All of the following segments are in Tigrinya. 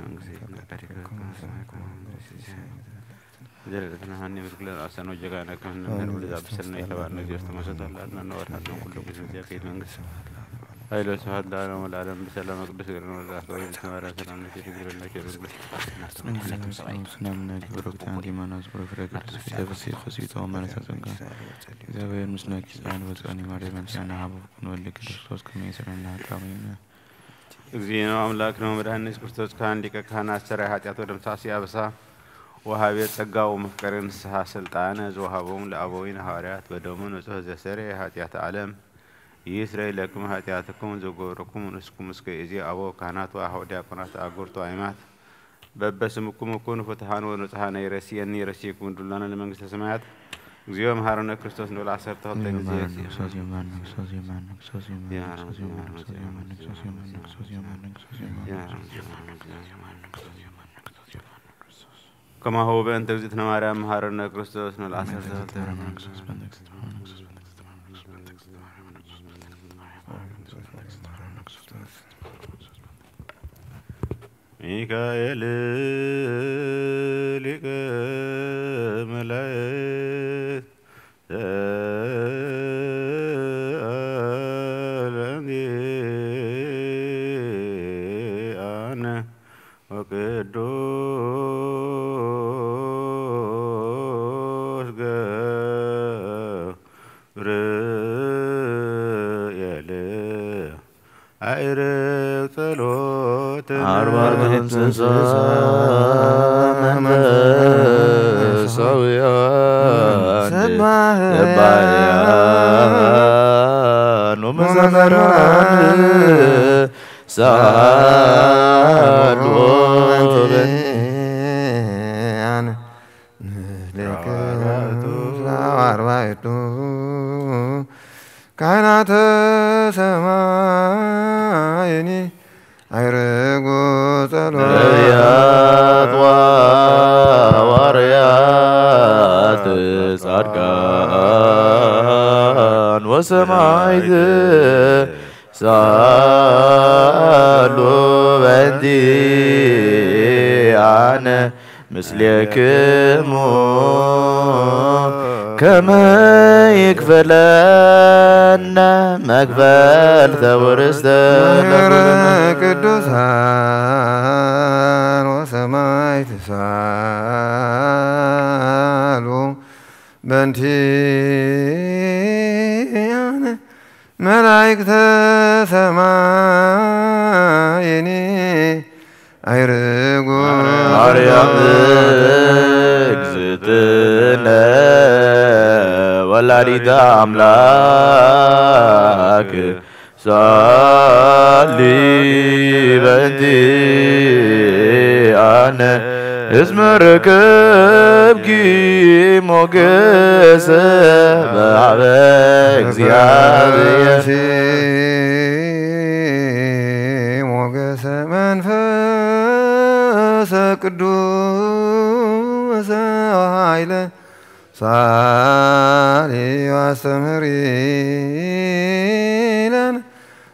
መንግስቲ ከመ በከመ በሰማይ ከማሁ በምድር ሲሳየነ ዘለለዕለትነ ሀበነ ዮም ህድግ ለነ አበሳነ ወጌጋየነ ከመ ንሕነኒ ለዘአበሰለነ ኢተባአነ እግዚኦ ውስተ መንሱት አላ አድነነ ወአድኃነ ኩሉ ጊዜ ዚአከ መንግስት ኃይል ወስብሐት ለዓለመ ለዓለም። በሰላም ቅዱስ ገብርኤል መልአክ ወይ ተማራ ሰላም ነሽ ድንግል ነሽ። እግዚአብሔር ምስሌኪ ጸአኒ ወጸአኒ ማርያም ጸአኒ ሀበ ኩን ወልድ ቅዱስ ክርስቶስ ከመ ይስረን ለኃጣውኢነ። እግዚእነ አምላክነ ወመድኃኒነ ኢየሱስ ክርስቶስ ካህን ሊቀ ካህናት ሠራይ ኃጢአት ወደምሳሲ አበሳ ወሃቤ ጸጋ ወመፍቀሬ ንስሐ ሥልጣነ ዘወሃቦሙ ለአበዊነ ሐዋርያት በደሙ ንጹሕ ዘሰሬ ኃጢአት ዓለም ይስረይ ለክሙ ኃጢአትኩም ዘጎረኩም ንስኩም እስከ እዚ አበው ካህናት ወአሐው ዲያቆናት አጉርቶ አይማት በበስምኩም እኩን ፍትሐን ወንጹሐን ይረስየኒ ይረስየኩም ድላነ ለመንግስተ ሰማያት። እግዚኦ መሐረነ ክርስቶስ ንብል ዓሰርተ ክልተ ጊዜ። ከማሁ በእንተ እግዝእትነ ማርያም መሐረነ ክርስቶስ ንብል ዓሰርተ ክልተ። ሚካኤል ሊቀ መላእክት ሰአል እንዲአነ ወቅዱስ ገብርኤል አይርግ ጸሎት አርባዕተ እንስሳ መንፈሳውያን ሰባሕያን ወመዘምራን ሳሉ በእንቲአነ ምስሌከ አርባዕቱ ካህናተ ሰማይኒ አይርጉ ጸሎት ነቢያት ወሐዋርያት ጻድቃን ወሰማዕት ሳሉ በእንቲአነ ምስሌክሙ ከመ ይክፈለነ መክፈልተ ውርስተ ማህበረ ቅዱሳን ወሰማዕት ሳሉ በእንቲአነ መላእክተ ሰማይኒ አይርጉ ማርያም እግዝእትነ ወላዲተ አምላክ ሳሊ በእንቲአነ እስመ ረከብኪ ሞገሰ በሀበ እግዚአብሔር ሞገሰ መንፈሰ ቅዱስ ኃይለ ሳሊ አስተምህሪ ለነ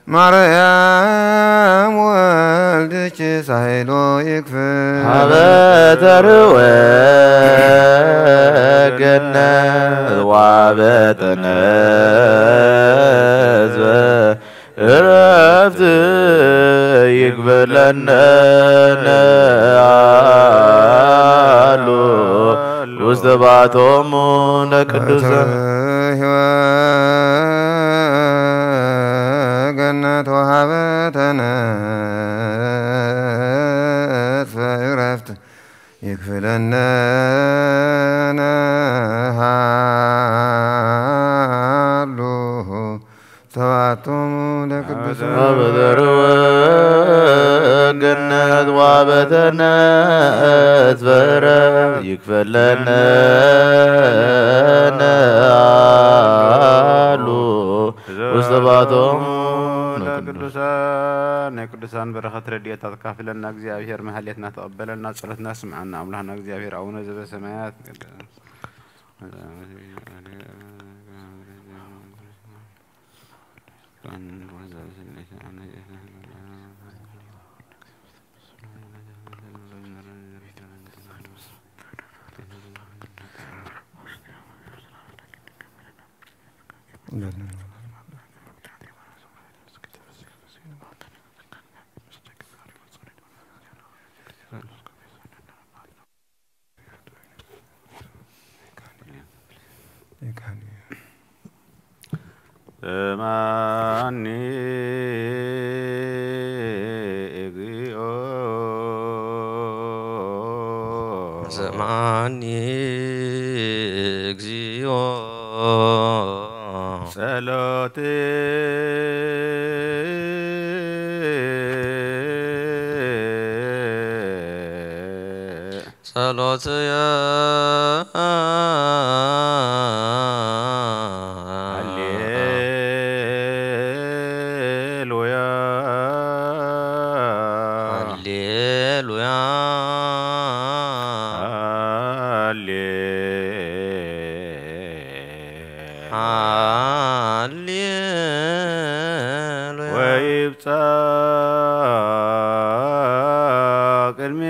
ማርያም ወልድኪ ሳይሎ ይክፍል ሀበ ተርወ ገነት ወሀበ ተነዝበ እረፍት ይግበለነ አሉ ውስተ ባቶሙ ለቅዱሳን ሕይወት ገነት ወሀበ ተነስፈ ዕረፍት ይክፍለነ ሃሉ ሰባቶም ለቅዱሳን አበደርወ ገነት ዋበተነት በረ ይክፈለነ አሉ ውስተ ባቶም ለቅዱሳን ናይ ቅዱሳን በረኸት ረድኤት ኣካፍለና። እግዚኣብሔር መሃሌትና ተቐበለና፣ ጸሎትና ስምዓና። ኣምላኽና እግዚኣብሔር ኣቡነ ዘበሰማያት ስምዓኒ እግዚኦ። ስምዓኒ እግዚኦ። ጸሎት ጸሎትየ። ሃሌሉያ። ሃሌሉያ። ሃሌ ሃሌሉያ። ወይብጻሕ ቅድሜከ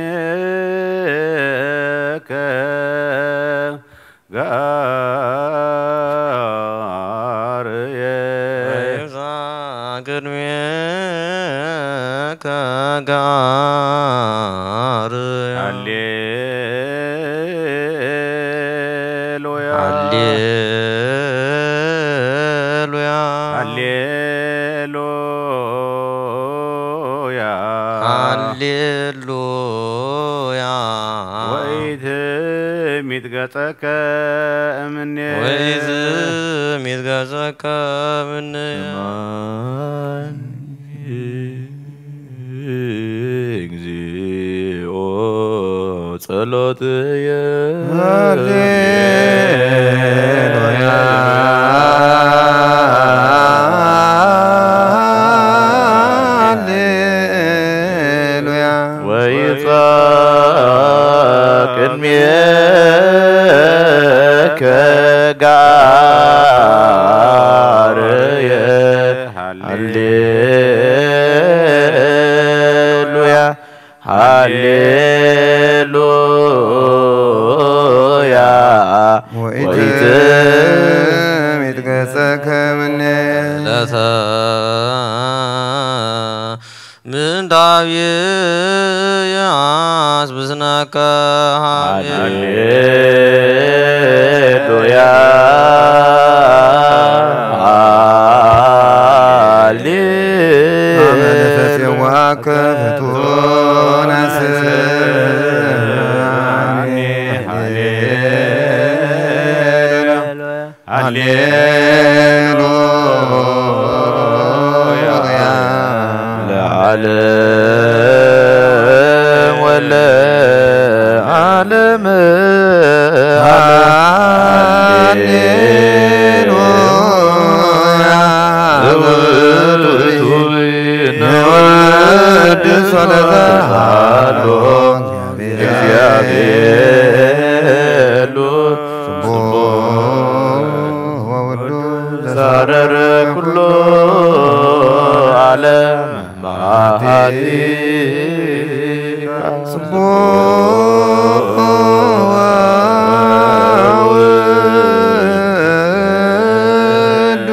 ጋርየ። ወይብጻሕ ቅድሜከ ጋርየ። ሃሌ ሃሌሉያ። ሃሌሉያ። ሃሌሉያ። ሃሌሉያ። ወኢትሚጥ ገጸከ እምኔ። ወኢትሚጥ ገጸከ እምኔ። እግዚኦ ጸሎትየ። ሃሌሉያ። ሃሌሉያ። ወይብጻሕ ቅድሜከ ጋርየ። ሃሌሉያ። ሃሌሉያ። ወኢትሚጥ ገጸከ እምኔ። ዕለተ ምንዳቤ ያስብስነከ ሀቤ። ሃሌሉያ። ሃሌ አመ ንፈጽየዋከ ፍጡነ ስምዓኒ። ሃሌሉያ። ሃሌሉያ። ለዓለም ወለዓለም። ሃሌሉያ። ዘውእቱ ንወድስ ወለዘሃሎ። እግዚአብሔር ሉ ስቡሕ ወውዱ ዘሳረረ ኩሎ ዓለም ማሃቲካ። ስቡሕ ወውዱ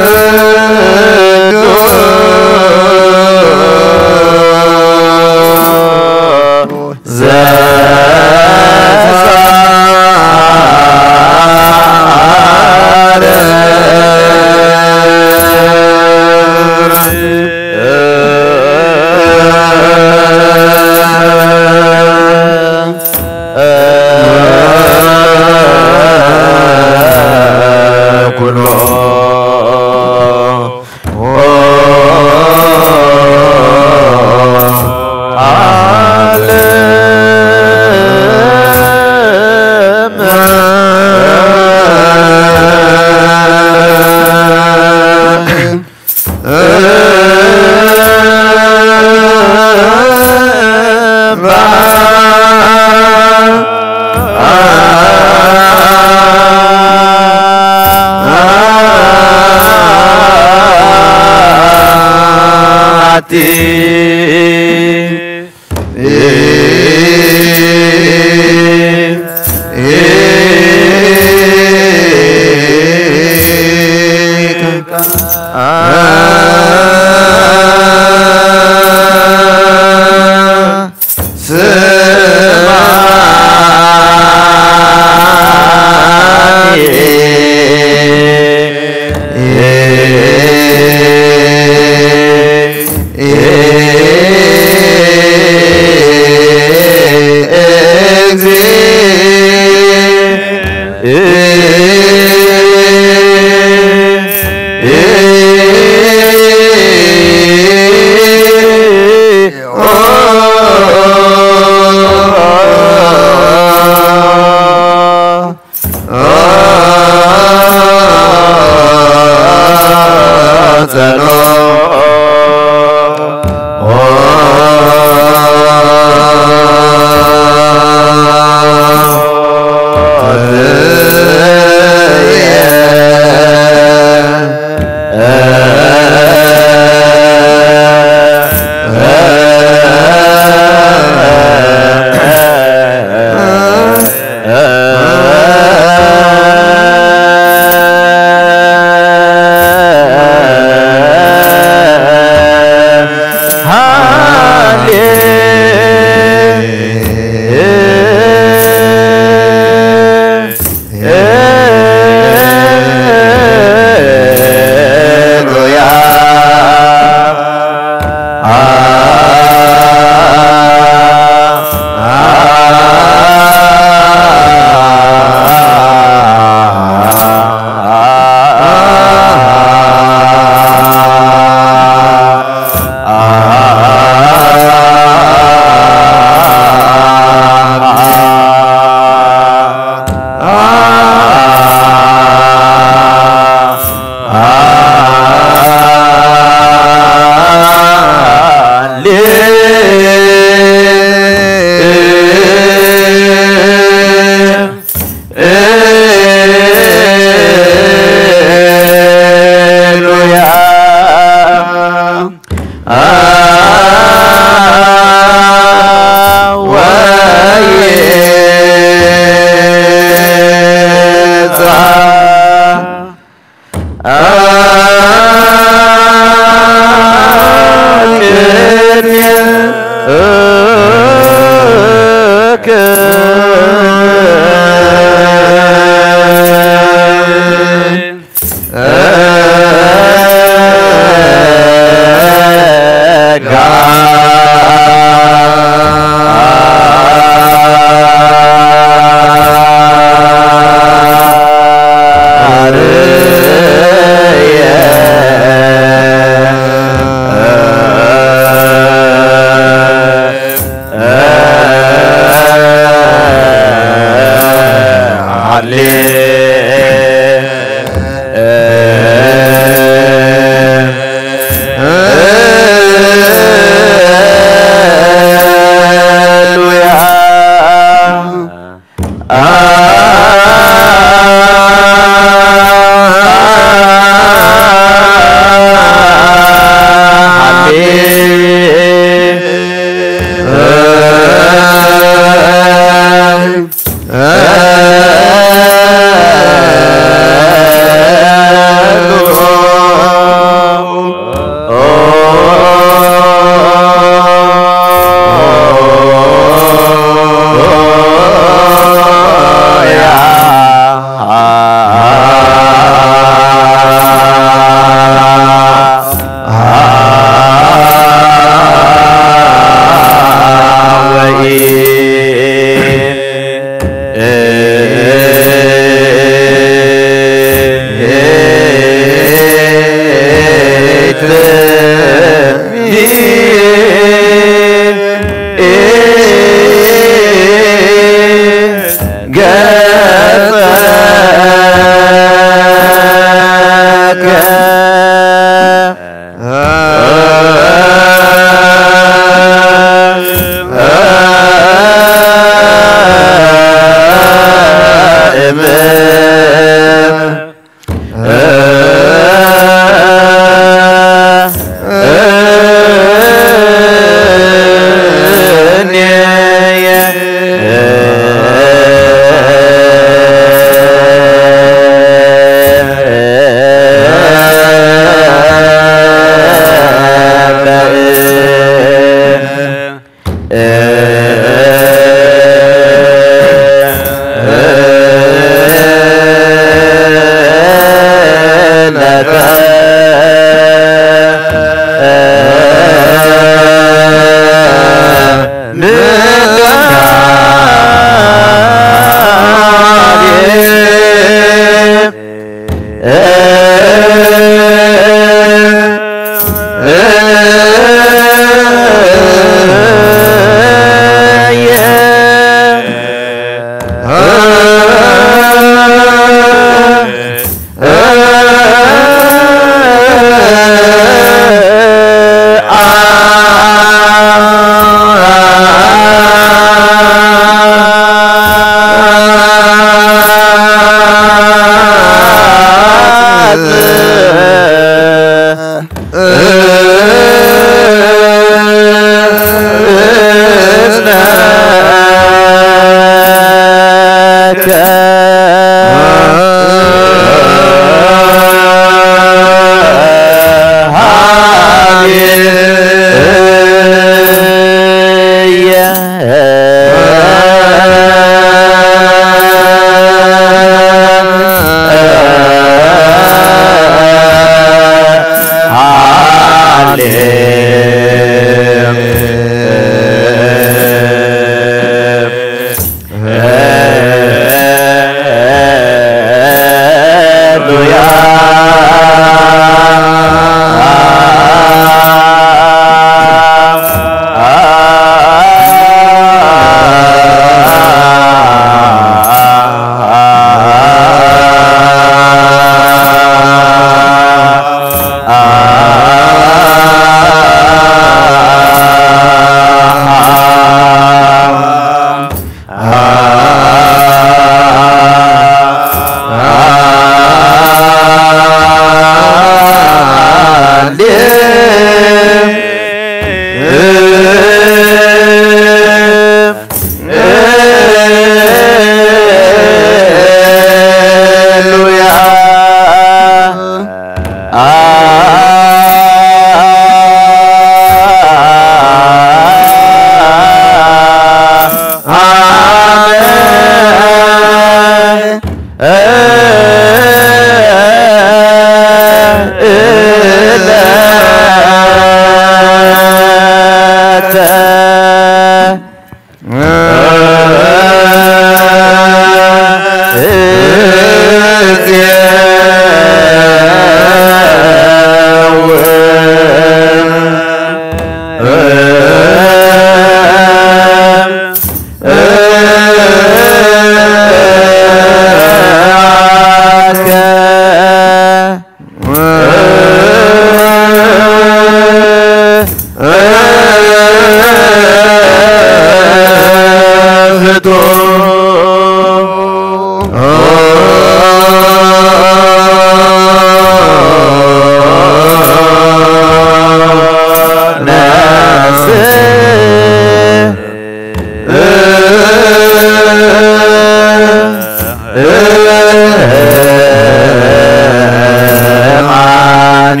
እማኒ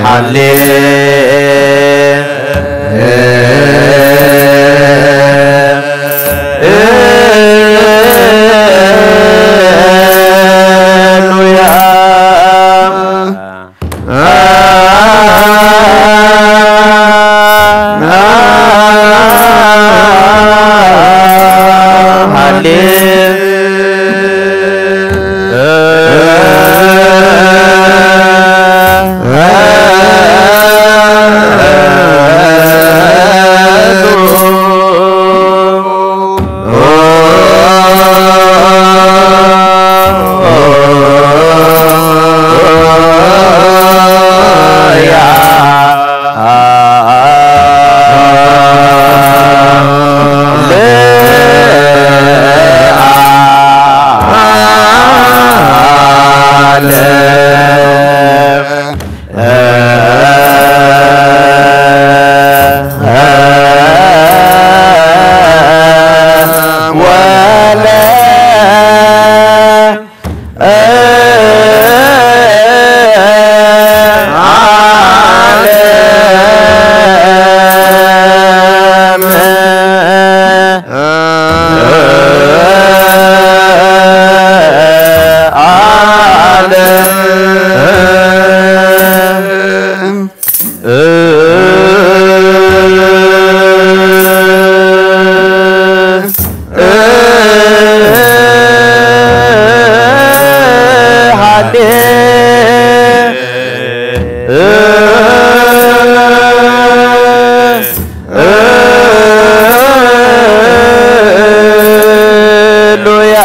ሃሌ ሉያ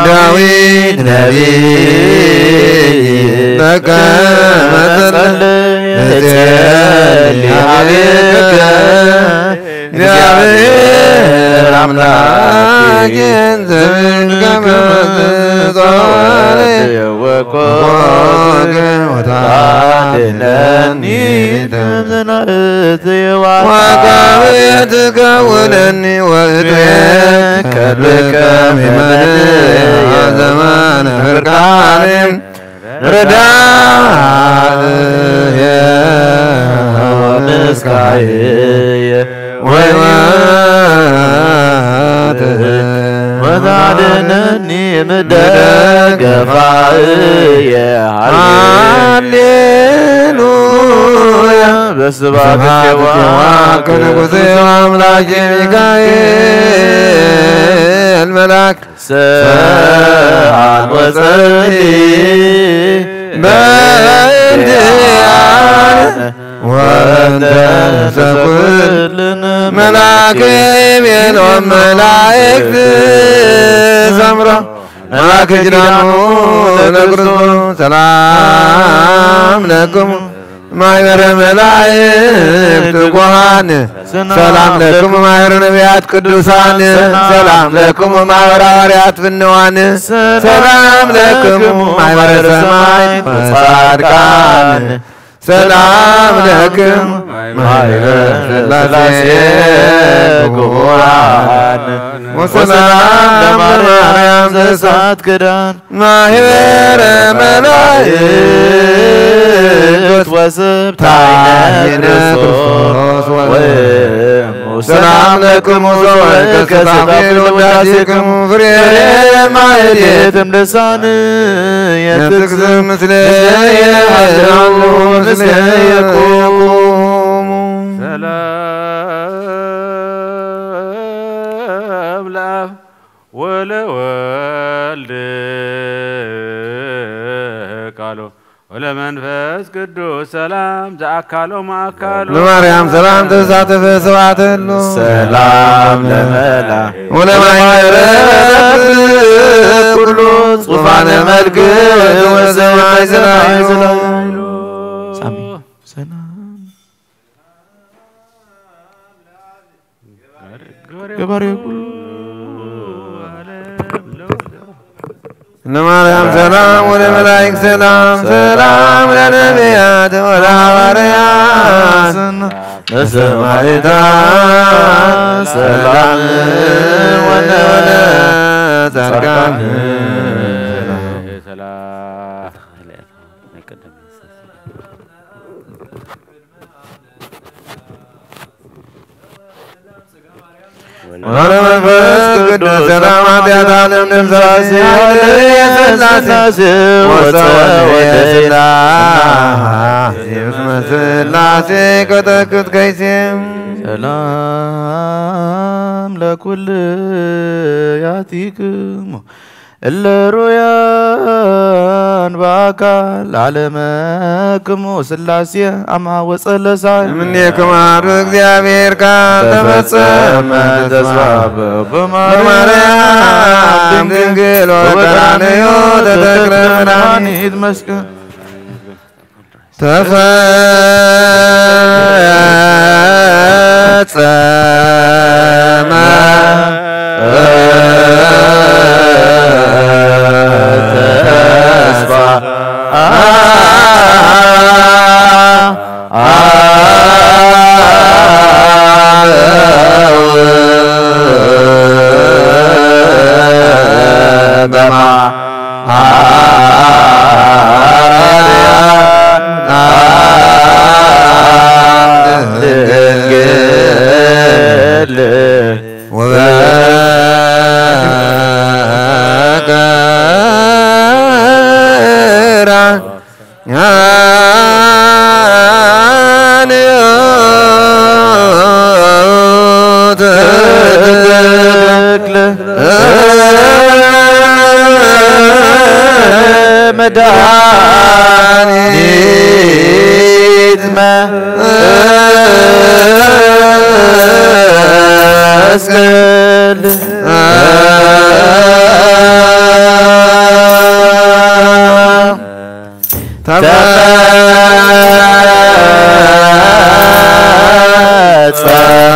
ዳዊት ነቢይ በከመ ጸልየ እጼሊ ሀቤከ እግዚአብሔር አምላኬ ዘምድከመ ጸዋዕየ ወኮንከ ወታድነኒ ወካብየ ትከውነኒ ወእትቤ ከብከ ሚመንያ ዘመነ ፍርቃኔ ረዳእየ ወምስካየ ወሕይወትየ ወታድነኒ መደገፋየ። ሃሌሉያ። በስብሐት እኪ ወአክብር ንጉሴ ወአምላኬ ሚካኤል መልአክ ሰአል ወጸሊ በእንቲአነ ወእንተ ኩልነ መልአከ ቤሎም መላእክት ዘምሮ መልአከ ኪዳኑ ለክርስቶስ ሰላም ለክሙ ማሕበረ መላእክት ትጉሃን ሰላም ለክሙ ማሕበረ ነቢያት ቅዱሳን ሰላም ለክሙ ማሕበረ ሐዋርያት ፍንዋን ሰላም ለክሙ ማሕበረ ሰማዕት ወጻድቃን ሰላም ለክሙ ማሕበረ ሥላሴ ክቡራን ወሰላም ለማርያም ዘእሳት ክዳን ማህበረ መላእክት ወስብታይነ ክርስቶስ ወእሙ ሰላም ለክሙ ዘወልደ ከስታፊ ለውዳሴክሙ ፍሬ ማህሌትም ልሳን የትክዝ ምስለ የሃለው ምስለ የቆሙ ሰላም ለአብ ወለወልድ ቃሉ ወለመንፈስ ቅዱስ ሰላም ዘአካሎ ማእካሎ ለማርያም ሰላም ተሳተፈ ስብሐት ሉ ሰላም ለመላ ወለማይረ ኩሉ ጹፋነ መልክ ወሰማይ ሰማይ ሰላም ሰላም ገባሬ ኩሉ ለማርያም ሰላም ወለመላእክት ሰላም ሰላም ለነቢያት ወለሐዋርያት ለሰማዕታት ሰላም ወለወለ ጻድቃን ወመንፈስ ቅዱስ ሰላም ኃጢአት ዓለም ደምሳሴ ኃይለ ሥላሴ ወፀወደ ሥላሴ እስመ ሥላሴ ቀጠቅጥ ከይሴ ሰላም ለኩልያቲክሙ እለ ሩያን በአካል ዓለመክሙ ሥላሴ አማ ወጸለሳይ እምኔክሙ አሐዱ እግዚአብሔር ቃል ተፈጸመ ተስፋ በማርያም ድንግል ወቀራንዮ ተተክለ መድኃኒት መስቀል ተፈጸመ ተስፋ በማ ይትመስገን ተፈጸመ።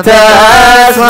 ተስፋ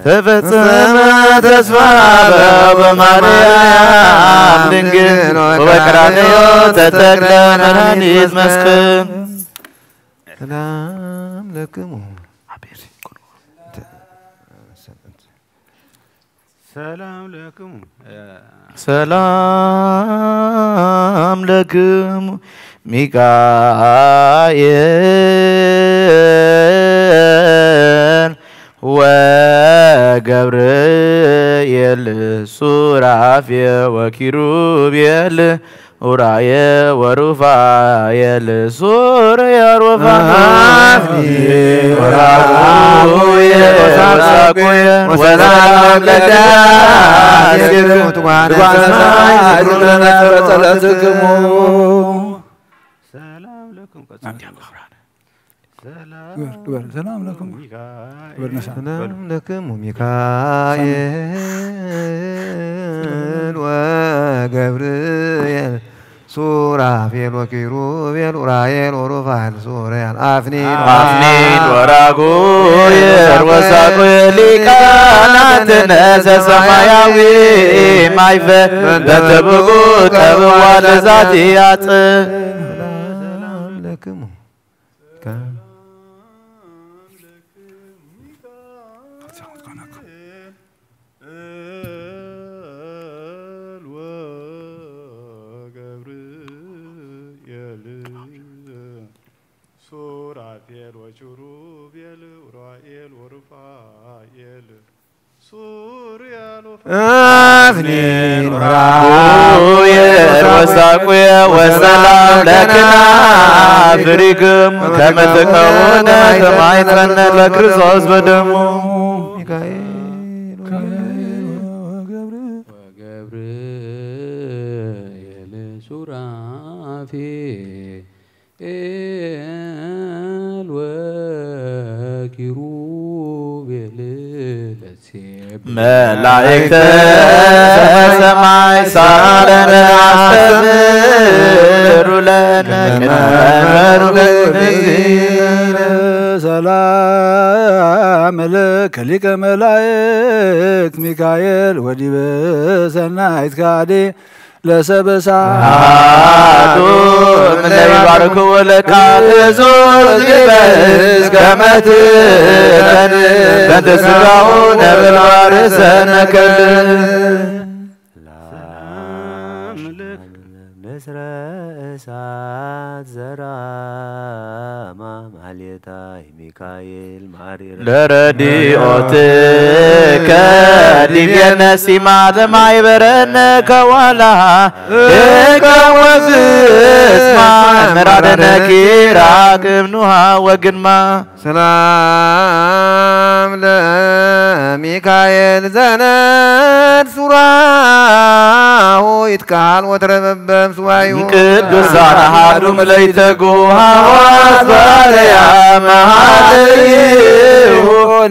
ተፈጸመ ተስፋ በማርያም ድንግል ወበቀራንዮ ተተክለ መድኃኒት መስቀል። ሰላም ለክሙ። ሰላም ለክሙ። ሰላም ለክሙ ሚካኤል ወገብርኤል ሱራፌ ወኪሩቤል ኡራኤ ወሩፋኤል ሱርያ ሩፋኤል ወራጉየ ወሳቁየ ወሰላም ለዳሴክሙ ትጓነ ሰማይ ዝክሩነ ጸለትክሙ። ሰላም ለኩም። ግበር፣ ግበር። ሰላም ለኩም። ሚካኤል። ግበር ነሳ። ሰላም ለክሙ ሚካኤል ወገብርኤል ሱራፌል ወኪሩቤል ኡራኤል ወሩፋኤል ሱርያል አፍኒን አፍኒን ወራጉኤል ወሳጉኤል ሊቃናትነ ዘሰማያዊ ማይፈ በተብኡ ቀብዋ ለዛቲ ያጽ ሰላም ለክሙ ሱራፌል ወኪሩቤል ኡራኤል ወሩፋኤል ሱርያል አፍኒን ራጉየ ወሳቁየ ወሰላም ለክና ፍሪግም ከመ ትከውነ ሰማይ ትፈነ ለክርስቶስ በደሙ። ሚካኤል ወገብርኤል ሱራፌል ወኪሩቤል ለሴብ መላእክተ ሰማይ ሳለነ አስተብህሩ ለነ ቅድመ መርሁ ሰላም ለከ ሊቀ መላእክት ሚካኤል ወዲበ ሰናይት ካዴ ለሰበሳ አሐዱ እምነ ይባርክዎ ለቃል ዙር ሊበስ ከመ ትፈን በእንተ ሥጋሁ ነብል ዋርሰነ ከል። ሰላም ለክ ምስረ እሳት ዘራማ ማሌታ ሚካኤል ማሪር ለረዲኦትከ ዲቤነ ሲማ ለማይበረነ ከዋላ እከ ወፍስማ ምራደነ ኪራክብ ኑሃ ወግንማ። ሰላም ለሚካኤል ዘነድ ሱራሁ ይትካል ወትረበብ በምስዋዩ ቅዱሳን አሐዱ ምለይተጉ ሐዋስ ባርያ መሃለይሁ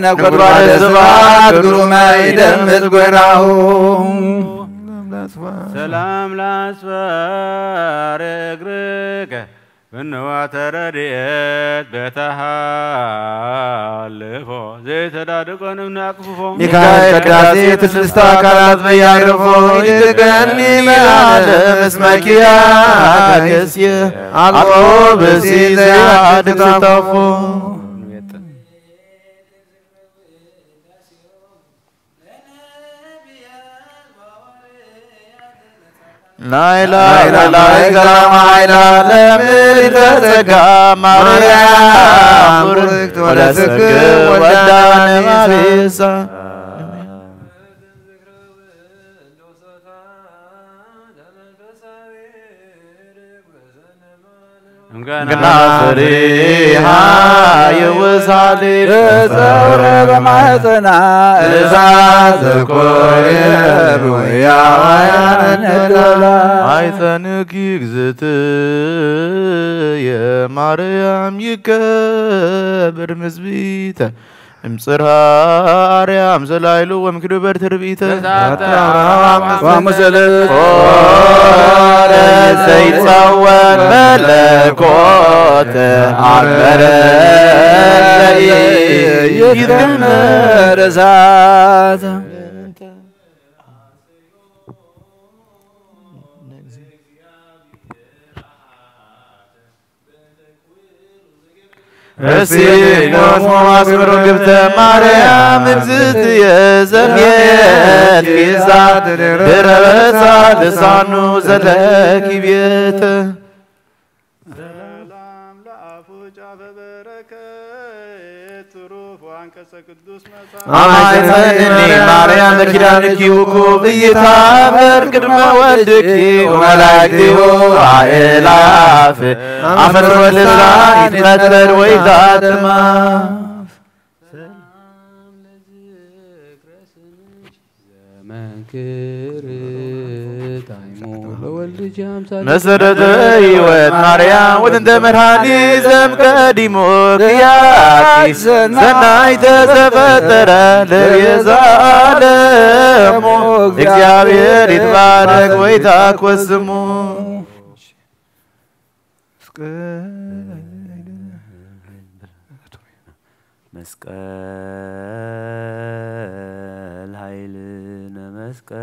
ነጎድጓደ ስብሐት ግሩመ ይደምጽ ጎይናሁ። ሰላም ለአጽፋር እግርከ ፍንዋተ ረድኤት በተሃልፎ ዘይተዳድቆ ንምናቅፍፎ። ሚካኤል ቅዳሴ ትስልስተ አካላት በያይረፎ ይትቀኒ ለዓለም እስመ ኪያከ አልቦ ብሲ ዘያድግ ስታፎ። ናይላ ናይላ ናይላ ናይላ ለምልዕተ ጸጋ ማርያም ብርክት ወለስክ ወዳነ ማቤሳ። እንገና ፍሪሃ ይውሳሊ ጸረ በማህፀና እሳት ዘኮየ ሩያ ያነደላ። አይጸንኪ እግዝእትየ ማርያም ይከብር ምዝቢተ እምጽርሃ አርያም ዘላይሉ ወምክዱ በር ትርቢተ። ዋሙሰለት ኦረ ዘይጸወን መለኮተ አመረ ይትገመር እሳት። እስቲኖሙ አስምሩ ግብተ ማርያም እግዝእትየ ዘምየት ኪዛ ድረበታ ልሳኑ ዘለኪ ቤት። ሰላም ለአፉ ጫፈ በረከት ትሩፍ ወአንቀጸ ቅዱስ መጽሐፍ። አማይጸኒ ማርያም ለኪዳንኪ ውቁብ ኢይትሃፈር ቅድመ ወልድኪ ወመላእክቲሁ አእላፍ አፈር ወልሳን ይትመጠር ወይዛትማ። መንክር ጣዕሙ በወልድ ጃምሳ መሰረተ ሕይወት ማርያም ወጥንተ መድኃኒ ዘም ቀዲሞ ክያኪ ሰናይ ተዘፈጠረ ለቤዛ ዓለሙ። እግዚአብሔር ይትባረክ ወይታኮስሙ። መስቀል ኃይልነ መስቀል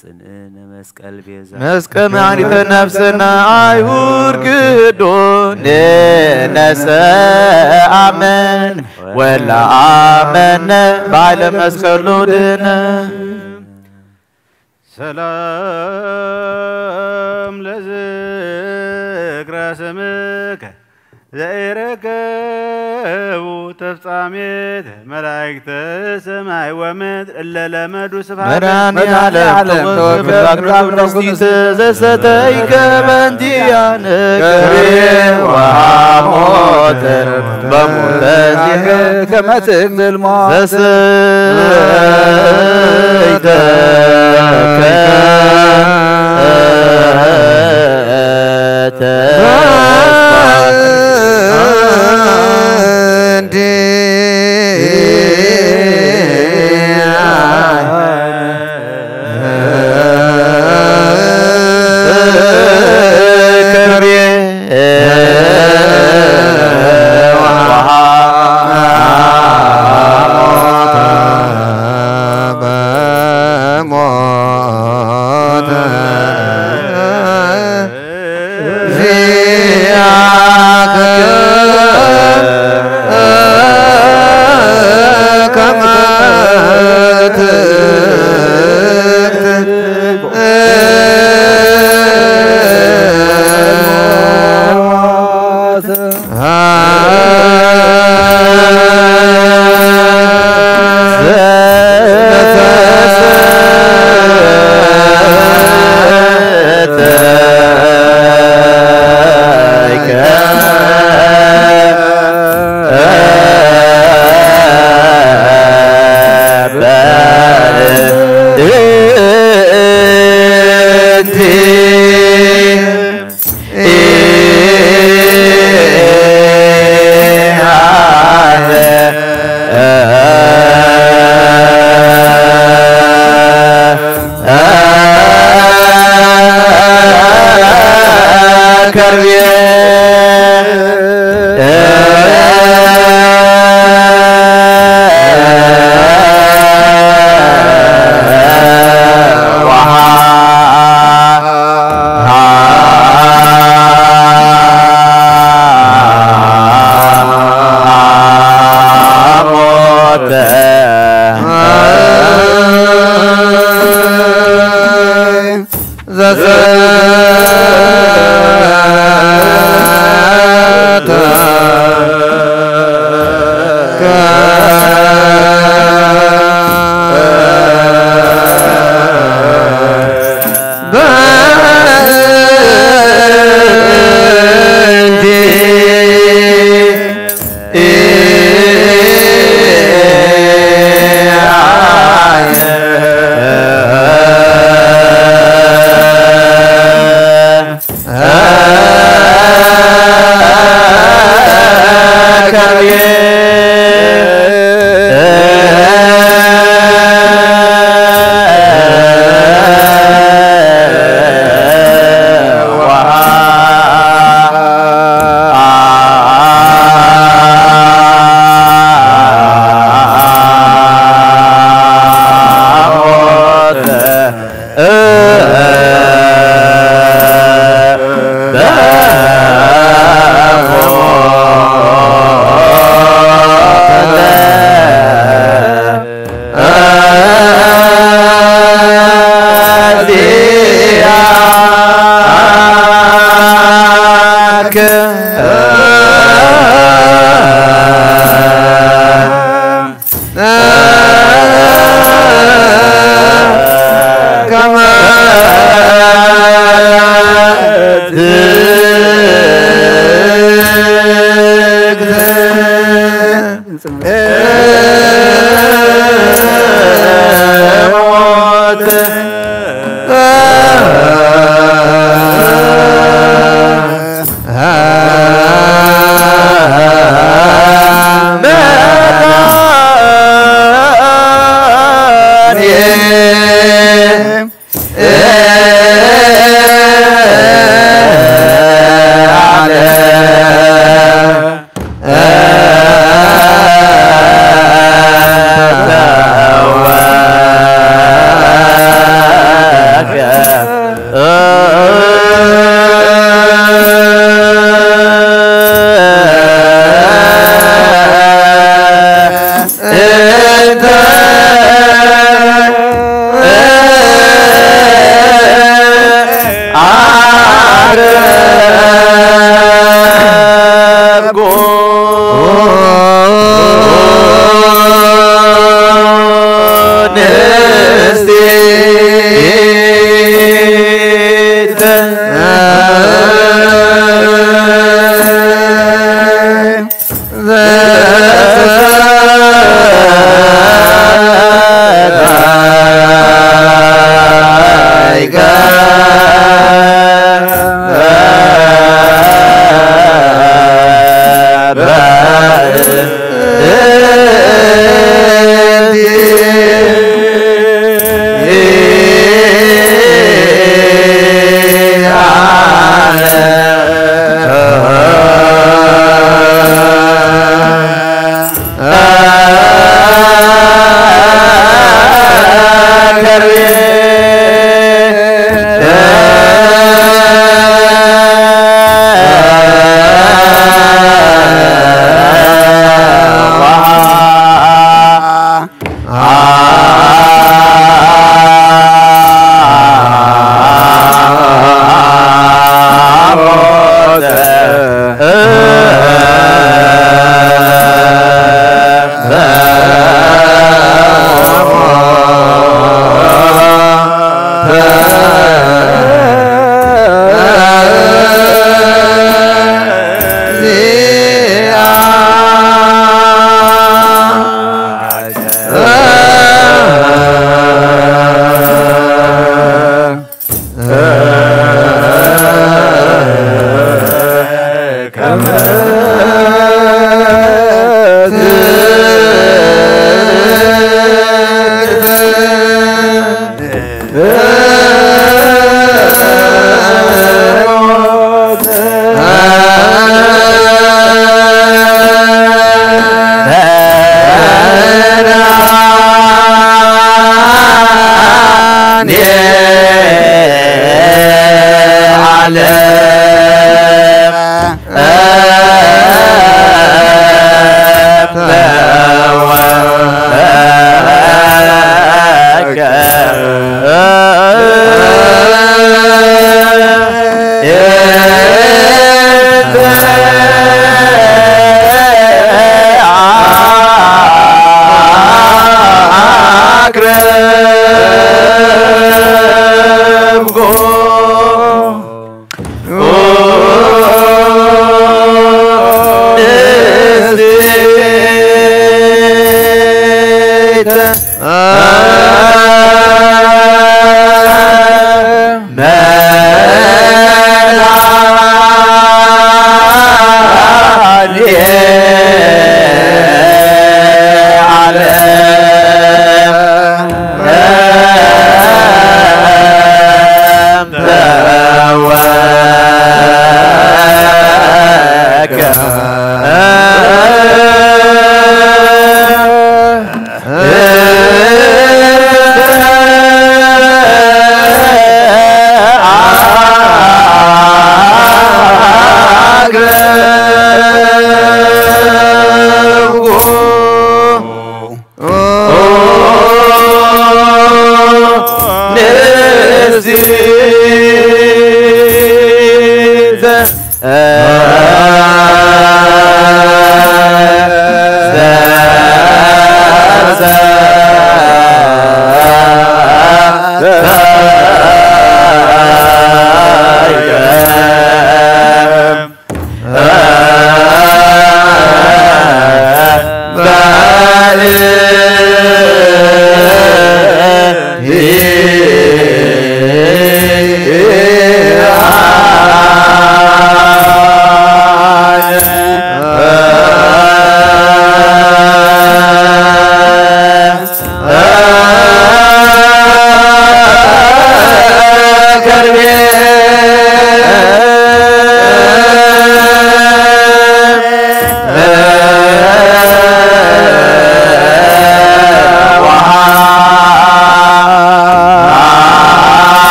ጽንዕነ መስቀል ቤዛ መስቀል መድኃኒተ ነፍስነ አይሁድ ክዶ ንነሰ አመን ወላ አመነ ባለ መስቀሉ ድነ። ሰላም ለዝክረ ስምከ ዘኢረከቡ ተፍጻሜት መላእክተ ሰማይ ወምድር እለ ለመዱ ስብሐተ መድኃኔ ዓለም ተወክፍ አቅርብ ንስቲተ ዘሰተይከ በእንቲአነ ገሬ ወሐሞተ በሞተ ዚከ ከመ ትግልሞ ዘሰይተ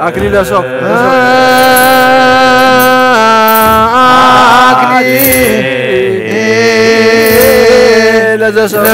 ኣክሊለ ሶፍ ኣክሊለ ዘሶፍ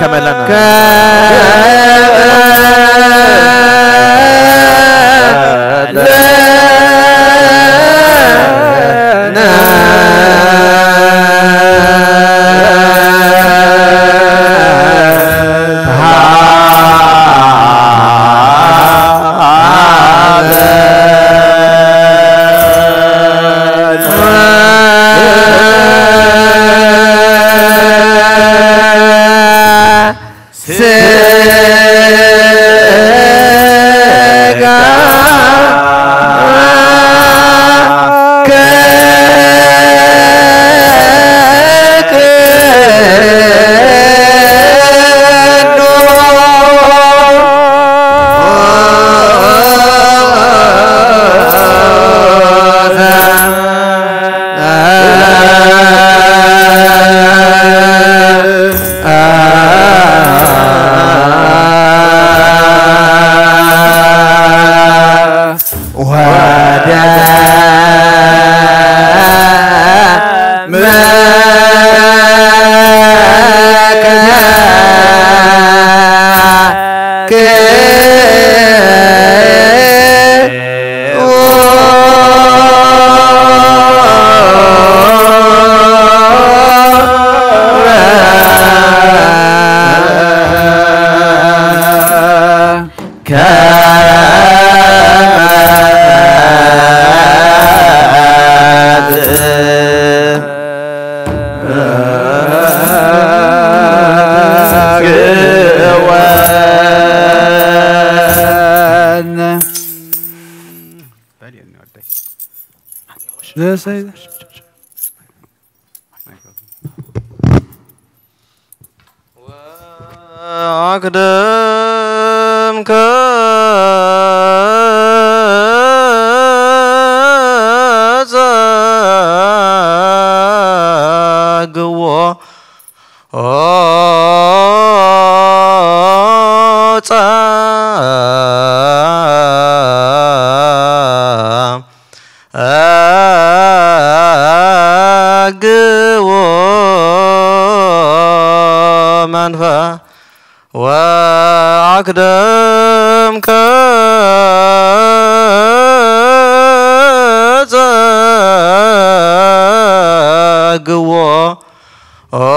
ከመለና። አክደምከ ጸግዎ ጸግዎ መንፈ ወአክደምከ ጸግዎ ኦ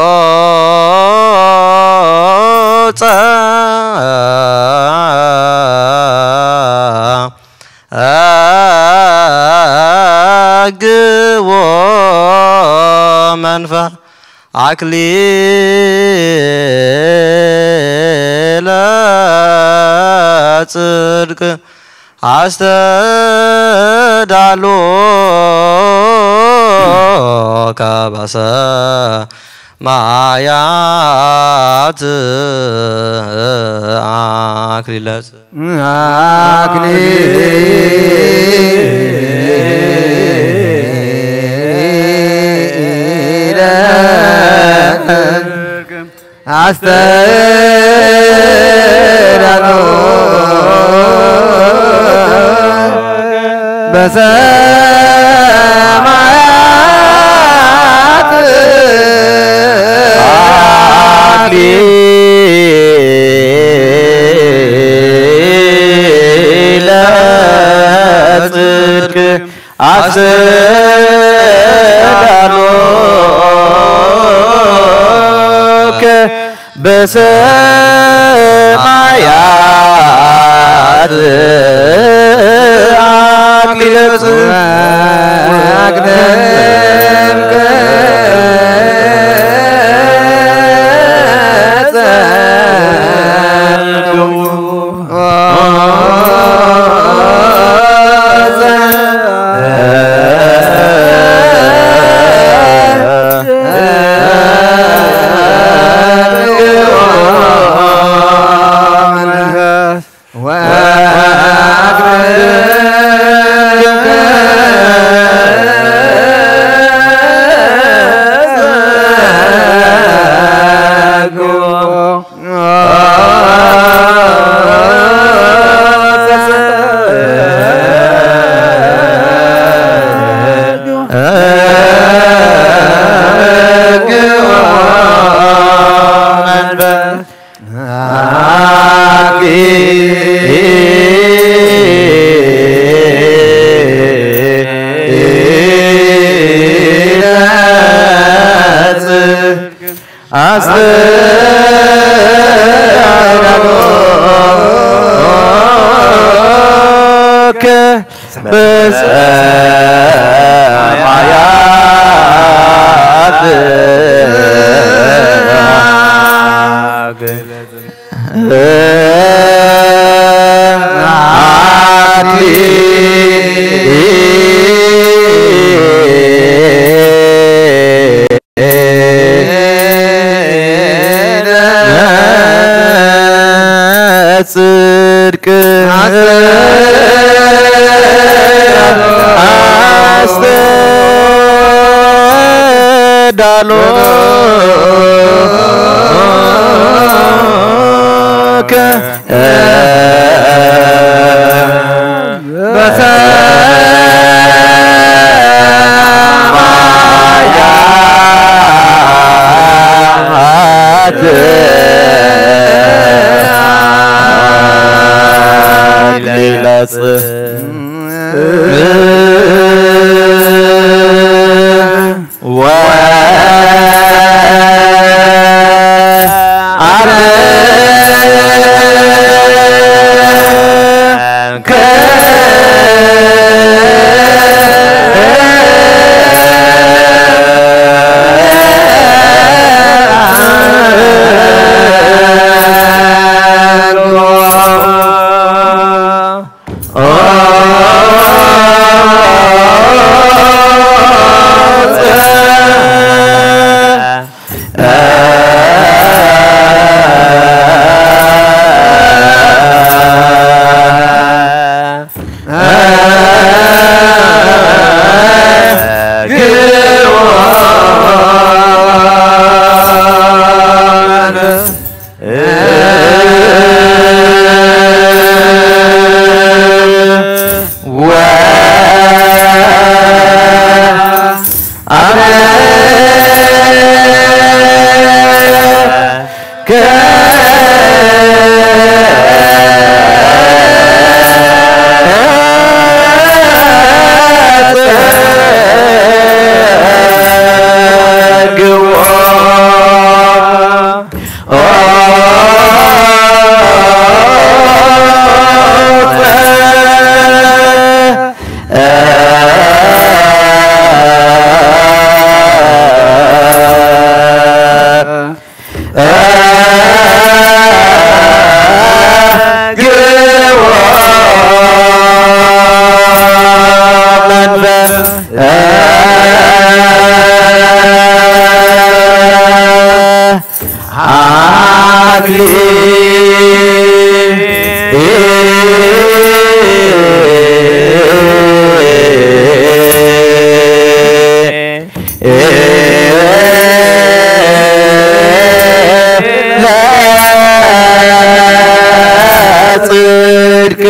ጸግዎ መንፈ አክሊለ ጽድቅ አስተዳሎከ በሰማያት አክሊለ ጽድቅ አክሊለ ጽድቅ አስተዳሎ በሰማያት አክሊለ ጽድቅ አስተዳሎከ በሰማያት አክሊለ ጽድቅ ኣስተዳሎከ በሰማያት። ጽድቅ ኣስተዳሎከ ጽድቅ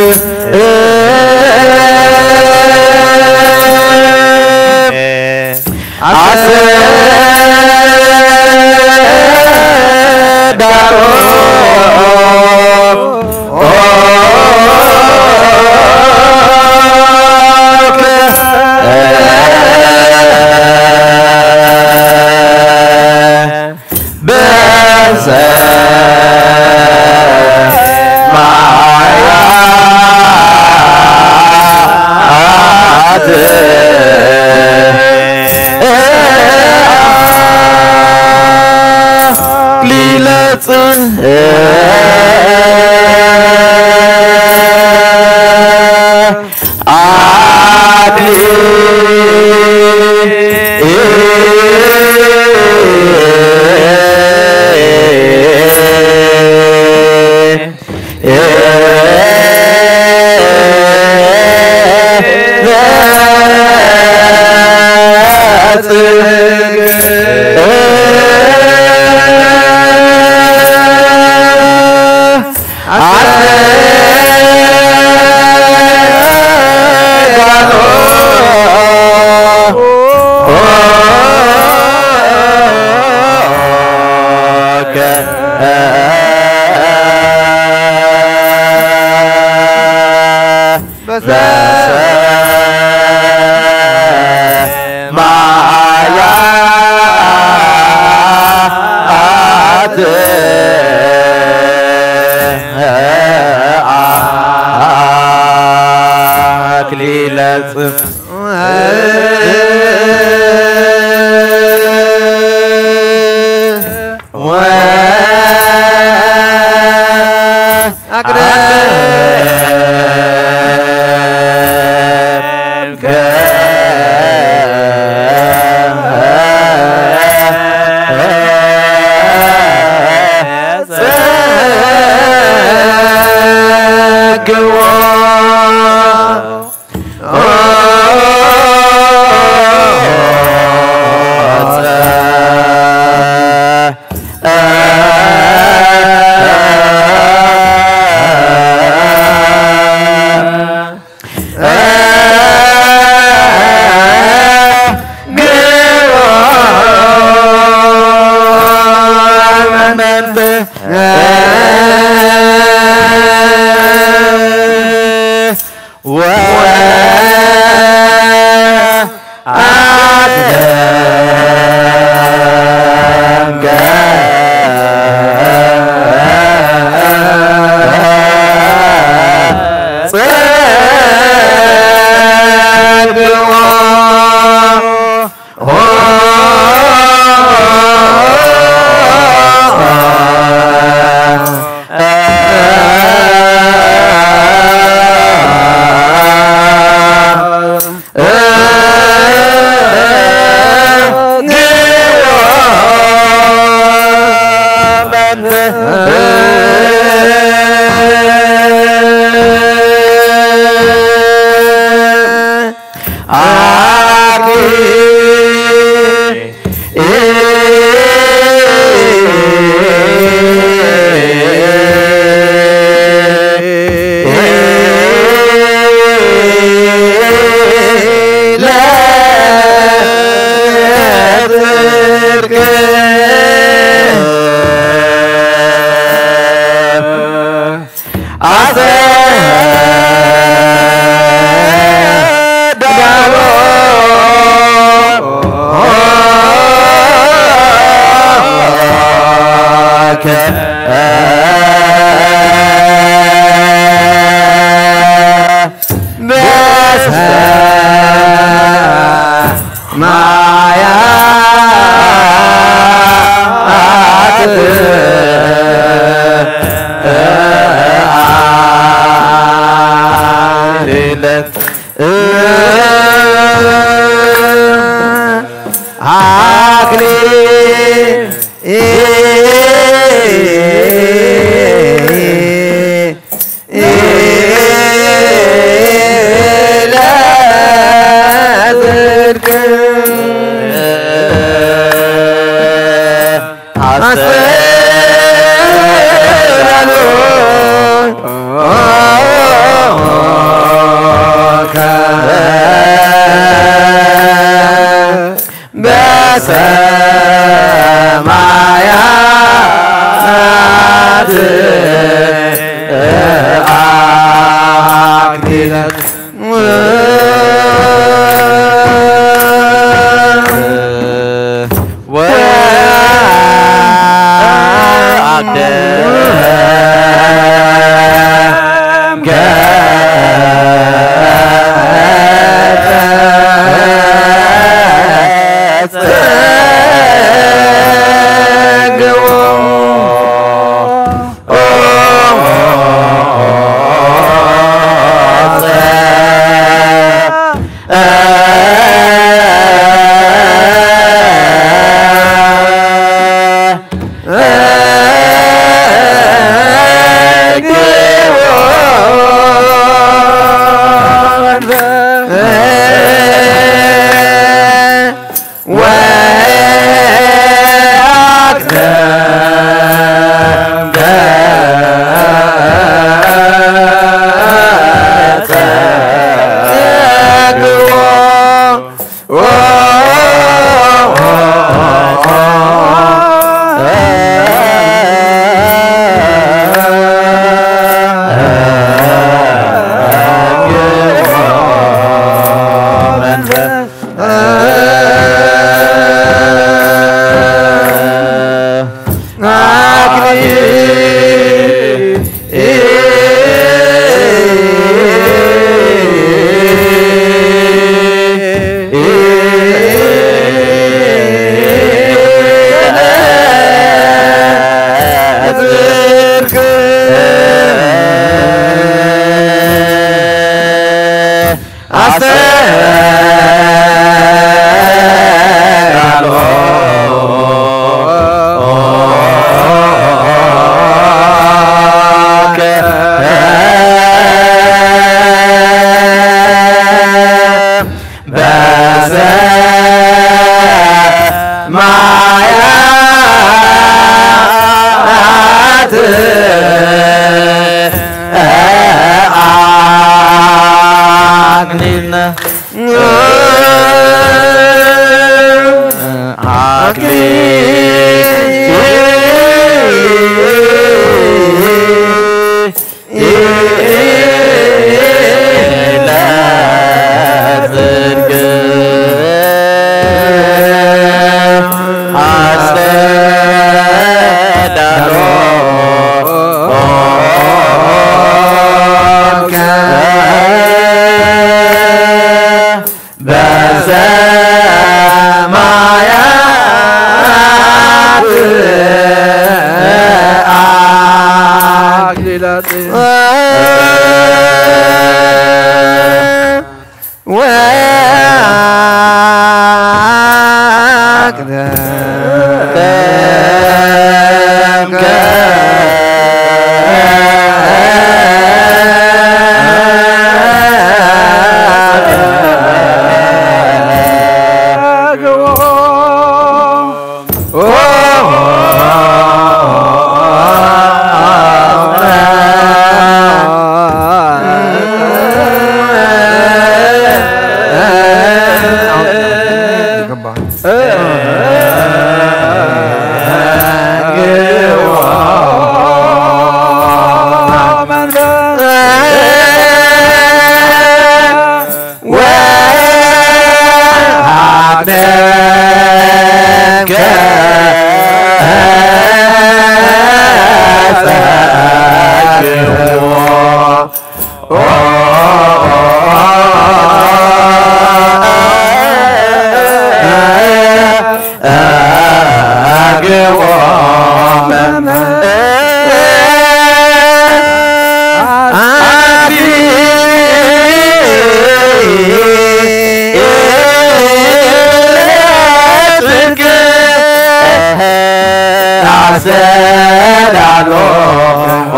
ተዳሎ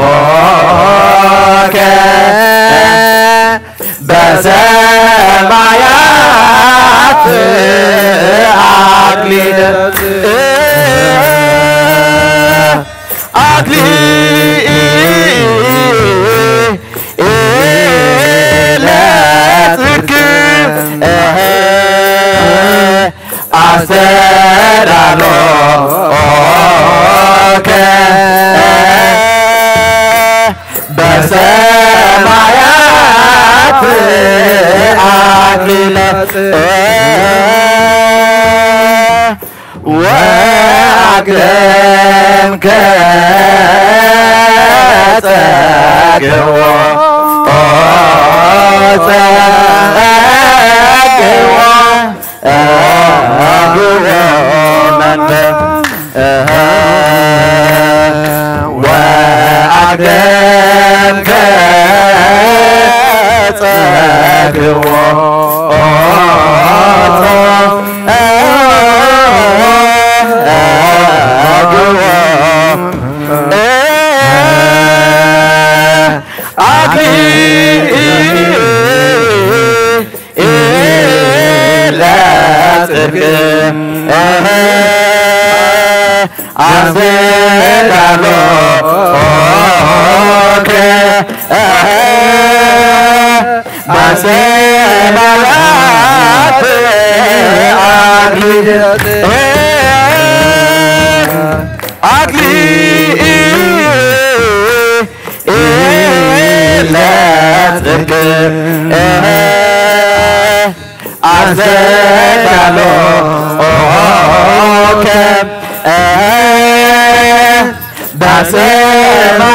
ኦከ በሰማያት አክሊለ አክሊለ ጽድቅ አስተዳሎ ኦከ በሰማያት አክሊለ ወአግደም ከጸግዎ ጸግዎ አግቦ መንፈስ ወአግደም ከጸግዎ አግቦ አክሊለ ጽድቅ አስተዳሎ ኦከ በሰማያት አክሊለ አክሊለ ጽድቅ አስተዳሎ ኦከ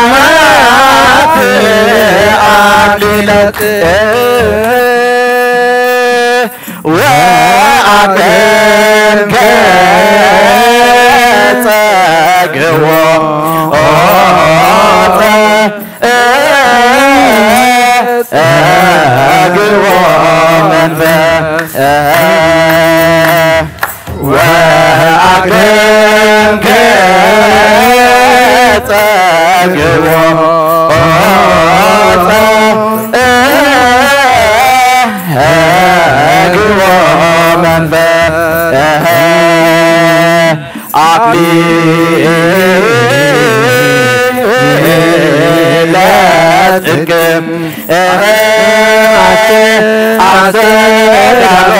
በሰማያት አክሊለ ወአቅረብከ ጸግዎ ጸግዎ መንፈስ ወአቅረብከ ጸግዎ ጸግዎ መንፈስ አክሊለ ጽድቅ አስተዳሎ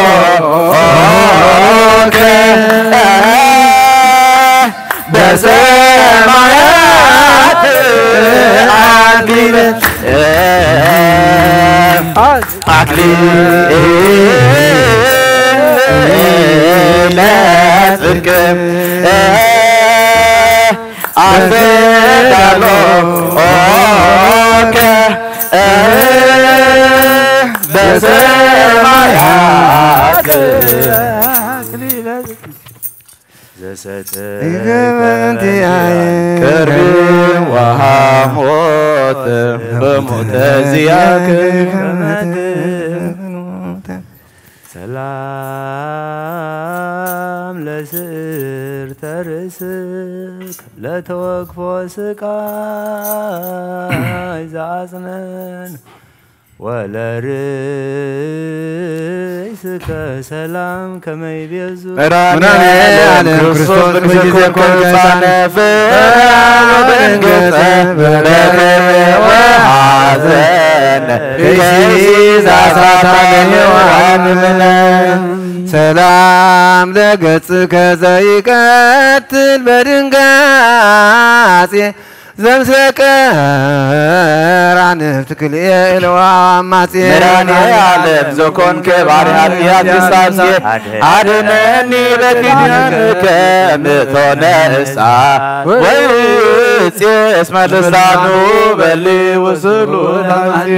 ኦከ በሰማያት አክሊለ አክሊለ ጽድቅ አስተዳሎ ኦከ በሰማያት ዘሰተክርም ወሐሞት በሞተ ዚአከ ሰላም ለስእርተ ርእስክ ለተወክፎ ስቃይ ዘአጽነን ወለርእስከ ሰላም ከመ ይቤዙ መድኃኔ ዓለም ክርስቶስ በጊዜ ኮነ ሕፃነ ፍርሃት ወደንገጸ በከየ ወሐዘነ ብእሲ ዘአሳታ ለሔዋን ምነ ሰላም ለገጽከ ዘይቀትል በድንጋጼ ዘምስለ ቀራንብት ክልኤ እልዋ አማጼ መድኃኔ ዓለም ዘኮንከ ባሪ ኃጢአት ይሳሴ አድነኒ በኪዳንከ ምእቶነ እሳ ወይጼ እስመ ልሳኑ በሊ ውስሉ ታዜ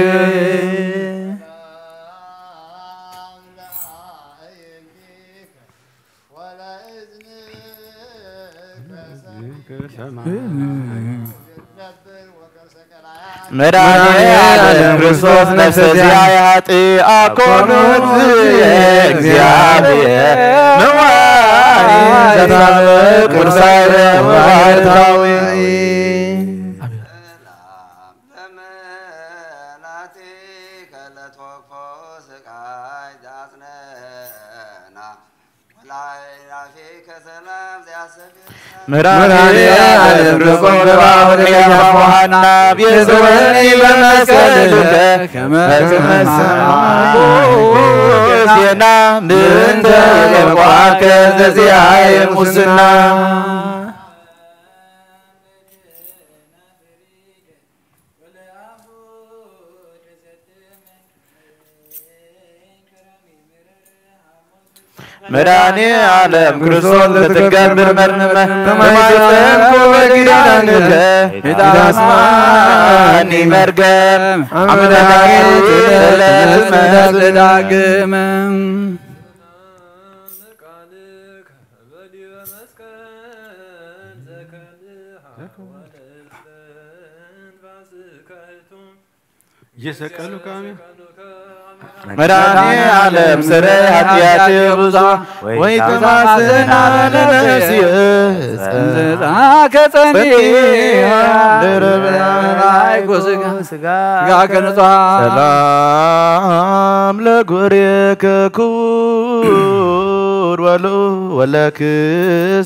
መድኃኔ ዓለም ክርስቶስ ነፍሰ ዚአየ ኃጢአት ኮኑ እግዚአብሔር ንዋይ ዘታበቅ ቅዱሳይ ባሕታዊ። መድኃኔ ዓለም ርቆ ገባ ወደ ያፋዋና ቤዘወኒ በመስቀልከ ከመ ትመሰል ዜና ምንተ የቋከ ዘዚአየ ሙስና። መድኃኔ ዓለም ክርስቶስ ለትገብር መርምመ ተማይጸንኩ በኪዳንከ ኢታስማኒ መርገም አምላኬ ለትመለስ ዳግም። እየሰቀሉ ካሜ መድኃኔ ዓለም ስረይ ኃጢአት ብዙ ወይ ተማስና ለነፍሲ ጸንዘዛ ከጸኒ ድርብ ላይ ስጋ ስጋ ከንጻ ሰላም ለጉሬከ ክቡር ወሉ ወለክ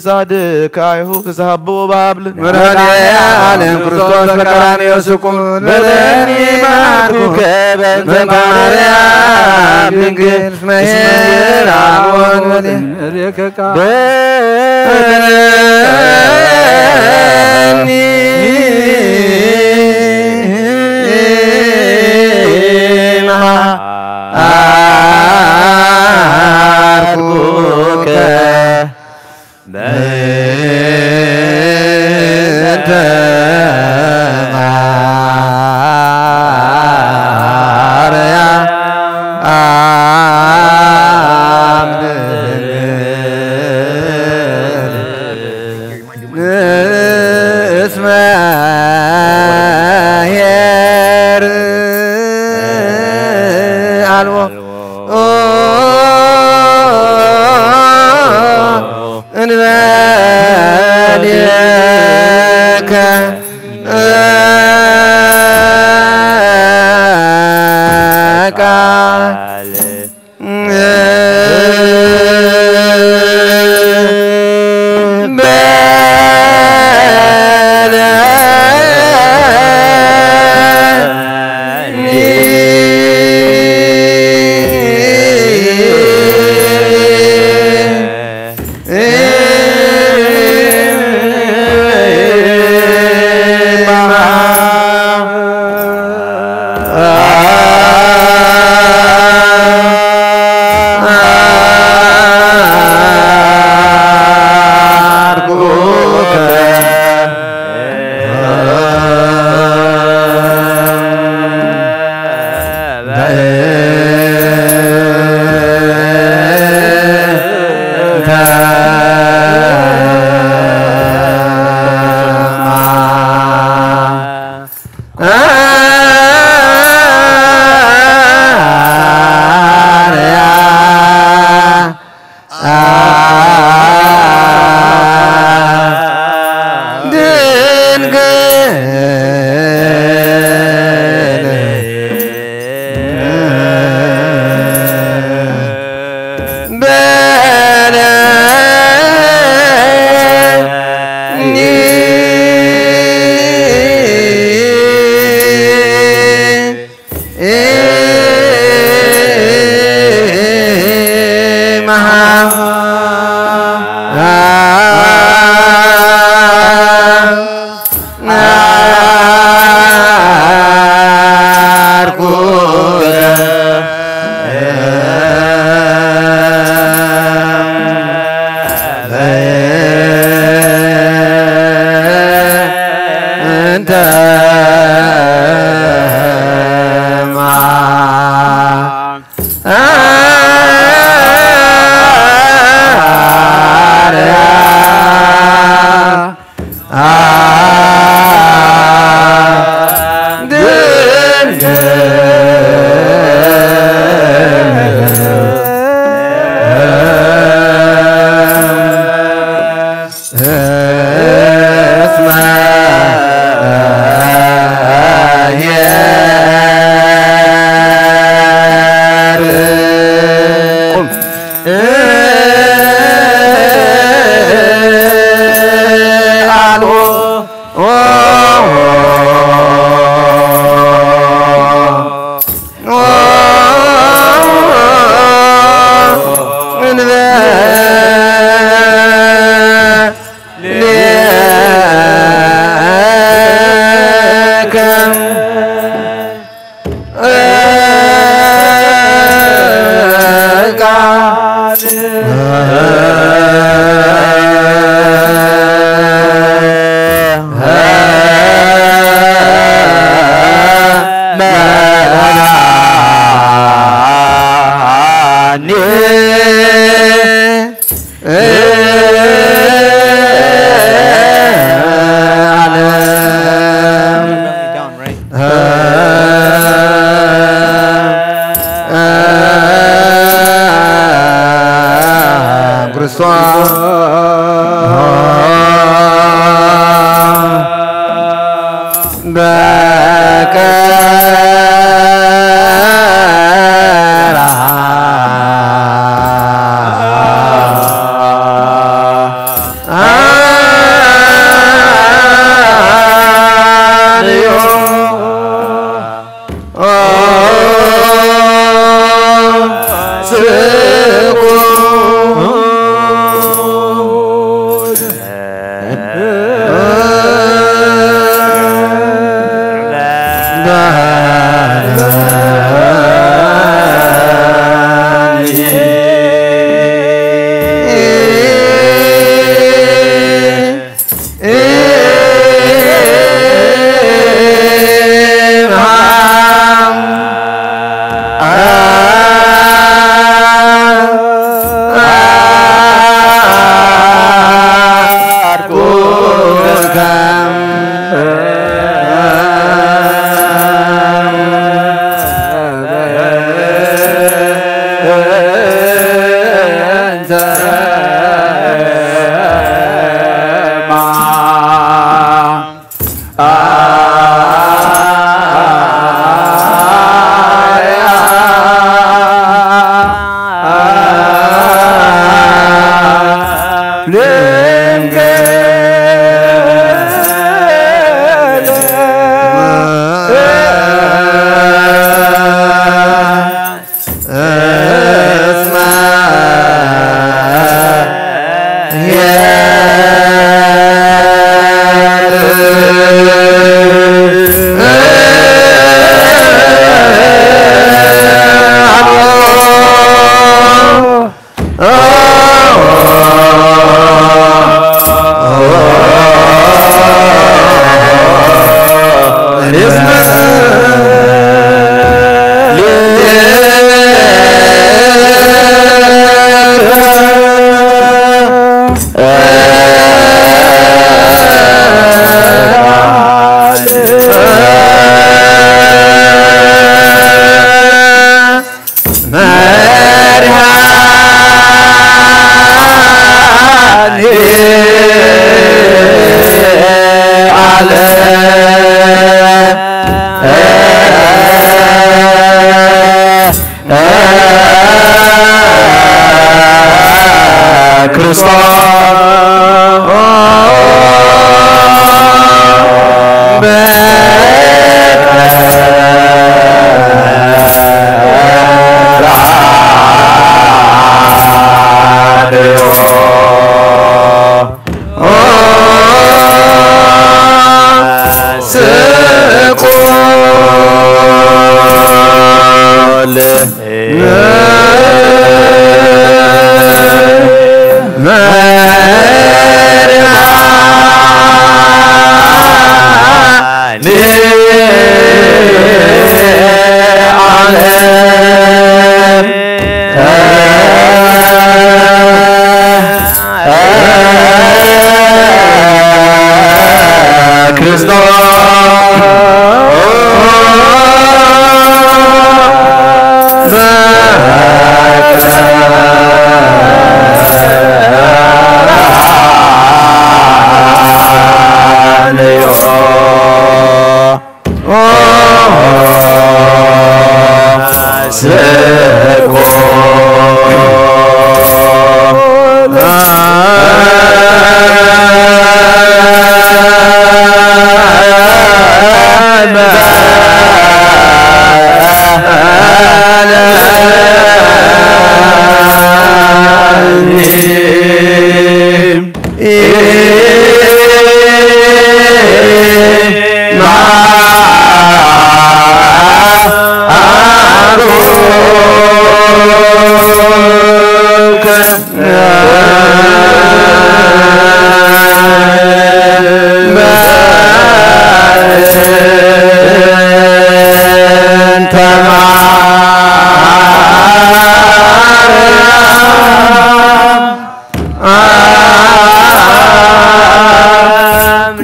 ሳድካይሁ ተሳቦ ባብል መድኃኔ ዓለም ክርስቶስ በቀራንዮ ስቁል በደኒ ማርኩከ በእንተ ማርያም ድንግል እስመ ኄር አብ ወልድ በደኒ ማርኩከ በእንተ ማርያም እስመ ኄር አልቦ እንበሌከ ቃል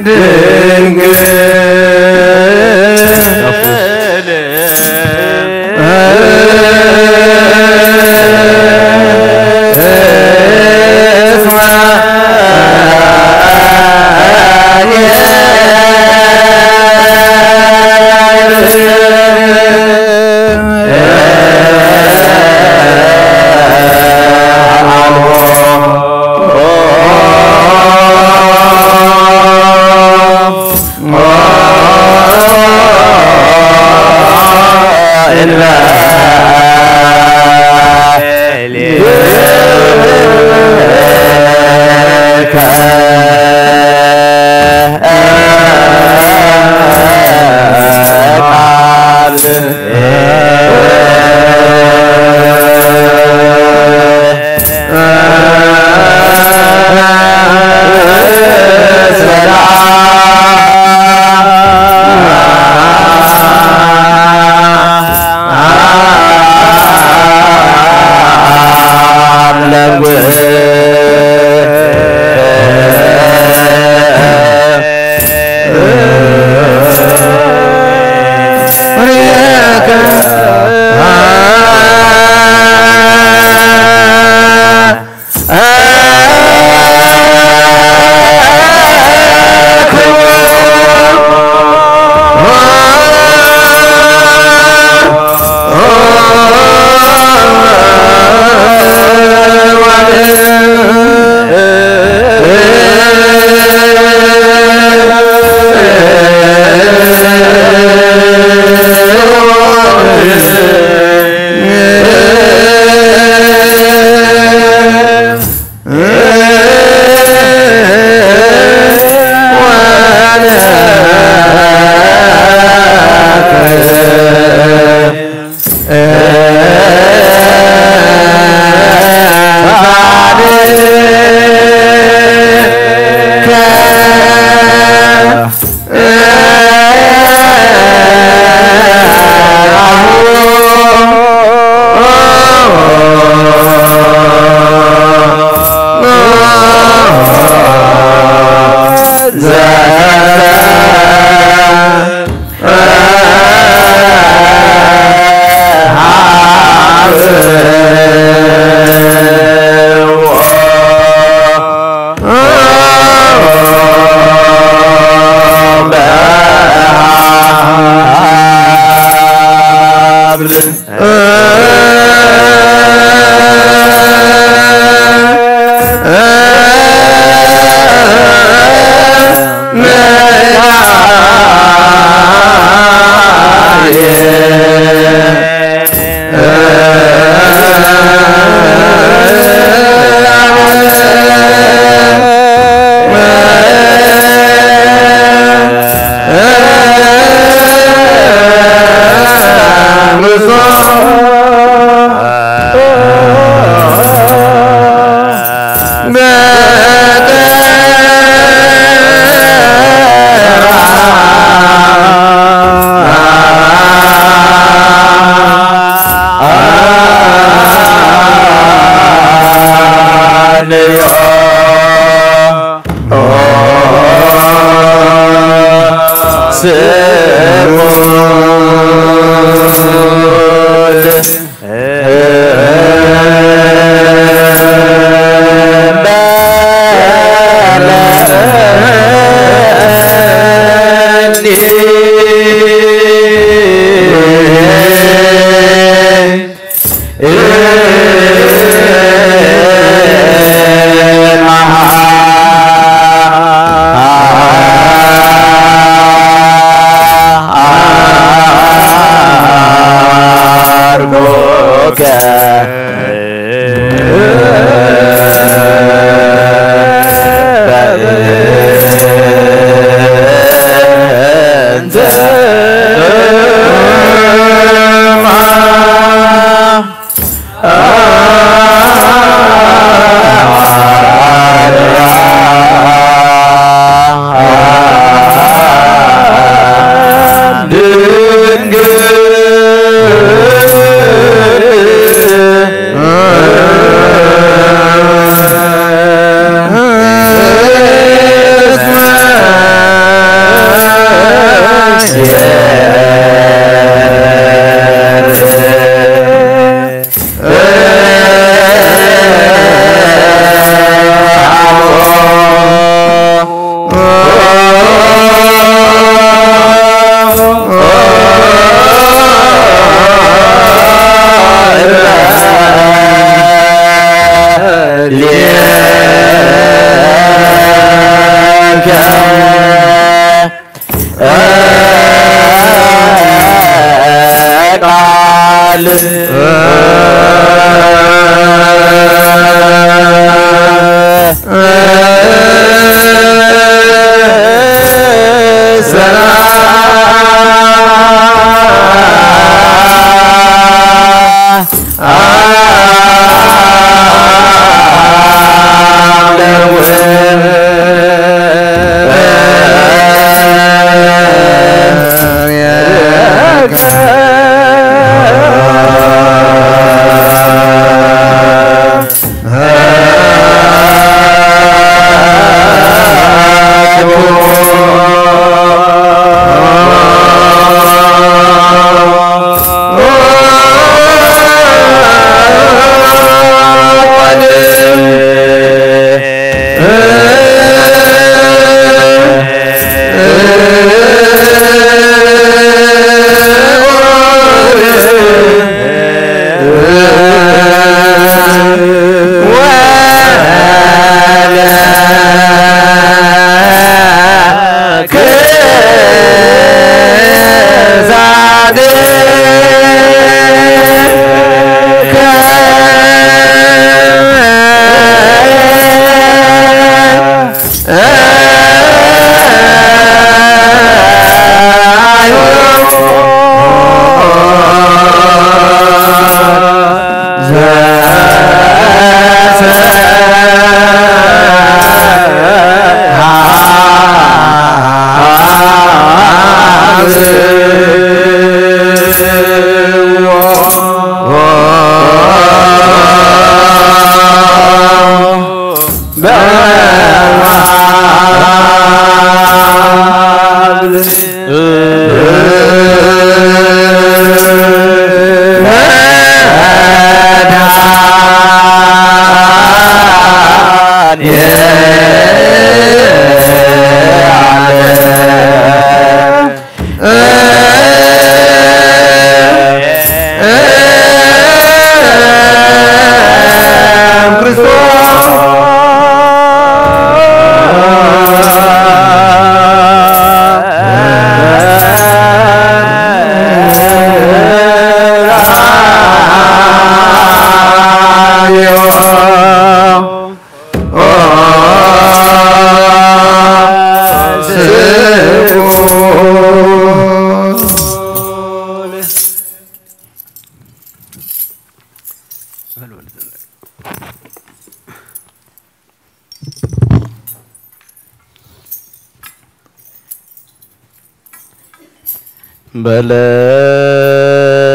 ድንግል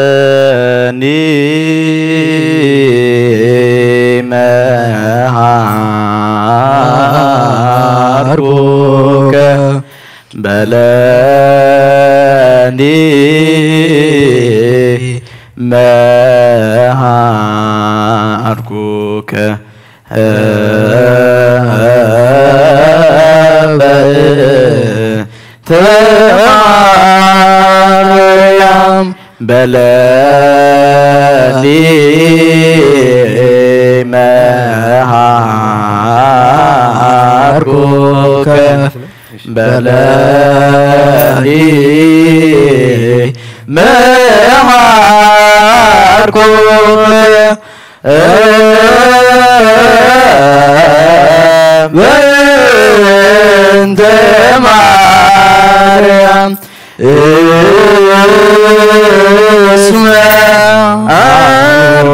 በለኒ መሃርኩከ፣ በለኒ መሃርኩከ። በእንተ ማርያም በለኒ መሃርኩከ፣ በለኒ መሃርኩከ። በእንተ ማርያም እስመ አልቦ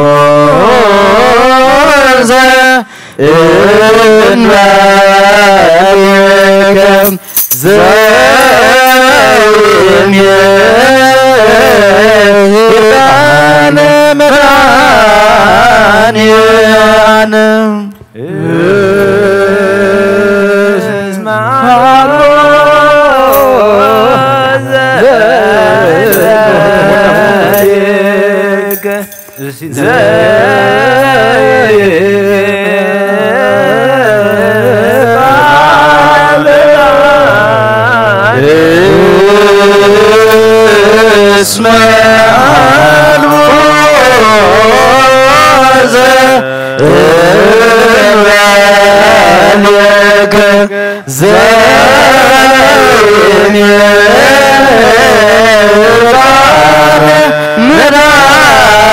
ዘእንበሌከ ዘይሜ ብርሃነ መድኃኒዓለም። እስመ አልቦ ዘእንበሌከ እስመ አልቦ ዘእንበሌከ ዘይሜ ብርሃነ መድኃኒዓለም።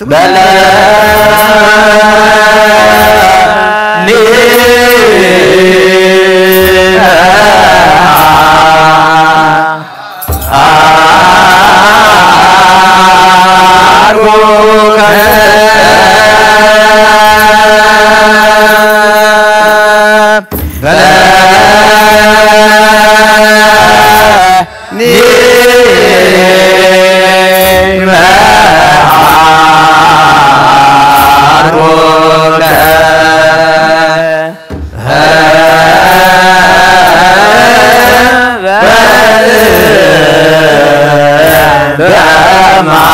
በለኒ በማር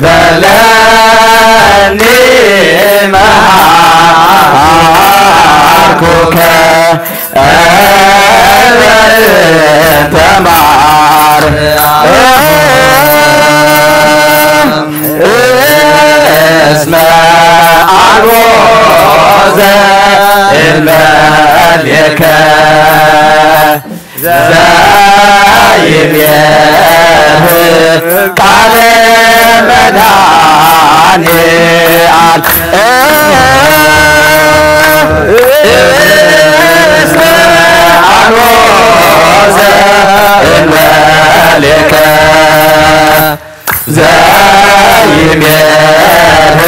በለኒ መሃርኩከ ተማር እስመ አልቦ ዘእንበሌከ ዘይቤርህ ቃለ መድኃኔዓለም እስመ አልቦ ዘእንበሌከ ዘይቤርህ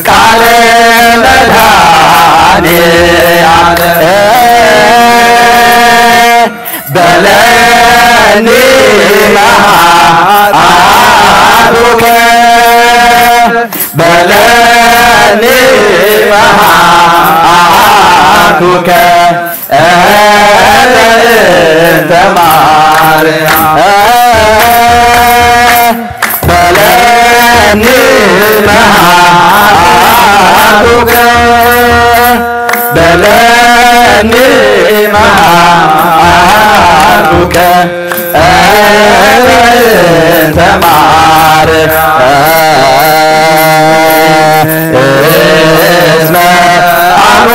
ቃለ መድኃኔዓለም በለኒ መሃርኩከ በለኒ መሃርኩከ እንተ ማርያም በለኒ መሃርኩከ በለኒ መሃርኩከ እንተ ማርያም እስመ አልቦ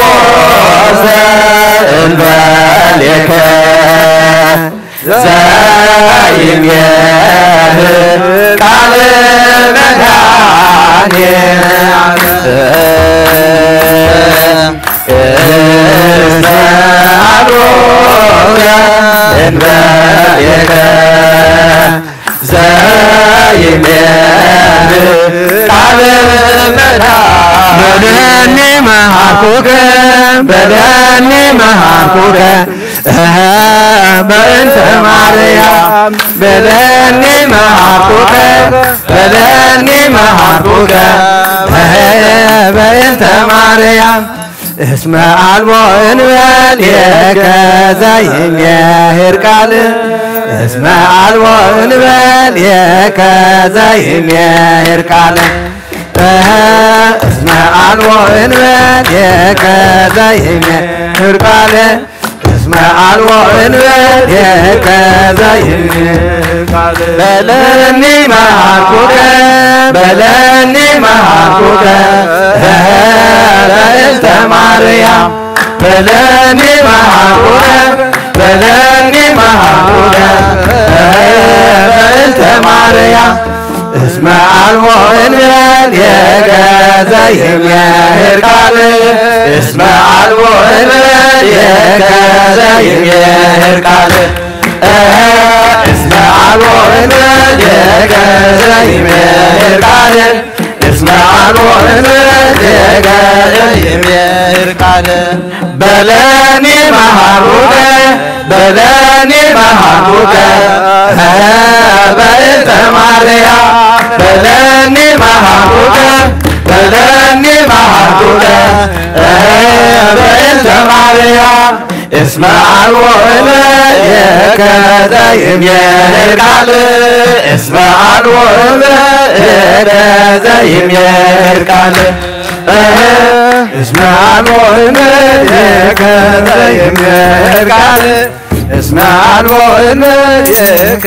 ዘእንበሌከ ዘይቤርህ ቃለ መድኃኔዓለም እስመ አልቦ ዘእንበሌከ ዘይቤርህ ቃለ መድኃኔዓለም በለኒ መሃርኩከ በለኒ መሃርኩከ እህ፣ በእንተ ማርያም በለኒ መሃርኩከ በለኒ መሃርኩከ እህ፣ በእንተ ማርያም እስመ አልቦ እንበሌከ ዘይሜህር ቃል እስመ አልቦ እንበሌከ ዘይሜህር ቃል እህ፣ እስመ አልቦ እንበሌከ ዘይሜህር ቃል እስመ አልቦ እንበሌከ ዘይሜህር ቃል በለኒ መሃርኩከ በለኒ መሃርኩከ እህ፣ በእንተ ማርያም በለኒ መሃርኩከ በለኒ መሃርኩከ እህ፣ በእንተ ማርያም እስመ አልቦ እንበሌከ ዘይሜህር ቃል እስመ አልቦ እንበሌከ ዘይሜህር ቃል እህ፣ እስመ አልቦ እንበሌከ ዘይሜህር ቃል እስመ አልቦ እንበሌከ ዘይሜህር ቃል በለኒ መሃርኩከ በለኒ መሃርኩከ እህ፣ በእንተ ማርያም በለኒ መሃርኩከ በለኒ መሃርኩከ እህ፣ በእንተ ማርያም እስመ አልቦ እንበሌከ ዘይሜህር ቃል እስመ አልቦ እንበሌከ ዘይሜህር ቃል እህ፣ እስመ አልቦ እንበሌከ ዘይሜህር ቃል እስመ አልቦ እንበሌከ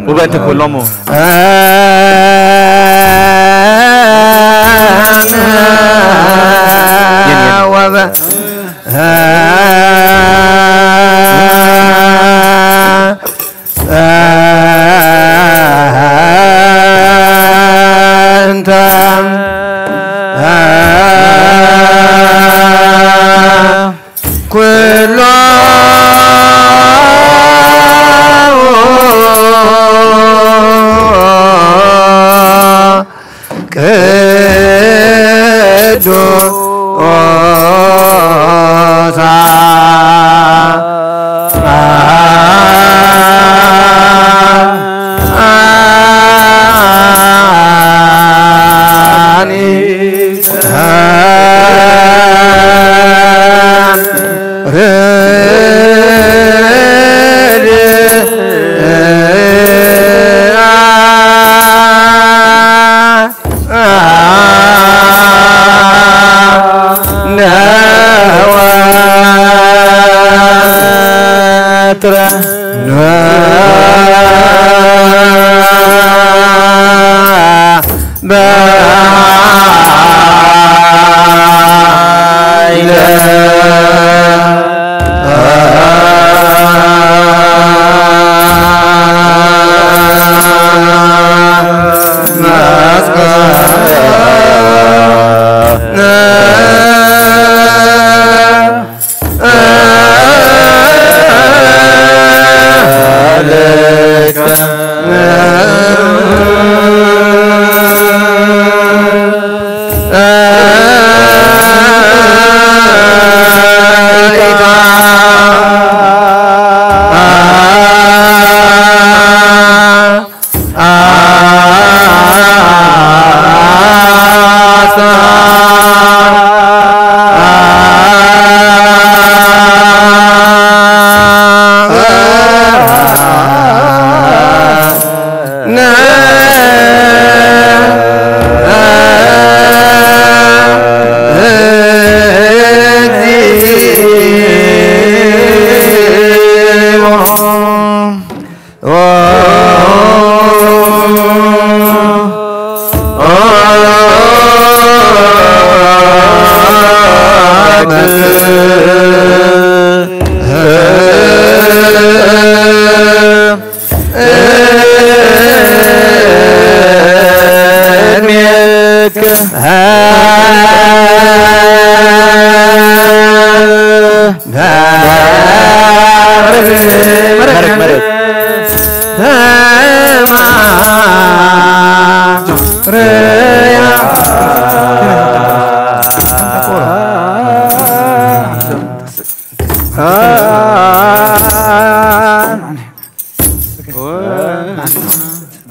ውበተ ኩሎሙ። ኩሎ ቅዱሳ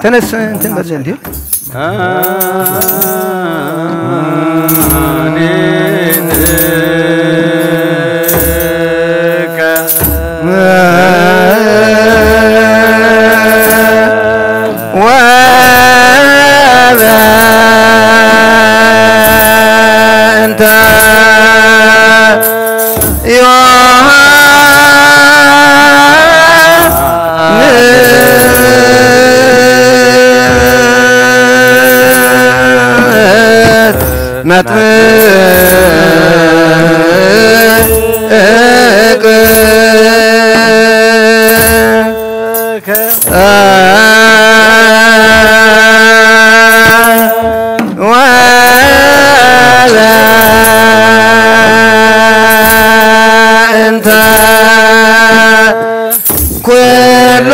ተነስ፣ እንትን በል እንዲሁ። ወበእንተ ዮሐንስ መጥምቅ ወበእንተ ኩሎሙ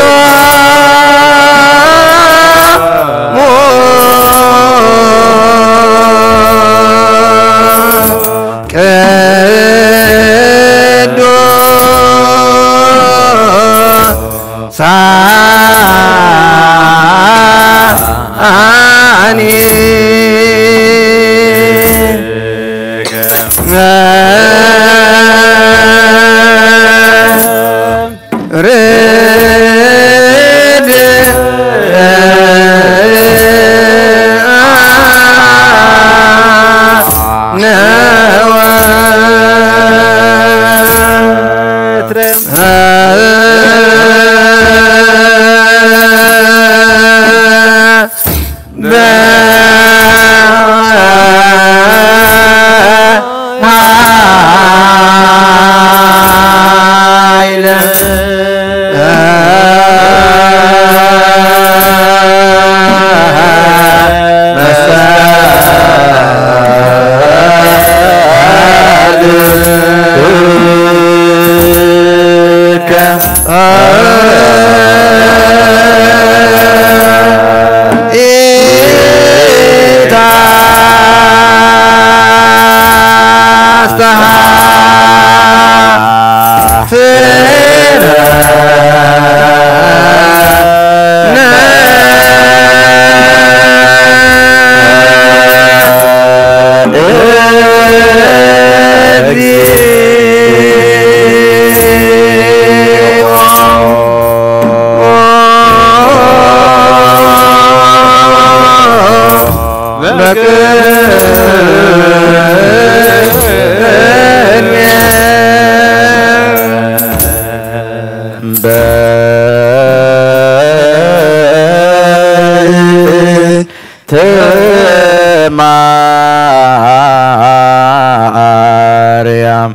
ማርያም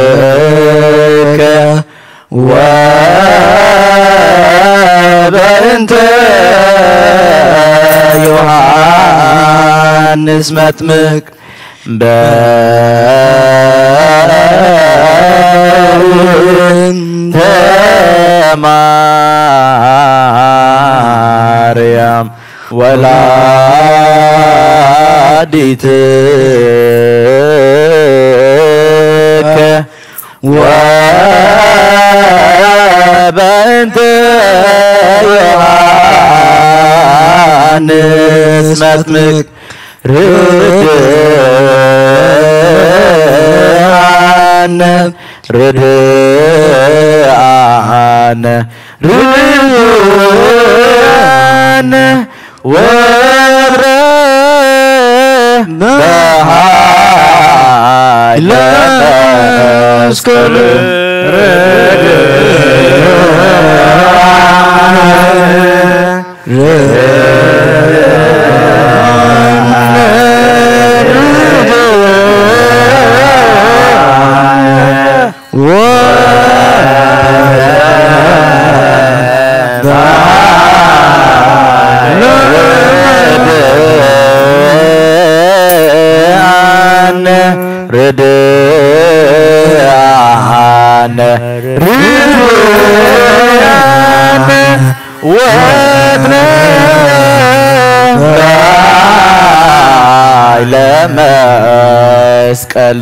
ወላዲትከ ወበእንተ ዮሐንስ መጥምቅ በእንተ ማርያም ወላዲትከ ወበእንተ ዮሐንስ መጥምቅ ርድኣነ ርድኣነ ርድኣነ ወረ በሃይለ መስቀል ርድኣነ ርድኣነ ወትረ በሃይለ መስቀል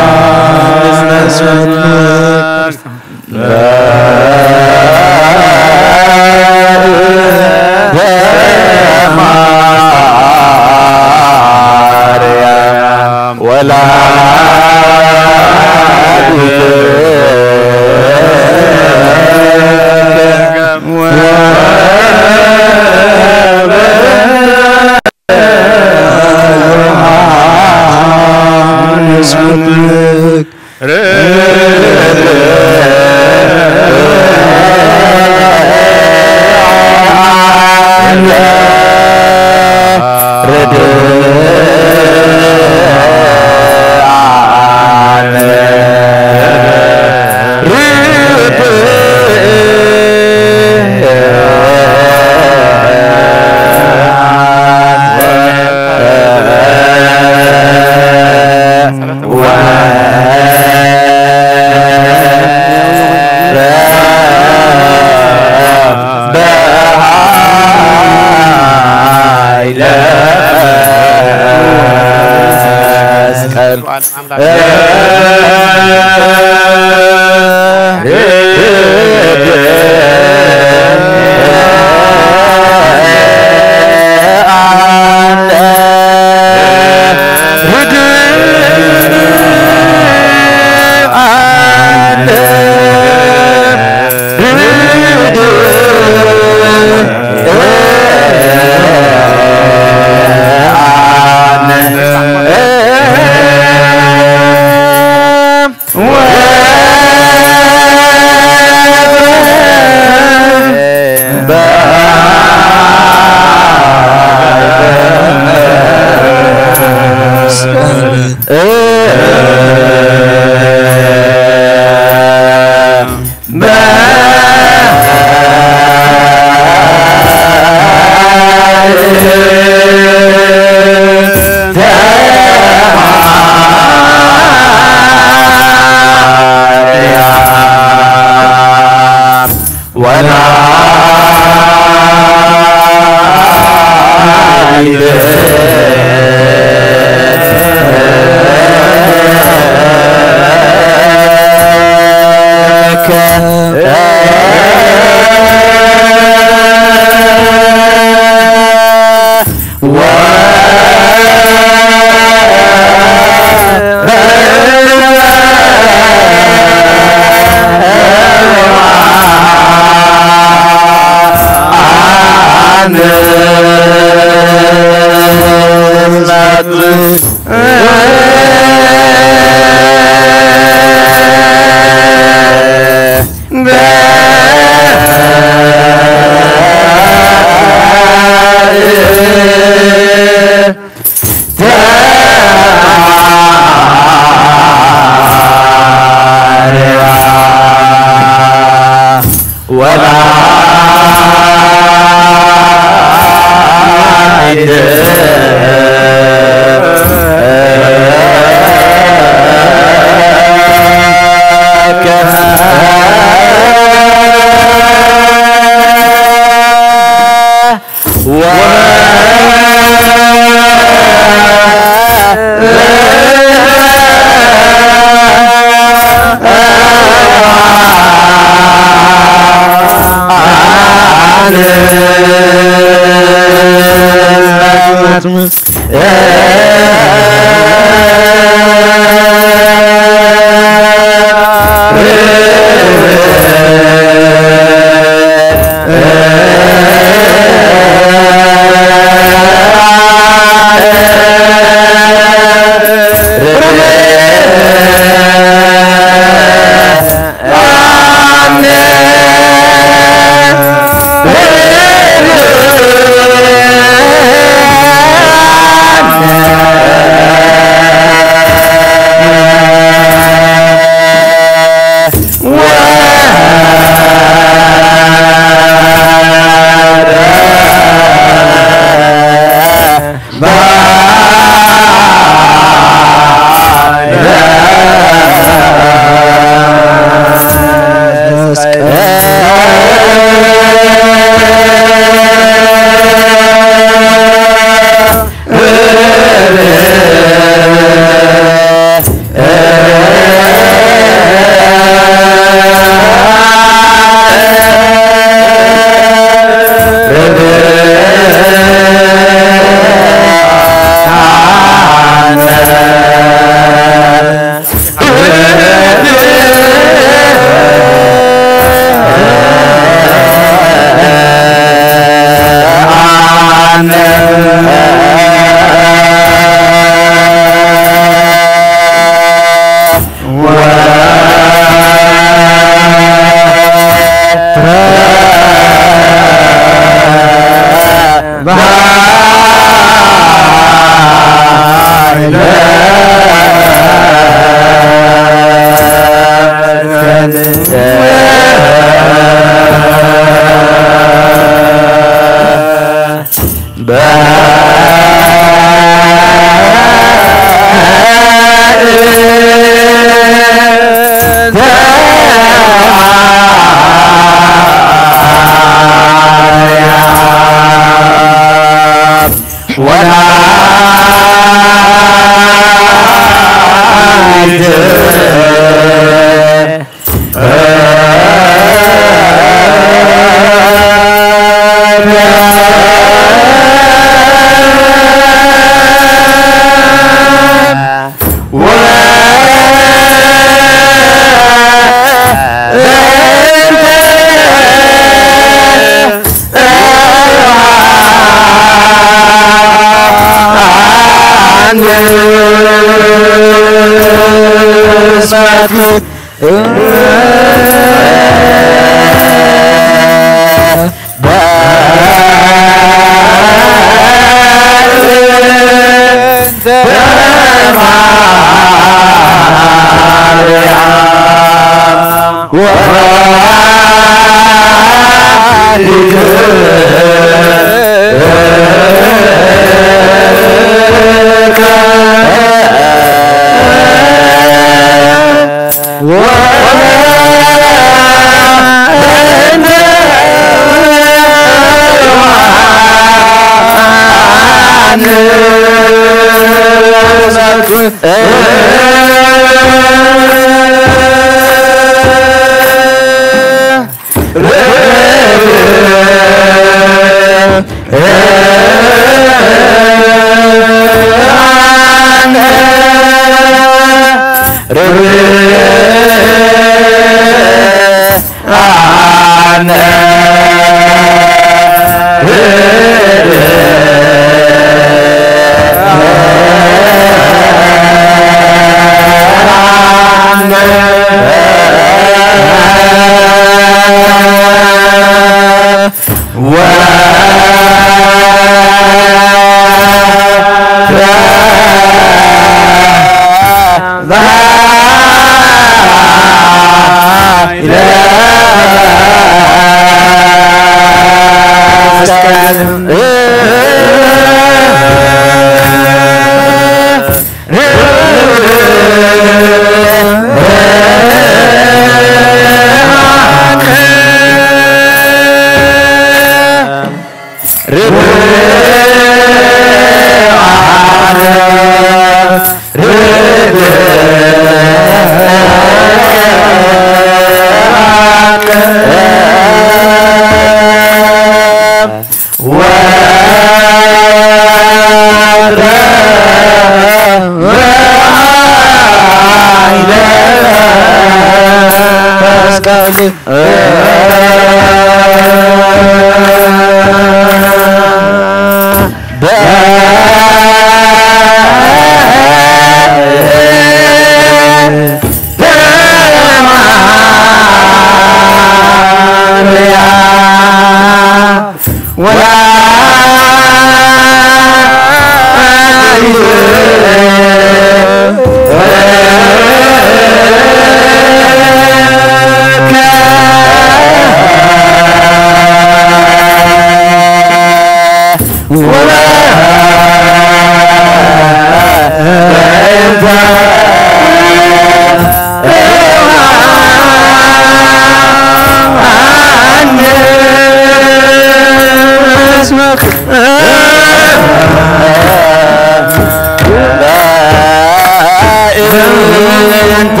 እንተ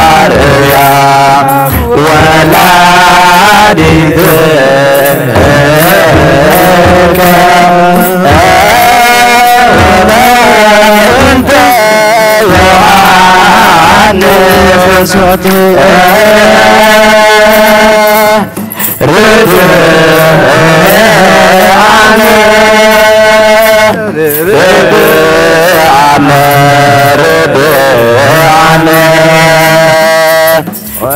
ማርያም ወላዲትከ እንተ ዮሐንስ ርድአነ ርድአነ ርድአነ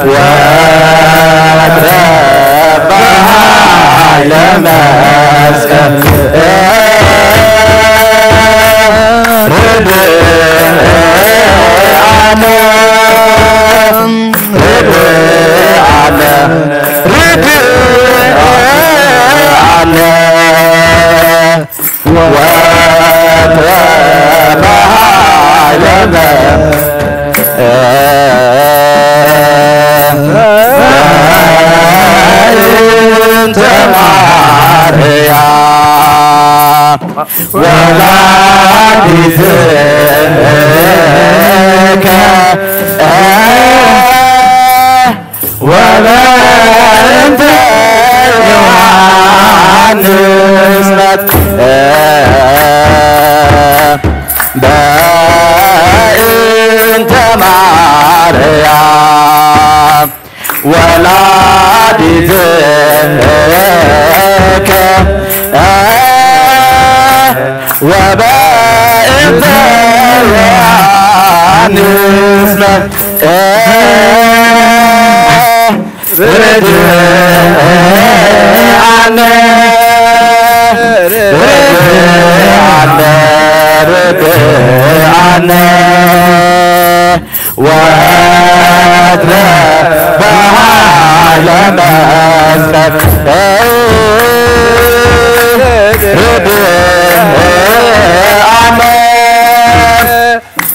ወትረ በኃይለ መስቀል ርድአነ ርድአነ ርድአነ ወትረ በኃይለ እንተ ማርያም ወላዲትከ ወበእንተ ዮሐንስ በእንተ ማርያም ወላዲትከ ወበእንተ ዮሐንስ ርድአነ ርድአነ ርድአነ ወትረ በኃይለ መስቀል ርድአነ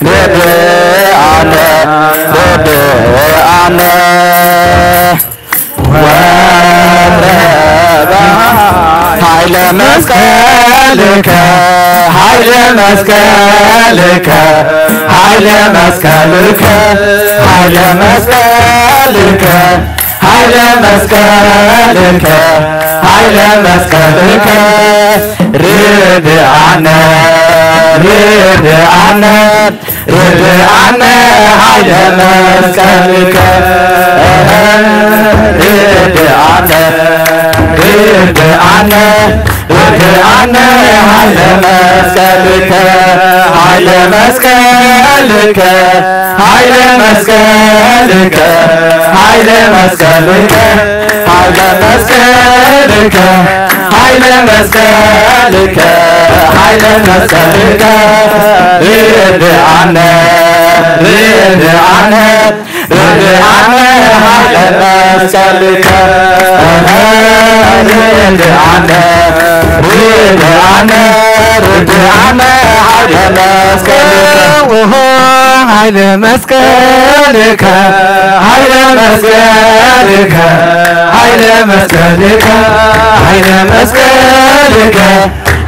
ርድአነ ርድአነ ወትረ በኃይለ መስቀልከ ኃይለ መስቀልከ ኃይለ መስቀልከ ኃይለ መስቀልከ ኃይለ መስቀልከ ኃይለ መስቀልከ ርድአነ ርድአነ ርድአነ ኃይለ መስቀልከ ርድአነ ርድአነ ርድአነ ኃይለ መስቀልከ ኃይለ መስቀልከ ኃይለ መስቀልከ ኃይለ መስቀልከ ኃይለ መስቀልከ ኃይለ መስቀልከ ኃይለ መስቀልከ ርድአነ ርድአነ ርድአነ ኃይለ መስቀልከ ርድአነ ርድአነ ርድአነ ኃይለ መስቀልከ ኃይለ መስቀልከ ኃይለ መስቀልከ ኃይለ መስቀልከ ኃይለ መስቀልከ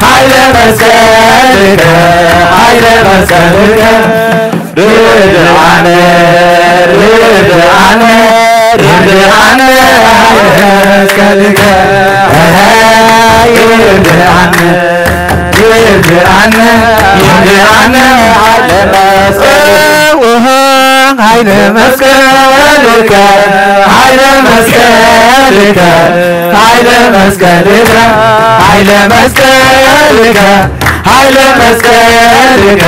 ኃይለ መስቀልከ ኃይለ መስቀልከ ርድአነ ርድአነ ርድአነ ኃይለ መስቀልከ ርድአነ ርድአነ ርድአነ ኃይለ መስቀልከ ኃይለ መስቀልከ ኃይለ መስቀልከ ኃይለ መስቀልከ ኃይለ መስቀልከ ኃይለ መስቀልከ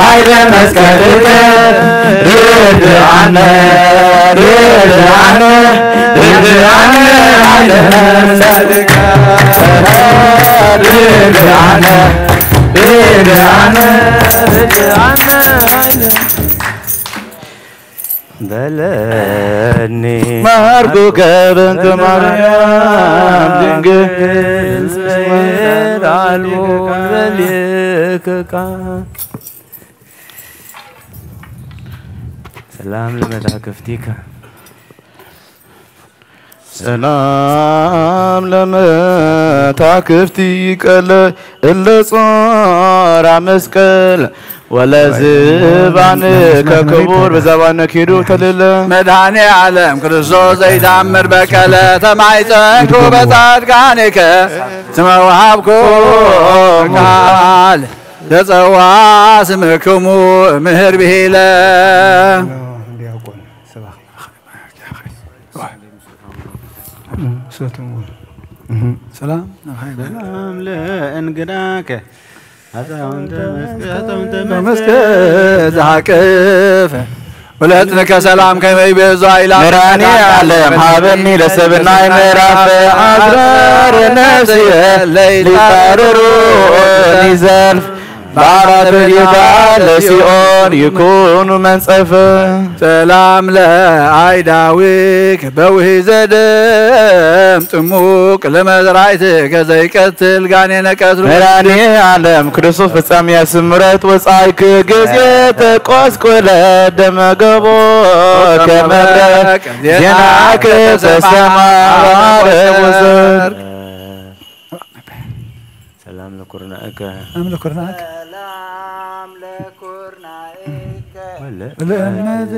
ኃይለ መስቀልከ ርድኣነ ርድኣነ ርድኣነ ኃይለ መስቀልከ ርድኣነ ርድኣነ ርድኣነ ኃይለ በለኒ ማርኩከ በእንተ ማርያም ድንግል ስመይር አልቦ ዘልእከካ ሰላም ለመታክፍቲከ ሰላም ለመታክፍቲከ እለ ጾራ መስቀል ወለዝባን ከክቡር በዛባነ ኪዱ ተልለ መድኃኔ ዓለም ክርስቶስ ዘይታምር በቀለ ተማይፀንኩ በጻድቃኔከ ስመ ወሃብኩ ቃል ተጸዋ ስምክሙ ምህር ብሂለ ዲያቆን ስብሐት ሰላም ሰላም ለእንግዳከ አዛውንተ መስቀል አዛውንተ መስቀል መስቀል ዝሃቅፍ ወለትንከ ሰላም ከመ ይቤዞ ኢላ መድኃኔ ዓለም ሃበኒ ለሰብናይ ምዕራፍ አስረረ ነፍስየ ሊጻረሩ ሊዘልፍ በአራት ርድእታ ለሲኦል ይኩኑ መንጸፍ ሰላም ለአይዳዊክ በውሂዘ ደም ጥሙቅ ለመዝራይትከ ዘይቀትል ጋኔነ ቀትሉ መድኃኔ ዓለም ክርስቶስ ፍጻሜ ስምረት ወጻይክ ጊዜ ተቆስቆለ ደመገቦ ከመብረቅ ዜናከ ተሰማ ባሕረ ወሰርክ ሰላም ለኩርናእከ ሰላም ለኩርናእከ ሰላም ለኩርናእከ ወለ ለእምነት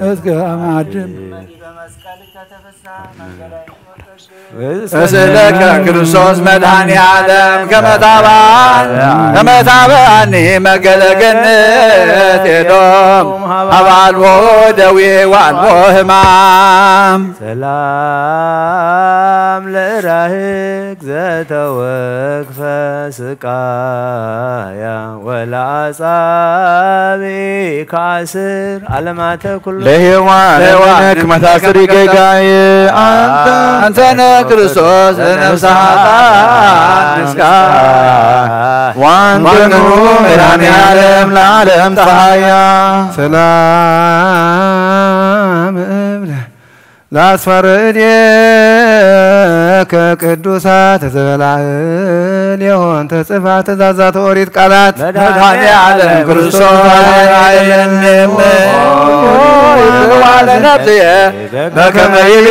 እስከ አማድም እስለከ ክርስቶስ መድኃኔ ዓለም ከመታባን ከመታባኒ መገለገነት ኤዶም አባልቦ ደዌ ዋልቦ ህማም ሰላም ለራህግ ዘተወክፈ ስቃያ ወለአጻብዕ ከአስር ዓለማተ ኩሉ ለሔዋን ለሔዋን ለነክ መታስሪ ጌጋዬ አንተ አንተነ ክርስቶስ ለነፍሰ ኃጥአን ምስካን ዋንተኑ መድኃኔ ዓለም ለዓለም ፀሐያ ሰላም እብል ለአስፋረ እዴከ ቅዱሳት ዘበላዕል የሆን ተጽፋ ትእዛዛት ኦሪት ቃላት መድኃኔ ዓለም ክርስቶስ አይለንም ዋለ ነፍስየ በከመ ይቤ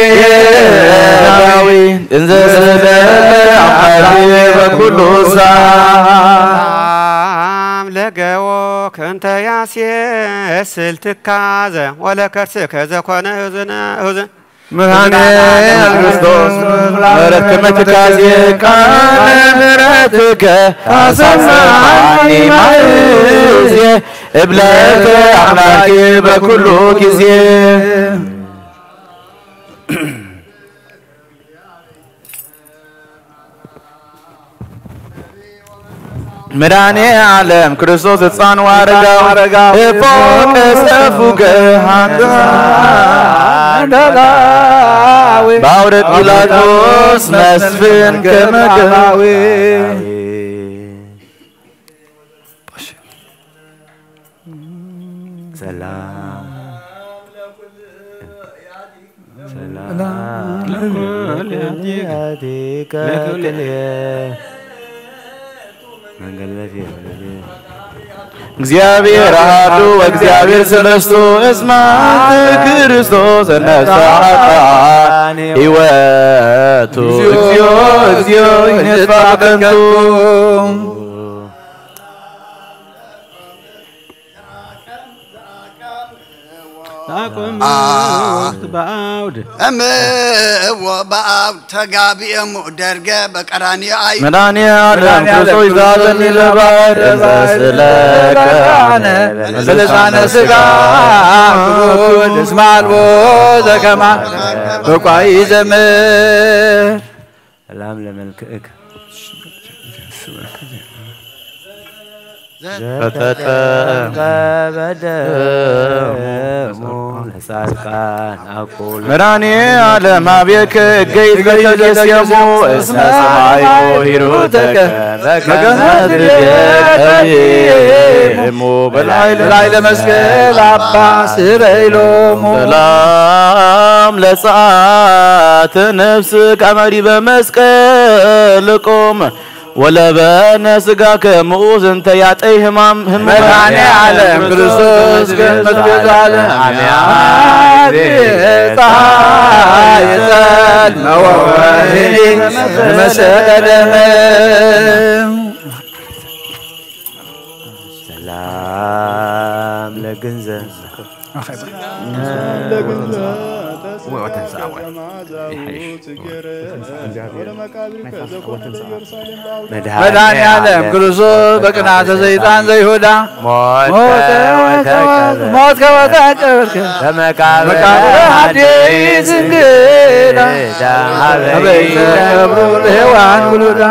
ዳዊት እንዘ ስለ አምላኬ በኩሉ ሰዓት ለገቦ ከንተ ያስየስል ትካዘ ወለከርስከ ዘኮነ እዝነ እዝን መድኃኔ ክርስቶስ ምሕረት ከመ ትካዜ ቃለ ምሕረትከ አሰማኒ ማእዜ እብለከ አምላኬ በኩሉ ጊዜ መድኃኔ ዓለም ክርስቶስ ሕፃን ወአረጋዊ እፎ ቀሰፉ ገሃንዳ በአውደ ጲላጦስ መስፍን ከመገባዊ ሰላም ሰላም ለኩልያቲከ ለኩልየ መንገለቲ እግዚአብሔር አሐዱ ወእግዚአብሔር ሰለስቱ እስመ አንተ ክርስቶስ ነፍሰ ኃጥአን ሕይወቱ እግዚኦ እግዚኦ ይትፋቀንቱ ኣቁም ሞት ብኣውድ እምዎ ብኣውድ ተጋቢኦሙ ደርገ በቀራንዮ ኣዩ። መድኃኔ ዓለም ክርስቶስ ይዛዘኒ ለባህር ስለካነ በልሳነ ስጋ ክቡድ እስመ አልቦ ዘከማ በቋይ ዘምር ሰላም ለመልክዕከ ዘተጠምቀ በደሙ ለጻድቃን አኩሉ መድኃኔ ዓለም አብየከ እገይ ዘተደስየሙ እስመ ሰማዩ ሂሩተከ በገነት እሙ በላይ ለመስቀል አባ ስረይሎሙ ሰላም ለጸአተ ነፍስ ከመ ዲበ መስቀል ቁም ወለበነ ስጋከ ምኡዝ እንተ ያጠይ ህማም ህሙማን መድኃኔ ዓለም ክርስቶስ መስቀል አሚያ ፀሐይ ጸልመ ወወህኒ መሰለ ደመ ሰላም ለግንዘ መድኃኔ ዓለም ክርስቶስ በቅናተ ሰይጣን ዘይሁዳ ሞት ሞት ከወተቀበርከ ከመቃብር መቃብር አዲስ እንግዳ አበይ ተብሩ ለሔዋን ውሉዳ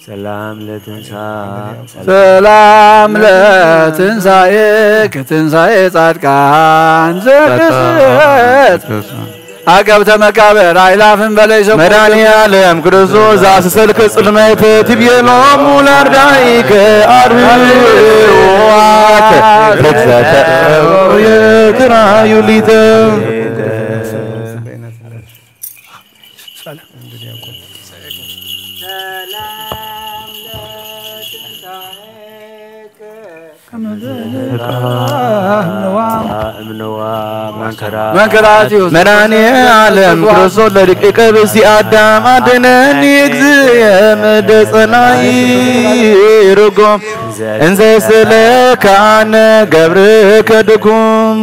ሰላም ለትንሳ ሰላም ለትንሳኤ ክትንሳኤ ጻድቃን ዘክስት አቀብተ መቃብር አይላፍን በለይሰ መድኃኔ ዓለም ክርስቶስ ዘአስተሰልከ ጽልመት ትቤሎሙ ለአርዳኢከ አርህዋት ርግዘተ የትራዩ ሊተ እምንዋ መንከራ መንከራት እዩ። መድኃኔ ዓለም ክርስቶስ ለደቂቀ ብእሲ አዳም አድነኒ እግዚእ እምደ ጸላኢ ርጉም እንዘ ስለካነ ገብርከ ድኩም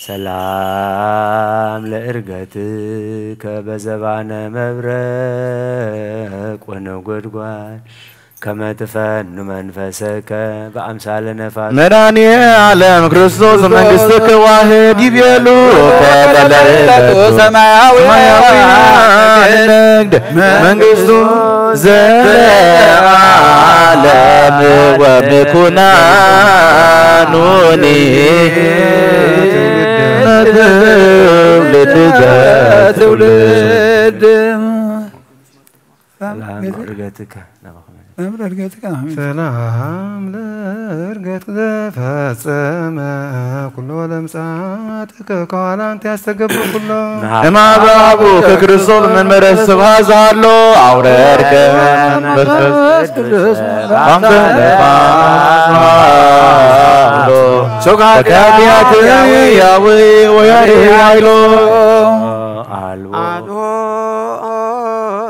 ሰላም ለእርገትከ በዘባነ መብረቅ ወነጎድጓድ ከመ ትፈኑ መንፈሰከ በአምሳለ ነፋስ መድኃኔ ዓለም ክርስቶስ መንግሥትከ ዋህድ ይቤሉ ከመለለቱ ሰማያዊ ሰማያዊ ንግድ መንግሥቱ ዘለዓለም ወምኩናኑኒ ትውልድ ትውልድ ሰላም ለእርገትከ ናባኹም። ሰላም ለእርገትከ ዘፈጸመ ኩሎ ለምጻትከ ከኋላ እንተ ያስተገብር ኩሎ እማበ አቡ ከክርስቶስ መንበረ ስብሐት ዛሎ አውረድከ መንፈስ ቅዱስ ባንተ ነፋስ ሶጋት ያትያዊ ያዊ ወያሪ ዋይሎ አልቦ አልቦ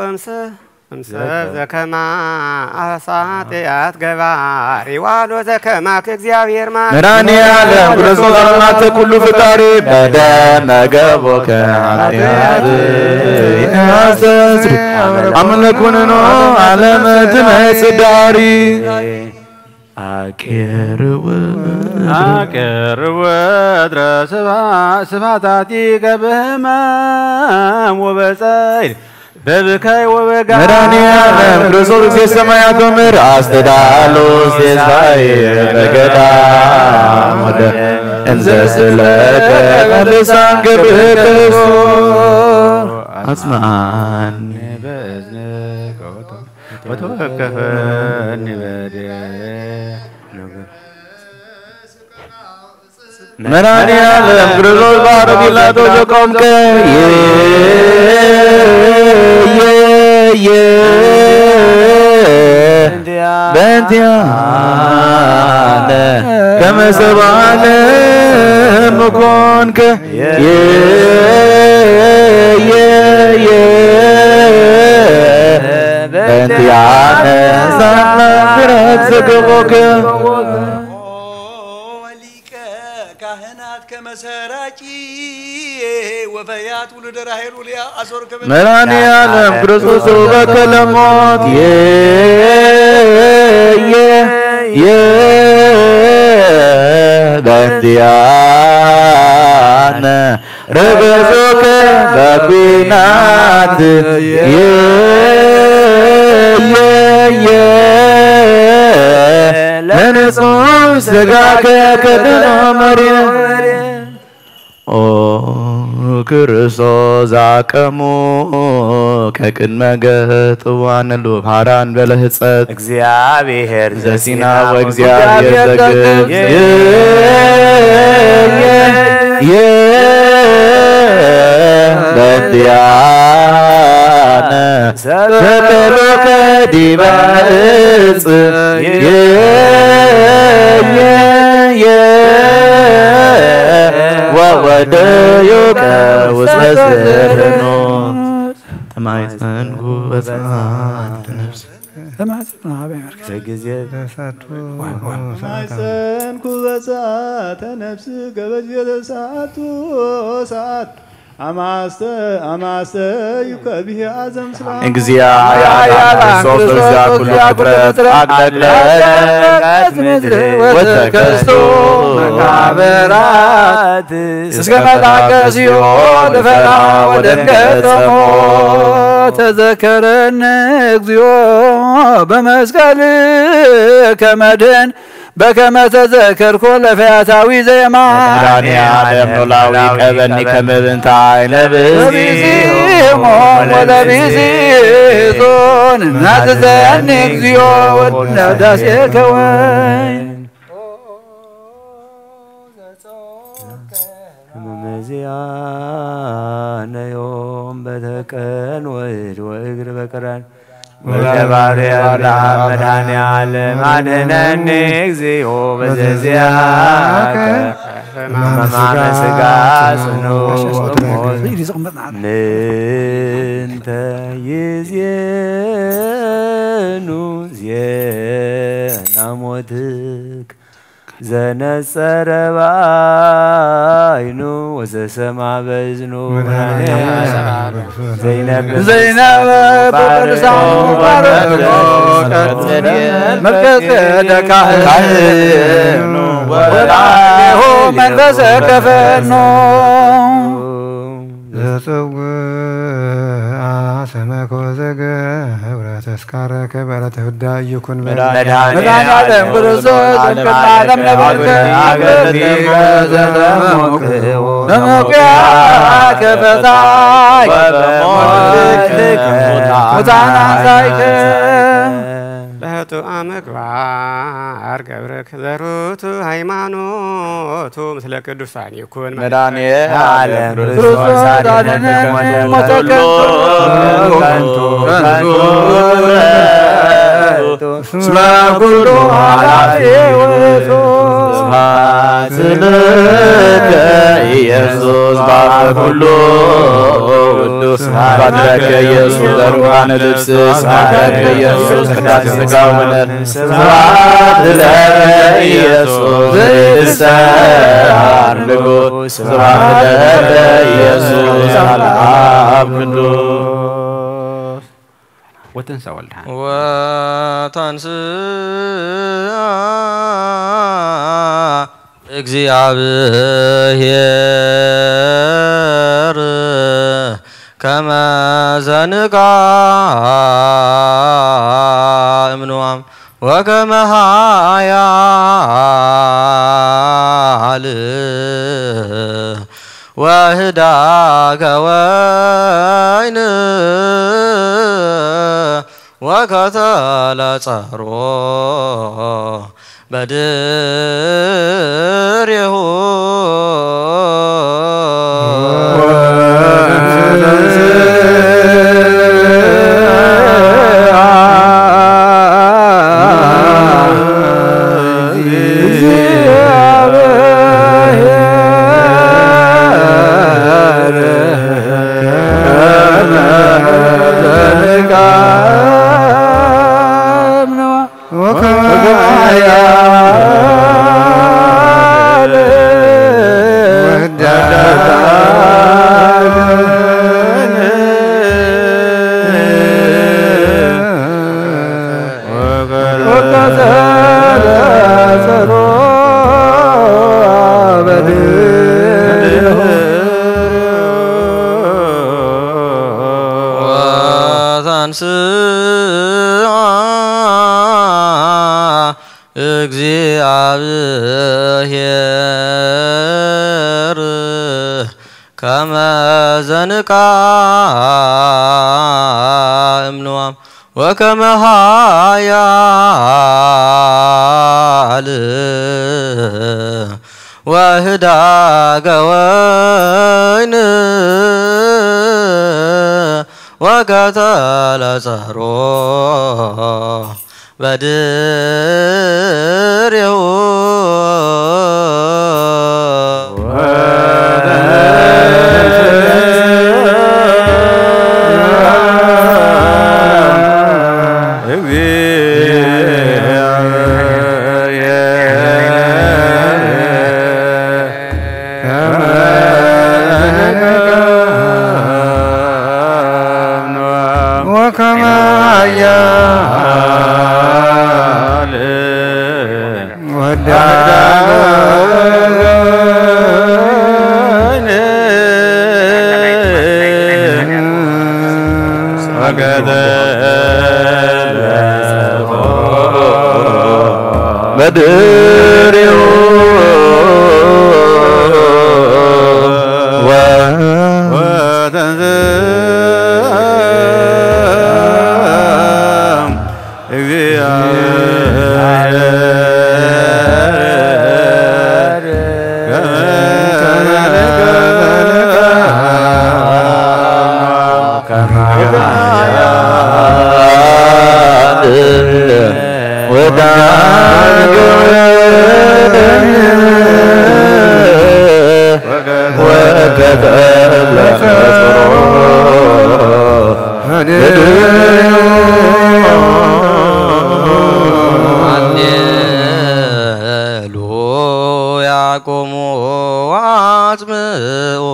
እምሰ እምሰ ዘከማ አሳ ኃጢአት ገባሪ ዋዶ ዘከማክ እግዚአብሔር ማለት መድኃኔ ዓለም ክርስቶስ አርማተ ኩሉ ፍጣሪ በደመ ገቦከ ኃጢአት ያስተስሪ አምልኩንኖ ዓለም ትመጽእ ዳሪ አቅርብ አቅርብ ወትረ ስብሐ- ስብሐታቲከ በህማም ወበጸይል በብካይ ወበጋ መድኃኔ ዓለም ክርስቶስ እግዚእ ሰማያት ወምድር አስተዳሎ ሴሳይ በገዳም ወደ እንዘ ስለከ ቅዱሳን ገብርከ አጽናን በእዝንከ ወተወከፈኒ በደ መድኃኔ ዓለም ክርስቶስ ባሕረ ጲላጦስ ዘቆምከ በእንቲአነ ከመ ሰብአነ ምኮንከ በእንቲአነ ሳምረት ዘገቦከ ሰራቂ ወፈያት ውሉደ ራሄል ውልያ ኣዞር ከበደ መድኃኔ ዓለም ክርስቶስ በከለ ሞት የየ በእንቲአነ ረገዞከ በኩናት የየ ለንጹሕ ሥጋከ ከደኖ መርየ ኦ ክርስቶስ ዛቀሙ ከቅድመ ገጽ ዋን ሉብ ሃራን በለህጸት እግዚአብሔር ዘሲና ዘሲና ወእግዚአብሔር ዘግብ በእንቲአነ ሰቀሎከ ዲበ እጽ ወወደዮከ ውስተ ዝህኖት ተማይጸንኩ በጸዓት ነፍስ ተማጽኖ ሀበ ይመርክ። በጊዜ ተሳቱ ሰዓት ተማይጸንኩ በጸዓተ ነፍስ ገበዝ የተሰዓቱ ሰዓት አማስተ አማስተ ይከብህ አዘም ስላ እግዚአ ያለ ክርስቶስ በዚያ ኩሉ ፍጥረት አቅለቀት ምድር ወተከስቶ መቃብራት እስከ መላከ ሲኦል ፈራ ወደንገጸሞ ተዘከረን እግዚኦ በመስቀል ከመድህን በከመ ተዘከርኮ ለፈያታዊ ዘየማን መድኃኔ ዓለም ኖላዊ ቀበኒ ከመ ብእንተ አይነ ብእሲሞ ወለብእሲቶን ናዝዘኒ እግዚኦ ወዳሴከ ወይን መመዚያ ነዮም በተቀን ወእድ ወእግር በቅረን ወልደ ባርያ አብርሃም መድኃኔ ዓለም አድነኒ እግዚኦ በዘዚያከ ሕማመ ሥጋ ጽኑ ምንተ ይዜኑ ዜና ሞትክ ዘነጸረ ባይኑ ወዘሰማ በዝኑ ዘይነብር ዘይነብር በቅዱሳኑ ባረኮ መልከጼዴቅ ካህኑ ወላዲሁ መንፈሰ ከፈኑ ዘጽውዓ ስመኮ ዘገብረ ተስካረከ በረተ ፍዳ ይኩን በል። መድኃኔ መድኃኔ ዓለም ክርስቶስ እምቅድመ ዓለም ነበርከ አገልግል ዘተሞክዎ በመኩያከ ፈታይ ወበሞትከ ሙታን አንሳይከ ለህጡአ ምግባር ገብረክ ዘርቱ ሃይማኖቱ ምስለ ቅዱሳን ይኩን። መድኃኔ ዓለም ክርስቶስ አድነን ሞተ ከንቱ ከንቱ ከንቱ እስመ ኩሉ ኃላፊ ውእቱ። ስብሐት ለከ ኢየሱስ በአፈ ኩሉ ቅዱስ ስብሐት ለከ ኢየሱስ ዘርባነ ልብስ ስብሐት ለከ ኢየሱስ ቅዳሴ ሥጋ ወመንፈስ ስብሐት ለከ ኢየሱስ ዘይትሰዓር ንጉሥ ስብሐት ለከ ኢየሱስ አብ ቅዱስ ወተንሳ ወልድሃ ወተንስአ እግዚአብሔር ከመ ዘንቃ እምንዋም ወከመ ኃያል ወህዳገ ወይን ወከተለ ጸሮ በድሬሁ ዘነጸሮ በድሁ ወተንስአ እግዚአብሔር ከመ ዘንቃ እምንዋም ወከመ ኃያል ወህዳገ ወይን ወቀተለ ጸሮ በድሬሁ ወከመ ኃያል ወዳግ በድሬሁ ሃሌሉያ። ቁሙ ወአጽምዑ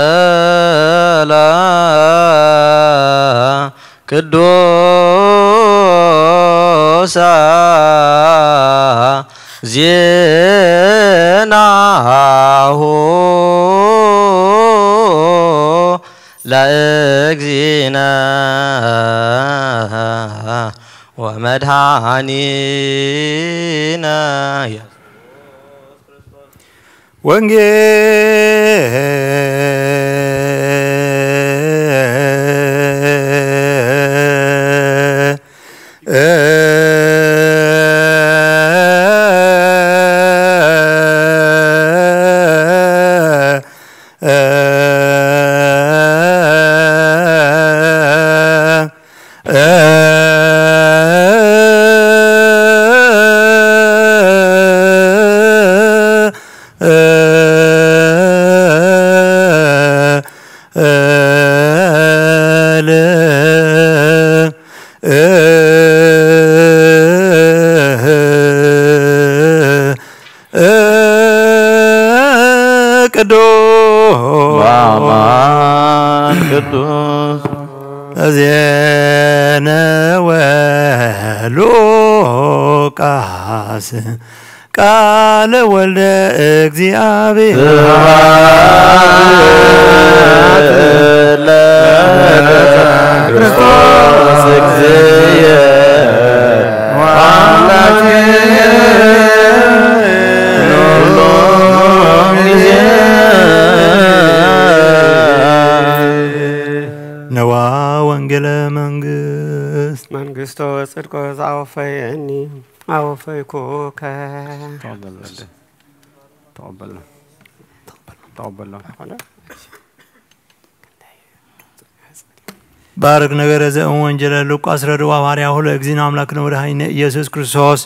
ወንጌላ ቅዱሳ ዜናሁ ለእግዚእነ ወመድኃኒነ ኢየሱስ ክርስቶስ። ወንጌል ቅዱስ በአማን ቅዱስ ዜነወ ሉቃስ ቃለ ወልደ እግዚአብሔር። ስብሐት ለከ ክርስቶስ እግዚእየ ወአምላክየ ኩሉ ጊዜ። ነዋ ወንጌለ መንግስት። መንግስቶ ጽድቆ ዘአወፈየኒ አወፈይኩከ። ተቐበል በል። ተቐበል ነው። ተቐበል ነው። ባርክ ነገረ ዘእም ወንጌለ ሉቃስ ረድእ ሐዋርያሁ ለእግዚእነ አምላክነ ወመድኃኒነ ኢየሱስ ክርስቶስ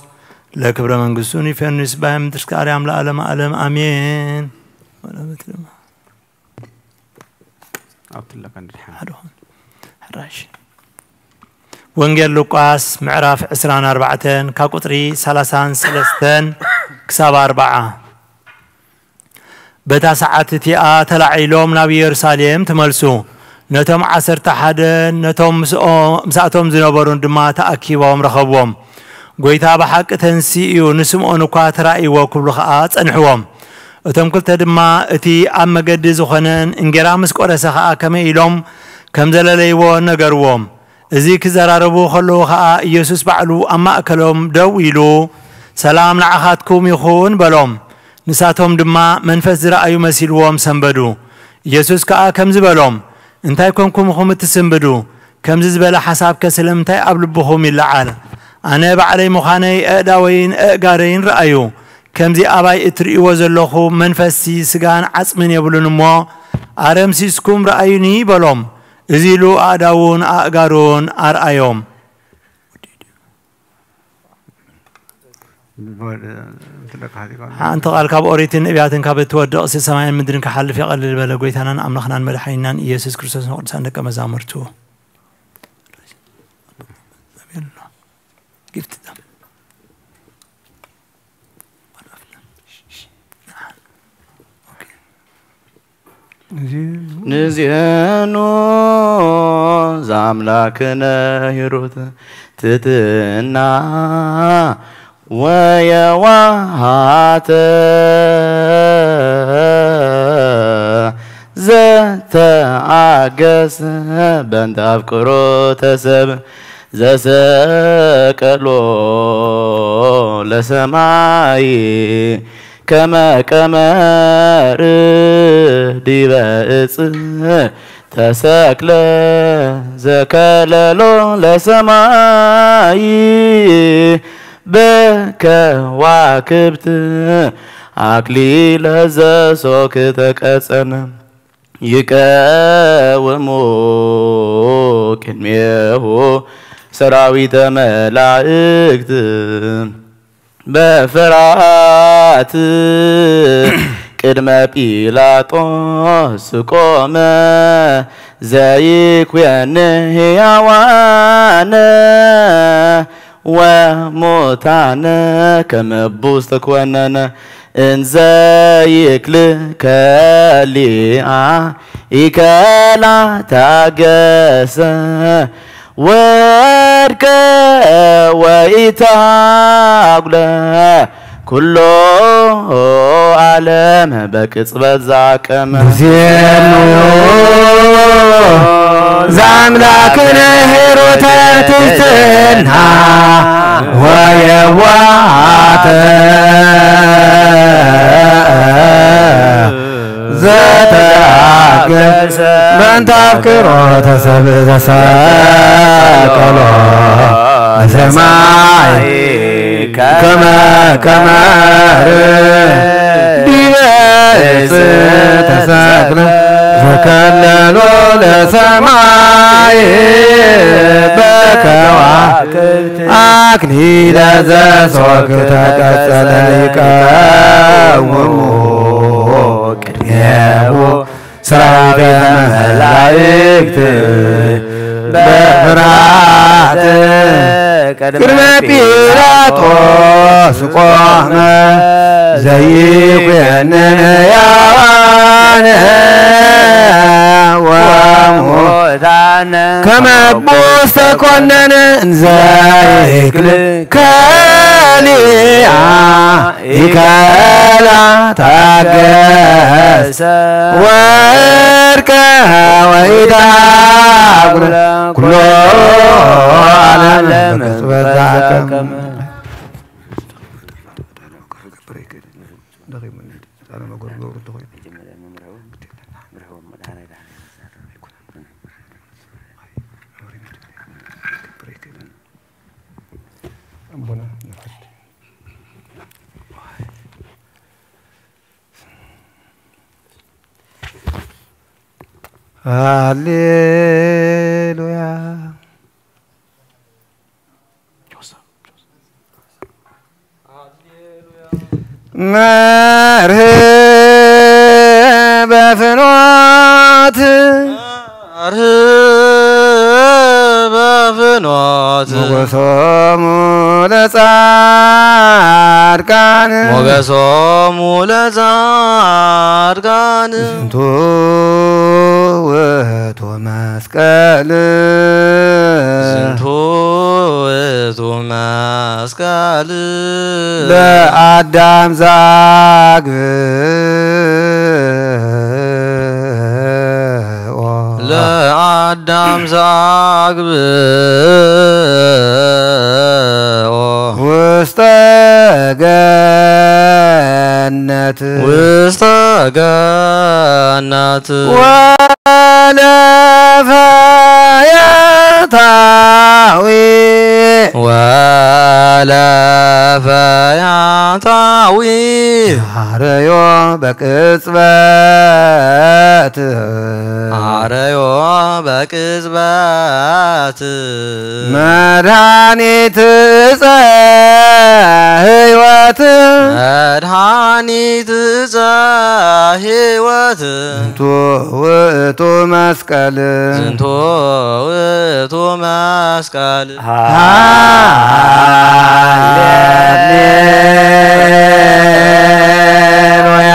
ለክብረ መንግስቱ ኒፌኑ ይስባሕ እምድር እስከ አርያም ለዓለመ ዓለም አሜን። ወለበት ድማ። ኣብትለካ እንድሕር ሓደ ኹን። ሕራሽ። ወንጌል ሉቃስ ምዕራፍ ዕስራን ኣርባዕተን ካብ ቁጽሪ ሰላሳን ሰለስተን ክሳብ ኣርብዓ። በታ ሰዓት እቲኣ ተላዒሎም ናብ ኢየሩሳሌም ተመልሱ። ነቶም ዓሰርተ ሓደን ነቶም ምስኦ-፣ ምስኣቶም ዝነበሩን ድማ ተኣኪቦም ረኸብዎም። "ጐይታ ብሓቂ ተንሲኡ እዩ፣ ንስምዖን እኳ ተራእይዎ" ክብሉ ኸኣ ጸንሕዎም። እቶም ክልተ ድማ እቲ ኣብ መገዲ ዝኾነን እንጌራ ምስ ቆረሰ ኸኣ ከመይ ኢሎም ከም ዘለለይዎ ነገርዎም። እዚ ክዘራረቡ ኸለዉ ኸኣ ኢየሱስ ባዕሉ ኣብ ማእከሎም ደው ኢሉ፣ "ሰላም ንዓኻትኩም ይኹን" በሎም። ንሳቶም ድማ መንፈስ ዝረኣዩ መሲልዎም ሰንበዱ። ኢየሱስ ከኣ ከምዚ በሎም፣ "እንታይ ኮንኩም ኢኹም እትስንብዱ? ከምዚ ዝበለ ሓሳብከ ስለምንታይ ኣብ ልብኹም ይለዓል? ኣነ ባዕለይ ምዃነይ ኣእዳወይን ኣእጋረይን ረኣዩ። ከምዚ ኣባይ እትርእይዎ ዘለኹም መንፈስሲ ስጋን ዓጽምን የብሉን እሞ፣ ኣረምሲስኩም ረኣዩኒ" በሎም። እዚ ኢሉ ኣእዳዉን ኣእጋሩን ኣርኣዮም። ሓንቲ ቃል ካብ ኦሪትን ነቢያትን ካብ እትወድቕ፣ ሰማይን ምድርን ክሓልፍ ይቐልል በለ። ጎይታናን ኣምላኽናን መድሓኒናን ኢየሱስ ክርስቶስ ንቅዱሳን ደቀ መዛሙርቱ። ንዜኑ ዘኣምላክነ ሂሩት ትትና ወየዋሃተ ዘተኣገሰ በእንተ ኣፍቅሮተ ሰብ ዘሰቀሎ ለሰማይ ከመ ቀመር ዲበ እጽ ተሰቅለ ዘከለሎ ለሰማይ በከዋክብት አክሊለ ዘሶክ ተቀጸነ ይቀውሙ ቅድሜሁ ሰራዊተ መላእክት በፍርሃት ቅድመ ጲላጦስ ቆመ ዘይኩየን ሕያዋነ ወሙታነ ከመ እቡስ ተኮነነ እንዘ ይክል ከሊኣ ኢከላ ታገሰ ወድቀ ወኢታጉለ ኩሎ ዓለም በቅጽበት ዛቀመ። ዜኑ ዘአምላክነ ሂሩተ ትሕትና ወየዋሃተ ዘተአገሰ በእንተ አፍቅሮተ ሰብ ዘሰቀሎ ሰማይ ከመ ቀመር ዲበ እጽ ተሰቅለ ዘከለሎ ለሰማይ በከዋ አክሊለ ዘሶክ ተቀጸለ ይቀውሙ ቅድሜሁ ሰራዊተ መላእክት በፍርሃት ቅድመ ጲላጦስ ቆመ ዘይኩነን ሕያዋን ወሙታነ ከመ እቡስ ተኮነነ እንዘ ይክል ከሊኣ ኢከላ ታገሰ ወድቀ ወኢታጉለ ኩሎ ዓለም በቅጽበት ዛቀመ። ሃሌሉያ። መርህበ ፍኖት መርህበ ፍኖት ሞገሶሙ ለጻድቃን ሞገሶሙ ለጻድቃን ዝንቱ ውእቱ መስቀል። ዝንቱ ውእቱ መስቀል ለአዳም ዘአግብኦ። ለአዳም ዘአግብኦ። ውስተ ገነት። ውስተ ገነት። ወለፈያታዊ። ወለፈያታዊ። አረዮ በቅጽበት። አረዮ በቅጽበት። መድኃኒት ዕፀ ሕይወት። መድኃኒት ዕፀ ሕይወት። ዝንቱ ውእቱ መስቀል። ዝንቱ ውእቱ መስቀል። ሃሌሉያ።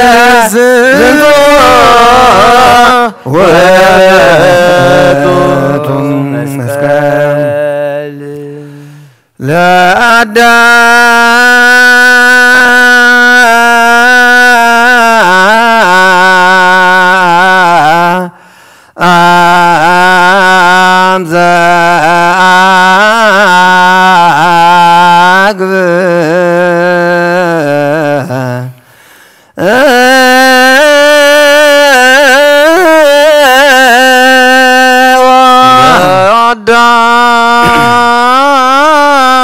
ዝንቱ ውእቱ መስቀል ለአዳም ዘአግብኦ። መድኃኒት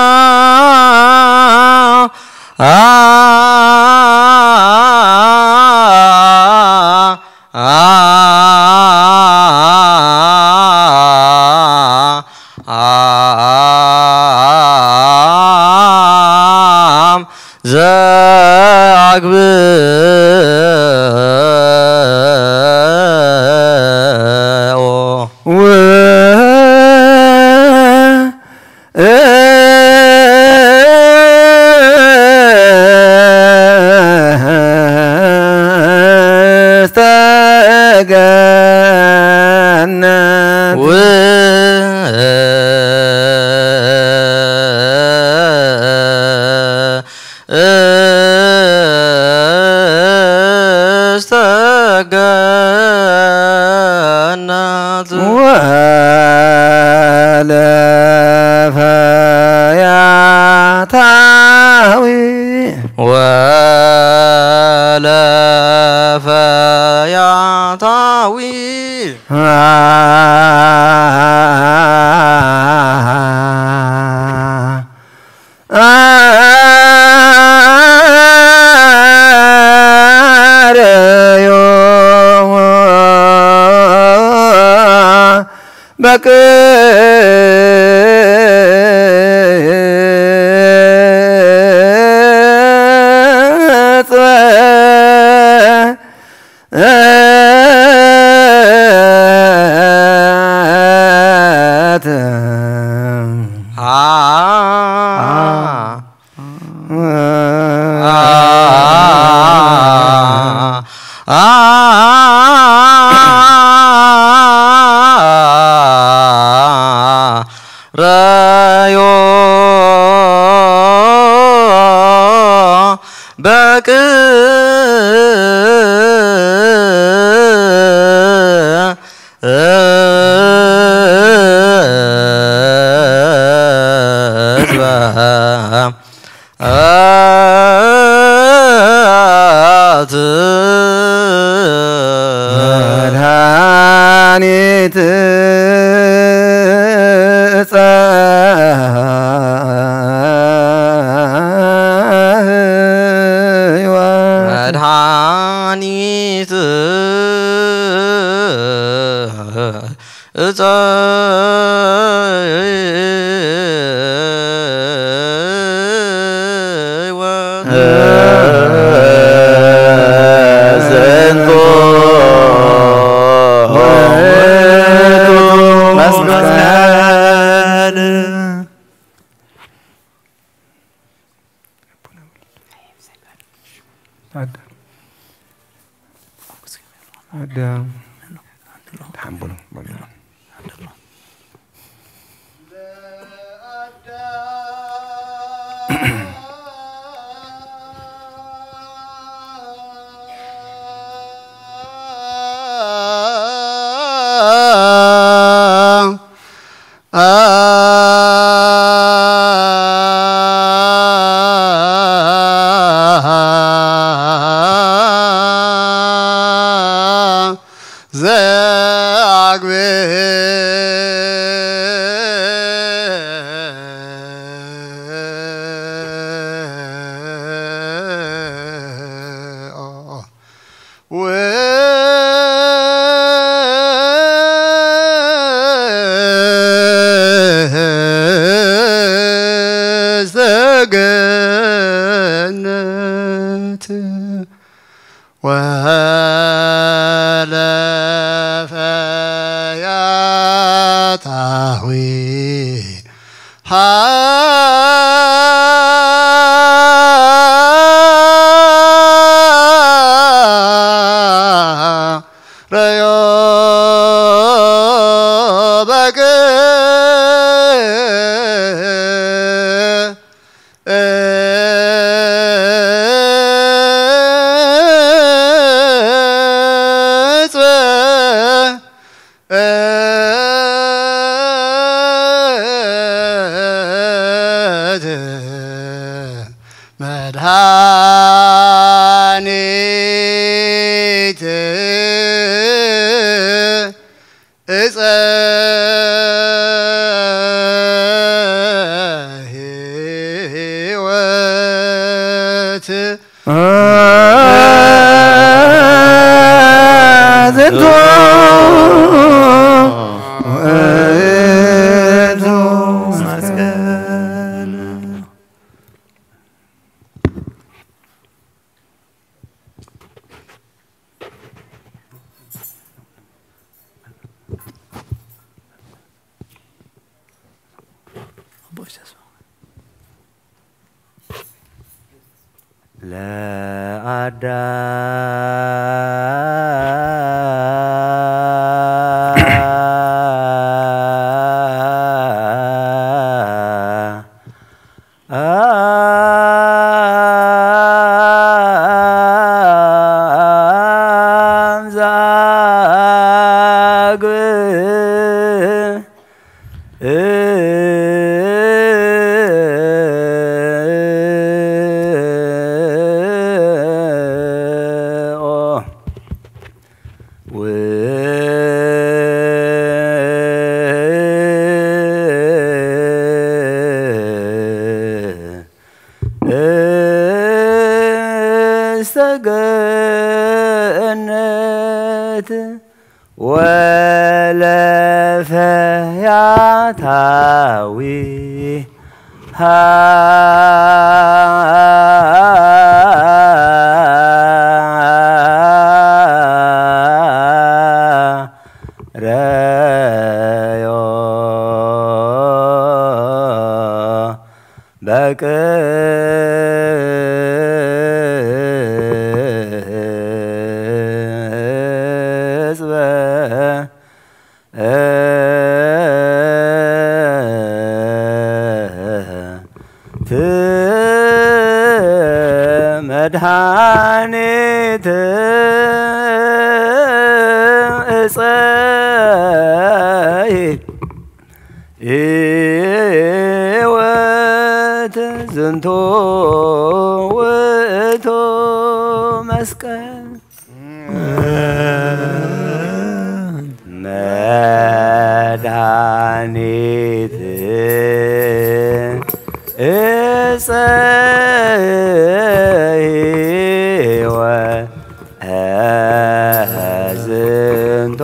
ለአዳም ዘአግብኦ። ዘአግብኦ። ውስተ ገነት። ውስተ ገነት። ወለፈያታዊ። ወለፈያታዊ። አርዮ። ረዮ በቅ መድኃኒት ዕፀ ሕይወት። መድኃኒት ዕፀ ሕይወት። ዝንቱ ውእቱ መስቀል። ዘአግብእ ውስተ ገነት ወለፈ ያታዊ ረዮ በቅ መድኃኒት ዕፀ ሕይወት። ዝንቱ ውእቱ መስቀል። ለአዳም ዘአግብእ ውስተ ገነት ወለፈያታዊ ረዮ በቅጽበት መድኃኒት እፀይ ሕይወት ዝንቱ ውእቱ መስቀል። መድኃኒት እፀ ሕይወት ዝንቱ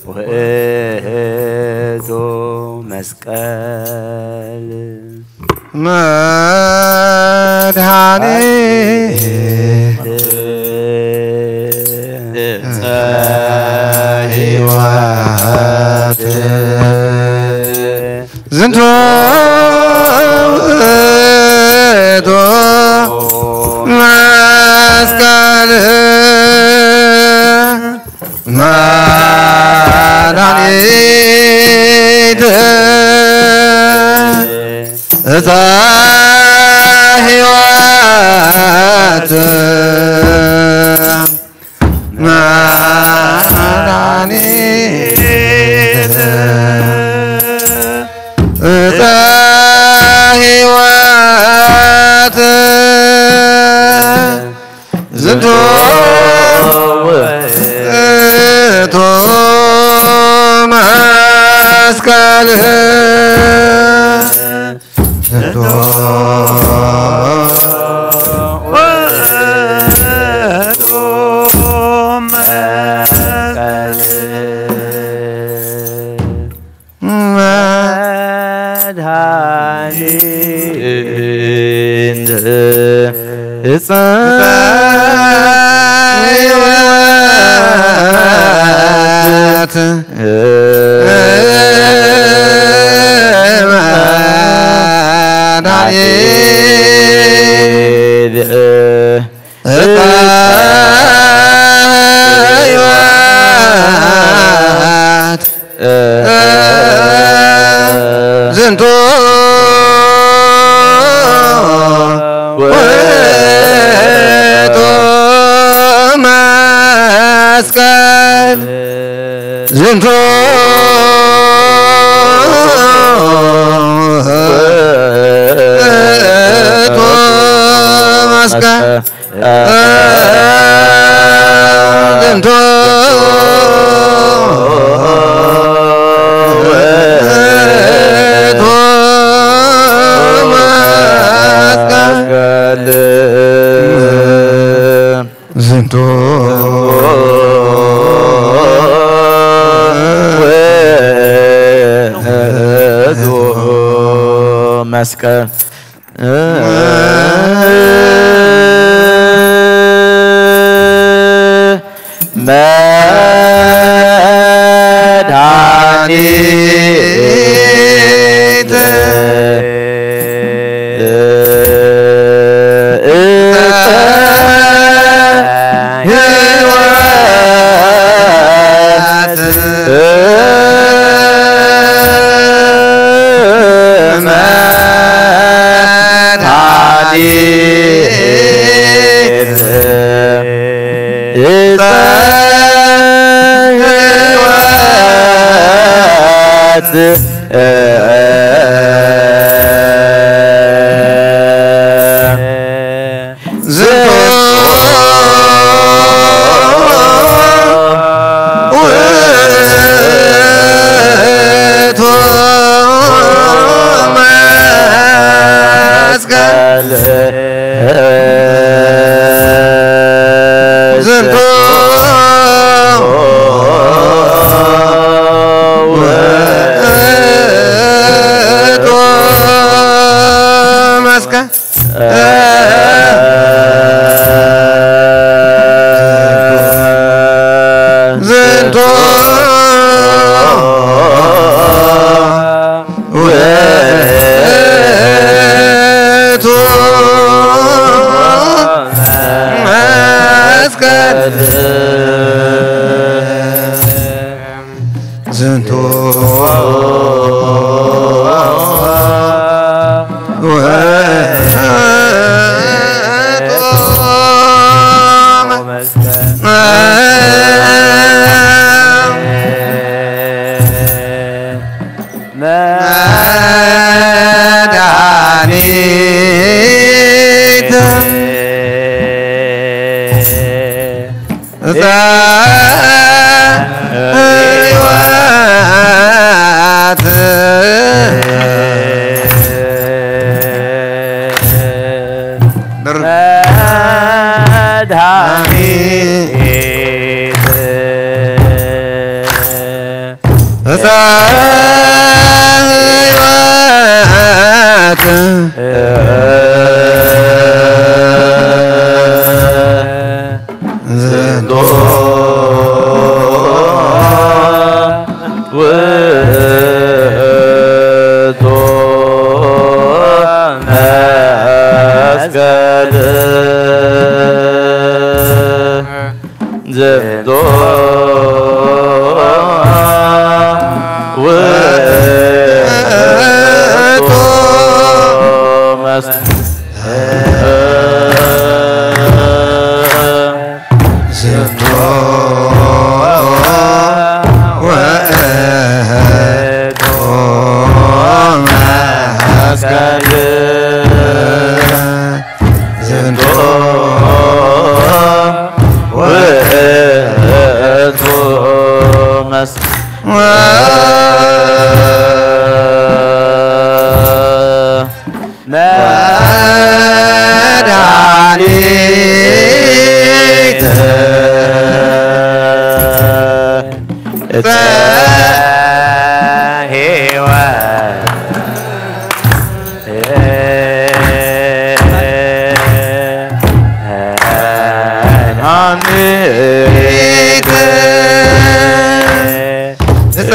ውእቱ መስቀል። መድኃኒት እፀ ሕይወት ዝንቱ ውእቱ መስቀል። መድኃኒት እፀ ሕይወት መድኃኒት እፀ ሕይወት ዝንቱ ውእቱ መስቀል። ዝንቱ ውእቱ መስቀል። መድኃኒት እፀ ሕይወት መድኃኒት እፀ ሕይወት ዝንቱ ውእቱ መስቀል። ዝንቱ ውእቱ መስቀል። ዝንቱ ውእቱ መስቀል። ዝንቱ ውእቱ መስቀል። መድኃኒት እፀ ሕይወት መድኃኒት እፀ ሕይወት ዝንቱ ውእቱ መስቀል። ዝንቱ ዝንቱ መድኃኒት ዕፀ ሕይወት መድኃኒት ዕፀ ሕይወት ዝንቱ ውእቱ መስቀል። ዝንቱ ውእቱ መስቀል። ዝንቱ ውእቱ መስቀል። ዝንቱ ውእቱ መስቀል። መድኃኒት ዕፀ ሕይወት መድኃኒት ዕፀ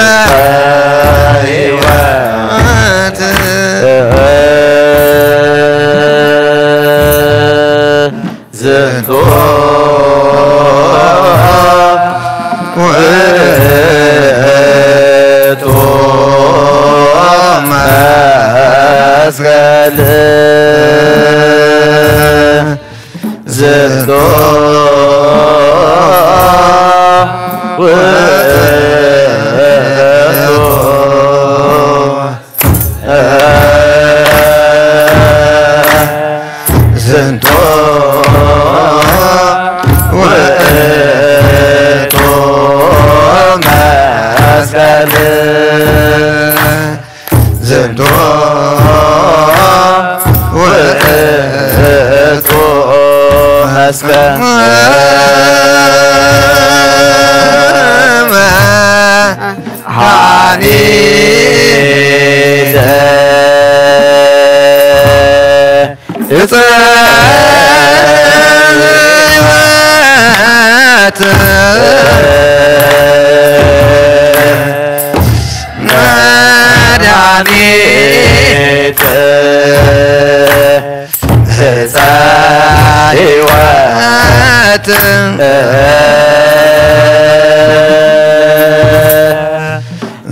ሕይወት ዝንቱ ውእቱ መስቀል። ዝንቱ ውእቱ ዝንቱ ውእቱ መስቀል። ዝንቱ ውእቱ መስቀል። መድኃኒተ ዕፀ ሕይወት መድኃኒተ ዕፀ ሕይወት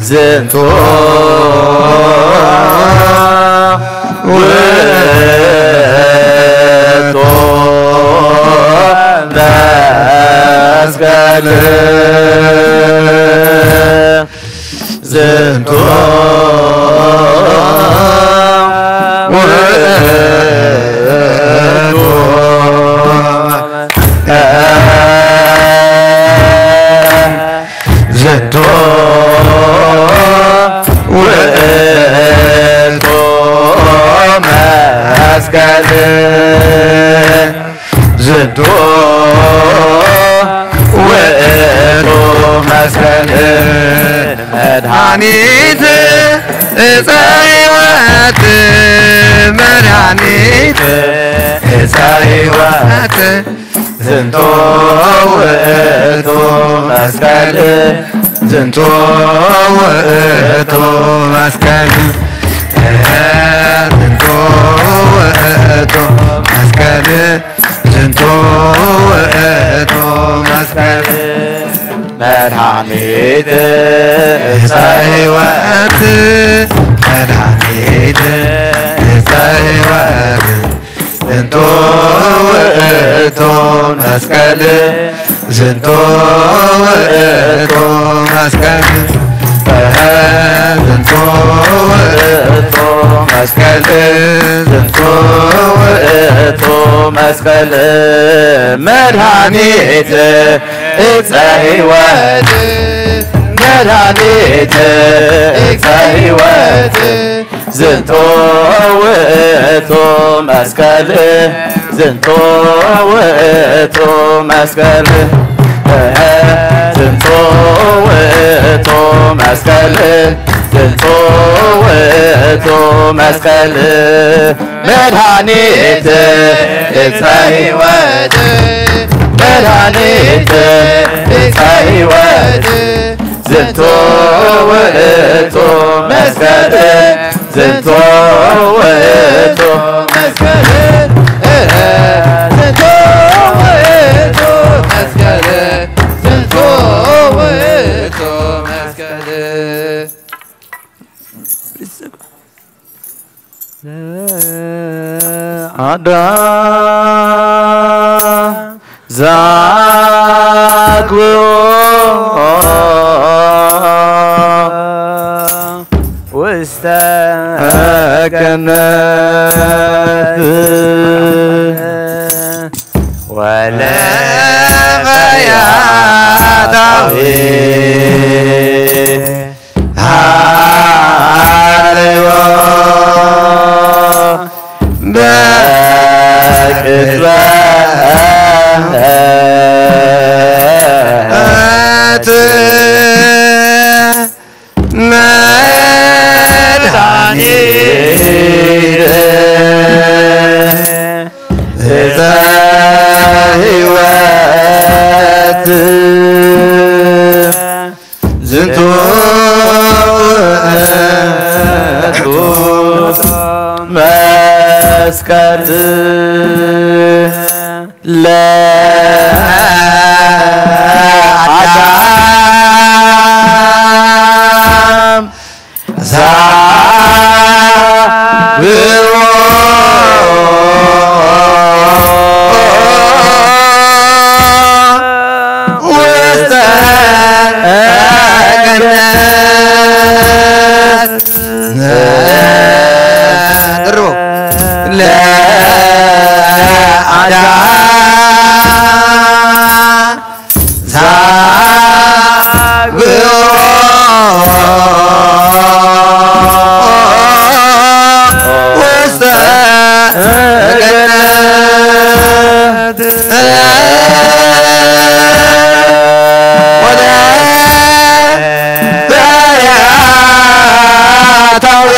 ዝንቱ ውእቱ መስቀል። ዝንቱ ውእቱ ዝንቱ ውእቱ መስቀል። ዝንቱ ውእቱ መስቀል። መድኃኒት ዕፀ ሕይወት መድኃኒት ዕፀ ሕይወት ዝንቱ ውእቱ መስቀል። ዝንቱ ውእቱ መስቀል። ዝንቱ ውእቱ መስቀል። ዝንቱ ውእቱ መስቀል መድኃኒት ዕፀ ሕይወት፣ መድኃኒት ዕፀ ሕይወት። ዝንቱ ውእቱ መስቀል፣ ዝንቱ ውእቱ መስቀል፣ ዝንቱ ውእቱ መስቀል፣ ዝንቱ ውእቱ መስቀል መድኃኒት ዕፀ ሕይወት፣ መድኃኒት ዕፀ ሕይወት። ዝንቱ ውእቱ መስቀል፣ ዝንቱ ውእቱ መስቀል፣ ዝንቱ ውእቱ መስቀል፣ ዝንቱ ውእቱ መስቀል መድኃኒት ዕፀ ሕይወት፣ መድኃኒት ዕፀ ሕይወት። ዝንቱ ውእቱ መስቀል፣ ዝንቱ ውእቱ መስቀል፣ ዝንቱ ውእቱ መስቀል፣ ዝንቱ ውእቱ መስቀል። አዳም ዛግብኦ ውስተ ገነት ወለፈያታዊ ሃለዮ በቅጽበት መድኃኒት ዕፀ ሕይወት ዝንቱ ውእቱ መስቀል ለአዳም ዛግብኦ ውስተ ገነት። ድርቦ። ለአዳም ዛግብኦ ውስተ ገነት ወደ ፈያታዊ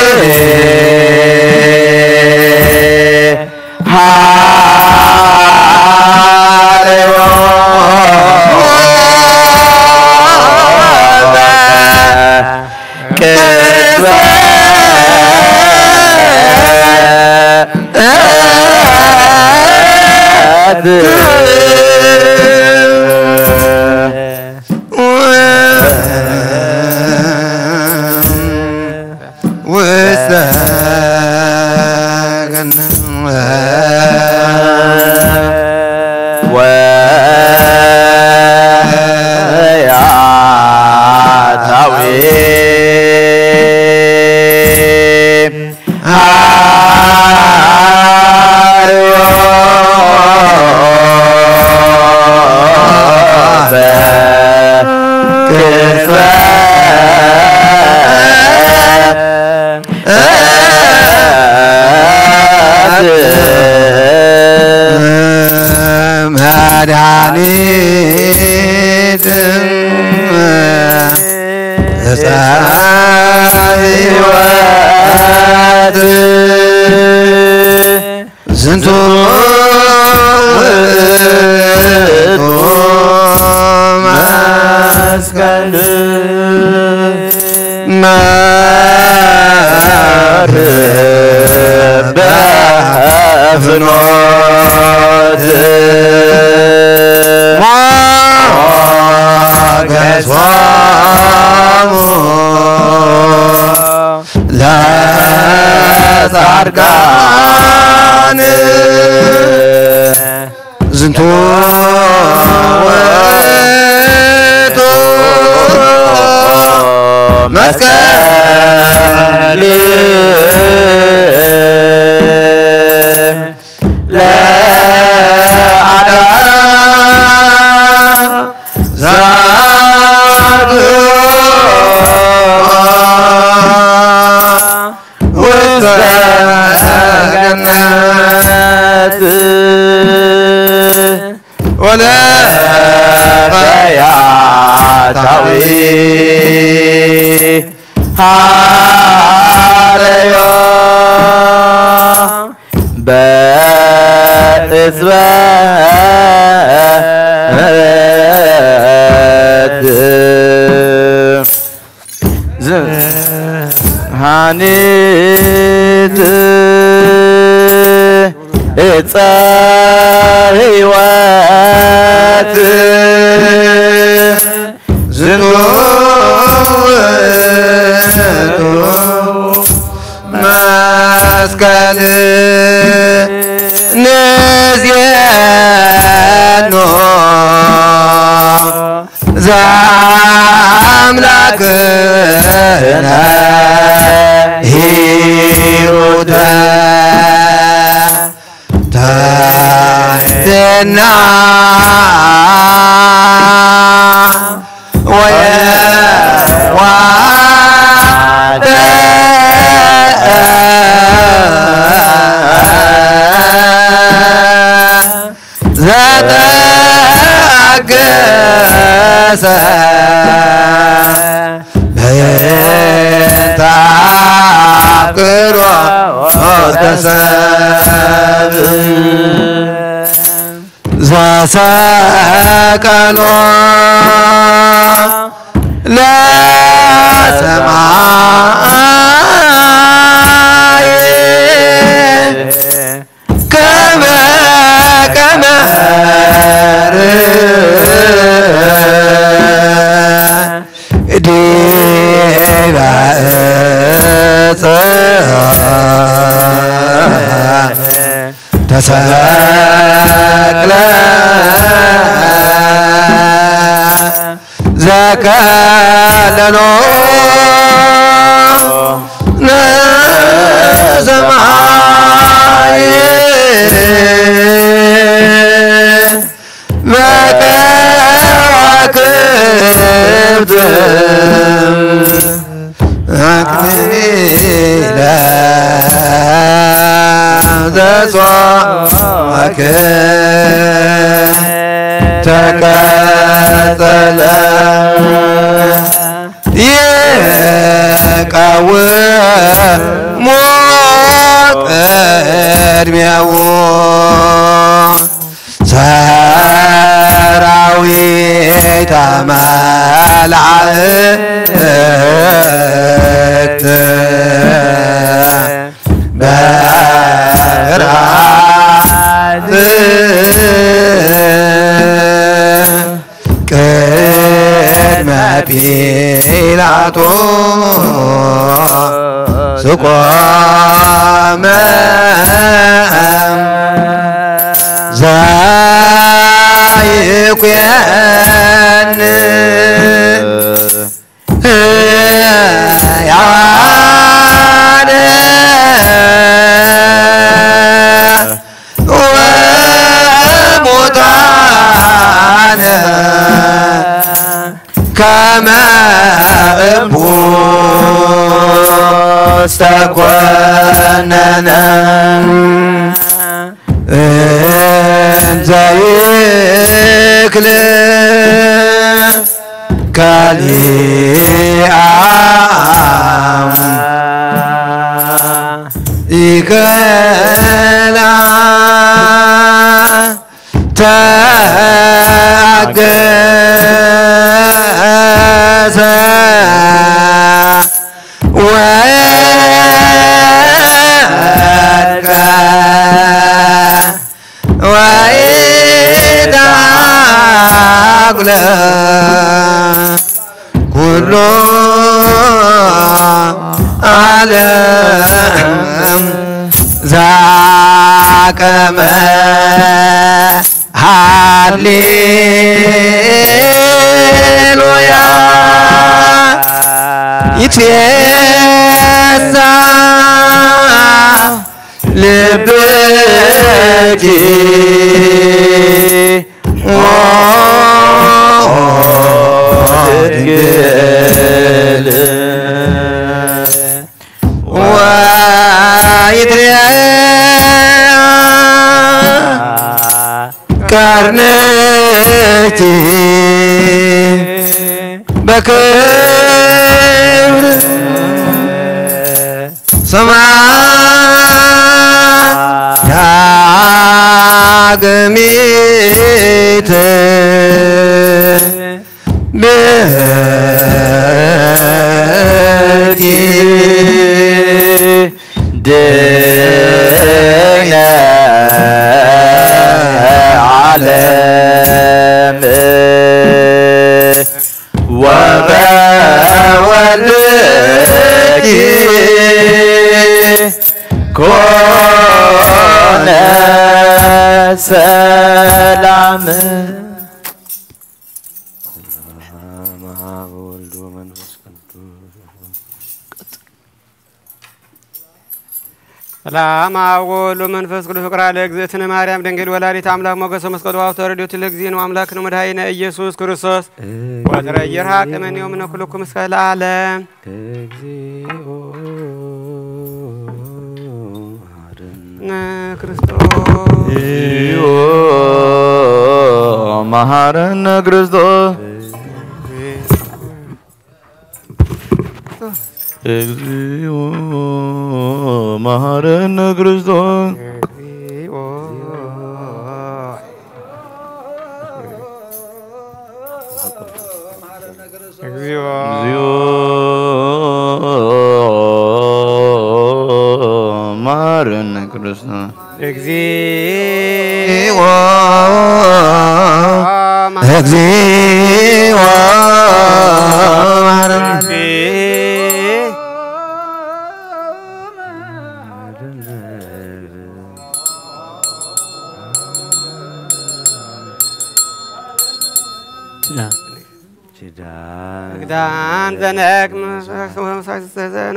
ሃለዮ ቅጽበት ውስተ ገነት ወያታዊ መድኃኒት ዕፀ ሕይወት ዝንቱ ውእቱ መስቀል መርበብ ፍኖት ሞገሶሙ ለጻድቃን ዝንቱ ውእቱ መስቀል ለአዳም ዛቱ ውስተ ገነት ወለፈያታዊ ሀረዮ በትስበት ሃኒት እፀ ህይወት ዝንቱ መስቀል ንዜኖ ዘአምላክነ ሂሩተ ትሕትና ወየዋህደ ዘተአገሰ በእንተ አፍቅሮ ተሰብ ዘሰቀሎ ለሰማይ ከመ ቀመር ዲበ ዕፀ ተሰቅለ ዘከለሎ ነሰማይ በከዋክብት አክሊለ ዘጾመክ ተቀጸለ ይቀውሞ ቅድሜው ሰራዊተ መላእክት በፍርሃት ቅድመ ጲላጦስ ቆመ። ዘይኩን ሕያዋን ወሙታን ከመ እቡስ ተኮነነ እንዘ ይክል ከሊአም ይከላ ተአገሰ ወድቀ። ኩሉ ዓለም ዛቀመ ሃሌሉያ ይትፌሳ ልብኪ ኦ ድንግል ወይትሬ ቀርንኪ በክብር ሰማይ ዳግሚት ብኪ ድነ ዓለም ወበወልድኪ ኮነ ሰላም። ሰላም አብ ወወልድ ወመንፈስ ቅዱስ። ሰላም አብ ወወልድ ወመንፈስ ቅዱስ። ፍቅራ ለእግዝእትነ ማርያም ድንግል ወላዲት አምላክ ሞገሰ መስቀሉ አውቶ ረድኤቱ ለእግዚእነ ወአምላክነ ወመድኃኒነ ኢየሱስ ክርስቶስ ወትረ ይርሃቅ እምኔሁ እምነ ኩልኩም እስከ ለዓለም። እግዚኦ መሐረነ ክርስቶስ። እግዚኦ መሐረነ ክርስቶስ። እግዚኦ መሐረነ ክርስቶስ። እግዚኦ። እግዚኦ። እግዚኦ መሐረነ ክርስቶስ። እግዚኦ። እግዚኦ መሐረነ። ኪዳን ዘነክ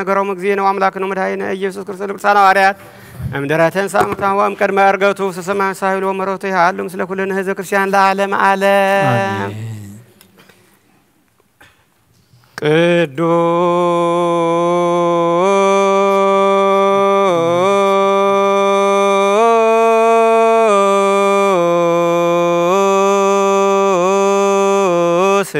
ነገሮም እግዚእነ ወአምላክነ ወመድኃኒነ ኢየሱስ ክርስቶስ ለቅዱሳን ሐዋርያት እምድረ ተንሥአ እሙታን ወእምቅድመ ዕርገቱ ሰማይ ሳይሉ ወመረቱ ይሃሉ ምስለ ኩልነ ህዝበ ክርስቲያን ለዓለመ ዓለም። አሜን። ቅዱስ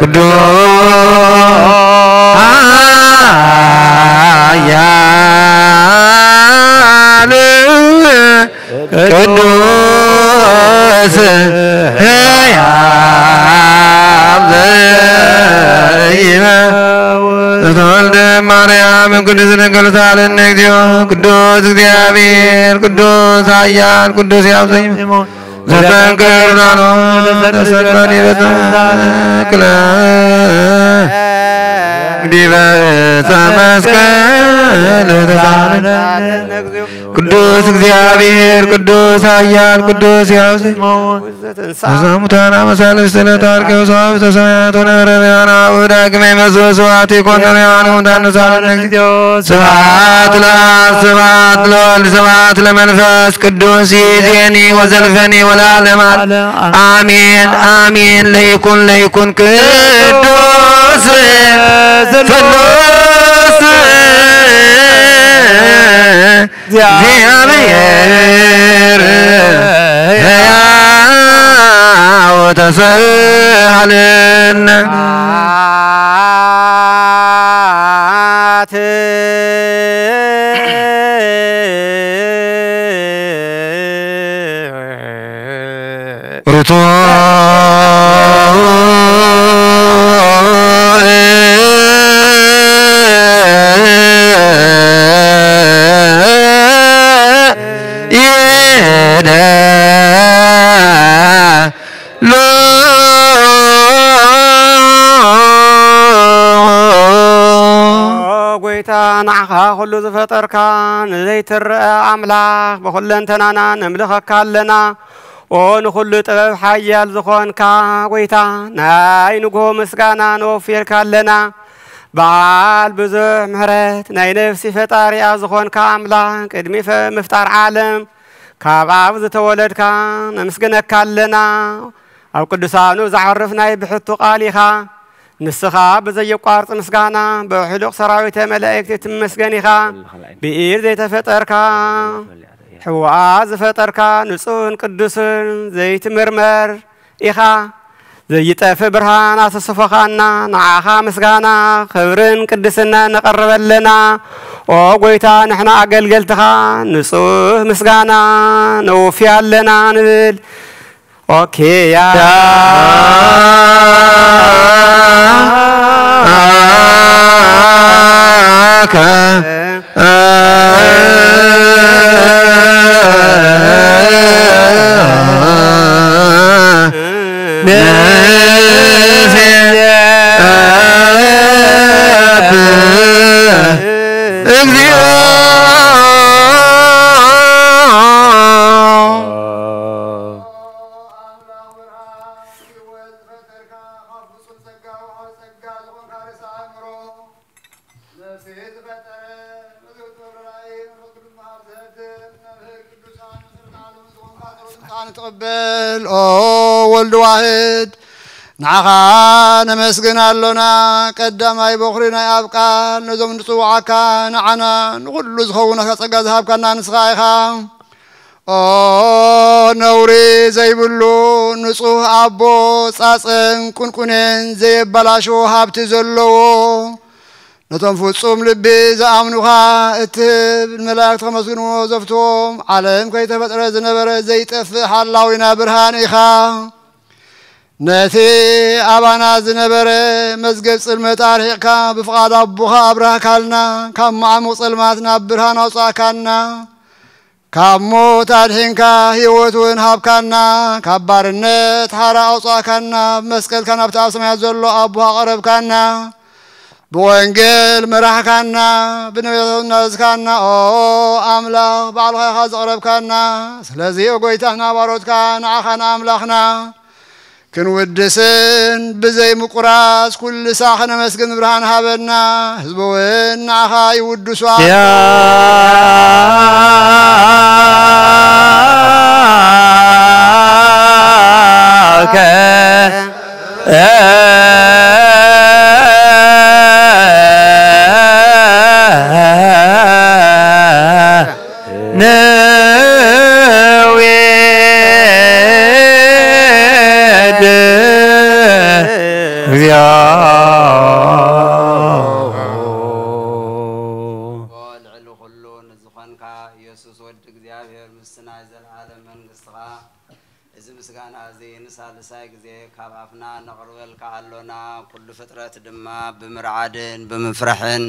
ቅዱስ ኃያል ቅዱስ ሕያው ዘይመውት ዘተወልደ ማርያም ቅዱስ ድንግል ሳልን እግዚኦ ቅዱስ እግዚአብሔር ቅዱስ ኃያል ቅዱስ ሕያው ዘይመውት ዘተንክር ዳኖ ተሰቀል ይበተክለ ዲበ ዕፀ መስቀል ተሳለ ቅዱስ እግዚአብሔር ቅዱስ ኃያል ቅዱስ ሕያው ዘይመውት ዘተንሳ ሙታን አመሳልስት ዕለት አርገው ሰዋብተ ሰማያት ወነበረ ሕያዋን አበው ዳግመ ይመጽእ ስብሐት ይኮን ለሕያዋን ሙታን ተሳለ እግዚኦ ስብሐት ለአብ ስብሐት ለወልድ ስብሐት ለመንፈስ ቅዱስ ይእዜኒ ወዘልፈኒ ወለዓለመ ዓለም። አሜን አሜን። ለይኩን ለይኩን ቅዱስ ስሉስ እግዚአብሔር ሕያው ተስሃለነ። ርቱዕ ይደ ሎ ጎይታ፣ ንዓኻ ኩሉ ዝፈጠርካ፣ ንዘይትረአ ኣምላኽ፣ ብኹለንተናና ነምልኸካ ኣለና። ኦ ንኹሉ ጥበብ ሓያል ዝኾንካ ጎይታ፣ ናይ ንግሆ ምስጋና ነወፍየልካ ኣለና። በዓል ብዙሕ ምሕረት፣ ናይ ነፍሲ ፈጣሪኣ ዝኾንካ ኣምላኽ፣ ቅድሚ ፈ-፣ ምፍጣር ዓለም ካብ ኣብ ዝተወለድካ ነመስግነካ ኣለና። ኣብ ቅዱሳኑ ዘዕርፍ ናይ ብሕቱ ቃል ኢኻ። ንስኻ ብዘየቋርጽ ምስጋና ብሕሉቕ ሰራዊተ መላእክት እትመስገን ኢኻ። ብኢድ ዘይተፈጠርካ፣ ሕዋ ዝፈጠርካ ንጹህን ቅዱስን ዘይትምርመር ኢኻ። ዘይጠፍእ ብርሃን ኣተስፎኻና፣ ንዓኻ ምስጋና፣ ክብርን ቅድስና ነቐርበለና። ኦ ጎይታ፣ ንሕና ኣገልገልትኻ ንጹህ ምስጋና ነውፍያ ኣለና ንብል። ኦኬ፣ ያ እግዚኦ። ንትቕበል፣ ኦ ወልድ ዋህድ፣ ንዓኻ ነመስግን ኣሎና። ቀዳማይ በኹሪ ናይ ኣብ ቃል፣ ነዞም ንጽውዓካ ንዓና ንኹሉ ዝኸውን ናትካ ጸጋ ዝሃብካና ንስኻ ኢኻ። ኦ ነውሪ ዘይብሉ ንጹህ ኣቦ፣ ጻጸን ቁንቁኔን ዘየበላሽዎ ሃብቲ ዘለዎ፣ ነቶም ፍጹም ልቢ ዝኣምኑኻ እትህብ፣ ንመላእክት ከመስግንዎ ዘፍትዎም፣ ዓለም ከይተፈጥረ ዝነበረ ዘይጠፍእ ሓላዊና ብርሃን ኢኻ። ነቲ ኣባና ዝነበረ መዝገብ ጽልመት ኣርሒቕካ፣ ብፍቓድ ኣቦኻ ኣብራህካልና፣ ካብ መዓሙቕ ጸልማት ናብ ብርሃን ኣውጻእካና። ካብ ሞት ኣድሒንካ፣ ህይወት እውን ሃብካና። ካብ ባርነት ሓራ ኣውጻእካና። ብመስቀልካ ናብቲ ኣብ ሰማያት ዘሎ ኣቦኻ ኣቐረብካና። ብወንጌል መራሕካና፣ ብነቢያት ናዘዝካና። ኦ ኣምላኽ፣ ባዕልኻ ኢኻ ዘቕረብካና። ስለዚ፣ ኦ ጎይታ፣ ንሕና ባሮትካ፣ ንዓኻ ንኣምላኽና ክንውድስን ብዘይ ምቁራጽ ኩሉ ሳዕ ከነመስግን ብርሃን ሃበና። ህዝቢ እውን ንዓኻ ይውድሱ። ያ ነውየድ እግዚኦ። ልዕሊ ኩሉ ንዝኾንካ ኢየሱስ ወዲ እግዚኣብሔር፣ ምስቲ ናይ ዘለዓለም መንግስትኻ፣ እዚ ምስጋና እዚ ንሳልሳይ ግዜ ካብ ኣፍና ነቕርበልካ ኣሎና። ኩሉ ፍጥረት ድማ ብምርዓድን ብምፍራሕን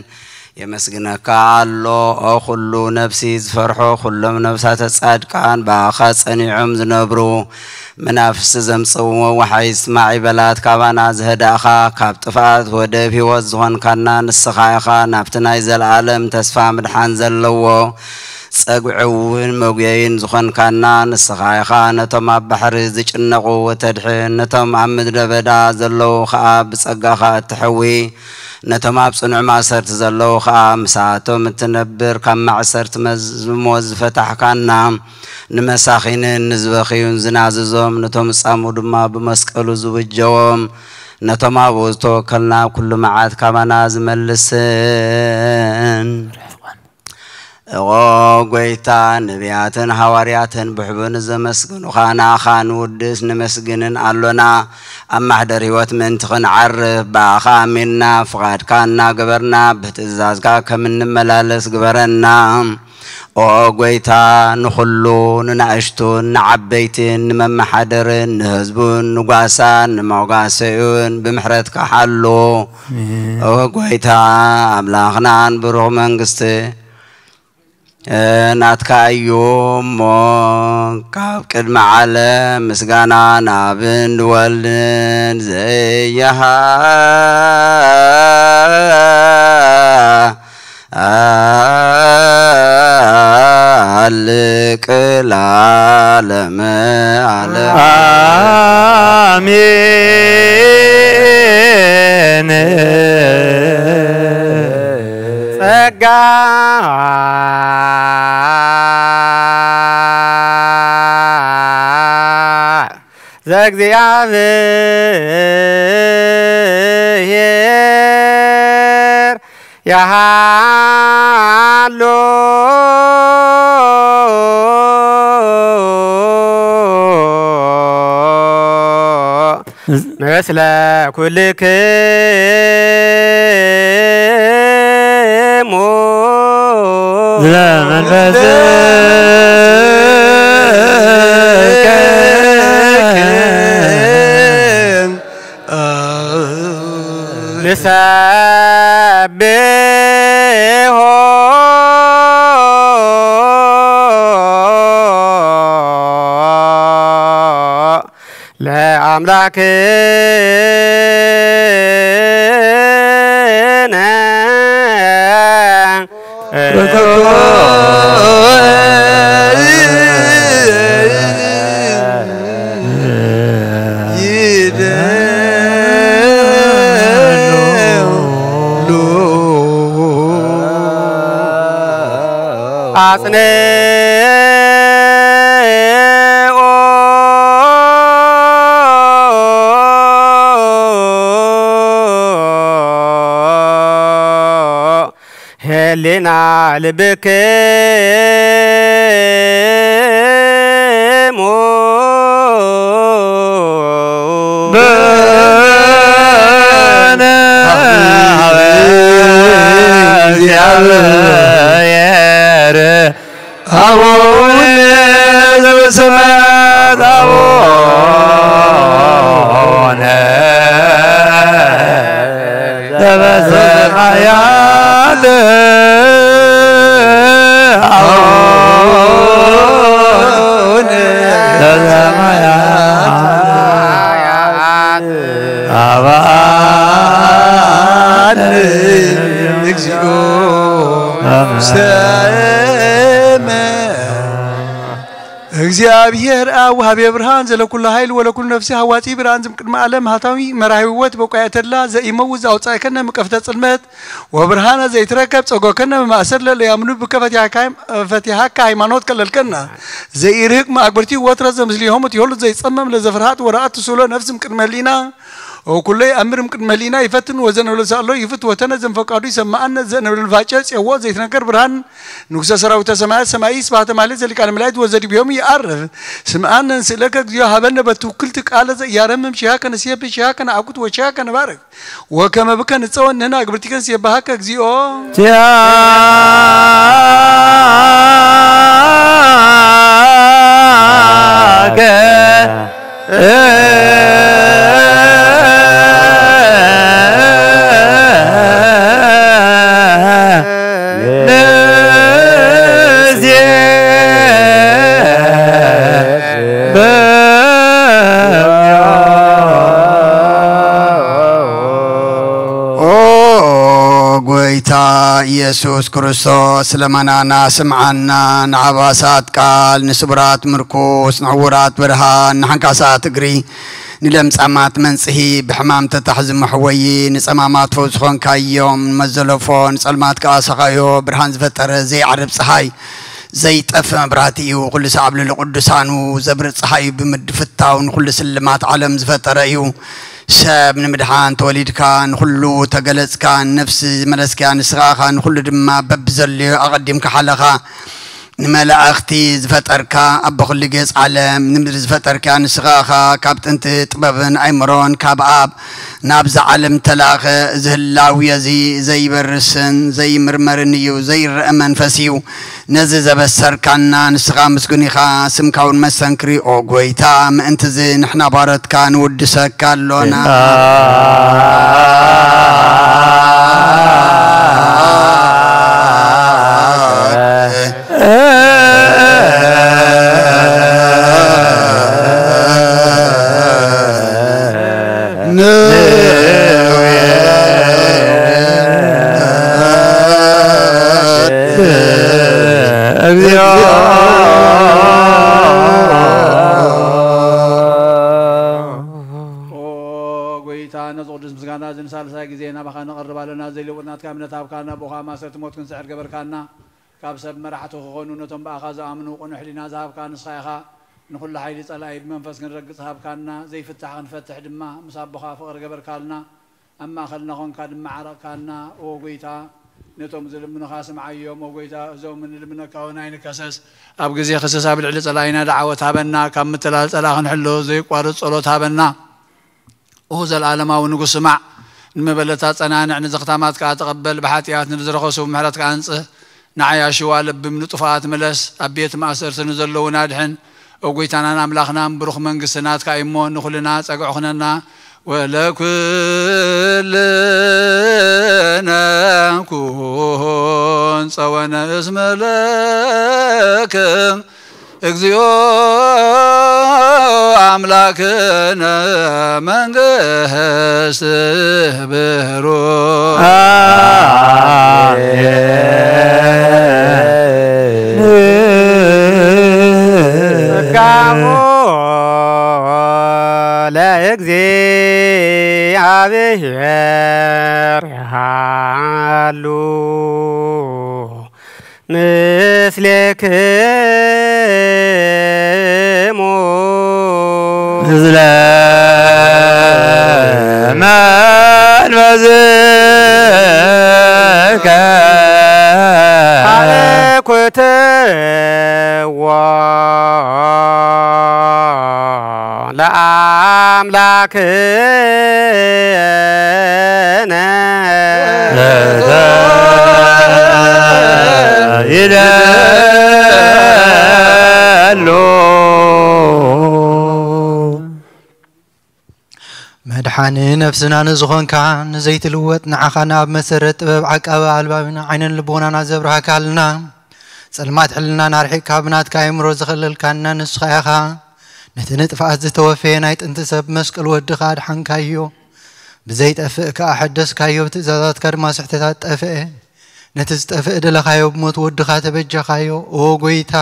የመስግነካ ኣሎ። ኦ ኩሉ ነፍሲ ዝፈርሖ፣ ኩሎም ነፍሳተ ጻድቃን ብኣኻ ጸኒዖም ዝነብሩ፣ መናፍስቲ ዘምጽእዎ ወሓይዝቲ ማዕበላት ካባና ዝህዳእኻ፣ ካብ ጥፍኣት ወደብ ህይወት ዝኾንካና ንስኻ ኢኻ። ናብቲ ናይ ዘለኣለም ተስፋ ምድሓን ዘለዎ ጸግዒ እውን መጉየይን ዝኾንካና ንስኻ ኢኻ። ነቶም ኣብ ባሕሪ ዝጭነቑ እተድሕን፣ ነቶም ኣብ ምድረ በዳ ዘለዉ ኸኣ ብጸጋኻ እትሕዊ፣ ነቶም ኣብ ጽኑዕ ማእሰርቲ ዘለዉ ኸኣ ምሳቶም እትነብር፣ ካብ ማእሰርቲ መዝሞ ዝፈታሕካና፣ ንመሳኺንን ንዝበኽዩን ዝናዝዞም፣ ነቶም ዝጻሙ ድማ ብመስቀሉ ዝውጀዎም፣ ነቶም ኣብኡ ዝተወከልና ኩሉ መዓት ካባና ዝመልስን እወ ጎይታ፣ ነቢያትን ሃዋርያትን ብሕቡን ዘመስግኑኻ፣ ንኣኻ ንውድስ ንመስግንን ኣሎና። ኣብ ማሕደር ህይወት ምእንቲ ክንዓርፍ፣ ብኣኻ ኣሚንና፣ ፍቓድካ እናገበርና፣ ብትእዛዝካ ከም እንመላለስ ግበረና። ኦ ጎይታ፣ ንኹሉ፣ ንናእሽቱን ንዓበይትን፣ ንመመሓደርን፣ ንህዝቡን፣ ንጓሳን፣ ንመጓሰዩን ብምሕረትካ ሓሉ። ኦ ጎይታ፣ ኣምላኽናን ብሩኽ መንግስቲ ናትካ እዩ እሞ፣ ካብ ቅድሚ ዓለም ምስጋና ናብን ወልድን ዘይሃ ኣልቅ ለዓለመ ዓለም። ኣሜን። ጸጋ ዘእግዚኣብሔር ያሃሎ ምስለ ኩልክሙ ዘመንፈስከ ንሰብሖ ለኣምላክነ። ኣጽንኦ ህሊና ልብክሙ በነ እግዚአብሔር አቡነ ዘበሰማያት አቡነ ዘበሰማያት አቡነ ዘበሰማያት አባነ እግዚኦ ሰመ እግዚአብሔር አብ ወሃቤ ብርሃን ዘለኩሉ ኃይል ወለኩሉ ነፍሲ ሃዋጺ ብርሃን ዝም ቅድመ ዓለም ሃታዊ መራሒ ህይወት በቋያ ተድላ ዘኢመውት ዘአውጻእከነ ምቀፍተ ጽልመት ወብርሃነ ዘይትረከብ ጸጎከነ መማእሰር ለለያምኑ ብከ ፈቲሃካ ሃይማኖት ከለልከና ዘይርህቅ ማእግብርቲ ወትረ ዘምስሊሆም እትሆሉ ዘይጸመም ለዘፍርሃት ወረኣት ትስሎ ነፍስም ቅድመ ህሊና ወኩሎ ይኣምርም ቅድመ ህሊና ይፈትን ወዘነብሎ ሳሎ ይፍት ወተነ ዘንፈቃዱ ይሰማኣነ ዘነብሎ ፋጨ ጽዎ ዘይትነገር ብርሃን ንጉሰ ሰራዊተ ሰማያት ሰማይ ስብሐተ ማሕሌት ዘሊቃነ መላእክት ወዘዲብዮም ይኣርፍ። ስምዓነ ንስእለከ እግዚኦ ሃበነ በትውክልቲ ቃለ ዘኢያረምም ሺሃ ከነስየብ ሺሃ ከነዓጉት ወሺሃ ከነባርክ ወከመ ብከ ንጸወን ንሕና እግብርቲከ ንስየብሃከ እግዚኦ። ቲያከ ኦ ጎይታ ኢየሱስ ክርስቶስ፣ ለመናና ስምዓና፣ ንዓባሳት ቃል፣ ንስቡራት ምርኩስ፣ ንዕውራት ብርሃን፣ ንሓንካሳት እግሪ፣ ንለምጻማት መንጽሂ፣ ብሕማም ተታሕዚ መሕወዪ፣ ንጸማማት ፈውሲ ኾንካዮም፣ ንመዘለፎ፣ ንጸልማት ከኣ ሰኻዮ፣ ብርሃን ዝፈጠረ ዘይዓርብ ጸሓይ፣ ዘይጠፍእ መብራህቲ እዩ። ኩሉ ሳዕ ኣብ ልዕሊ ቅዱሳኑ ዘብርእ ጸሓይ እዩ። ብምድፍታው ንኹሉ ስልማት ዓለም ዝፈጠረ እዩ። ሰብ ንምድሓን ተወሊድካ፣ ንኹሉ ተገለጽካ፣ ንነፍሲ ዝመለስክያ ንስኻ ኢኻ፣ ንኹሉ ድማ በብዘልዮ ኣቐዲምካ ሓለኻ። ንመላእኽቲ ዝፈጠርካ፣ ኣቦ ኩሉ ጌጽ ዓለም፣ ንምድሪ ዝፈጠርክያ ንስኻ ኢኻ። ካብ ጥንቲ ጥበብን ኣእምሮን ካብ ኣብ ናብዛ ዓለም ተላእኸ። እዚ ህላዌ እዚ ዘይበርስን ዘይምርመርን እዩ፣ ዘይረአ መንፈስ እዩ። ነዚ ዘበሰርካና ንስኻ ምስጉን ኢኻ፣ ስምካ እውን መሰንክር እዩ። ኦ ጎይታ፣ ምእንቲ እዚ ንሕና ባሮትካ ንውድሰካ ኣሎና። እግዚኦ። ኦ ጎይታ፣ ነዚ ቅዱስ ምስጋና እዚ ንሳልሳይ ግዜ ናባኻ ነቐርብ ኣለና። እዚ ልውጥ ናትካ እምነት ሃብካና፣ ብኡኻ ማእሰርቲ ሞት ክንስዕር ገበርካና። ካብ ሰብ መራሕቲ ክኾኑ ነቶም ብኣኻ ዝኣምኑ ቅኑዕ ሕሊና ዝሃብካ ንስኻ ኢኻ። ንኹሉ ሓይሊ ጸላኢ ብመንፈስ ክንረግጽ ሃብካና። ዘይፍታሕ ክንፈትሕ ድማ ምስ ኣቦኻ ፍቕሪ ገበርካልና። ኣብ ማእኸልና ኾንካ ድማ ዓረቕካና። ኦ ጎይታ፣ ነቶም ዝልምኑኻ ስምዓዮም። ኦ ጎይታ፣ እዞም እንልምነካ እውን ኣይንከሰስ። ኣብ ግዜ ክሰስ ኣብ ልዕሊ ጸላኢና ደዓወት ሃበና። ካብ ምትላል ጸላኢ ክንሕሎ ዘየቋርጽ ጸሎት ሃበና። ኦ ዘለዓለማዊ ንጉስ፣ ስማዕ፣ ንመበለታት ጸናንዕ፣ ንዘኽታማት ከኣ ተቐበል። ብሓጢኣት ንዝረኸሱ ብምሕረትካ ኣንጽህ። ንዓይ ኣሽዋ ልብም ንጥፉኣት ምለስ። ኣብ ቤት ማእሰርቲ ንዘለዉን ኣድሕን። ኦ ጎይታናን ኣምላኽናን፣ ብሩኽ መንግስቲ ናትካ እዩ እሞ፣ ንኹልና ጸግዒ ኩነና። ወለኩልነ ኩን ጸወነ እስመ ለክም እግዚኦ ኣምላክነ መንግስት ብሩክ። ጸጋሙ ለእግዚኣብሔር ይሃሉ ምስሌክሙ። ምስለ መንፈስከ። አኩትዎ ለአምላክነ። ይደሉ። መድሓኒ ነፍስና ንዝኾንካ ንዘይትልወጥ ንዓኻ ናብ መሰረት ጥበብ ዓቃቢ ኣልባብና ዓይንን ልቦናና ዘብርሃካልና፣ ጸልማት ሕልናና ኣርሒቕካ ብናትካ ኣእምሮ ዘኸለልካና ንስኻ ኢኻ። ነቲ ንጥፍኣት ዝተወፈየ ናይ ጥንቲ ሰብ መስቀል ወድኻ ኣድሓንካዮ። ብዘይጠፍእ ከኣ ኣሐደስካዮ፣ ብትእዛዛትካ ድማ ስሕተታት ጠፍአ። ነቲ ዝጠፍእ ደለኻዮ፣ ብሞት ወድኻ ተበጀኻዮ። ኦ ጎይታ፣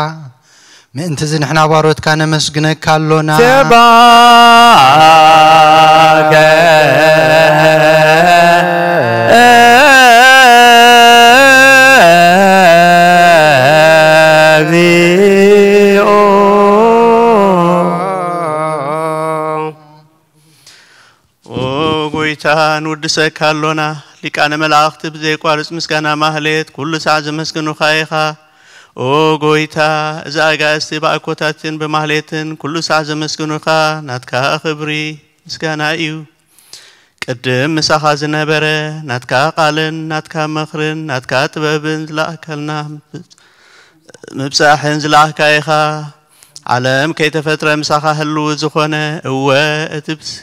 ምእንቲ እዚ ንሕና ባሮትካ ነመስግነካ ኣሎና። ሰባከ እግዚኦ። ኦ ጎይታ፣ ንውድሰካ ኣሎና። ሊቃነ መላእኽቲ ብዘይቋርጽ ምስጋና ማህሌት ኩሉ ሳዕ ዘመስግኑኻ ኢኻ። ኦ ጎይታ፣ እዚ ኣጋእዝቲ ብኣኮታትን ብማህሌትን ኩሉ ሳዕ ዘመስግኑኻ ናትካ ክብሪ ምስጋና እዩ። ቅድም ምሳኻ ዝነበረ ናትካ ቃልን ናትካ ምኽርን ናትካ ጥበብን ዝለኣከልና ምብጻሕን ዝለኣኽካ ኢኻ። ዓለም ከይተፈጥረ ምሳኻ ህልው ዝኾነ፣ እወ፣ እቲ ብስ-፣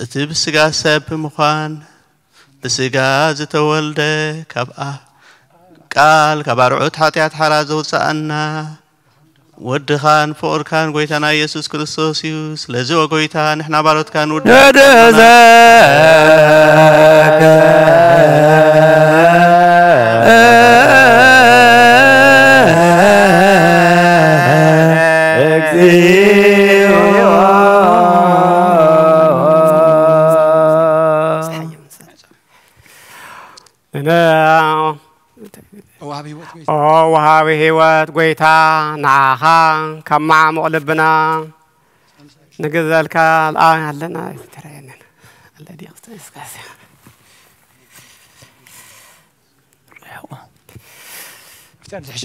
እቲ ብስጋ ሰብ ብምዃን፣ ብስጋ ዝተወልደ፣ ካብ ኣ-፣ ቃል ካብ ኣርዑት ሓጢኣት ሓራ ዘውጽኣና ወድኻን ፍቕርካን ጎይታና ኢየሱስ ክርስቶስ እዩ። ስለዚ፣ ኦ ጎይታ፣ ንሕና ባሮትካ ንውድሰካ። ኦ ወሃቢ ህይወት፣ ኦ ወሃቢ ህይወት፣ ጎይታ ንዓኻ ካብ መዓሙቕ ልብና ንግዘልካ። ኣለና ኣይተረየንን። ኣለ ዲቕስተ እስካሴ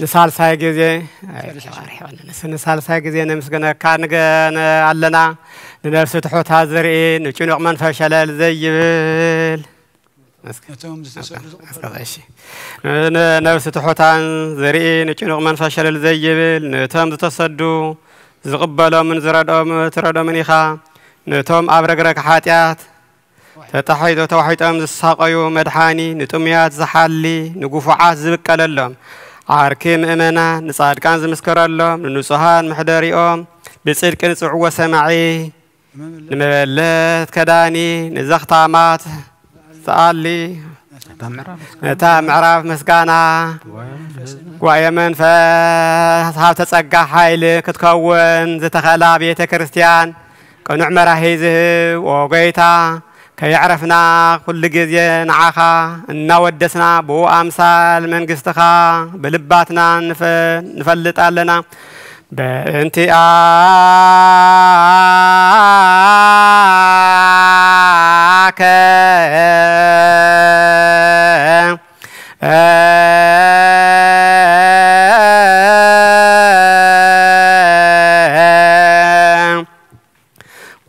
ንሳልሳይ ግዜ ንሳልሳይ ግዜ ነምስግነካ ንገ ኣለና። ንነፍሲ ትሑታ ዝርኢ ንጭኑቕ መንፈስ ሸለል ዘይብል ነብሲ ትሑታን ዝርኢ ንጭኑቕ መንፈስ ሸለል ዘይብል፣ ነቶም ዝተሰዱ ዝቕበሎምን ዝረድኦም ትረድኦምን ኢኻ። ነቶም ኣብ ረግረግ ሓጢኣት ተታሒዞ ተዋሒጦም ዝሳቐዩ መድሓኒ፣ ንጥሙያት ዝሓሊ፣ ንግፉዓት ዝብቀለሎም፣ ዓርኪ ምእመናን፣ ንጻድቃን ዝምስክረሎም፣ ንንጹሃን መሕደሪኦም፣ ብጽድቂ ንጽውዕዎ ሰማዒ፣ ንመበለት ከዳኒ፣ ንዘኽታማት ዝኣሊ፣ ነታ ምዕራፍ ምስጋና፣ ጉባኤ መንፈስ ሃብተ ጸጋ ሓይሊ ክትከውን ዝተኸላ ቤተ ክርስቲያን ቅኑዕ መራሒ ዝህብ፣ ኦ ጎይታ፣ ከየዕረፍና ኩሉ ግዜ ንዓኻ እናወደስና ብኡ ኣምሳል መንግስትኻ ብልባትና ንፈ-፣ ንፈልጥ ኣለና። በእንቲኣከ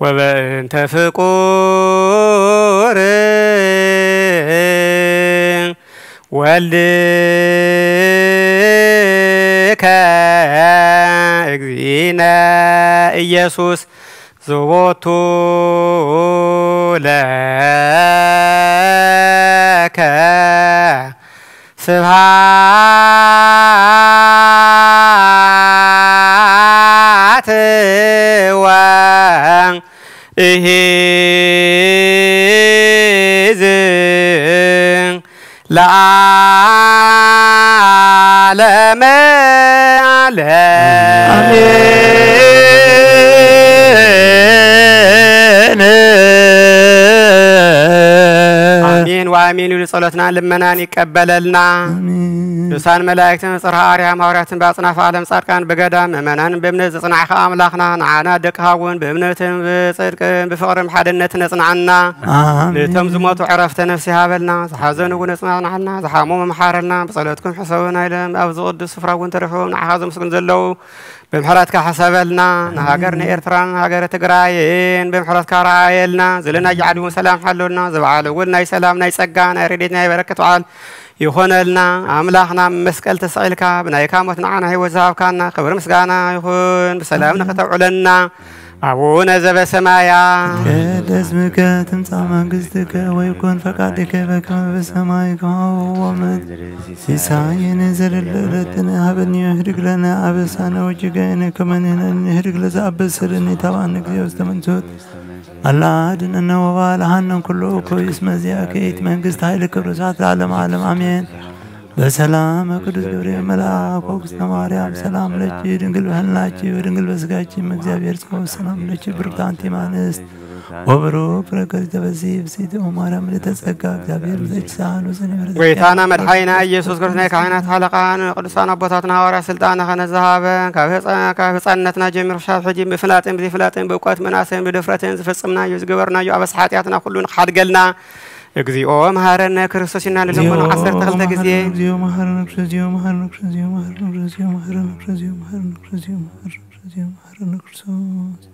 ወበእንተ ፍቁር ወልድከ እግዚእነ ኢየሱስ ዘቦቱ ለከ ስብሐት ወእሂዝ ለዓለመ ዓለም። ኣሜን። ኣሜን ወኣሜን ይብሉ። ጸሎትና ልመናን ይቀበለልና። ኣሜን። ቅዱሳን መላእክትን ጽርሐ ኣርያም ሃዋርያትን ብኣጽናፈ ዓለም ጻድቃን ብገዳም ምእመናን ብእምነት ዘጽናዕካ ኣምላኽና ንዓና ደቅኻ እውን ብእምነትን ብጽድቅን ብፍቕርን ብሓድነትን ነጽንዓና። ኣሜን። ነቶም ዝሞቱ ዕረፍተ ነፍስ ይሃበልና። ዝሓዘኑ እውን ኣጽናንዓልና። ዝሓመሙ መሓረልና። ብጸሎትኩም ሕሰቡና ኢሎም ኣብዚ ቅዱስ ስፍራ እውን ተሪፎም ንዓኻ ዘመስግኑ ዘለዉ ብምሕረትካ ሕሰበልና። ንሃገርና ኤርትራን ሃገረ ትግራይን ብምሕረትካ ረኣየልና። ዘለናዮ ዓዲ እውን ሰላም ሓልወልና። ዝበዓለ እውን ናይ ሰላም፣ ናይ ጸጋ፣ ናይ ረድኤት፣ ናይ በረከት በዓል ይኾነልና። ኣምላኽና መስቀል ተሰቒልካ ብናይካ ሞት ንዓና ህይወት ዝሃብካና ክብሪ ምስጋና ይኹን። ብሰላም ንኸተውዕለና ኣቡነ ዘበሰማያ። ይትቀደስ ስምከ ትምጻእ መንግስትከ ወይኩን ፈቃድከ በከመ በሰማይ ከማሁ በምድር። ሲሳየነ ዘለለ ዕለትነ ሀበነ ዮህድግ ለነ አበሳነ ወጌጋየነ ከመ ንሕነኒ ንህድግ ለዘአበሰለነ ኢታብአነ እግዚኦ ውስተ መንሱት አላ አድነነ ወባልሃነ ኩሉ እኩይ እስመ ዚአከ ይእቲ መንግስት ኃይል ክብር እሳት ለዓለመ ዓለም አሜን። በሰላም ቅዱስ ገብርኤል መልአክ ወግዝተ ማርያም ሰላም ለኪ ድንግል በህልናኪ ወድንግል በስጋኪ እም እግዚአብሔር ጸባኦት ሰላም ለኪ ብሩክት አንቲ እም አንስት ወብሩክ ፍሬ ከርሥኪ ተፈሥሒ ፍሥሕት ኦ ማርያም ምልዕተ ጸጋ እግዚአብሔር ምስሌኪ ሰአሉ ሰኔ ምሕረት ጎይታና መድሓኒና ኢየሱስ ክርስቶስ ናይ ካህናት ሓለቓ ንቅዱሳን ኣቦታትና ሃዋርያ ስልጣን ከነዝሃበ ካብ ህፃ-፣ ካብ ህፃንነትና ጀሚሩ ክሳብ ሕጂ ብፍላጥን ብዘይፍላጥን ብእውቀት መናሰን ብድፍረትን ዝፈጸምናዮ ዝገበርናዮ ኣበሳ ሓጢኣትና ኩሉ ንክሓድገልና እግዚኦ መሃረነ ክርስቶስ ኢና ንለምኖ ዓሰርተ ክልተ ግዜ።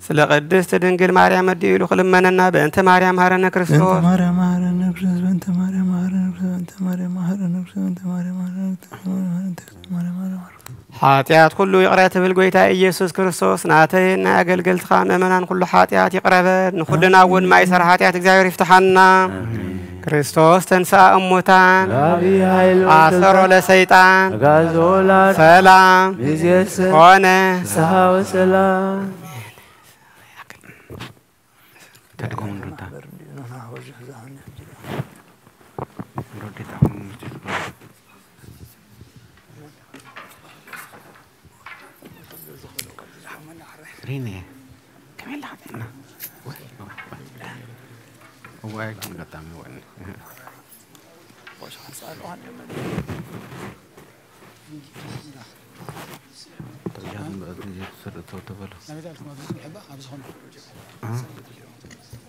ስለ ቅድስት ድንግል ማርያም ኣዲኡ ኢሉ ክልመነና በእንተ ማርያም መሃረነ ክርስቶስ። በእንተ ማርያም መሃረነ ክርስቶስ። በእንተ ማርያም መሃረነ ክርስቶስ። በእንተ ማርያም መሃረነ ክርስቶስ። በእንተ ማርያም መሃረነ ክርስቶስ። በእንተ ማርያም መሃረነ ክርስቶስ። ሓጢኣት ኩሉ ይቕረ ትብል ጎይታ ኢየሱስ ክርስቶስ ናተይን ናይ ኣገልገልትኻ ምእመናን ኩሉ ሓጢኣት ይቕረ በል። ንኹልና እውን ማእሰረ ሓጢኣት እግዚኣብሔር ይፍትሓና። ክርስቶስ ተንሥአ እሙታን። በዐቢይ ኃይል አሰሮ ወሥልጣን ለሰይጣን። አግዓዞ ለአርያም። ሰላም። ሚዜሰ። ኮነ። ፍስሐ ወሰላም። ተድጎም እንዱታ። ሪኔ፣ ከመይ ኣለኻ? ጥዕና? እዋይ፣ ከም ኣጋጣሚ እዋይ። ተጋድሎ ዝተሰደተው ተበሎ። ናበይ ኣልኩም? ኣብዚ ዝምሕባ፣ ኣብዚ ኾኑ። እ?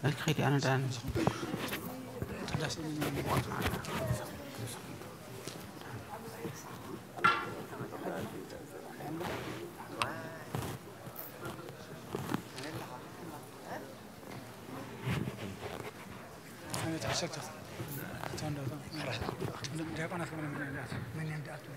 እስኪ ኸይዲ፣ ኣነ ደኣ። ኣብዚ ኾኑ። ቅዳሴ ዲያቆናት ከመይ እዮም? ዲያቆናት።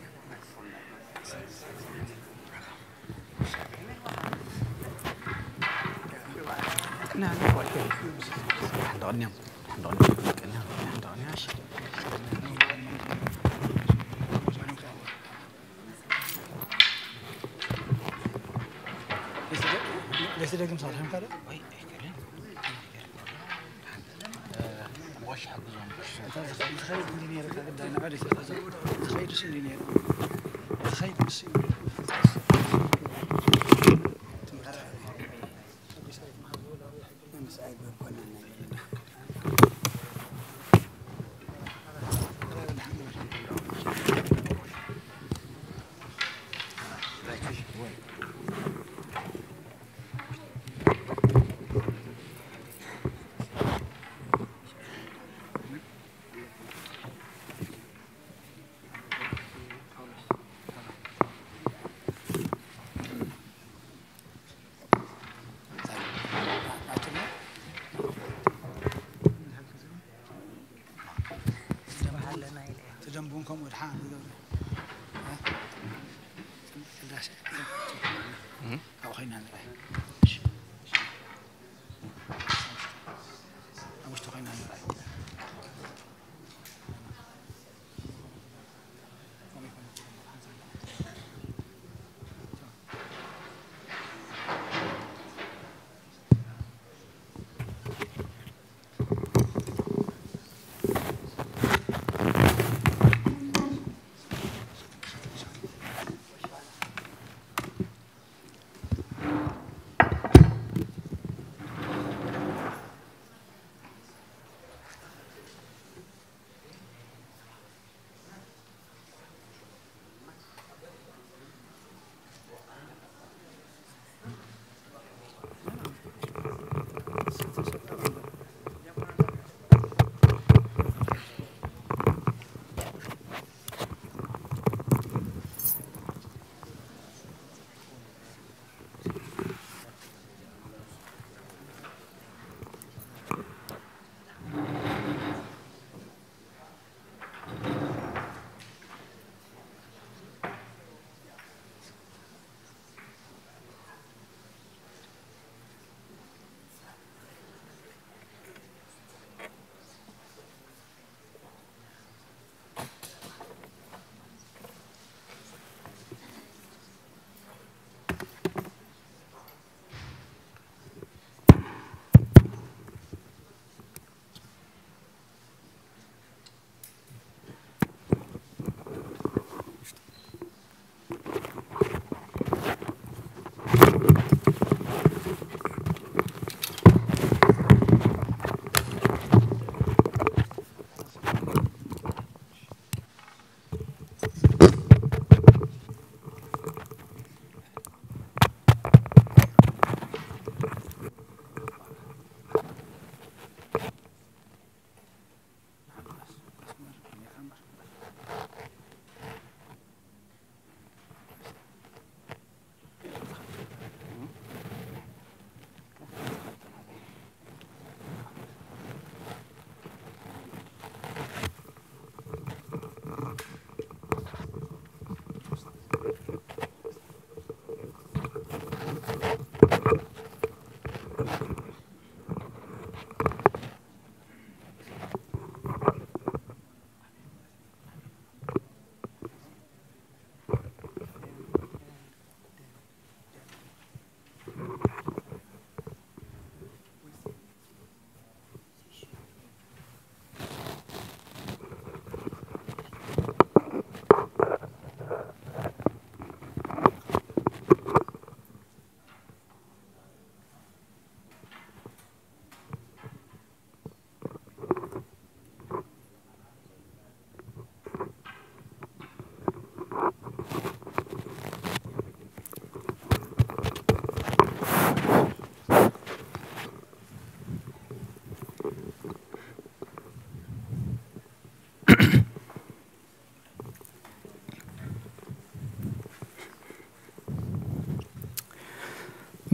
ደስ ደግም ሳልሕም ካልእ? ወይ ኣይክእልን። ወሽ ሓግዞም። እታ ዝኸ-፣ ዝኸይድ እንዲ ነይሩ፣ ካብ ግዳይ ንዓ ደስ ይላዞ። ዝኸይድ እሱ እንዲ ነይሩ። ዝኸይድ እሱ እዩ። ትምህርቲ። ተደንቡን ከምኡ ድሓን ይገብር። ቅዳሴ። እም። ኣብኡ ኸይና ንርኣይ። እሺ። ኣብ ውሽጢ ኸይና ንርኣይ።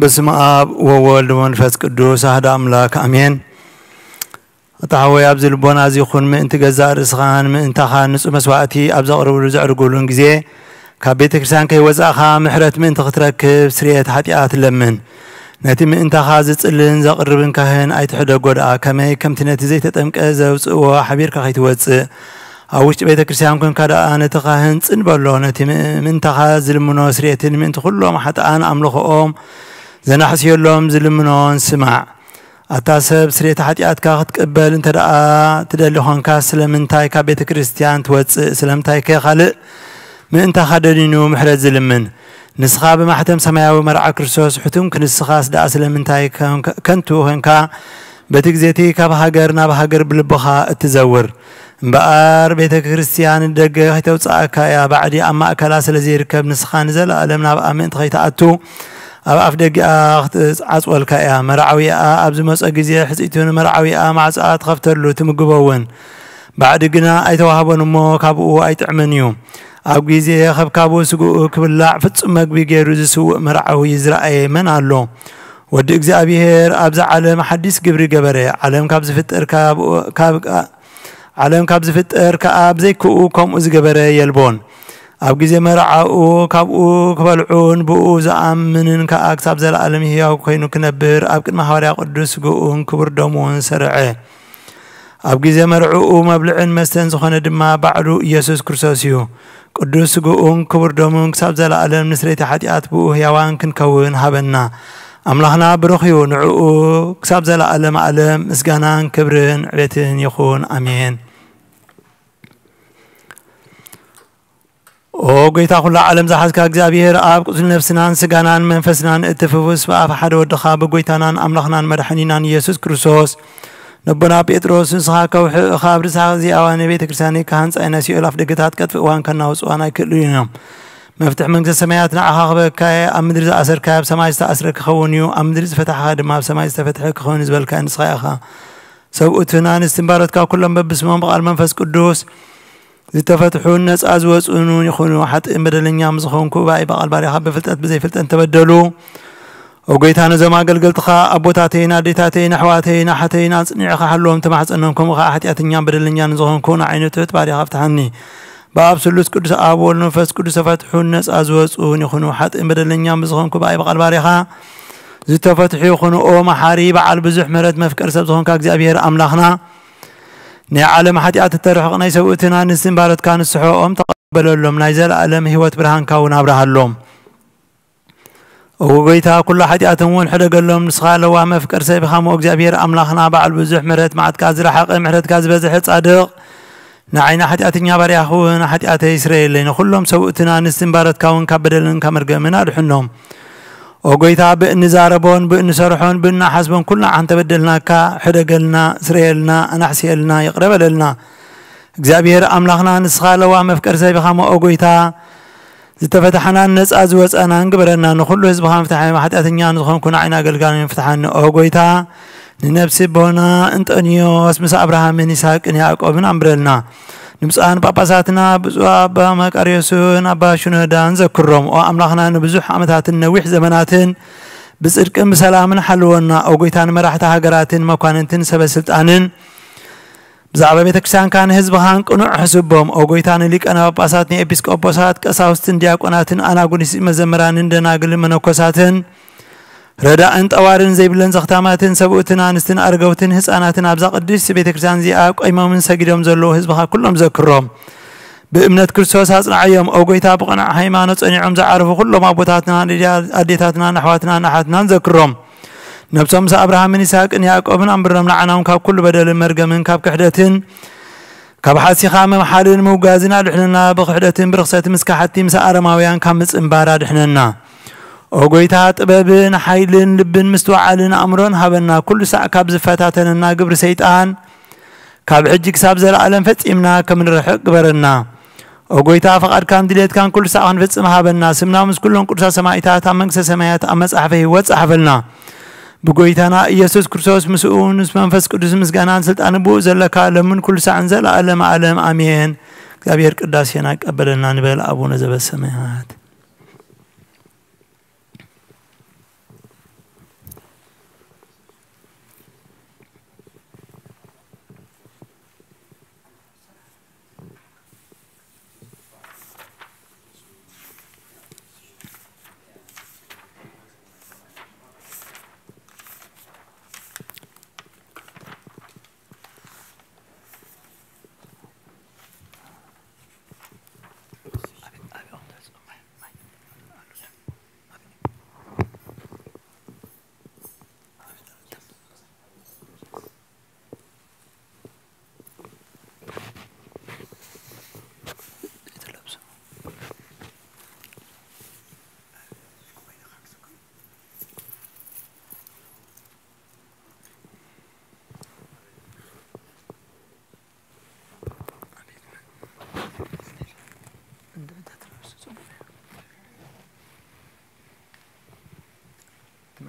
በስመ ኣብ ወወልድ ወመንፈስ ቅዱስ ኣህዳ ኣምላክ ኣሜን። ኣታ ሓወይ፣ ኣብዚ ልቦና እዚ ይኹን ምእንቲ ገዛእ ርእስኻን ምእንታኻን ንጹህ መስዋዕቲ ኣብ ዘቕርብሉ ዘዕርጉሉን ግዜ፣ ካብ ቤተ ክርስቲያን ከይወጻእኻ ምሕረት ምእንቲ ክትረክብ ስርየት ሓጢኣት ለምን። ነቲ ምእንታኻ ዝጽልን ዘቕርብን ካህን ኣይትሕደጎ ደኣ፣ ከመይ ከምቲ ነቲ ዘይተጠምቀ ዘውጽእዎ ሓቢርካ ከይትወጽእ፣ ኣብ ውሽጢ ቤተ ክርስቲያን ኮንካ ደኣ ነቲ ካህን ጽን በሎ። ነቲ ምእንታኻ ዝልምኖ ስርየትን ምእንቲ ኩሎም ሓጥኣን ኣምልኾኦም ዘናሕስየሎም ዝልምኖን ስማዕ። ኣታ ሰብ፣ ስርየት ሓጢኣትካ ክትቅበል እንተ ደኣ ትደሊ ኾንካ፣ ስለምንታይ ካብ ቤተ ክርስቲያን ትወጽእ? ስለምንታይ ከ ካልእ ምእንታኻ ደኒኑ ምሕረት ዝልምን? ንስኻ ብማሕተም ሰማያዊ መርዓ ክርስቶስ ሕቱም ክንስኻስ ደኣ ስለምንታይ ከንቱ ኾንካ? በቲ ግዜቲ ካብ ሃገር ናብ ሃገር ብልብኻ እትዘውር። እምበኣር ቤተ ክርስቲያን ደገ ከይተውጽኣካ እያ። ባዕዲ ኣብ ማእከላ ስለ ዘይርከብ፣ ንስኻ ንዘለኣለም ናብኣ ምእንቲ ከይትኣቱ ኣብ ኣፍ ደጊኣ ክትዓጽወልካ እያ። መርዓዊኣ ኣብ ዝመጾ ግዜ ሕጽይቱ ንመርዓዊኣ ማዕጾኣ ትኸፍተሉ፣ ትምግቦ እውን። ባዕዲ ግና ኣይተዋህቦን እሞ ካብኡ ኣይጥዕምን እዩ። ኣብ ግዜ ኸብካቡ ስግኡ ክብላዕ ፍጹም መግቢ ገይሩ ዝስውእ መርዓዊ ዝረኣየ መን ኣሎ? ወዲ እግዚኣብሔር ኣብዚ ዓለም ሓዲስ ግብሪ ገበረ። ዓለም ካብ ዝፍጠር ካብ፣ ካብ፣ ዓለም ካብ ዝፍጠር ከኣ ብዘይክኡ ከምኡ ዝገበረ የልቦን። ኣብ ግዜ መርዓኡ ካብኡ ክበልዑን ብኡ ዝኣምንን ከኣ ክሳብ ዘለኣለም ህያው ኮይኑ ክነብር ኣብ ቅድሚ ሃዋርያ ቅዱስ ስግኡን ክቡር ደሙን ሰርዐ። ኣብ ግዜ መርዕኡ መብልዕን መስተን ዝኾነ ድማ ባዕሉ ኢየሱስ ክርስቶስ እዩ። ቅዱስ ስግኡን ክቡር ደሙን ክሳብ ዘለኣለም ንስረይቲ ሓጢኣት ብኡ ህያዋን ክንከውን ሃበና። ኣምላኽና ብሩኽ እዩ። ንዕኡ ክሳብ ዘለኣለም ኣለም ምስጋናን ክብርን ዕቤትን ይኹን። ኣሜን። ኦ ጎይታ ኩላ ዓለም ዝሓዝካ እግዚኣብሔር ኣብ ቁስል ነፍስናን ስጋናን መንፈስናን እትፍውስ ብኣፍ ሓደ ወድኻ ብጎይታናን ኣምላኽናን መድሓኒናን ኢየሱስ ክርስቶስ ነቦና ጴጥሮስ ንስኻ ከውሕእ ካብ ርሳ እዚኣዋ ንቤተ ክርስቲያን ክሃንጻ ናይ ሲኦል ኣፍ ደገታት ቀጥፊ እዋን ከናውጽዋን ኣይክእሉን እዮም። መፍትሕ መንግስተ ሰማያት ንዓኻ ክበካ እየ። ኣብ ምድሪ ዝኣሰርካዮ ኣብ ሰማይ ዝተኣስረ ክኸውን እዩ፣ ኣብ ምድሪ ዝፈታሕኻ ድማ ኣብ ሰማይ ዝተፈትሐ ክኸውን ዝበልካ ንስኻ ኢኻ። ሰብኡትን ኣንስትን ባሮትካ ኩሎም በብስሞም ብቓል መንፈስ ቅዱስ ዝተፈትሑን ነጻ ዝወጹን እውን ይኹኑ። ሓጥእን በደለኛ ምስ ዝኾንኩ ብኣይ ብቓል ባሪኻ ብፍልጠት ብዘይፍልጠት ተበደሉ። ኦ ጎይታ፣ ነዞም ኣገልገልትኻ ኣቦታተይን ኣዴታተይን ኣሕዋተይን ኣሓተይን ኣጽኒዕኻ ሓልዎም፣ ተማሕጸኖም። ከምኡ ኸዓ ሓጢኣተኛን በደለኛን ዝኾንኩ ንዓይነቱ ባሪኻ ፍትሓኒ። ብኣብ ስሉስ ቅዱስ ኣብ ወልድ መንፈስ ቅዱስ ተፈትሑን ነጻ ዝወጹን ይኹኑ። ሓጥእን በደለኛን ብዝኾንኩ ብኣይ ብቓል ባሪኻ ዝተፈትሑ ይኹኑ። ኦ መሓሪ በዓል ብዙሕ ምሕረት መፍቀር ሰብ ዝኾንካ እግዚኣብሔር ኣምላኽና፣ ናይ ዓለም ሓጢኣት እተርሕቕ ናይ ሰብኡትን ኣንስትን ባሮትካ ንስሖኦም ተቐበለሎም። ናይ ዘለኣለም ህይወት ብርሃንካ እውን ኣብርሃሎም። እወ ጎይታ፣ ኩሉ ሓጢኣቶም እውን ሕደገሎም። ንስኻ ኣለዋ መፍቀር ሰብ ኢኻ እሞ እግዚኣብሔር ኣምላኽና፣ በዓል ብዙሕ ምሕረት፣ መዓትካ ዝረሓቐ፣ ምሕረትካ ዝበዝሐ ጻድቕ፣ ንዓይና ሓጢኣተኛ ባርያኹ ንሓጢኣተይ ስረየለይ። ንኹሎም ሰብኡትን ኣንስትን ባሮትካ እውን ካብ በደልን ካብ መርገምን ኣድሕኖም። ኦ ጎይታ፣ ብእንዛረቦን ብእንሰርሖን ብእናሓስቦን ኩልና ዓንተ በደልናካ፣ ሕደገልና፣ ስረየልና፣ ኣናሕስየልና፣ ይቕረ በለልና። እግዚኣብሔር ኣምላኽና፣ ንስኻ ኣለዋ መፍቀር ሰብ ኢኻ እሞ፣ ኦ ጎይታ፣ ዝተፈታሕናን ነጻ ዝወጻናን ግበረና። ንኹሉ ህዝብኻ መፍትሓ ሓጢኣተኛ ንዝኾንኩ ንዓይና ኣገልጋሊ ፍትሓኒ። ኦ ጎይታ፣ ንነብሲ ኣቦና እንጠንዮስ ምስ ኣብርሃምን ይስሐቅን ያዕቆብን ኣንብረልና። ንብፁዓን ጳጳሳትና ብፁዕ ኣባ መቃርዮስን ኣባ ሽኖዳን ዘክሮም። ኦ ኣምላኽና፣ ንብዙሕ ዓመታትን ነዊሕ ዘመናትን ብጽድቅን ብሰላምን ሓልወና። ኦ ጎይታ፣ ንመራሕቲ ሃገራትን መኳንንትን ሰበ ስልጣንን ብዛዕባ ቤተ ክርስቲያንካን ህዝብኻን ቅኑዕ ሕስቦም። ኦ ጎይታ፣ ንሊቃነ ጳጳሳት፣ ንኤጲስቆጶሳት፣ ቀሳውስትን ዲያቆናትን፣ ኣናጉንስቲ መዘምራንን ደናግልን መነኮሳትን፣ ረዳእን ጠዋርን ዘይብለን ዘኽታማትን፣ ሰብኡትን ኣንስትን ኣረገውትን ህፃናትን ኣብዛ ቅድስቲ ቤተ ክርስቲያን እዚኣ ቆይሞምን ሰጊዶም ዘለዉ ህዝብኻ ኩሎም ዘክሮም። ብእምነት ክርስቶስ ኣጽንዓዮም። ኦ ጎይታ፣ ብቕኑዕ ሃይማኖት ጸኒዖም ዝዓረፉ ኩሎም ኣቦታትናን ኣዴታትናን ኣሕዋትናን ኣሓትናን ዘክሮም። ነብሶም ምስ ኣብርሃምን ይስሐቅን ያዕቆብን ኣንብሮም፣ ንዓናውን ካብ ኩሉ በደልን መርገምን ካብ ክሕደትን ካብ ሓሲኻ ምምሓልን ምውጋዝን ኣድሕነና። ብክሕደትን ብርኽሰትን ምስ ከሓድቲ ምስ ኣረማውያን ካብ ምጽንባር ኣድሕነና። ኦ ጎይታ፣ ጥበብን ሓይልን ልብን ምስትውዓልን ኣእምሮን ሃበና። ኩሉ ሳዕ ካብ ዝፈታተነና ግብሪ ሰይጣን ካብ ሕጂ ክሳብ ዘለኣለም ፈጺምና ከም ንርሕቕ ግበረና። ኦ ጎይታ፣ ፍቓድካን ድሌትካን ኩሉ ሳዕ ክንፍጽም ሃበና። ስምና ምስ ኩሎም ቅዱሳት ሰማዕታት ኣብ መንግስተ ሰማያት ኣብ መጽሓፈ ህይወት ጸሓፈልና። ብጎይታና ኢየሱስ ክርስቶስ ምስኡ ምስ መንፈስ ቅዱስ ምስጋናን ስልጣንን ብኡ ዘለካ ለምን ኩሉ ሳዕን ዘለኣለም ኣለም ኣሜን። እግዚኣብሔር ቅዳሴና ይቀበለልና ንበል። ኣቡነ ዘበሰማያት።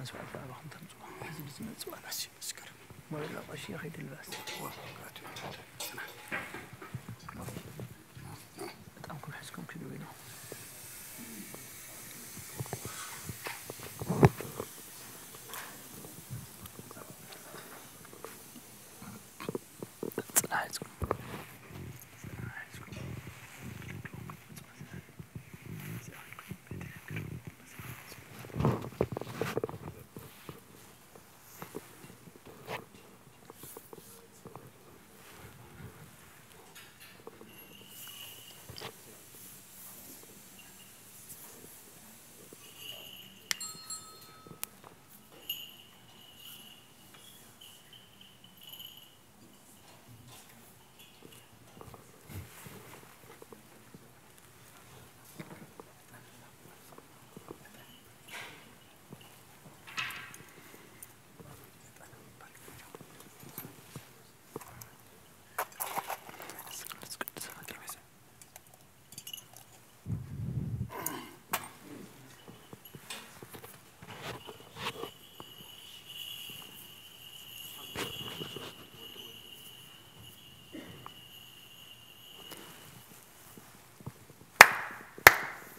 መስዋዕቲ ኣባኹም ተምጽኡ። ሕዚ ብዝመጽእ ዋላ ሲ-፣ ስከር። ሞባይል ቀሺ ከይትልባስ። ዋ፣ ኣትዩ። በጣም ኩም ሕዝኩም ኪዱ ኢሉ። ጽናሕ ሕዝኩም።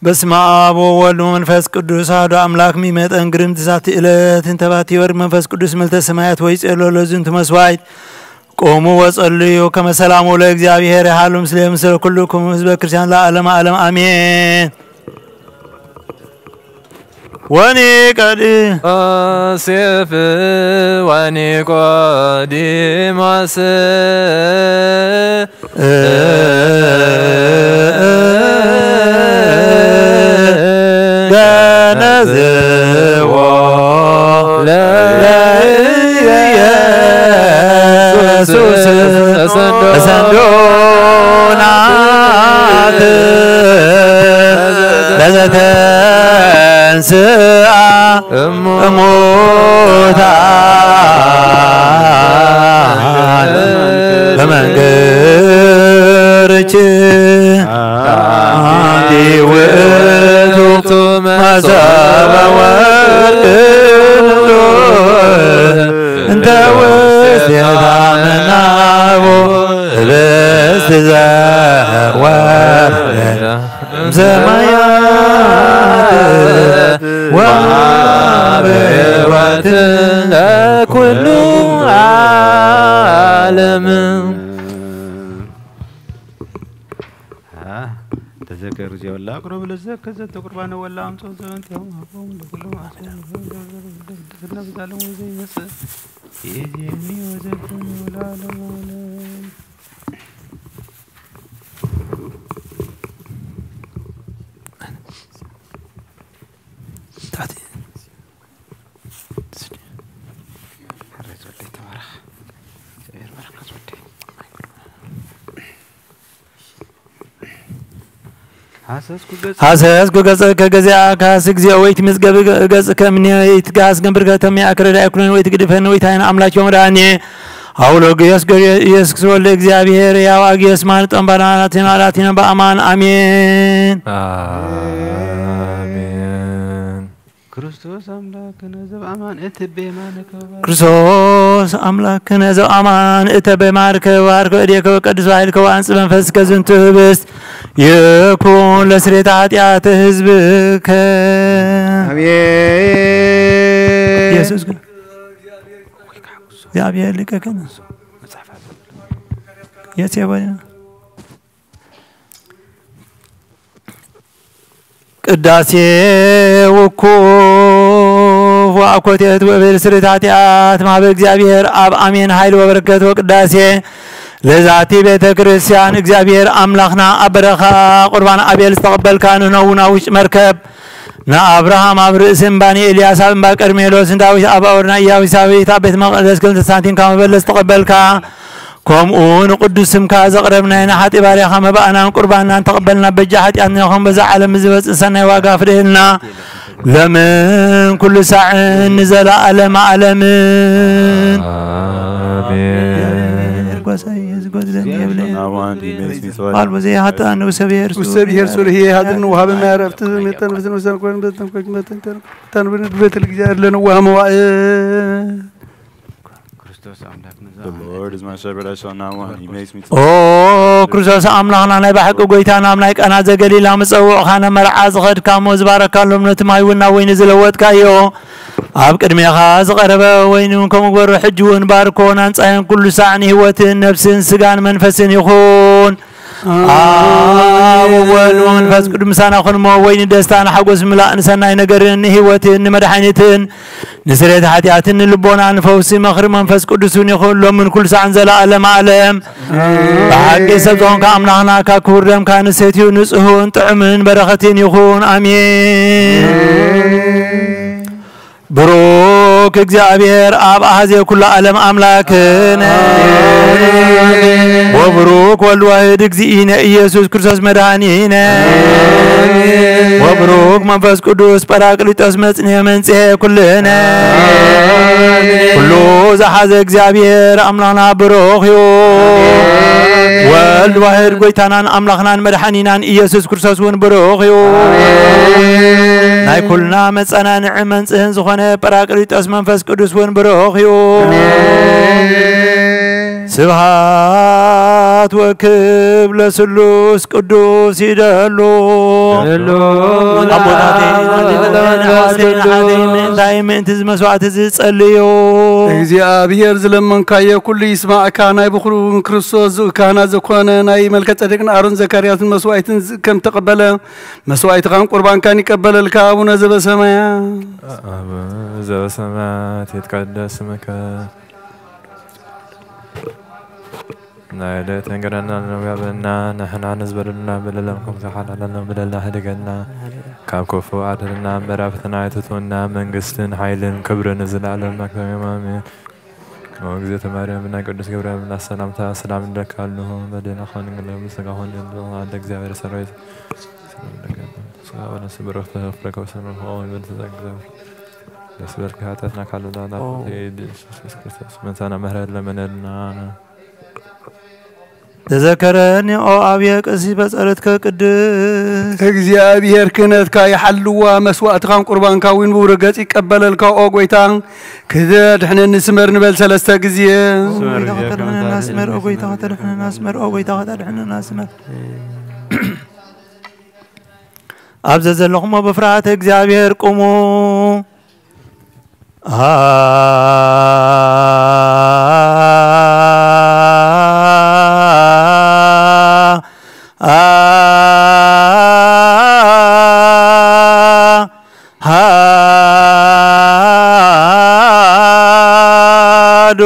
በስመ አብ ወወልድ ወመንፈስ ቅዱስ አሐዱ አምላክ። ሚመጠን ግርምት ዛቲ ዕለት እንተ ባቲ ወርድ መንፈስ ቅዱስ ምልተ ሰማያት ወይጼሎ ለዝንቱ መስዋዕት። ቆሙ ወጸልዩ ከመ ሰላሙ ለእግዚአብሔር ይሃሉ ምስለ ምስለ ኩልኩም ህዝበ ክርስቲያን ለዓለመ ዓለም አሜን። ወኒቀዲ ዮሴፍ ወኒቆዲሞስ ገነዝዎ ለኢየሱስ ሰንዶናት ለዘተንስአ እሙታን በመንገርች አንቲ ውእቱ መሶበ ወርቅ እንተ ውስቴታ መናቦ ህብስት ዘወርደ እምሰማያት ወሀበ ሕይወት ለኩሉ ዓለም። ተዘከሩ ዚወላ አቅርቡ ለዘከ ዘንተ ቁርባነ ወላ አምጾ ዘንተ ሆም ሀቦም ለኩሉ ነብዛለም ወዘይመጽእ ይእዜኒ ወዘልፈኒ ወለዓለመ ዓለም። ሐሰስኩ ገጽከ ገዚአከ ሐስስ እግዚኦ ወይትምዝገብ ገጽከ እምኔ ይትጋስ ገንብርከ ተሚያከ ረዳኢ ኩነን ወይትግድፈኒ ወይታይን አምላክ ወመድኃኔ አውሎ ግዮስ ገርዮ ኢየሱስ ክርስቶስ ወልደ እግዚአብሔር ያው አግዮስ ማን ጠንባና ላቲና ላቲና በአማን አሜን። አሜን። ክርስቶስ አምላክነ ዘበአማን እትቤ ማነ ከበባ። ክርስቶስ አምላክነ ዘበአማን እተ በማርከ ባርከ እዴከ ወቀድስ ባይልከ ወአንጽ መንፈስከ ዝንቱ ህብስት ይኩን ለስሬታ ኃጢአት ህዝብከ። አሜን። ኢየሱስ ግን እግዚአብሔር ሊቀ ካህናት የሴባያ ቅዳሴ ውኩፍ ወአኮቴት ወእብል ስርት ኃጢአት ማህበ እግዚአብሔር አብ አሜን። ኃይል ወበረከት ወቅዳሴ ለዛቲ ቤተ ክርስቲያን። እግዚአብሔር አምላኽና ኣብ በረኻ ቁርባን አቤል ዝተቐበልካ ንህኖ እውን ኣብ ውሽጢ መርከብ ንአብርሃም ኣብ ርእሲ እምባ ንኤልያስ ኣብ እምባ ቀርሜሎስ ንዳዊት ኣብ አውርና ኢያቡሳዊት ኣብ ቤት መቅደስ ክልተ ሳንቲም ካብ መበለት ዝተቐበልካ ከምኡ ንቅዱስ ስምካ ዘቕረብናይ ንሓጢ ባርያኻ መባእናን ቁርባናን ተቐበልና በጃ ሓጢኣትና ኾን በዛ ዓለም ዝመጽእ ሰናይ ዋጋ ፍደየልና ለምን ኩሉ ሳዕን ንዘለኣለም ዓለምን። ኣሜን። ጓሳይ ዝጎድለኒ የብለይ። Now on, he makes me feel like ቃል ብዘይ ኃጥኣን ንጉሰ ብሔር ንጉሰ ብሔር ሱር ይሄ ሀድር ንውሃበ ማያረፍት መጠን ፍትን ወሰን ኮይን በተን ኮይን በተን ተን ተን ብን ድበት ልግዛር ለንዋህ መዋእ The Lord is my shepherd, I shall not want. He makes me to ኦ ክርስቶስ ኣምላኽና ናይ ባሕቂ ጎይታ ናብ ናይ ቃና ዘገሊላ ምጸውዕኻ ነመርዓ ዝኸድካሞ ዝባረካሎም ነቲ ማይ እውን ናብ ወይኒ ዝለወጥካዮ ኣብ ቅድሜኻ ዝቐረበ ወይኒ እውን ከምኡ ግበሮ ሕጂ እውን ባርኮ ናንጻዮን ኩሉ ሳዕ ንህይወትን ነፍስን ስጋን መንፈስን ይኹን ኣብ ወልድ መንፈስ ቅዱስ ምሳና ኹን እሞ ወይ ንደስታ ንሓጎስ ምላእ ንሰናይ ነገርን ንህይወትን ንመድሓኒትን ንስሬት ሓጢኣትን ንልቦና ንፈውሲ መኽሪ መንፈስ ቅዱስን ይኹን ሎምን ኩሉ ሳዕን ዘለኣለም ኣለም ብሓቂ ሰብ ዝኾንካ ኣምላኽና ካብ ክቡር ደምካ ንሰትዩ ንጽሁን ጥዑምን በረኸትን ይኹን ኣሜን ብሩክ እግዚኣብሔር ኣብ ኣሃዜ ኩሉ ዓለም ኣምላክነ ወብሩክ ወልድ ዋህድ እግዚእነ ኢየሱስ ክርስቶስ መድኃኒነ ወብሩክ መንፈስ ቅዱስ ጳራቅሊጦስ መጽንሔ መንጽሔ ኩልነ ኩሉ ዝሓዘ እግዚኣብሔር ኣምላኽና ብሩኽ እዩ። ወልድ ዋህድ ጎይታናን ኣምላኽናን መድሓኒናን ኢየሱስ ክርስቶስ እውን ብሩኽ እዩ። ናይ ኩልና መጸናንዒ መንጽህን ዝኾነ ጳራቅሊጦስ መንፈስ ቅዱስ እውን ብሩኽ እዩ። ስብሃት ወክብ ለስሉስ ቅዱስ ይደሉ። ኣቦታተይ ኣሓተይ ንዓተይ ምእንቲ እዚ መስዋዕቲ እዚ ጸልዩ። እግዚኣብሔር ዝለመንካዮ ኩሉ ይስማዕካ። ናይ ብኹሩ ክርስቶስ ዝኡ ካህናት ዘኮነ ናይ መልከ ጸዴቅን ኣሮን ዘካርያስን መስዋዕትን ከም ተቐበለ መስዋዕትኻን ቁርባንካን ይቀበለልካ። ኣቡነ ዘበሰማያት ኣቡነ ዘበሰማያት ይትቀደስ ስምከ ናይ ዕለት እንግረና ንህበና ንሕና ንዝበደልና በደልና ከም ዝሓላለና በደልና ሕደገና ካብ ክፉ ኣድሕነና እምበር ኣብ ፈተና ኣይተእትወና መንግስትን ሓይልን ክብርን ንዘለኣለም ናትካ እዩ ኣሜን። ኦ እግዝእተ ማርያም ብናይ ቅዱስ ገብርኤል መልኣክ ሰላምታ ሰላም ንለኪ ኣለኹ በደና ኾን እንግለ ምስጋ ኾን እንደ ኣደ እግዚኣብሔር ሰራዊት ሰላም ንለኪ ስጋ ወነፍሲ ብሩክ ተፈፍረ ከውሰነ ሆ ይበል ተዘግዘብ ደስ በልኪ ኃጢአትና ካለና ናፍቆት ኢየሱስ ክርስቶስ መንሳና ምህረት ለመነልና ተዘከረኒ ኦ ኣብየ ቀሲስ በጸሎትከ ቅድስት። እግዚኣብሔር ክህነትካ ይሓልዋ፣ መስዋዕትኻን ቁርባንካ እውን ብብሩህ ገጽ ይቀበለልካ ኦ ጐይታ። ክተድሕነኒ ስመር ንበል ሰለስተ ግዜ። ኦ ጐይታ ከተድሕነና ስመር፣ ኦ ጐይታ ከተድሕነና ስመር፣ ኦ ጐይታ ከተድሕነና ስመር። ኣብ ዘዘለኹሞ ብፍርሃተ እግዚኣብሔር ቁሙ። ኣሃዱ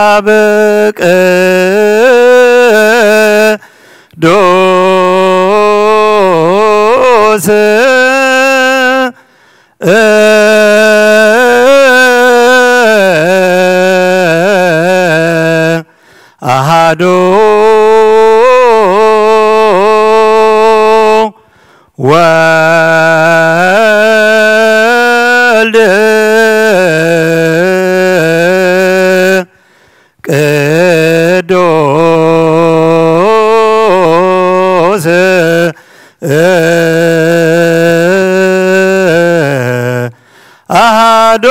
ኣብ ቅዱስ ኣሃዱ ወልድ ቅዱስ ኣሃዱ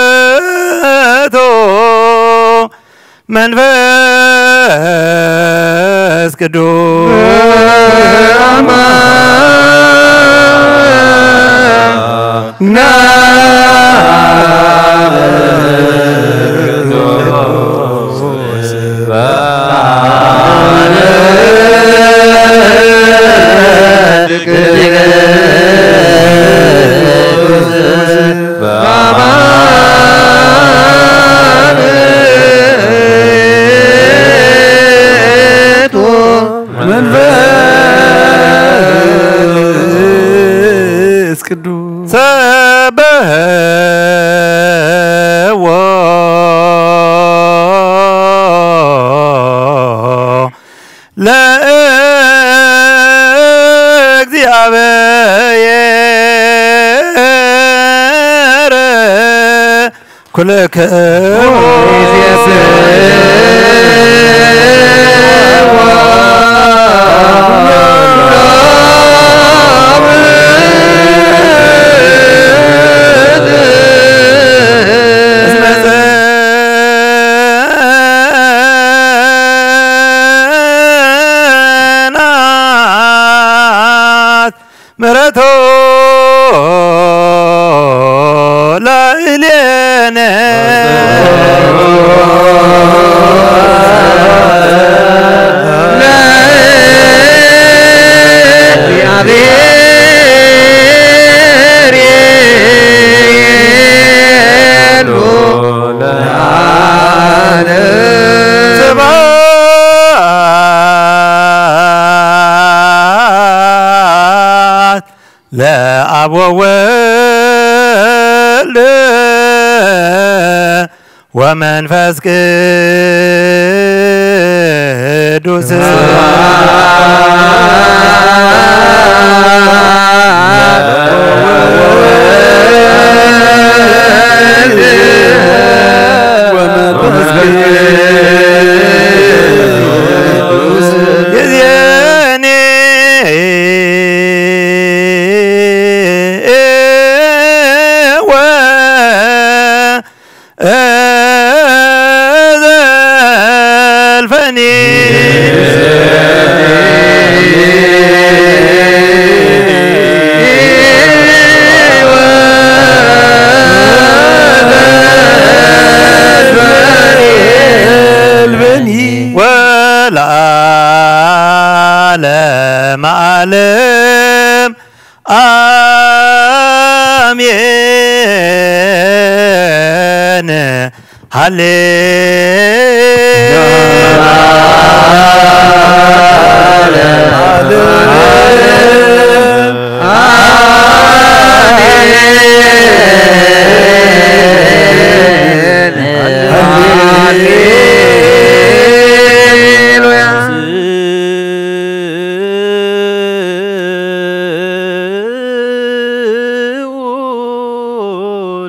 ውእቱ መንፈስ ቅዱስ መንፈስ ቅዱስ ሰብሕዎ ለ ኩልክሙ ምሕረቱ ላዕሌነ ስብሐት ለአብ ወወልድ ወመንፈስ ቅዱስ። ዘልፈኒ ወለዓለመ ዓለም። አሜን። ሃሌ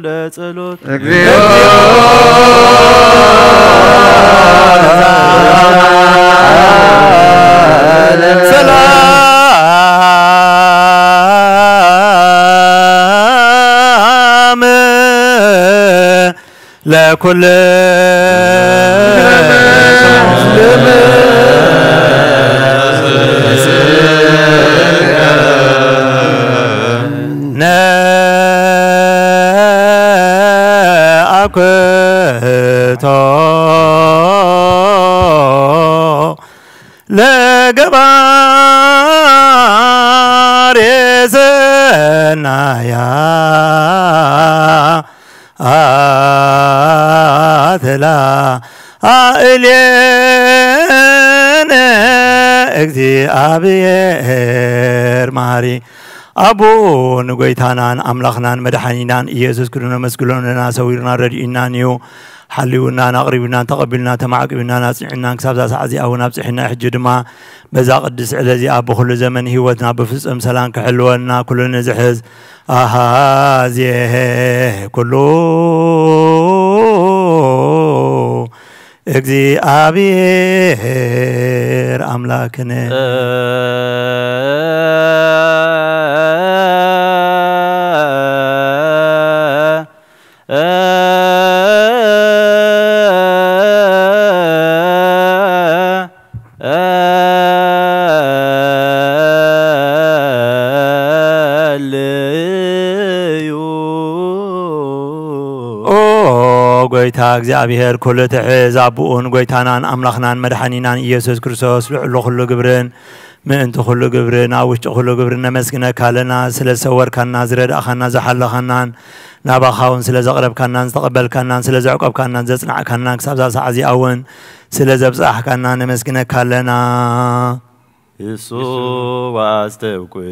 ለጸሎት እግዚኦ ሰላም ለኩል ነአኩቶ ለገባሬ ሰናያ አትላ አእሌነ እግዚአብሔር መሐሪ። ኣቦ ንጎይታናን ኣምላኽናን መድሓኒናን ኢየሱስ ክርስቶስ ነመስግኖ ኣለና። ሰዊርና ረድኡናን እዩ። ሓልዩናን ኣቕሪቡናን ተቐቢሉና ተማዕቂቡናን ኣጽኒዑናን ክሳብ እዛ ሰዓት እዚኣ እውን ኣብጽሒና። ሕጂ ድማ በዛ ቅድስቲ ዕለት እዚኣ ብኹሉ ዘመን ህይወትና ብፍጹም ሰላም ክሕልወና ኩሉ ንዝሕዝ ኣሃዜ ኩሉ እግዚኣብሔር ኣምላክነ። ኦ ጎይታ እግዚኣብሔር ኩሉ ትሕዝ ኣቦኡን ጎይታናን ኣምላኽናን መድሓኒናን ኢየሱስ ክርስቶስ ልዕሉ ኩሉ ግብርን ምእንቲ ኩሉ ግብርን ኣብ ውሽጢ ኩሉ ግብርን ነመስግነካ ኣለና። ስለ ዝሰወርካና፣ ዝረዳእኻና፣ ዝሓለኻናን ናባኻ እውን ስለ ዘቕረብካናን ዝተቐበልካናን ስለ ዘዕቆብካናን ዘጽናዕካናን ክሳብ እዛ ሰዓት እዚኣ እውን ስለ ዘብጻሕካና ነመስግነካ ኣለና። እሱ ወአስተብቁዕ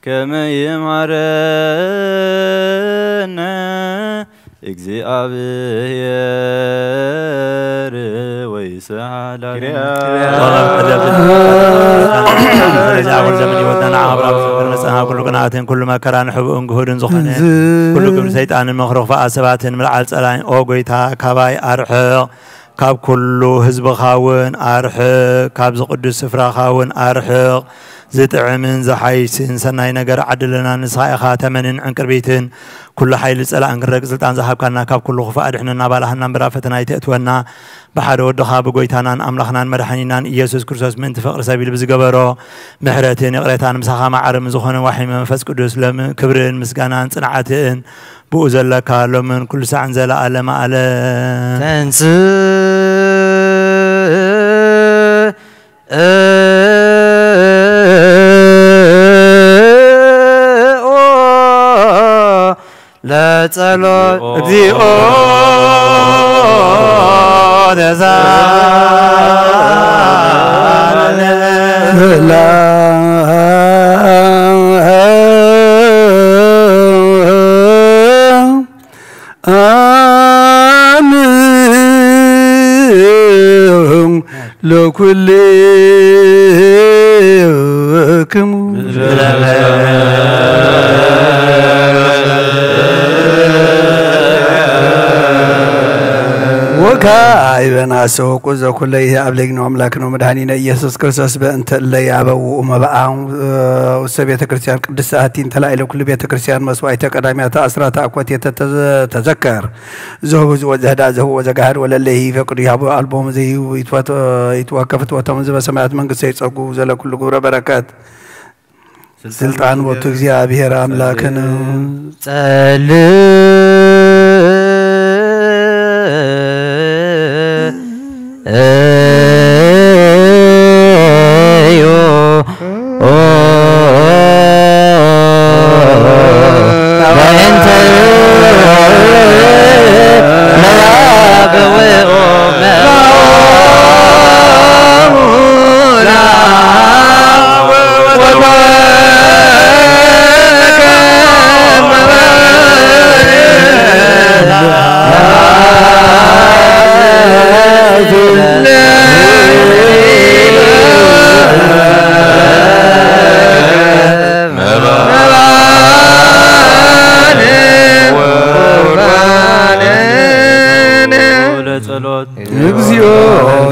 ከመ ይምሃረነ እግዚኣብሔር ወይስሐ ላዕሌነ። ስለዚህ አሁን ዘመን ይወዳና አብርሃም መጸና ኩሉ ቅንኣትን ኩሉ መከራን ሕቡእን ግሁድን ዝኾነ ኩሉ ግብሪ ሰይጣንን መኽሪ ክፉኣት ሰባትን ምልዓል ጸላይን፣ ኦ ጎይታ፣ ካባይ ኣርሕቕ፣ ካብ ኩሉ ህዝብኻ እውን ኣርሕቕ፣ ካብዚ ቅዱስ ስፍራኻ እውን ኣርሕቕ። ዝጥዕምን ዝሓይስን ሰናይ ነገር ዓድለና። ንስኻ ኢኻ ተመንን ዕንቅርቢትን፣ ኩሉ ሓይሊ ጸላእን ክንረግጽ ስልጣን ዝሃብካና፣ ካብ ኩሉ ክፉእ ኣድሕነና፣ ባላሃና እምበር ኣብ ፈተና ኣይተእትወና። ብሓደ ወድኻ ብጎይታናን ኣምላኽናን መድሓኒናን ኢየሱስ ክርስቶስ ምእንቲ ፍቕሪ ሰብ ኢሉ ብዝገበሮ ምሕረትን ይቕሬታን፣ ምሳኻ ማዕረ ምስ ዝኾነ ዋሒ መንፈስ ቅዱስ ሎም ክብርን ምስጋናን ጽንዓትን ብኡ ዘለካ ሎምን ኩሉ ሳዕን ዘለኣለመ ኣለም። ተንስእ ለጸሎት እግዚኦ ተሳለነ። ለኩልክሙ ወካዕበ ናሰወቁ ዘኩለ ይሄ ኣብ ለግኖ ኣምላክኖ መድኃኒነ ኢየሱስ ክርስቶስ በእንተ እለ ያበውኡ መባኣ ውስተ ቤተ ክርስቲያን ቅድስት ኣቲ እንተላይለ ኩሉ ቤተ ክርስቲያን መስዋዕተ ቀዳሚያተ ኣስራተ ኣኮቴተ ተዘከር። ዘህቡ ወዘህዳ ዘህቡ ወዘጋህድ ወለለሂ ፈቅዱ ይሃቡ ኣልቦሙ ዘይህቡ ይትወከፍ ትወቶም ዝበ ሰማያት መንግስተ ይጸጉ ዘለ ኩሉ ግብረ በረከት ስልጣን ወቱ እግዚኣብሔር ኣምላክን ጸልእ እዩ። ለጸሎት እግዚኦ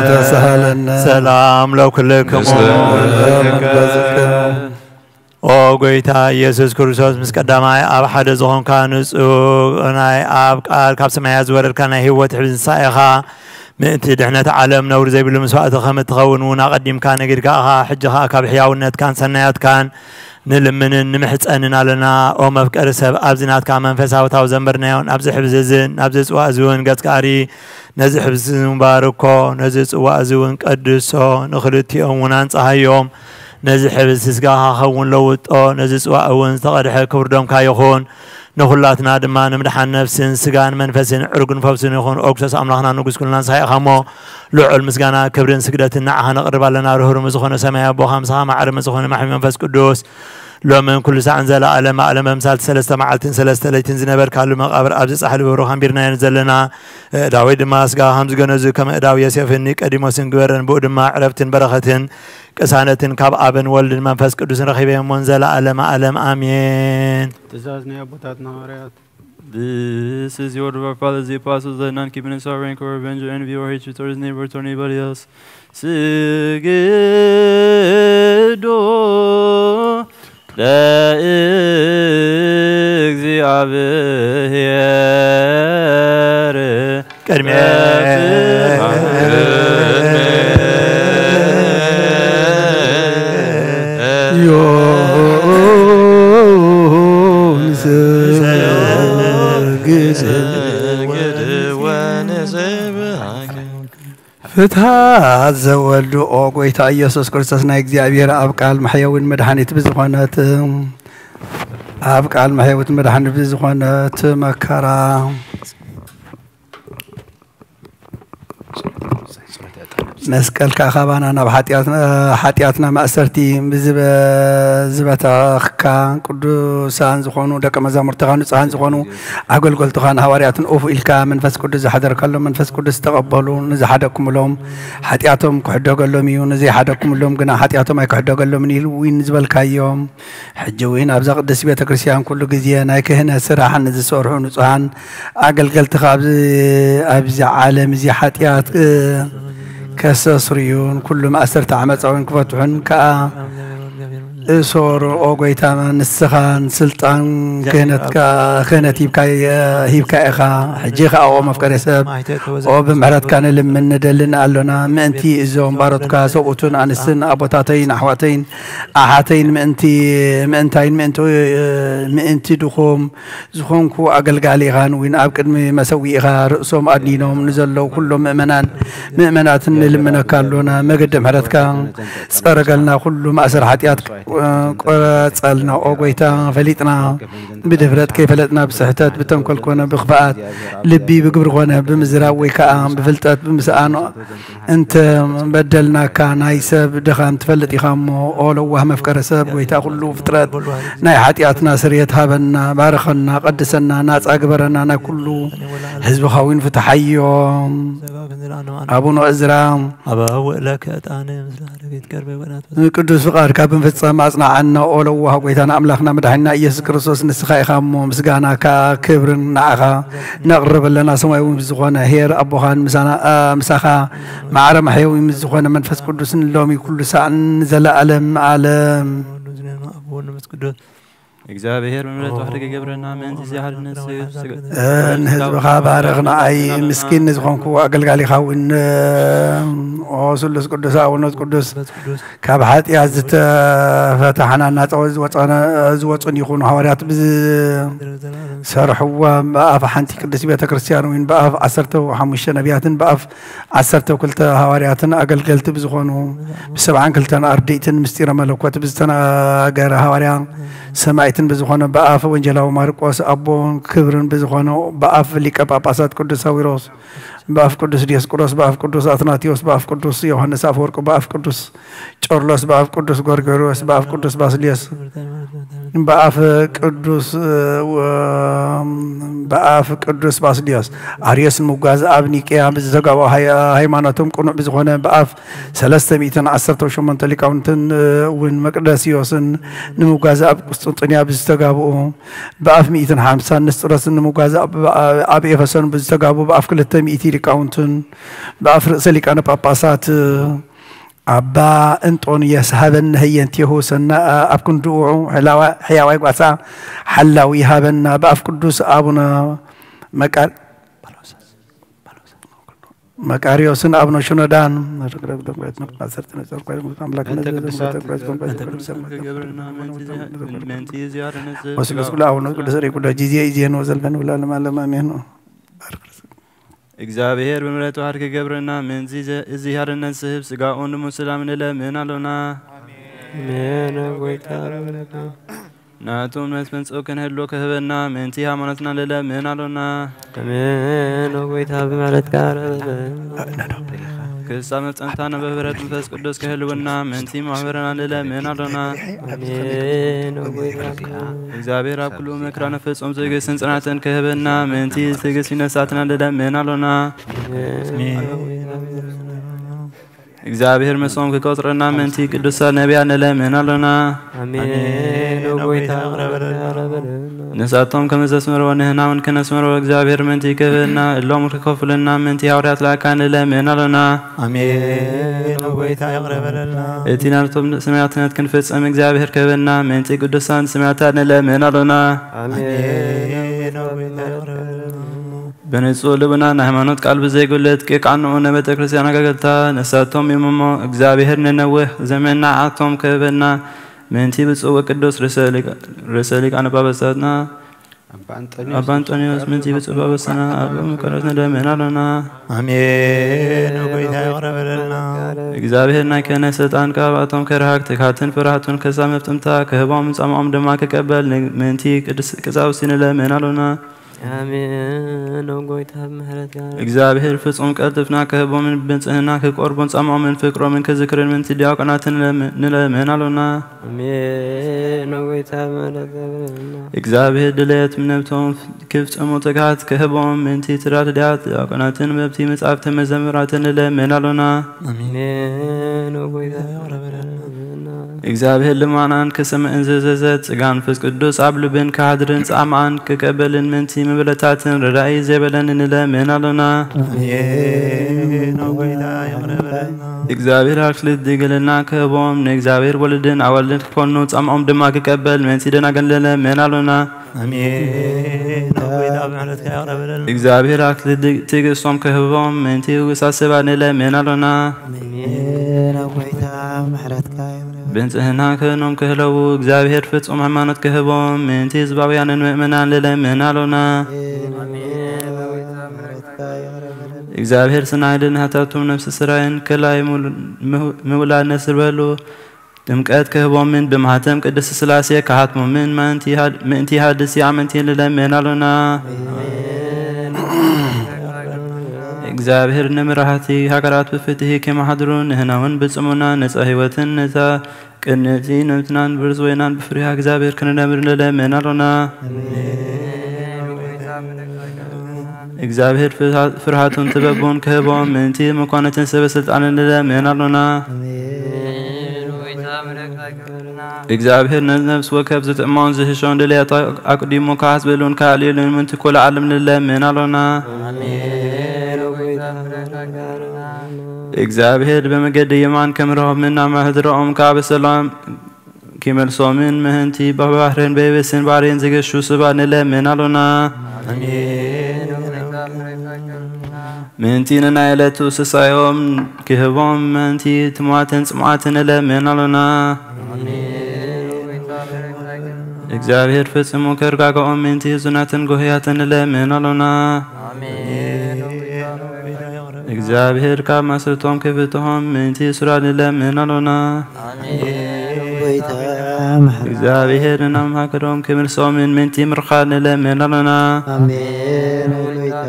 ተሳሃለነ። ሰላም ለኩልክሙ። ኦ ጎይታ ኢየሱስ ክርስቶስ፣ ምስ ቀዳማይ ኣብ ሓደ ዝኾንካ ንጹህ ናይ ኣብ ቃል ካብ ሰማያት ዝወረድካ ናይ ህይወት ሕብዚ ንሳ ኢኻ። ምእንቲ ድሕነት ዓለም ነውሪ ዘይብሉ መስዋእቲ ከም እትኸውን እውን ኣቐዲምካ ነጊርካ ኢኻ። ሕጂ ኸኣ ካብ ሕያውነትካን ሰናያትካን ንልምንን ንምሕጸንን ኣለና። ኦ መፍቀሪ ሰብ፣ ኣብዚ ናትካ መንፈሳዊ ታው ዘንበርናዮን ኣብዚ ሕብዚ እዝን ናብዚ ጽዋእ እዚ እውን ገጽካ ኣሪ። ነዚ ሕብዚ እዚ ባርኮ፣ ነዚ ጽዋእ እዚ እውን ቀድሶ፣ ንኽልቲኦም እውን ኣንጽሃዮም። ነዚ ሕብዚ ስጋኻ ኸውን ለውጦ፣ ነዚ ጽዋእ እውን ዝተቐድሐ ክቡር ደምካ ይኹን። ንኹላትና ድማ ንምድሓን ነፍስን ስጋን መንፈስን ዕርጉን ፈውስን ይኹን። ኦ ክርስቶስ ኣምላኽና ንጉስ ኩልና ንስኻ ኢኻ እሞ፣ ልዑል ምስጋና ክብርን ስግደትን ንዓኻ ነቕርብ ኣለና። ርህሩም ዝኾነ ሰማይ ኣቦኻ ምሳኻ ማዕረ ዝኾነ ማሕሚ መንፈስ ቅዱስ ሎምን ኩሉ ሳዕን ዘለኣለም ኣለም ኣምሳልቲ ሰለስተ መዓልትን ሰለስተ ለይትን ዝነበርካሉ መቓብር ኣብዚ ጻሕሊ ብሩኽ ኣንቢርናየን ዘለና። እዳዊ ድማ ስጋ ከም ዝገነዙ ከም እዳዊ ዮሴፍን ኒቆዲሞስን ግበረን። ብኡ ድማ ዕረፍትን በረኸትን ቅሳነትን ካብ ኣብን ወልድን መንፈስ ቅዱስን ረኺበ እሞን ዘለኣለም ኣለም ኣሜን። ትእዛዝ ናይ ኣቦታትና ሃዋርያት። This is the order of our fathers, the apostles, let none keep in his sovereign core revenge or envy or hatred toward his neighbor or toward anybody else. ስግዱ ለእግዚኣብሔር ቅድሚያ ፍትሐ ዘወልድ ኦ ጎይታ ኢየሱስ ክርስቶስ ናይ እግዚኣብሔር ኣብ ቃል መሕየዊን መድኃኒት ብዝኾነት ኣብ ቃል መሕየዊት መድኃኒት ብዝኾነት መከራ መስቀልካ ካባና ናብ ሓጢኣትና፣ ሓጢኣትና ማእሰርቲ ብዝበ-፣ ዝበተኽካ ቅዱሳን ዝኾኑ ደቀ መዛሙርትኻ ንጹሃን ዝኾኑ ኣገልገልትኻን ሃዋርያትን ኡፍ ኢልካ መንፈስ ቅዱስ ዝሓደርካሎም መንፈስ ቅዱስ ተቐበሉ። ንዝሓደግኩምሎም ሓጢኣቶም ክሕደገሎም እዩ፣ ንዘይሓደግኩምሎም ግና ሓጢኣቶም ኣይክሕደገሎምን ኢሉ እውን ዝበልካዮም። ሕጂ እውን ኣብዛ ቅድስቲ ቤተ ክርስቲያን ኩሉ ግዜ ናይ ክህነት ስራሕ ንዝሰርሑ ንጹሃን ኣገልገልትኻ ኣብዚ፣ ኣብዚ ዓለም እዚ ሓጢኣት፣ እ፣ ከሰስርዩን ኩሉ ማእሰርቲ ዓመፃ እውን ክፈትሑን ከኣ እሶር። ኦ ጎይታ፣ ንስኻን ስልጣን ክህነትካ፣ ክህነት ሂብካ፣ ሂብካ ኢኻ። ሕጂ ከኣ ኦ መፍቀሬ ሰብ፣ ኦ ብምሕረትካ ንልምን ንደልን ኣሎና። ምእንቲ እዞም ባሮትካ ሰብኡትን ኣንስትን ኣቦታተይን ኣሕዋተይን ኣሓተይን ምእንቲ፣ ምእንታይን ምእንቲ፣ ምእንቲ ድኹም ዝኾንኩ ኣገልጋሊኻን እውን ኣብ ቅድሚ መሰዊኢኻ ርእሶም ኣድኒኖም ንዘለዉ ኩሎም ምእመናን ምእመናትን ንልምነካ ኣሎና። መገዲ ምሕረትካ ጸረገልና፣ ኩሉ ማእሰር ሓጢኣት ቆረጸልና። ኦ ጎይታ፣ ፈሊጥና ብድፍረት ከይፈለጥና ብስሕተት ብተንኮል ኮነ ብኽፍኣት ልቢ ብግብሪ ኮነ ብምዝራብ ወይ ከኣ ብፍልጠት ብምስኣን እንተ በደልናካ ናይ ሰብ ድኻም ትፈልጥ ኢኻ እሞ፣ ኦ ለዋህ መፍቀረ ሰብ፣ ጎይታ ኩሉ ፍጥረት፣ ናይ ሓጢኣትና ስርየት ሃበና፣ ባርኸና፣ ቀድሰና፣ ናጻ ግበረና፣ ናይ ኩሉ ህዝብኻ እውን ፍትሓዮም። ኣቡነ እዝራ። ኣበው እለከ ዕጣነ ምስለ አረገት ቀርበ ወናት ቅዱስ ፍቓድካ ብምፍጻም ኣጽናዓና። ኦ ለዋህ ጎይታና ኣምላኽና መድሓኒና ኢየሱስ ክርስቶስ፣ ንስኻ ኢኻ እሞ፣ ምስጋና ከኣ ክብርን ንዓኻ ነቕርብ ኣለና። ሰማያዊ ምስ ዝኾነ ኄር ኣቦኻን ምሳና፣ ኣ፣ ምሳኻ ማዕረ ማሕየዊ ምስ ዝኾነ መንፈስ ቅዱስን ሎሚ ኩሉ ሳዕን ንዘለኣለም ዓለም። ኣቦ ወወልድ ወመንፈስ ቅዱስ። እግዚኣብሔር ብምሕረቱ ሕድግ ይገብረና። ምእንቲ እዚ ሓድነት ስግ-፣ እ፣ ንህዝብኻ ባርኽ፣ ንዓይ ምስኪን ንዝኾንኩ ኣገልጋሊኻ እውን፣ ኦ ስሉስ ቅዱስ ኣቡነ ቅዱስ፣ ካብ ሓጢኣት ዝተፈታሕና እናፀወ ዝወፀነ-፣ ዝወፁን ይኹኑ። ሃዋርያት ብዝሰርሕዎ ብኣፍ ሓንቲ ቅድስት ቤተ ክርስቲያን እውን ብኣፍ ዓሰርተ ሓሙሽተ ነቢያትን ብኣፍ ዓሰርተ ክልተ ሃዋርያትን ኣገልገልቲ ብዝኾኑ ብሰብዓን ክልተን ኣርድእትን ምስጢረ መለኮት ብዝተናገረ ሃዋርያ ሰማዕትን ብዝኾነ ብኣፍ ወንጌላዊ ማርቆስ ኣቦን ክብርን ብዝኾነ ብኣፍ ሊቀ ጳጳሳት ቅዱስ ሳዊሮስ ብኣፍ ቅዱስ ዲዮስቆሮስ ብኣፍ ቅዱስ ኣትናቴዎስ ብኣፍ ቅዱስ ዮሃንስ ኣፈወርቂ ብኣፍ ቅዱስ ጨርሎስ ብኣፍ ቅዱስ ጎርጎርዮስ ብኣፍ ቅዱስ ባስልዮስ ብኣፍ ቅዱስ፣ እ፣ ወ-፣ ብኣፍ ቅዱስ ባስልዮስ ኣርዮስ ንምጓዝ ኣብ ኒቅያ ብዝተጋብኦ ሃይ-፣ ሃይማኖቶም ቅኑዕ ብዝኾነ ብኣፍ ሰለስተ ሚእትን ዓሰርተ ሸሞንተ ሊቃውንትን፣ እ፣ እውን መቅደስዮስን ንምጓዝ ኣብ ቁስጥንጥንያ ብዝተጋብኡ ብኣፍ ሚእትን ሓምሳን ንስጥሮስን ንምጓዝ ኣብ፣ ኣብ ኤፌሶን ብዝተጋብኡ ብኣፍ ክልተ ሚእቲ ሊቃውንትን ብኣፍ ርእሰ ሊቃነ ጳጳሳት ኣባ እንጦንዮስ ሃበነ ህየንቴሁ ሰና ኣብ ክንድኡ ሕላዋ-፣ ሕያዋይ ጓሳ ሓላዊ ሃበና ብኣፍ ቅዱስ ኣቡነ መቃር-፣ መቃርዮስን ኣቡነ ሽኖዳን ኣምላክ በእንተ ቅዱሳት ገብርና ምእንቲ፣ ምእንቲ ዚያር ንጽብ ወስሉስ ስጋው። ኩሉ ኣቡነ ቅዱስ ሬ ኩሎ ጊዜ ኢዜን ወዘልፈን ውላለም ዓለም ኣሜን። እግዚኣብሔር ብምሕረቱ ሓድግ ይገብረና። ምእንቲ ዘ-፣ እዚ ሓድነት ዝህብ ስጋኡ ንሙስላም ንለምን ኣሎና። ኣሜን። ጎይታ ናቱ እምነት መንጽው ክንህሉ ክህበና ምእንቲ ሃይማኖትና ንለምን ኣሎና። ኣሜን። ጎይታ ብምሕረትካ ረበበ። ክሳብ መፍጸምታ በህብረት መንፈስ ቅዱስ ክህልውና ምእንቲ ማሕበርና ንለምን ኣሎና። ኣሜን። ጎይታ እግዚኣብሔር ኣብ ኩሉ መከራ ንፍጹም ትዕግስትን ጽናትን ክህበና ምእንቲ ትዕግስቲ ነፍሳትና ንለምን ኣሎና። እግዚኣብሔር ምስኦም ክቆጽረና ምእንቲ ቅዱሳን ነቢያት ንለምን ኣሎና። ኣሜን። ኦ ጎይታ ይቕረ በለልና። ንሳቶም ከም ዘስመርዎ ንሕና እውን ክነስምሮ እግዚኣብሔር ምእንቲ ክህበና እሎም ክከፍሉና ምእንቲ ሃዋርያት ለኣካ ንለምን ኣሎና። ኣሜን። ኦ ጎይታ ይቕረ በለልና። እቲ ናቶም ሰማያትነት ክንፍጽም እግዚኣብሔር ክህበና ምእንቲ ቅዱሳን ሰማያታት ንለምን ኣሎና። ኣሜን። ኦ ጎይታ ይቕረ በለልና። ብንጹህ ልብና ናይ ሃይማኖት ቃል ብዘይጉልት ቂቃንኡ ንቤተ ክርስቲያን ኣገልገልታ ንሳቶም እዮም እሞ፣ እግዚኣብሔር ንነዊህ ዘመን ንዓቶም ክህበና ምእንቲ ብፁዕ ወቅዱስ ርእሰ ሊቃ-፣ ርእሰ ሊቃነ ጳጳሳትና ኣባ ኣባ ኣንጦንዮስ ኣንጦንዮስ ምእንቲ ብፁዕ ጳጳስና ኣባ መቃርዮስ ንለምን ኣሎና። ኣሜን። ኦ ጎይታ ይቕረ በለልና። እግዚኣብሔር ናይ ክህነት ስልጣን ካብኣቶም ከርሃቅ ትግሃትን ፍርሃቱን ክሳብ መፍጽምታ ክህቦም ጻማኦም ድማ ክቀበል ን-፣ ምእንቲ ቅድስ ቀሳውስቲ ንለምን ኣሎና። ኣሜን። ኦ ጎይታ፣ ብምህረት ጋር እግዚኣብሔር ፍጹም ቀልጥፍና ክህቦምን ብንጽህና ክቆርቡን ጻምኦምን ፍቅሮምን ክዝክርን ምንቲ ዲያቆናትን ንለምን ኣሎና። ኣሜን። ኦ ጎይታ፣ ብምህረት ጋር እግዚኣብሔር ድሌት ነብቶም ክፍጽሙ ትግሃት ክህቦም ምንቲ ትዳር ዲያቆናትን በብቲ መጻሕፍቲ መዘምራትን ንለምን ኣሎና። ኣሜን። ኦ ጎይታ፣ እግዚኣብሔር ልማናን ክሰምዕን ዘዘዘት ጽጋ መንፈስ ቅዱስ ኣብ ልብን ክሃድርን ጻማን ክቀበልን ምንቲ ምብለታትን ረዳኢ ዘይበለን ንለምን ኣሎና። ኣሜን። ኦ ጎይታ፣ ይቕረ በለና። እግዚኣብሔር ኣክሊል ድንግልና ክህቦም ንእግዚኣብሔር ወልድን ኣዋልድን ክኮኑ ጻምኦም ድማ ክቀበል ምንቲ ደናገል ንለምን ኣሎና። ኣሜን። ኦ ጎይታ፣ ብምህረትካ ይቕረ በለልና። እግዚኣብሔር ኣክሊል ትዕግስቶም ክህቦም ምንቲ ውሳት ሰባት ንለምን ኣሎና። ኣሜን። ኦ ጎይታ፣ ምሕረትካ ይቕረ በለልና። ብንጽህና ክህኖም ክህለዉ እግዚኣብሔር ፍጹም ሃይማኖት ክህቦም ምንቲ ህዝባውያንን ምእመናን ንለምን ኣሎና። ኣሜን። ኦ ጎይታ፣ ምሕረትካ ይቕረ በለልና። እግዚኣብሔር ስናይ ድንሃታቱም ነፍሲ ስራይን ክላይ ምውላድ ነስርበሉ ጥምቀት ክህቦምን ብማህተም ቅድስት ስላሴ ክሃትሞምን ምእንቲ ሃድሲ ኣመንቲ ንለምን ኣሎና። እግዚኣብሔር ንምራህቲ ሃገራት ብፍትሒ ከማሓድሩ ንህናውን ብጽሙና ነጻ ህይወትን ነጻ ቅንዕቲ ነብትናን ብርዝ ወይናን ብፍሪሃ እግዚኣብሔር ክንነብር ንለምን ኣሎና። እግዚኣብሔር ፍርሃቱን ጥበቡን ክህቦም ምእንቲ መኳንንትን ሰበ ስልጣንን ንለምን ኣሎና። እግዚኣብሔር ነነፍስ ወከፍ ዝጥዕሞን ዝህሾን ድልየታ ኣቅዲሙ ክሓስበሉን ክኣልየሉን ምእንቲ ኩሉ ዓለም ንለምን ኣሎና። እግዚኣብሔር ብመገዲ የማን ከምርሆምን ናብ ማህድረኦም ካብ ሰላም ኪመልሶምን ምህንቲ ብባህርን በየብስን ባሕርን ዝገሹ ስባ ንለምን ኣሎና። ኣሜን። ምንቲ ንናይ ዕለቱ ስሳዮም ክህቦም ምንቲ ትሟትን ጽምዓትን ንለምን ኣሎና። እግዚኣብሔር ፍጽሙ ከርጋግኦም ምንቲ ህዙናትን ጎህያትን ንለምን ኣሎና። እግዚኣብሔር ካብ ማስርቶም ክፍትሆም ምንቲ ሱራ ንለምን ኣሎና። ኣሜን። ጎይታ፣ ምሕረት እግዚኣብሔር ናብ ሃገሮም ክምልሶምን ምንቲ ምርኻድ ንለምን ኣሎና። ኣሜን። ጎይታ፣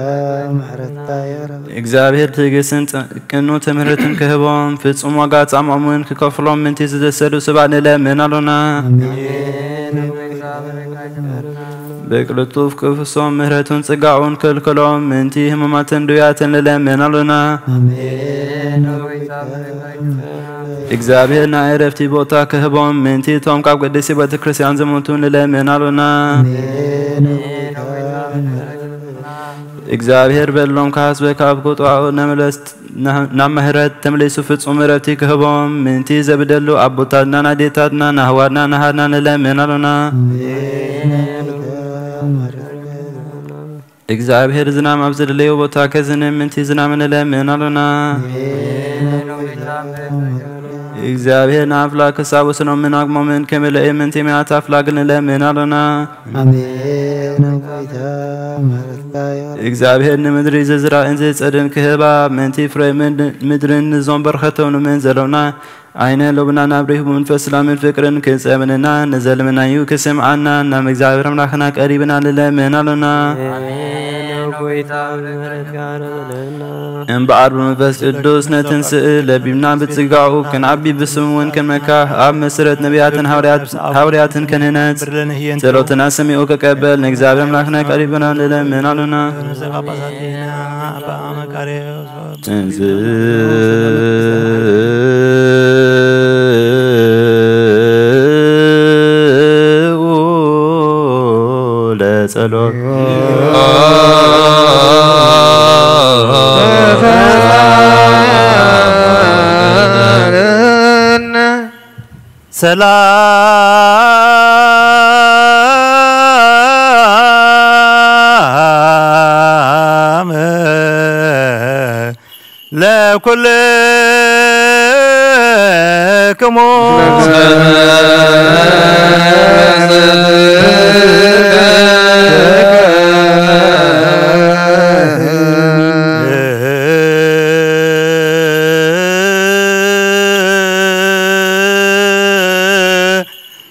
ምሕረትካ ይቕረብ። እግዚኣብሔር ትዕግስትን ጽ-፣ ቅኑ ትምህርትን ክህቦም ፍጹም ዋጋ ጻምኦም እውን ክከፍሎም ምንቲ ዝደሰዱ ስባ ንለምን ኣሎና። ኣሜን። ጎይታ፣ ምሕረትካ ይቕረብ። ብቅልጡፍ ክፍሶም ምህረቱን ጽጋኡን ከልክሎም ምንቲ ህሙማትን ድውያትን ንለምን ኣሎና። ኣሜን። እግዚኣብሔር ናይ ዕረፍቲ ቦታ ክህቦም ምንቲ እቶም ካብ ቅድስቲ ቤተ ክርስቲያን ዝሞቱ ንለምን ኣሎና። ኣሜን። እግዚኣብሔር በሎም ክሓስበ ካብ ቁጥዓኡ ነምለስ ናብ ምህረት ተመሊሱ ፍጹም ዕረፍቲ ክህቦም ምንቲ ዘብደሉ ኣቦታትና፣ ኣዴታትና፣ ናህዋትና፣ ናሃና ንለምን ኣሎና። እግዚኣብሔር ዝናም ኣብ ዝደለዮ ቦታ ከዝንም ምንቲ ዝናም ንለምን ኣሎና። እግዚኣብሔር ንኣፍላክ ክሳብ ወሰኖምን ኣግሞምን ክምልእ ምንቲ ምያት ኣፍላግ ንለምን ኣሎና። ኣሜን። ጎይታ፣ ምሕረትካ ይቕረብ። እግዚኣብሔር ንምድሪ ዝዝራእን ዝጸድን ክህባ ምንቲ ፍረ ምድ-፣ ምድርን ንዞም በረኸቶም ንምን ዘሎና ዓይነ ልቡናና ኣብሪሁ ብመንፈስ ሰላምን ፍቅርን ክጸምንና ንዘልምናዩ ክስምዓና ናብ እግዚኣብሔር ኣምላኽና ቀሪብና ንለምን ኣሎና። ኣሜን። ጎይታ፣ ምሕረትካ ይቕረብ። እምበኣር ብመንፈስ ቅዱስ ነትን ስእል ለቢብና ብጽጋኡ ክንዓቢ ብስሙ እውን ክንመካህ ኣብ መሰረት ነቢያትን ሃዋርያት-፣ ሃዋርያትን ክንህነጽ ጸሎትና ሰሚዑ ክቀበል ንእግዚኣብሔር ኣምላኽና ቀሪብና ንለምን ኣሎና። ተንሥኡ ለጸሎት። ሰላም ለኩልክሙ።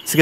እስከ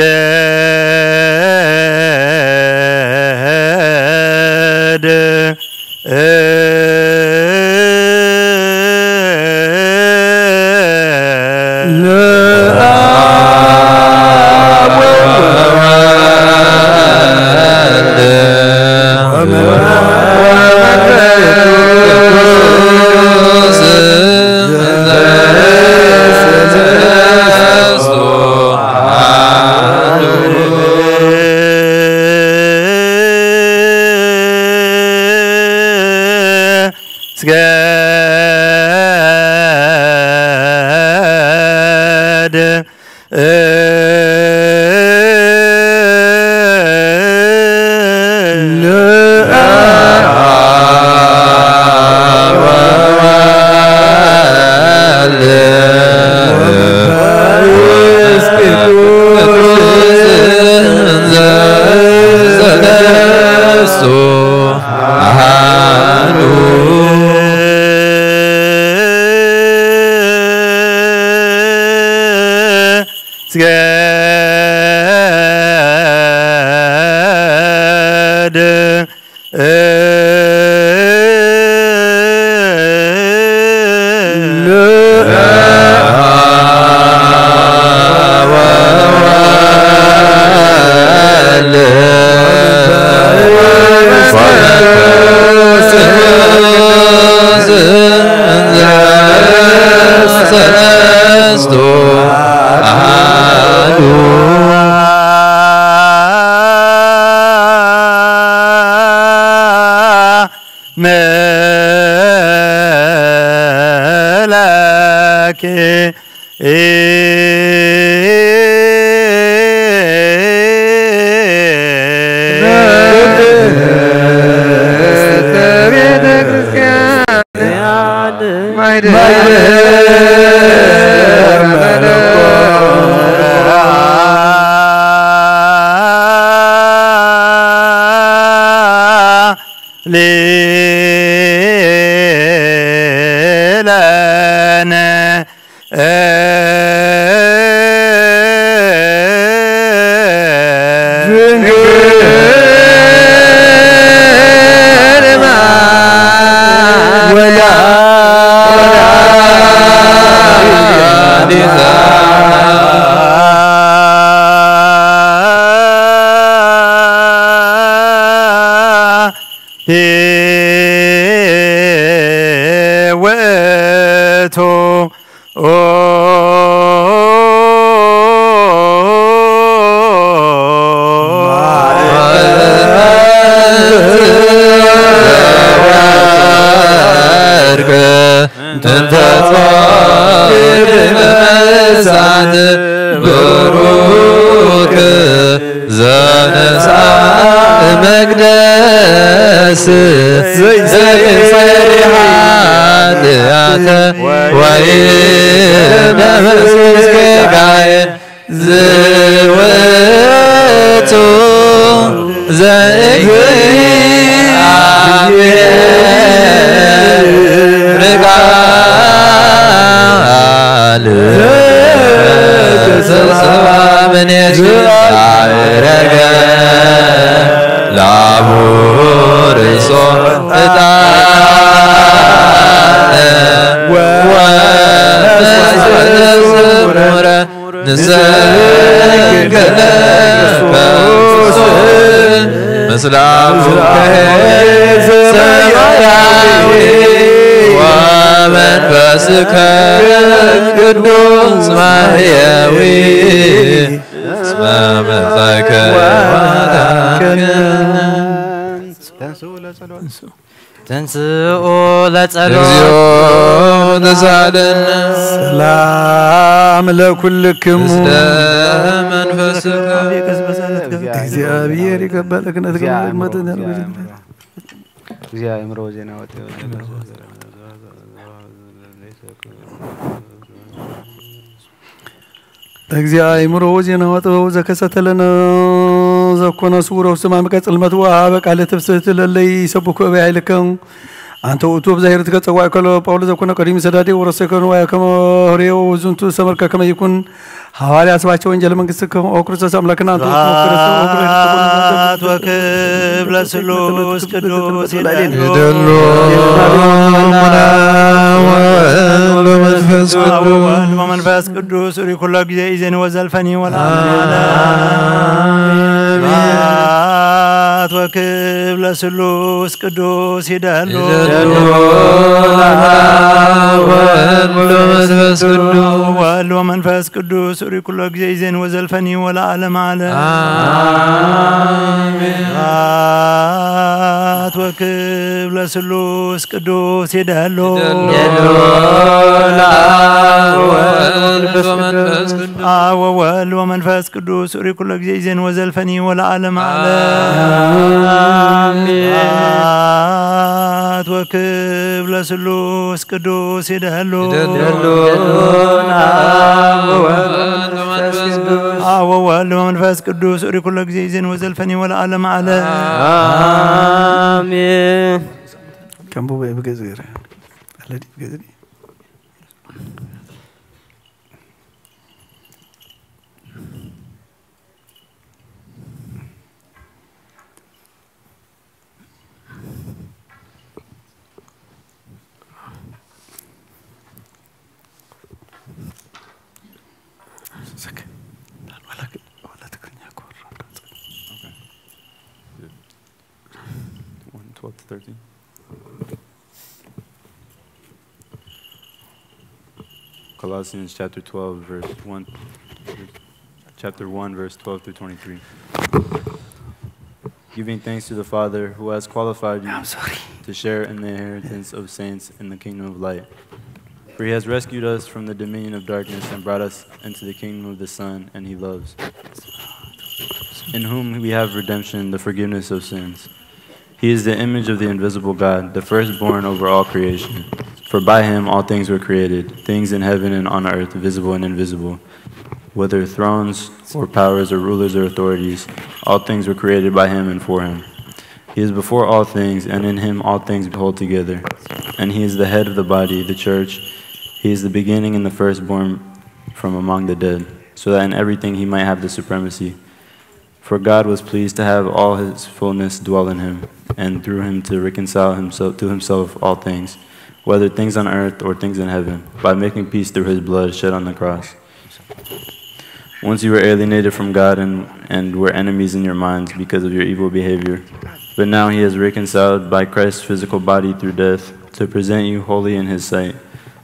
ገድ መላኪ ሊለነ ውእቱ ወርቅ እንተ ጾም እሳት ብሩክ ዘነሳ መቅደስ ዘይሰሪ ኃጢአተ ወይ በመንሱስ ጌጋየ ዝውቱ ዘእግዚአብሔር ቃል ዘተሰብአ ምኔት አረገ ላቡ ርእሶ ዕጣነ ወመዝሙረ ንሰግድ ለከ ምስለ አቡከ ሰማያዊ ወመንፈስከ ቅዱስ ማህየዊ እስመ መጻእከ ተንሥኡ ለጸሎት። እግዚኦ ለጸሎት። ተሳለን። ሰላም ለኩልክሙ። ምስለ መንፈስከ። እግዚአብሔር ይቀበል ክነት እግዚአ አእምሮ ዜና ወጥ እግዚአ አእምሮ ወዜና ወጥበቡ ዘከሰተ ለነ ዘኮነ ስውረ ውስተ ማእምቀ ጽልመት ወሀበ ቃለ ትፍስሕት ለለይ ሰብኩ እበ ኃይልከ። አንተ ውእቱ ብዛሂር ትከጸዋይ ከሎ ጳውሎስ ዘኮነ ቀዲም ሰዳዴ ወረሰከ ንዋየ ከመ ሆሬዮ ዝንቱ ሰመርከ ከመ ይኩን ሐዋርያ ስባቸው ወንጌል መንግስት ከመ ኦ ክርስቶስ አምላክና አንተ ውእቱ መፍቀሬ ስብሐት ወክብር ለስሉስ ቅዱስ ይደሉ። ይደሉ። ወወልድ ወመንፈስ ቅዱስ። ወወልድ ወመንፈስ ቅዱስ ሪ ኩሎ ጊዜ ኢዜን ወዘልፈኒ ወለዓለመ ዓለም። አሜን። ስብሐት ወክብር ለስሉስ ቅዱስ ይደሉ። ይደሉ። ወወልድ ወመንፈስ ቅዱስ። ወወልድ ወመንፈስ ቅዱስ ሪ ኩሎ ጊዜ ኢዜን ወዘልፈኒ ወለዓለመ ዓለም። አሜን። ስብሐት ወክብር ለስሉስ ቅዱስ ይደሉ። ይደሉ። ለአብ ወወልድ ወመንፈስ ቅዱስ። አብ ወወልድ ወመንፈስ ቅዱስ ሪ ኩሎ ጊዜ ኢዜን ወዘልፈኒ ወለዓለመ ዓለም። አሜን። ስብሐት ወክብር ለስሉስ ቅዱስ ይደሉ። ይደሉ። አብ ወወልድ ወመንፈስ ቅዱስ። አብ ወወልድ ወመንፈስ ቅዱስ ሪ ኩሎ ጊዜ ኢዜን ወዘልፈኒ ወለዓለመ ዓለም። አሜን። ከንቡ ብገጽ ገይረ። አለዲ ብገጽ thirteen. Colossians chapter twelve, verse one, chapter one, verse twelve through twenty-three. Giving thanks to the Father who has qualified you to share in the inheritance of saints in the kingdom of light. For he has rescued us from the dominion of darkness and brought us into the kingdom of the Son and he loves, in whom we have redemption, the forgiveness of sins. He is the image of the invisible God, the firstborn over all creation. For by him all things were created, things in heaven and on earth, visible and invisible, whether thrones or powers or rulers or authorities, all things were created by him and for him. He is before all things, and in him all things hold together. And he is the head of the body, the church. He is the beginning and the firstborn from among the dead, so that in everything he might have the supremacy. For God was pleased to have all his fullness dwell in him, and through him to reconcile himself to himself all things, whether things on earth or things in heaven, by making peace through his blood shed on the cross. Once you were alienated from God and, and were enemies in your minds because of your evil behavior, but now he has reconciled by Christ's physical body through death to present you holy in his sight,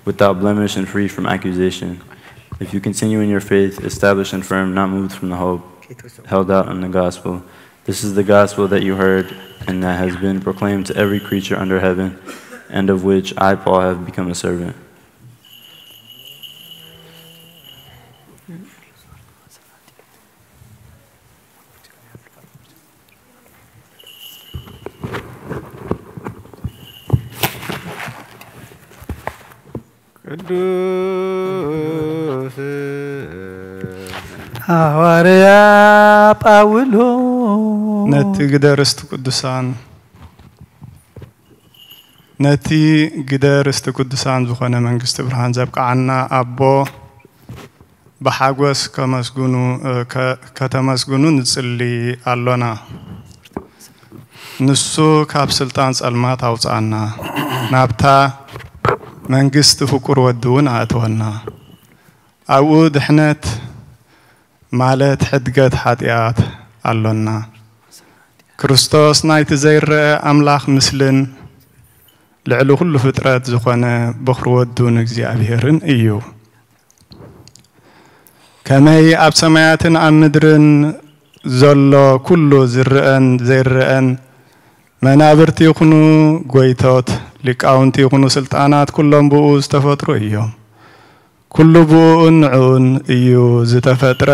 without blemish and free from accusation. If you continue in your faith, established and firm, not moved from the hope held out in the gospel, this is the gospel that you heard and that has been proclaimed to every creature under heaven, and of which I, Paul, have become a servant. ቅዱስ ሃዋርያ ጳውሎስ ነቲ ግደ ርስቲ ቅዱሳን ነቲ ግደ ርስቲ ቅዱሳን ዝኾነ መንግስቲ ብርሃን ዘብቅዓና ኣቦ ብሓጎስ ከመስግኑ ከተመስግኑ ንጽሊ ኣሎና። ንሱ ካብ ስልጣን ጸልማት ኣውጽኣና፣ ናብታ መንግስቲ ፍቁር ወዲ እውን ኣእተወና። ኣብኡ ድሕነት ማለት ሕድገት ሓጢኣት ኣሎና። ክርስቶስ ናይቲ ዘይረአ ኣምላኽ ምስልን ልዕሊ ኩሉ ፍጥረት ዝኾነ በኹሪ ወዱ ንእግዚኣብሔርን እዩ። ከመይ ኣብ ሰማያትን ኣብ ምድርን ዘሎ ኩሉ ዝረአን ዘይረአን መናብርቲ ይኹኑ ጎይቶት፣ ሊቃውንቲ ይኹኑ ስልጣናት ኩሎም ብኡ ዝተፈጥሩ እዮም። ኩሉ ብኡኡን ንዕኡን እዩ ዝተፈጥረ።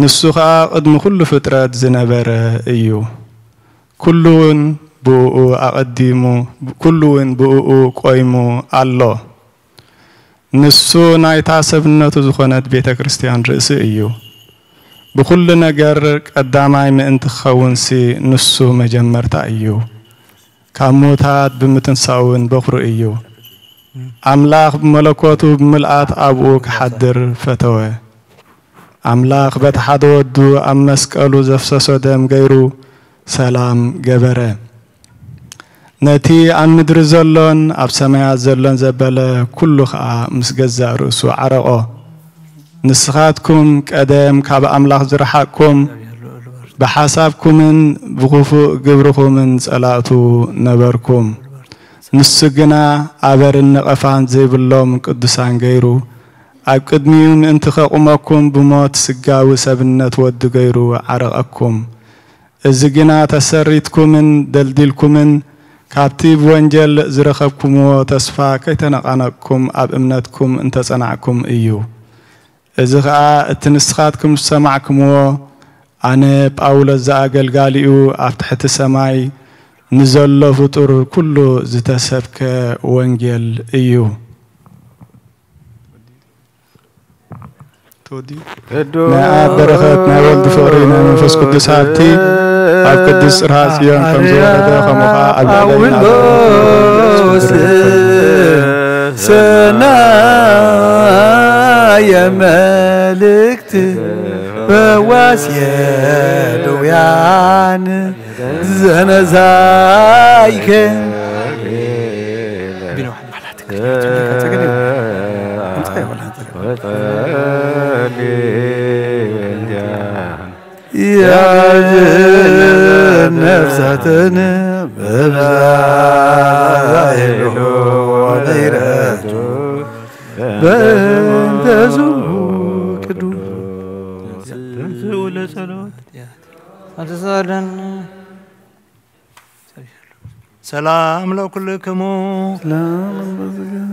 ንሱ ኸኣ ቅድሚ ኩሉ ፍጥረት ዝነበረ እዩ። ኩሉ እውን ብኡኡ ኣቐዲሙ፣ ኩሉ እውን ብኡኡ ቆይሙ ኣሎ። ንሱ ናይታ ሰብነቱ ዝኾነት ቤተ ክርስትያን ርእሲ እዩ። ብኹሉ ነገር ቀዳማይ ምእንቲ ክኸውንሲ ንሱ መጀመርታ እዩ። ካብ ምዉታት ብምትንሳኡን በኹሪ እዩ። ኣምላኽ ብመለኮቱ ብምልኣት ኣብኡ ክሓድር ፈተወ። ኣምላኽ በቲ ሓደ ወዱ ኣብ መስቀሉ ዘፍሰሶ ደም ገይሩ ሰላም ገበረ። ነቲ ኣብ ምድሪ ዘሎን ኣብ ሰማያት ዘሎን ዘበለ ኩሉ ኸኣ ምስ ገዛእ ርእሱ ዓረቖ። ንስኻትኩም ቀደም ካብ ኣምላኽ ዝረሓቕኩም ብሓሳብኩምን ብኽፉእ ግብርኹምን ጸላእቱ ነበርኩም። ንሱ ግና ኣበርን ነቐፋን ዘይብሎም ቅዱሳን ገይሩ ኣብ ቅድሚኡ ምእንቲ ከቑመኩም ብሞት ስጋዊ ሰብነት ወዱ ገይሩ ዓረቐኩም። እዚ ግና ተሰሪትኩምን ደልዲልኩምን ካብቲ ብወንጀል ዝረኸብኩምዎ ተስፋ ከይተነቓነቕኩም ኣብ እምነትኩም እንተጸናዕኩም እዩ። እዚ ኸኣ እቲ ንስኻትኩም ዝሰማዕኩምዎ ኣነ ጳውሎስ ዝኣገልጋሊኡ ኣብ ትሕቲ ሰማይ ንዘሎ ፍጡር ኩሉ ዝተሰብከ ወንጌል እዩ። ናይ ኣብ በረኸት ናይ ወልድ ፍቕሪ ናይ መንፈስ ቅዱስ ሃብቲ ኣብ ቅድስት ጽርሃ ጽዮን ከም ዝወረደ ከምኡ ኸኣ ኣብ ልዕለና ጳውሎስ ሰናየ መልእክት ፈዋስ የድውያን ዘነሳይከ ያድን ነፍሳትን እብዛይሉ ምሕረቱ በእንተ ስሙ ቅዱስ ለጸሎት። ሰላም ለኩልክሙ። ሰላም ለኩልክሙ።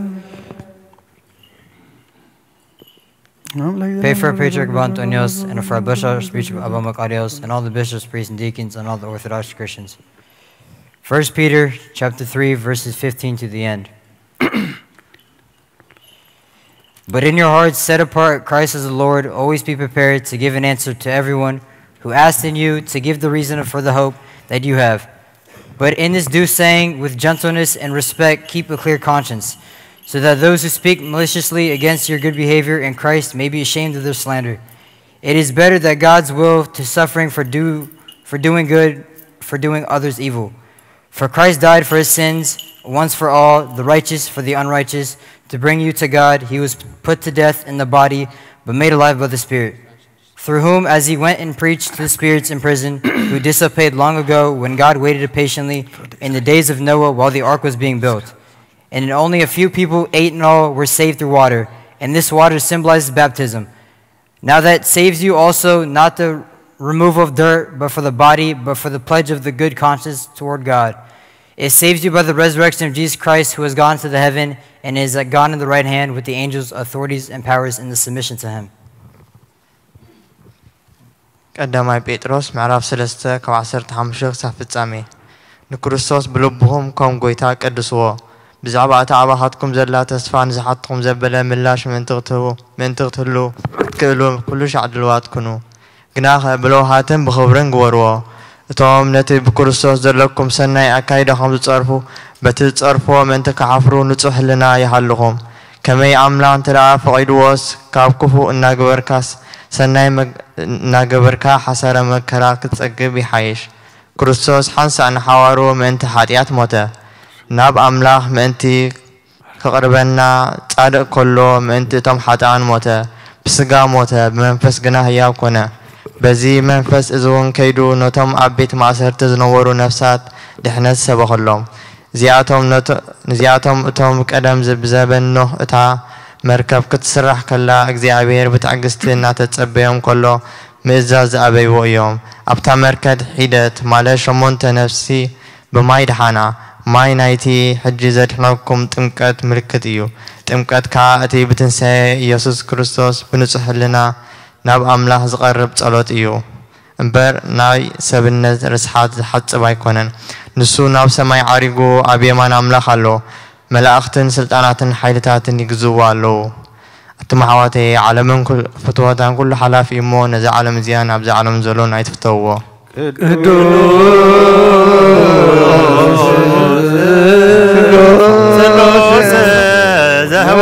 Pray for Patriarch Abba Antonios and for Bishop, Archbishop Abba Makarios and all the bishops, priests, and deacons, and all the Orthodox Christians. First Peter chapter three, verses fifteen to the end. But in your hearts, set apart Christ as the Lord. Always be prepared to give an answer to everyone who asks in you to give the reason for the hope that you have. But in this do saying, with gentleness and respect, keep a clear conscience, so that those who speak maliciously against your good behavior in Christ may be ashamed of their slander. It is better that God's will to suffering for do for doing good, for doing others evil. For Christ died for his sins once for all, the righteous for the unrighteous, to bring you to God. He was put to death in the body, but made alive by the Spirit, through whom, as he went and preached to the spirits in prison, who disobeyed long ago, when God waited patiently in the days of Noah while the ark was being built. And in only a few people, eight in all, were saved through water. And this water symbolizes baptism. Now that saves you also, not the removal of dirt, but for the body, but for the pledge of the good conscience toward God. It saves you by the resurrection of Jesus Christ, who has gone to the heaven and is at God in the right hand with the angels, authorities, and powers in the submission to him. ቀዳማይ ጴጥሮስ ምዕራፍ ሰለስተ ካብ ዓሰርተ ሓሙሽተ ክሳብ ፍጻሜ። ንክርስቶስ ብልብኹም ከም ጐይታ ቀድስዎ። ብዛዕባ እታ ኣባኻትኩም ዘላ ተስፋ ንዝሓትኹም ዘበለ ምላሽ ምእንቲ ክትህቡ ምእንቲ ክትህሉ ክትክእሉ ኩሉ ሻዕ ድልዋት ኩኑ። ግናኸ ብለውሃትን ብኽብርን ግበርዎ። እቶም ነቲ ብክርስቶስ ዘለኩም ሰናይ ኣካይዳኹም ዝጸርፉ በቲ ዝጸርፍዎ ምእንቲ ክሓፍሩ ንጹሕ ህልና ይሃልኹም። ከመይ ኣምላኽ እንተ ደኣ ፈቒድዎስ ካብ ክፉእ እናገበርካስ ሰናይ መግ- እናገበርካ ሓሳረ መከራ ክትጸግብ ይሓይሽ። ክርስቶስ ሓንሳእ ንሓዋሩ ምእንቲ ሓጢኣት ሞተ፣ ናብ ኣምላኽ ምእንቲ ክቕርበና ጻድቕ ከሎ ምእንቲ እቶም ሓጥኣን ሞተ። ብስጋ ሞተ፣ ብመንፈስ ግና ህያው ኮነ። በዚ መንፈስ እዚ እውን ከይዱ ነቶም ኣብ ቤት ማእሰርቲ ዝነበሩ ነፍሳት ድሕነት ሰበኸሎም። እዚኣቶም ነቶ- ንዚኣቶም እቶም ቀደም ዝ- ብዘበን ኖህ እታ መርከብ ክትስራሕ ከላ እግዚኣብሔር ብትዕግስቲ እናተጸበዮም ከሎ ምእዛዝ ዝኣበይዎ እዮም። ኣብታ መርከት ሒደት ማለት ሸሞንተ ነፍሲ ብማይ ደሓና። ማይ ናይቲ ሕጂ ዘድሕነኩም ጥምቀት ምልክት እዩ። ጥምቀት ከኣ እቲ ብትንሳኤ ኢየሱስ ክርስቶስ ብንጹሕ ህልና ናብ ኣምላኽ ዝቐርብ ጸሎት እዩ እምበር ናይ ሰብነት ርስሓት ዝሓጽብ ኣይኮነን። ንሱ ናብ ሰማይ ዓሪጉ ኣብ የማን ኣምላኽ ኣሎ። መላእኽትን ስልጣናትን ሓይልታትን ይግዝዎ ኣለዉ። ኣቱም ኣሕዋተየ፣ ዓለምን ኩል- ፍትወታን ኩሉ ሓላፊ እዩ እሞ፣ ነዛ ዓለም እዚኣ ናብዛ ዓለም ዘሎን ኣይትፍተውዎ። ቅዱስ ስሉስ ዘህቡ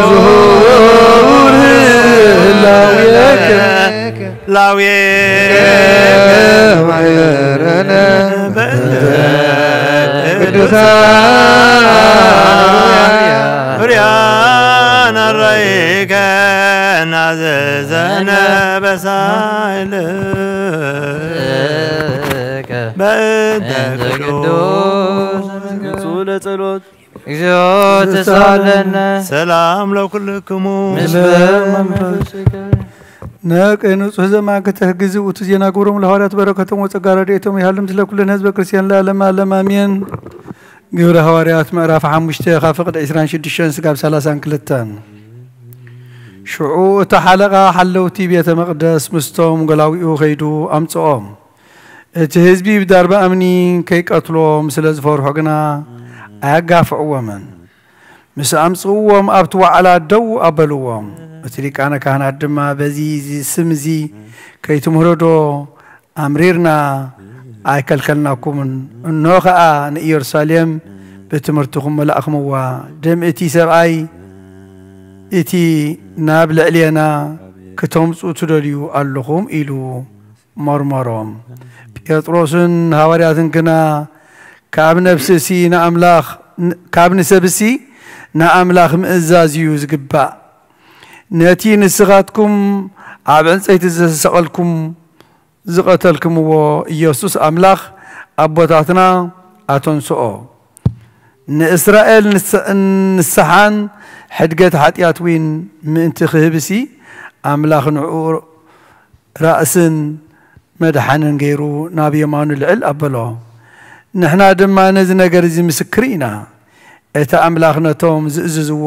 ላውየከ ላውየ ማየረነ በእንተ ቅዱሳን ፍርያን ኣረይከ ናዘዘነ በሳይልከ በእንተ ቅዱስ ንጹሕ ለጸሎት እግዚኦ ተሳለነ። ሰላም ለኩልክሙ። ምስለ መንፈስከ። ነቀ ንጹሕ ዘማን ከተህግዚ ውእቱ ዜና ግብሮም ለሐዋርያት በረከቶም ወጸጋ ረድኤቶም ይሃሉ ምስለ ኩልን ህዝበ ክርስቲያን ለዓለመ ዓለም ኣሜን። ግብረ ሃዋርያት ምዕራፍ ሓሙሽተ ካብ ፍቕዲ ዕስራን ሽዱሽተን ስጋብ ሰላሳን ክልተን። ሽዑ እቲ ሓለቓ ሓለውቲ ቤተ መቕደስ ምስቶም ገላዊኡ ኸይዱ ኣምጽኦም። እቲ ህዝቢ ብዳርባ እምኒ ከይቀትሎም ስለ ዝፈርሑ ግና ኣያጋፍዕዎምን። ምስ ኣምጽእዎም ኣብቲ ዋዕላ ደው ኣበልዎም። እቲ ሊቃነ ካህናት ድማ በዚ ስም እዚ ከይትምህሮ ዶ ኣምሪርና ኣይከልከልናኩምን? እንሆ ኸኣ ንኢየሩሳሌም ብትምህርትኹም መላእኽምዋ። ደም እቲ ሰብኣይ እቲ ናብ ልዕሌና ክተምጹ ትደልዩ ኣለኹም ኢሉ መርመሮም። ጴጥሮስን ሃዋርያትን ግና ካብ ነፍስሲ ንኣምላኽ ካብ ንሰብሲ ንኣምላኽ ምእዛዝ እዩ ዝግባእ። ነቲ ንስኻትኩም ኣብ ዕንጸይቲ ዝተሰቐልኩም ዝቐተልክምዎ ኢየሱስ ኣምላኽ ኣቦታትና ኣተንስኦ። ንእስራኤል ንስ-፣ ንስሓን ሕድገት ሓጢኣት እውን ምእንቲ ክህብሲ፣ ኣምላኽ ንዕኡ ራእስን መድሓንን ገይሩ ናብ የማኑ ልዕል ኣበሎ። ንሕና ድማ ነዚ ነገር እዚ ምስክር ኢና። እቲ ኣምላኽ ነቶም ዝእዝዝዎ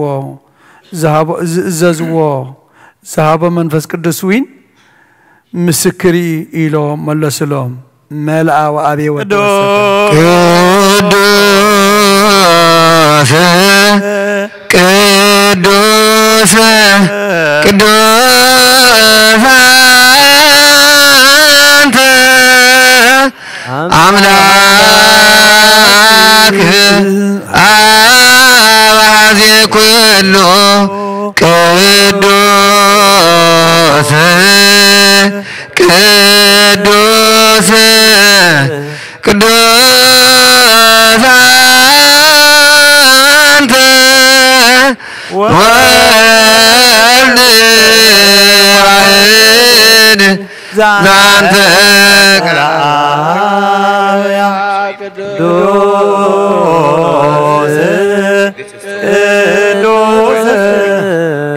ዝሃቦ፣ ዝእዘዝዎ ዝሃቦ መንፈስ ቅዱስ እውን ምስክር እዩ ኢሎ መለሱሎም። መልኣ ወኣቤ ወተወሰከ። ቅዱስ ቅዱስ ቅዱስ ኣንተ ኣምላክ ኣብ አዜ ኩሉ ቅዱስ ቅዱስ ቅዱስ አንተ ወልድ ዋሕድ ዛንተ ቅዱስ ቅዱስ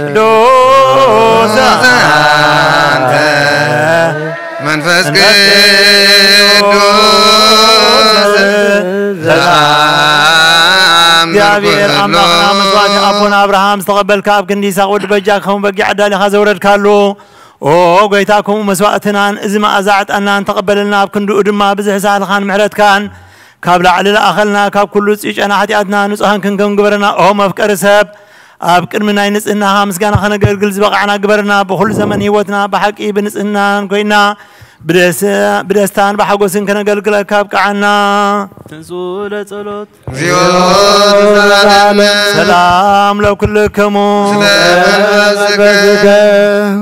ቅዱስ አንተ መንፈስ ቅዱስ ዘአምር እግዚአብሔር ኩሉ። አምላክና መስዋዕት አቦና አብርሃም ዝተቐበልካ ኣብ ክንዲ ይስሐቅ ወዲ በጃ ክኸውን በጊዕ ኣዳሊኻ ዘውረድካሉ። ኦ ጎይታ፣ ከምኡ መስዋዕትናን እዚ መኣዛ ዕጣንናን ተቐበለልና፣ ኣብ ክንድኡ ድማ ብዝሒ ሳህልኻን ምሕረትካን ካብ ላዕሊ ለኣኸልና፣ ካብ ኩሉ ጽጨና ሓጢኣትና ንጹሃን ክንከውን ግበረና። ኦ መፍቀሪ ሰብ፣ ኣብ ቅድሚ ናይ ንጽህናኻ ምስጋና ከነገልግል ዝበቓዕና ግበረና። ብኹሉ ዘመን ህይወትና ብሓቂ ብንጽህናን ኮይና ብደስ-፣ ብደስታን ብሓጎስን ከነገልግለካ ኣብቅዓና። ትንሱ ለጸሎት። እግዚኦ ተሳለነ። ሰላም ለኩልክሙ። ስለ መንፈስከ።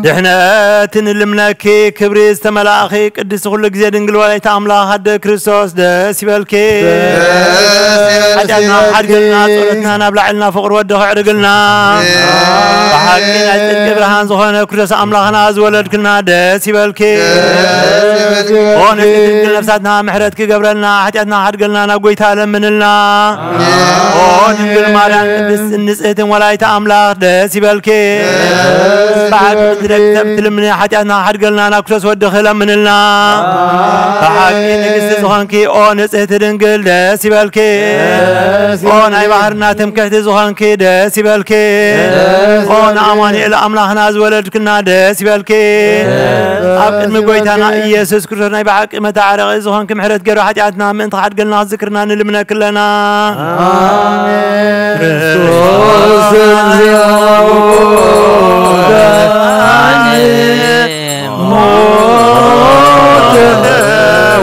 ድሕነት ንልምነኪ፣ ክብሪ ዝተመላእኺ ቅድስቲ ኩሉ ግዜ ድንግል ወላዲተ ኣምላኽ ኣደ ክርስቶስ ደስ ይበልኪ። ደስ ይበልኪ። ሓጢኣትና ሓድገልና፣ ጸሎትና ናብ ላዕልና፣ ፍቕሪ ወድኺ ኣዕርግልና። ኣሜን። ብሓቂ ናይ ጽድቂ ብርሃን ዝኾነ ክርስቶስ ኣምላኽና ዝወለድክልና ደስ ይበልኪ። ደስ ይበልኪ። ኦ ንጽሕቲ ድንግል ነፍሳትና ምሕረት ክገብረልና፣ ሓጢኣትና ሓድገልና፣ ናብ ጎይታ ለምንልና። ኣሜን። ኦ ድንግል ማርያም ቅድስትን ንጽሕትን ወላዲተ ኣምላኽ ደስ ይበልኪ። ደስ ብሓቂ ይበልኪ። ንደቂ ሰብ ትልምኒ፣ ሓጢኣትና ሓድገልና፣ ናብ ክርስቶስ ወድኺ ለምንልና። ኣሜን። ብሓቂ ንግስቲ ዝኾንኪ ኦ ንጽሕቲ ድንግል ደስ ይበልኪ። ደስ ኦ ናይ ይበልኪ። ባህርና ትምክሕቲ ዝኾንኪ ደስ ይበልኪ። ደስ ኦ ይበልኪ። ንኣማኑኤል ኣምላኽና ዝወለድክና ደስ ይበልኪ። ደስ ኣብ ቅድሚ ይበልኪ። ጎይታና ኢየሱስ ክርስቶስ ናይ ብሓቂ መተዓረቒ ዝኾንኪ ምሕረት ገይሩ ሓጢኣትና ምእንቲ ክሓድገልና ዝክርና ንልምነኪ ኣለና። ኣሜን። ክርስቶስ ተንሥአ እሙታን ሞተ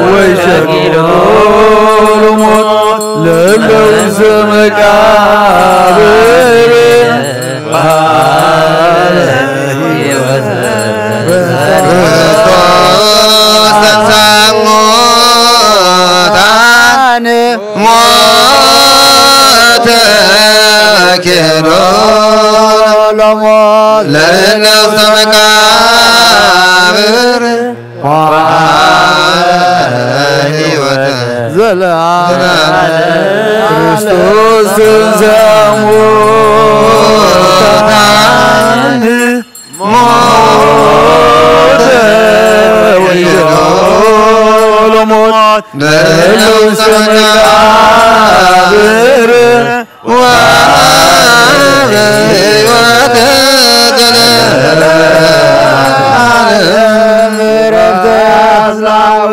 ወይሰግዶ ለሞት ለእለ ውስተ መቃብር ባለ ሕይወት ክርስቶስ ተንሥአ እሙታን ሞተ ኪዶ ለሞት ለእለ ውስተ መቃብር ወአብ ሕይወተ ዘለዓለም። ክርስቶስ ተንሥአ እሙታን ሞተ ወይሎ ለሞት ለእለ ውስተ መቃብር ወአብ ሕይወተ ዘለዓለም። ዕረፍተ አጽናወ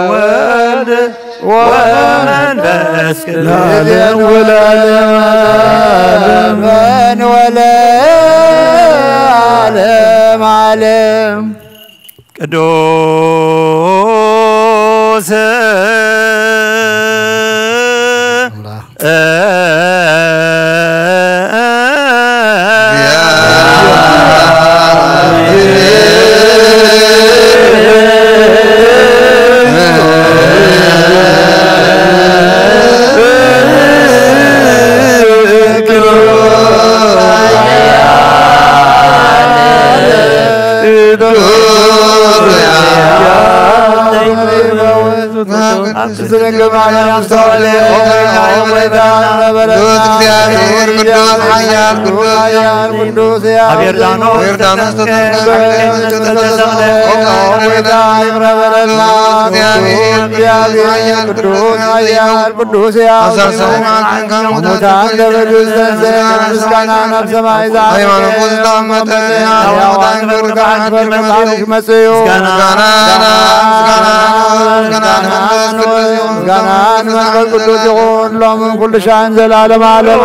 ወልድ ወመንፈስ ቅዱስ ለዓለም ወለዓለመ ዓለም። አሜን ወለዓለመ ዓለም። ቅዱስ አምላክ። ቅዱስ እግዚአብሔር ቅዱስ ኃያል ቅዱስ ቅዱስ ያው ዮርዳኖስ ተጠምቀ ተጠምቀ ጌታ ይቅረ በለልና። እግዚአብሔር ቅዱስ ኃያል ቅዱስ ያው ሙታን ለበዱስ ተንሥእ ምስጋና ናብ ሰማይ ዛሃበ ሃይማኖት ዘተቀመጠ ሕያዋን ክብር ክብር መጽኡ። ምስጋና ምስጋና ምስጋና ንመንፈስ ቅዱስ ይኹን ሎምን ኩሉ ሻን ዘላለም ዓለም።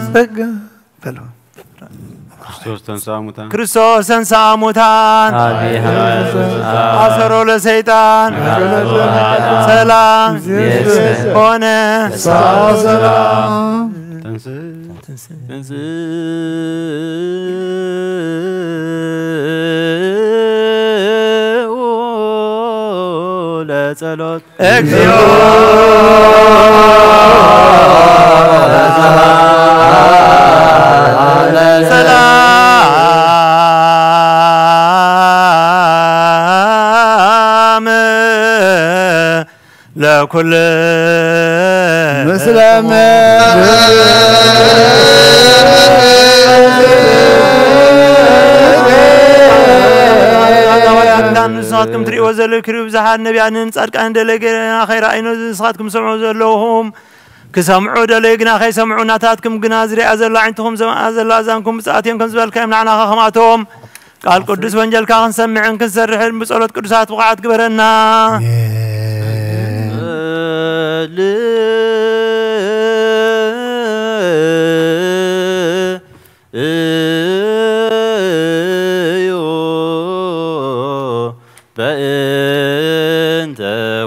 ጸጋ በሉ። ክርስቶስ ተንሥአ እሙታን። ክርስቶስ ተንሥአ እሙታን። አሜን። አሰሮ ለሰይጣን። ሰላም ሆነ። ተንሥእ። ተንሥእ። ለጸሎት። እግዚኦ። ሰላም ለኩል ምስለ ንስኻትኩም ትርእይዎ ዘለኹም ክብሪ ብዙሓት ነቢያትን ጻድቃንን ደለየ ግና ከይረኣዩ፣ ንስኻትኩም ትሰምዑ ዘለኹም ክሰምዑ ደለዩ ግና ከይሰምዑ፣ ናታትኩም ግና ዝሪኣ ዘሎ ኣዒንትኹም ዘምኣ ዘላ ኣዛንኩም ብፅኣት እዮም ከም ዝበልካዮም ንዓና ከ ከምኣቶም ቃል ቅዱስ ወንጀልካ ክንሰምዕን ክንሰርሕን ብጸሎት ቅዱሳት ብቑዓት ግበረና። በእንተ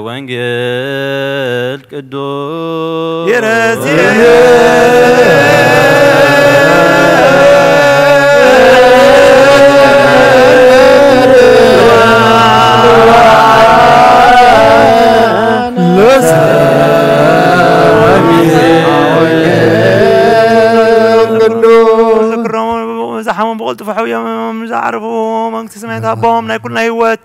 ወንጌል ቅዱስ ይረዝየ ቅዱስ ዝክሮም ዝሓሙ ብቕልጡፍ ሕውዮም ዝዓርፉ መንግስቲ ሰማያት ኣቦም ናይ ኩልና ህይወት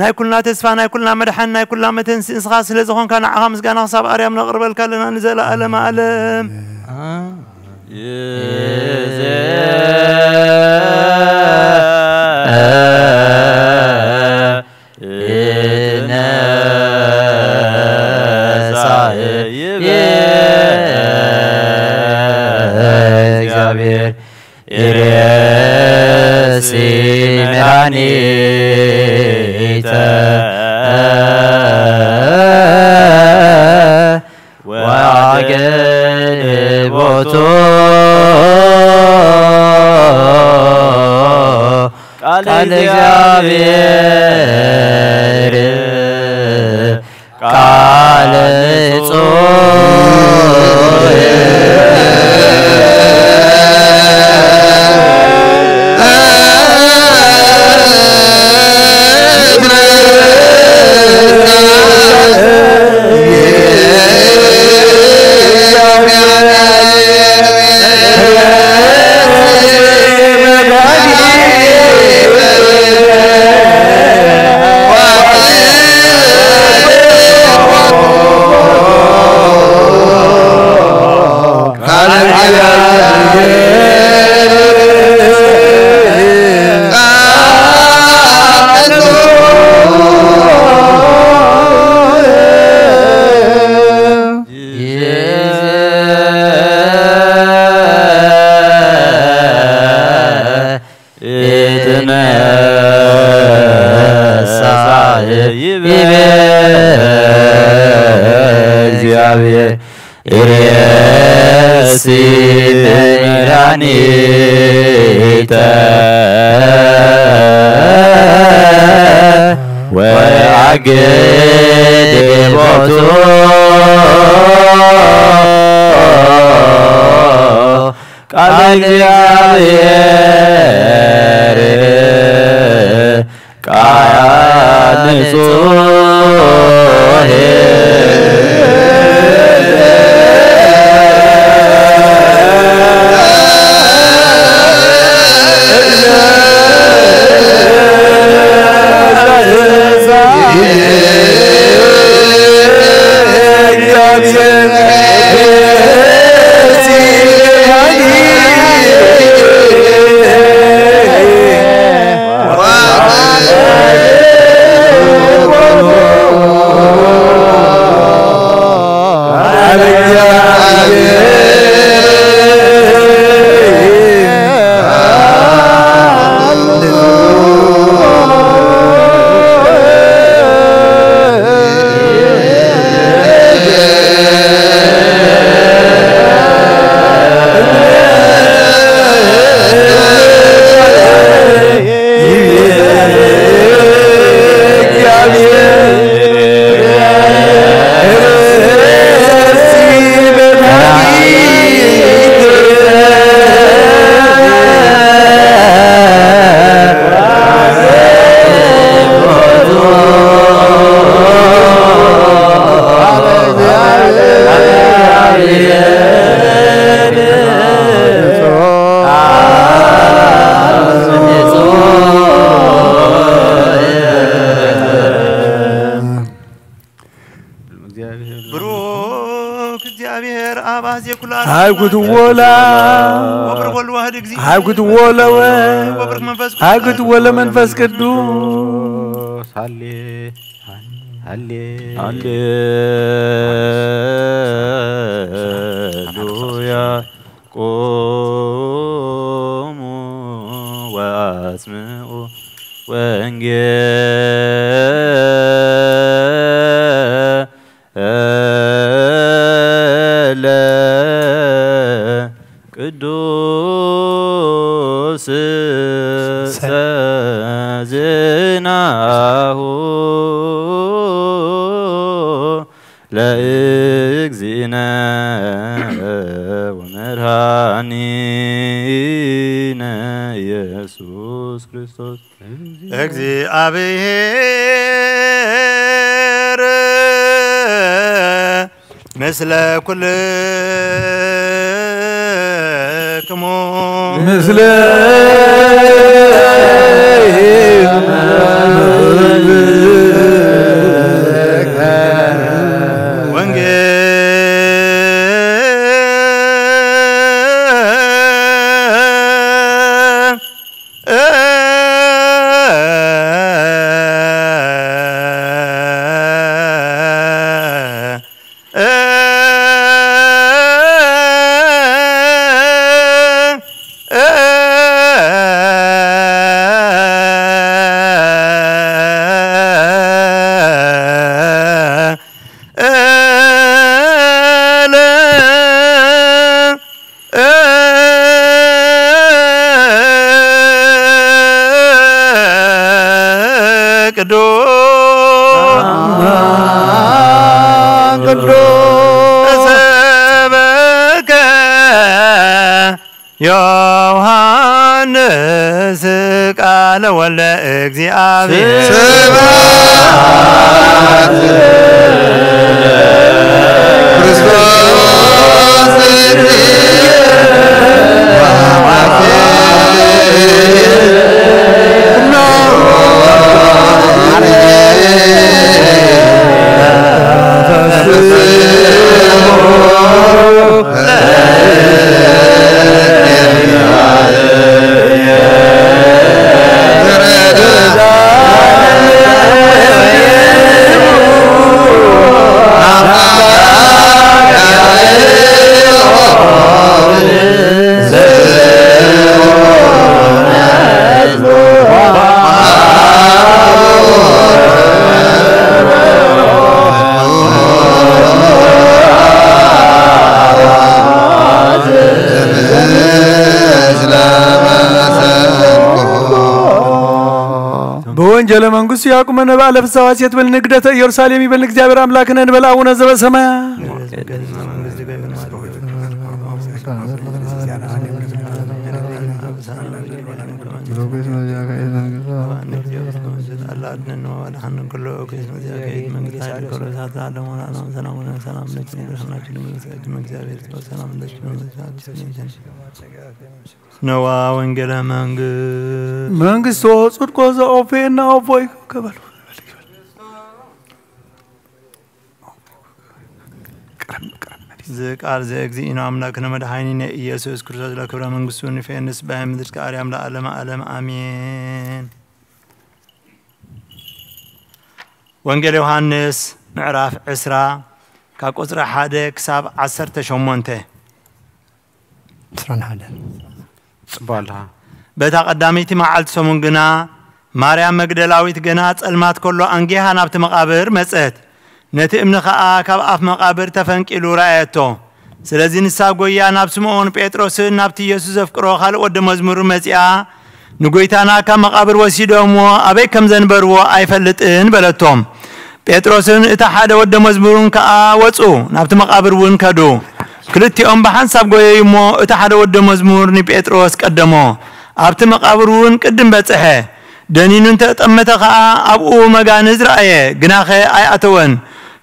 ናይ ኩልና ተስፋ ናይ ኩልና መድሓን ናይ ኩልና መተንሲ ንስኻ ስለ ዝኾንካ ንዓኻ ምስጋና ክሳብ ኣርያም ነቕርበልካ ኣለና ንዘለኣለም ኣለም። ይትነሳእ ይቤ እግዚአብሔር ይሬሲ መድኃኒተ ወአግድ ቦቱ ቃል ቃል እግዚአብሔር ቃል ንጹሕ ይትነሳእ ይቤ እግዚአብሔር ይሬሲ መድኃኒተ ወአግድ ቦቱ ቃል እግዚአብሔር ቃል ንጹሕ ሃይኩትዎ ለአብ፣ ወብር ወልዋህድ እግዚእ፣ ሃይኩትዎ ለወ፣ ወብር መንፈስ ቅዱስ፣ ሃይኩትዎ ለመንፈስ ቅዱስ። ሃሌ፣ ሃሌ፣ ሃሌሉያ። ቁሙ ወአስምዑ ወንጌለ ቅዱስ ዜናሁ ለእግዚእነ ወመድኃኒነ ኢየሱስ ክርስቶስ። እግዚአብሔር ምስለ ኩልክሙ። ምስለ ወንጌል ቅዱስ ቅዱስ ተሰበከ ዮሐንስ ቃለ ወልደ እግዚአብሔር። ስብሐት ለክርስቶስ። በወንጌለ መንግስቱ ያቁመነ በዓለ ፍስሐ ሐሴት በል ንግደተ ኢየሩሳሌም ይበል ንእግዚአብሔር አምላክነ እንበል አቡነ ዘበሰማያት። ነዋ ወንጌለ መንግስት መንግስቶ ጽድቆ ዘኦፌና ኦፎይ ከበሉ። እዚ ቃል ዘእግዚእነ አምላክነ መድኃኒነ ኢየሱስ ክርስቶስ ለክብረ መንግስቱ ንፌንስ ባይ ምድር ከአርያም ለዓለመ ዓለም አሜን። ወንጌል ዮሐንስ ምዕራፍ ዕስራ ካብ ቁጽሪ ሓደ ክሳብ ዓሰርተ ሸሞንተ። ዕስራን ሓደን። ጽቡቕ ኣለኻ። በታ ቀዳመይቲ መዓልቲ ሰሙን ግና ማርያም መግደላዊት ገና ጸልማት ከሎ ኣንጊሃ ናብቲ መቓብር መጸት። ነቲ እምኒ ኸኣ ካብ ኣፍ መቓብር ተፈንቂሉ ረኣየቶ። ስለዚ ንሳ ጐይያ ናብ ስምዖን ጴጥሮስን ናብቲ ኢየሱስ ዘፍቅሮ ካልእ ወዲ መዝሙር መጺኣ፣ "ንጐይታና ካብ መቓብር ወሲዶምዎ ኣበይ ከም ዘንበርዎ ኣይፈልጥን" በለቶም። ጴጥሮስን እቲ ሓደ ወዲ መዝሙርን ከኣ ወጹ፣ ናብቲ መቓብር እውን ከዱ። ክልቲኦም ብሓንሳብ ጐየዩ እሞ፣ እቲ ሓደ ወዲ መዝሙር ንጴጥሮስ ቀደሞ። ኣብቲ መቓብር እውን ቅድም በጽሐ። ደኒኑ እንተ ጠመተ ኸኣ፣ ኣብኡ መጋንዝ ረኣየ፣ ግናኸ ኣይኣተወን።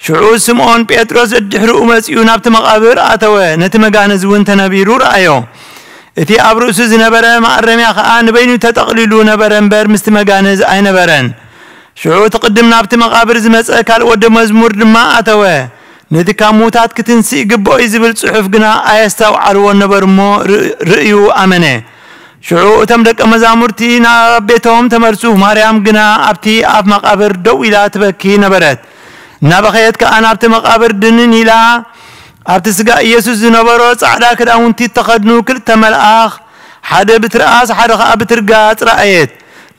ሽዑ ስምዖን ጴጥሮስ ደድሕሪኡ መጺኡ ናብቲ መቓብር ኣተወ፣ ነቲ መጋንዝ እውን ተነቢሩ ረኣዮ። እቲ ኣብ ርእሱ ዝነበረ መኣረምያ ኸኣ ንበይኑ ተጠቕሊሉ ነበረ እምበር፣ ምስቲ መጋንዝ ኣይነበረን። ሽዑ እቲ ቅድም ናብቲ መቓብር ዝመጸ ካልእ ወዲ መዝሙር ድማ ኣተወ። ነቲ ካብ ምዉታት ክትንስእ ይግብኦ እዩ ዝብል ጽሑፍ ግና ኣየስተውዓልዎን ነበሩ እሞ፣ ር-፣ ርእዩ ኣመነ። ሽዑ እቶም ደቀ መዛሙርቲ ናብ ቤቶም ተመልሱ። ማርያም ግና ኣብቲ ኣፍ መቓብር ደው ኢላ ትበኪ ነበረት። እናበኸየት ከኣ ናብቲ መቓብር ድንን ኢላ፣ ኣብቲ ስጋ ኢየሱስ ዝነበሮ ጻዕዳ ክዳውንቲ እተኸድኑ ክልተ መልኣኽ፣ ሓደ ብትርኣስ ሓደ ኸኣ ብትርጋጽ ረኣየት።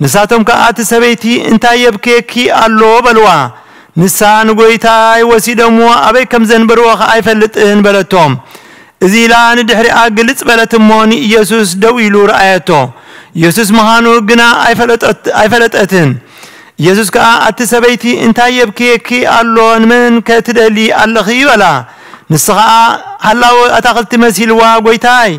ንሳቶም ከኣ፣ "እቲ ሰበይቲ እንታይ የብክየኪ ኣሎ?" በልዋ። ንሳ፣ "ንጐይታይ ወሲዶምዎ ኣበይ ከም ዘንበርዎ ኸኣ ኣይፈልጥን" በለቶም። እዚ ኢላ ንድሕሪኣ ግልጽ በለት እሞ ንኢየሱስ ደው ኢሉ ረኣየቶ። ኢየሱስ ምዃኑ ግና ኣይፈለጠት-፣ ኣይፈለጠትን። ኢየሱስ ከኣ፣ "ኣቲ ሰበይቲ፣ እንታይ የብክየኪ ኣሎ? ንመን ከ ትደሊ ኣለኺ?" በላ። ንሳ ኸኣ፣ ሃላው ኣታኽልቲ መሲልዋ፣ "ጐይታይ፣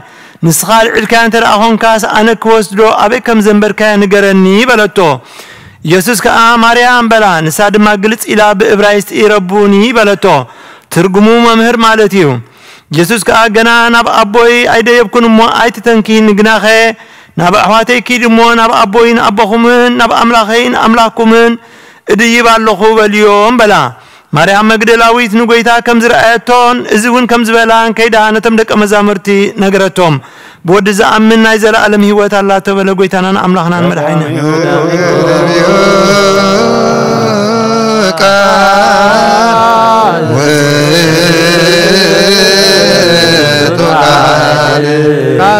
ንስኻ ኣልዒልካዮ እንተ ደኣ ኾንካስ፣ ኣነ ክወስዶ ኣበይ ከም ዘንበርካዮ ንገረኒ" በለቶ። ኢየሱስ ከኣ፣ "ማርያም" በላ። ንሳ ድማ ግልጽ ኢላ ብእብራይስጢ፣ "ረቡኒ" በለቶ። ትርጉሙ "መምህር" ማለት እዩ። ኢየሱስ ከኣ፣ "ገና ናብ ኣቦይ ኣይደየብኩን እሞ ኣይትተንኪ፣ ንግናኸ ናብ ኣሕዋተይ ኪድ እሞ፣ ናብ ኣቦይ ንኣቦኹምን ናብ ኣምላኸይ ንኣምላኽኩምን እድይብ ኣለኹ" በልዮም በላ። ማርያም መግደላዊት ንጐይታ ከም ዝረኣየቶን እዚ እውን ከም ዝበላን ከይዳ ነቶም ደቀ መዛሙርቲ ነገረቶም። "ብወዲ ዝኣምን ናይ ዘለኣለም ህይወት ኣላቶ" በለ። ጐይታናን ኣምላኽናን መድሓኒና። ቃል ውእቱ ቃል ቃለ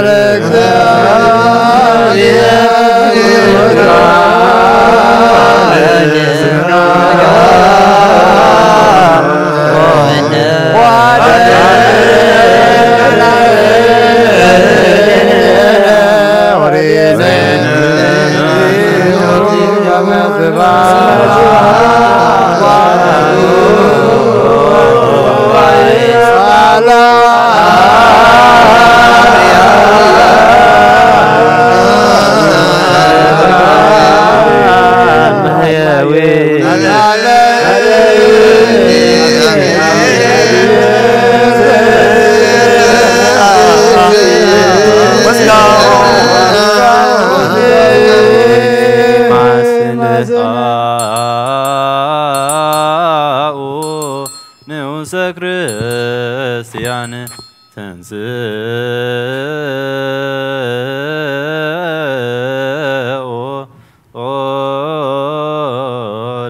ንዑሰ ክርስቲያን ተንስኡ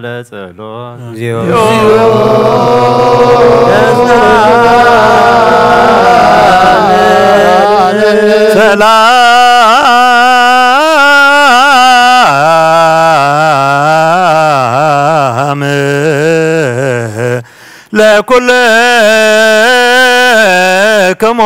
ለጸሎት። ሰላም ለኩልክሙ።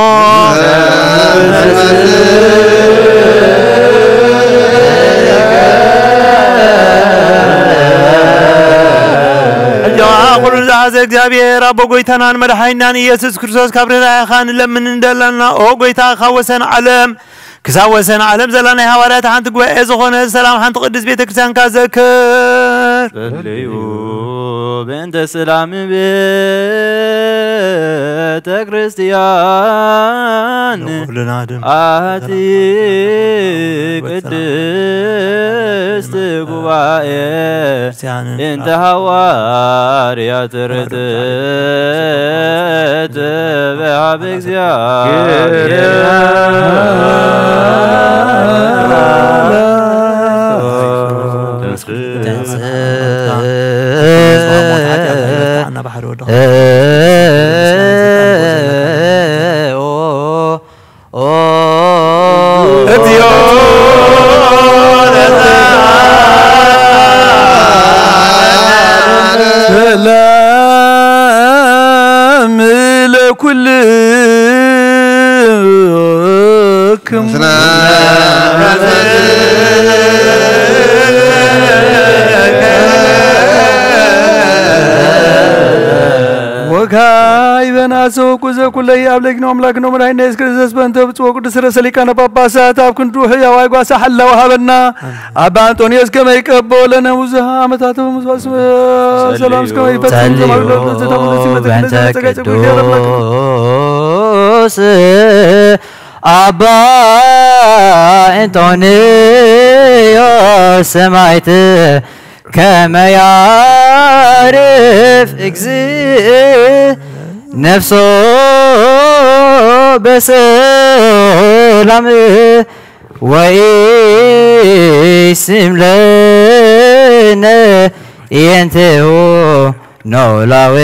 ሕጂ ኸዓ ኩሉ ዝሓዘ እግዚኣብሔር ኣቦ ጐይታናን መድሓኒናን ኢየሱስ ክርስቶስ ካብ ርህራሄኻ ንለምን እንደለና። ኦ ጐይታ፣ ካብ ወሰን ዓለም ክሳብ ወሰን ዓለም ዘላ ናይ ሃዋርያት ሓንቲ ጉባኤ ዝኾነ ሰላም ሓንቲ ቅድስት ቤተ ክርስቲያንካ ዘክር። ጸልዩ በእንተ ሰላም ቤተ ክርስቲያን ንኹልና ድም ኣቲ ሰላም ቅድስት ጉባኤ ክርስቲያንን እንተ ሃዋርያት ርትዕት በሃብ እግዚኣብሔር። ተንስእ። ተንስእ። ኦ፣ ኦ፣ እግዚኦ። ሰላም ለኩልክሙ። ወካዕበነ አስተብቁ ዘኩለይ አብ ለኪኖ አምላክኖ መድኃኒነ ኢየሱስ ክርስቶስ በእንተ ብፁዕ ወቅዱስ ርእሰ ሊቃነ ጳጳሳት ኣብ ክንዱ ሕያዋይ ጓሳ ሓላው ሃበና። አባ አንጦንዮስ ከመ ይቀቦ ለነ ብዙሃ ዓመታት በምስዋዕ ሰላም እስከ ይፈጽም ጸልዩ ዘማሪ ለወቅዱስ ዘታሙሉ ሲመ በእንተ ዘተቀደሰ ቅዱስ አባ እንጦንዮስ ሰማዕት ከመ ያዕርፍ እግዚእ ነፍሶ በሰላም ወኢስም ለነ የንቴሁ ኖላዊ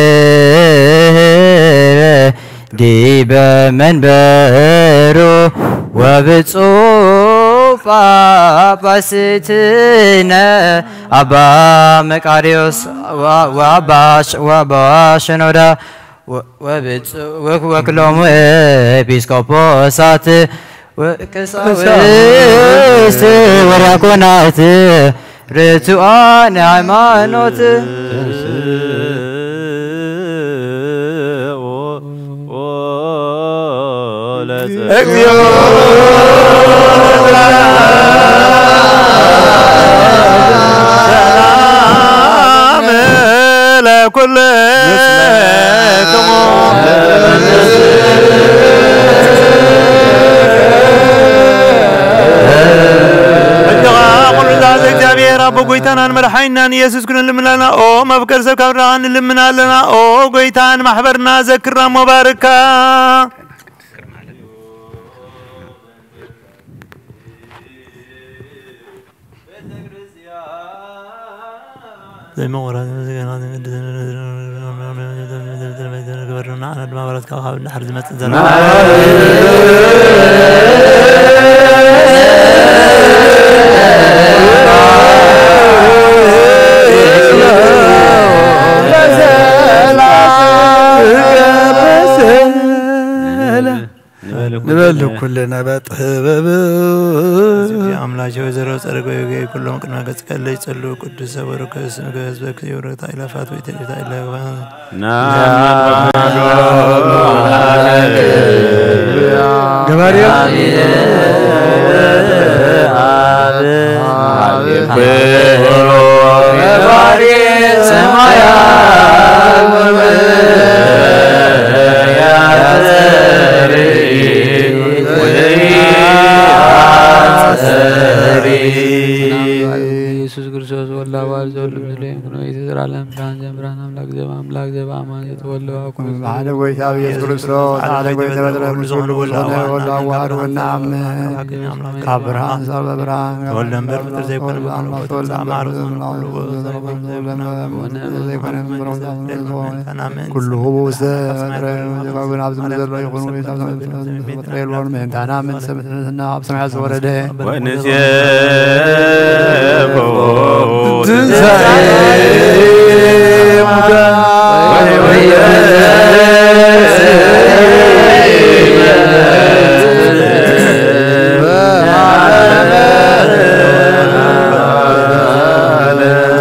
ዲበ መንበሩ ወብፁዕ ጳጳስትነ አባ መቃርዮስ ወ-፣ ወአባ ሽ-፣ ወአባ ሽኖዳ ወ-፣ ወብፁዕ ወ-፣ ወክሎሙ ኤጲስቆጶሳት ወቀሳውስት ወዲያቆናት ርቱዓን ሃይማኖት። እግዚኦ። ሰላም ለኩልክሙ። እጅኻ ኩሉ ዝሓዘ እግዚኣብሔር ኣቦ ጎይታናን መድሓኒናን ኢየሱስ ክርስቶስ ልምናና ኦ መፍቀር ሰብ ካብ ርዳኻ ንልምና ኣለና። ኦ ጎይታ ንማሕበርና ዘክራ እሞ ባርካ። ንበል ኩልና በጥበብ። አምላኬ ወይዘሮ ጸደቀ ወይገይ ኩሎም ቅድመ ገጽ ከለይ ጸሉ ቅዱስ ዘበሩ ከስም ከህዝበ ክብረታ ኢላፋት ወይ ተሪታ ኢላ ገባርያ ኢየሱስ ክርስቶስ ወልድ አብ አብ ዘወልድ ምስሌ ኩኖ ኢቲ ዘላለም ብርሃን ዘም ብርሃን አምላክ ዘም አምላክ ዘም አማን ዘተወልደ አብ ኩሉ ሓደ ጎይታ ኢየሱስ ክርስቶስ ሓደ ጎይታ በትረ ምስ ኩሉ ዝኾነ ወልድ አዋሃድ ወና አምን ካብ ብርሃን ሳብ ብርሃን ተወልደ እምበር ፍጥር ዘይኮነ ተወልደ እምበር ፍጥር ዘይኮነ ኩሉ ህቡ ውስተ ፍጥረ ዘይኮነ ኣብዚ ምድር ዘሎ ይኹን ወይ ኣብ ሰማይ ዘሎ ይኹን ምእንታና ምን ሰምዕና ኣብ ሰማያት ዝወረደ ወንሴፎ ትንሣኤ ሙታን ወይወየ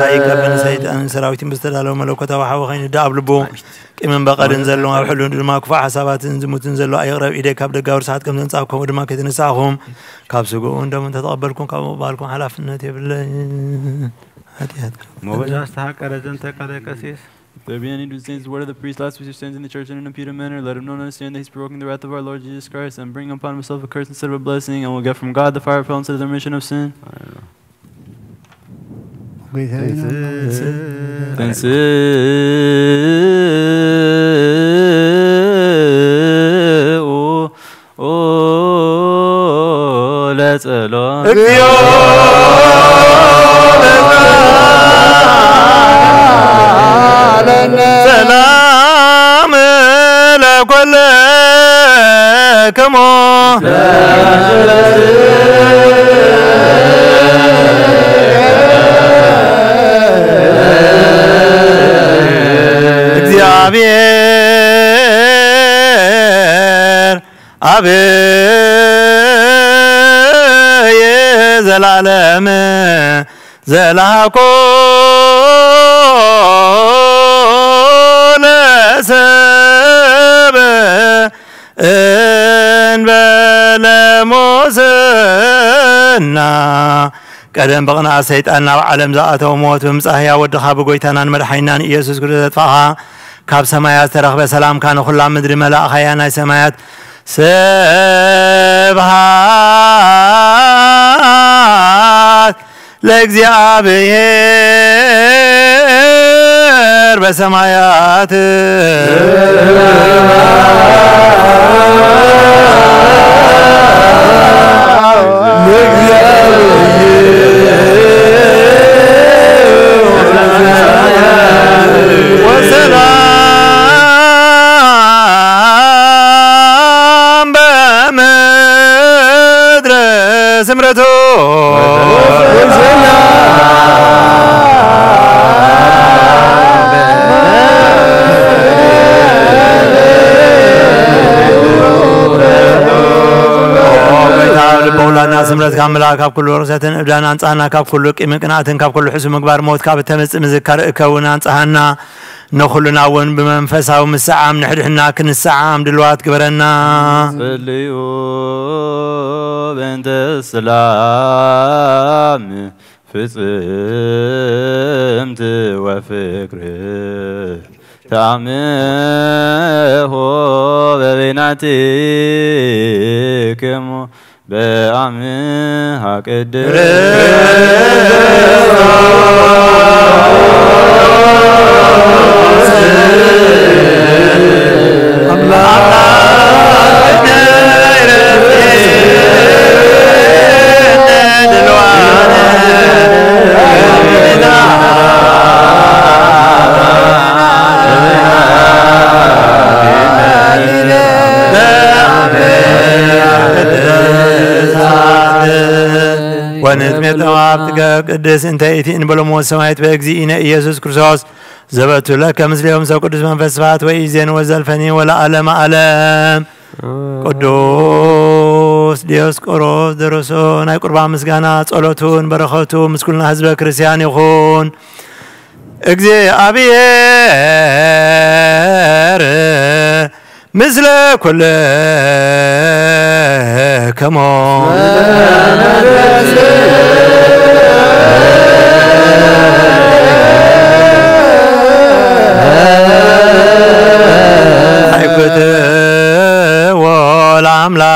ኣይከብን ሰይጣን ሰራዊትን ብዝተዳለወ መለኮታዊ ሓዊ ኸይኑ ደኣ ኣብ ልቡ ቂምን በቐልን ዘለዎም ኣብ ሕሉን ድማ ክፉእ ሓሳባትን ዝሙትን ዘሎ ኣይቕረብ ኢደይ ካብ ደጋዊ ርስሓት ከም ዘንጻእኩ ከምኡ ድማ ከይተነሳእኹም ካብ ስግኡ እንደሞ እንተተቐበልኩም ካብ ምቕባልኩም ሓላፍነት የብለይ። ሓጢኣት ካብ ሞበሻ ዝተሓቀረ ዘንተ ቃለ ቀሲስ There be any who sins, the word of the priest, last who sins in the church in an impudent manner, let him not understand that he's provoking the wrath of our Lord Jesus Christ, and bring upon himself a curse instead of a blessing, and will get from God the fire of hell instead of the remission of sin. ለጸሎት እግዚኦ ሰላም ለኮለክሞ እግዚአብሔር አብ የዘላለም ዘላኮ ለሰብ እንበለ ሞስና ቀደም ብቕንኣት ሰይጣን ናብ ዓለም ዝኣተወ ሞት ብምጻህያ ወድኻ ብጎይታናን መድሓኒናን ኢየሱስ ክርስቶስ ዘጥፋእኻ ካብ ሰማያት ዝተረኽበ ሰላምካ ንኹላ ምድሪ መላእኻያ ናይ ሰማያት ስብሃት ለእግዚኣብሔር በሰማያት ወሰላም በምድር ስምረቱ ኦ ጎይታ፣ ልበ ውላድና ስምረት ካብ ምልኣት፣ ካብ ኩሉ ርኽሰትን እብዳን ኣንጻሃና፣ ካብ ኩሉ ቂምን ቅንኣትን፣ ካብ ኩሉ ሕሱም ምግባር ሞት ካብ እተምጽእ ምዝካር እከ እውን ኣንጻሃና። ንኹልና እውን ብመንፈሳዊ ምስዓም ንሕድሕድና ክንሰዓም ድልዋት ግበረና። ጸልዩ በእንተ ሰላም ፍጽምቲ ወፍቅር ተአምሆ በበይናቲክሙ በአምሃ ቅድስት ወንትሜ ተዋብ ጥገብ ቅድስ እንተ ኢቲ እንበሎሞ ሰማይት በእግዚእነ ኢየሱስ ክርስቶስ ዘበቱ ለከ ምስሌሆም ሰብ ቅዱስ መንፈስ ስብሐት ወኢዜን ወዘልፈኒ ወለዓለመ ዓለም። ቅዱስ ዲዮስቆሮስ ደረሶ ናይ ቁርባን ምስጋና ጸሎቱን በረኸቱ ምስ ኩልና ህዝበ ክርስቲያን ይኹን። እግዚኣብሔር ምስለ ኩልክሙ። ኣይኩትዎ ለአምላክነ።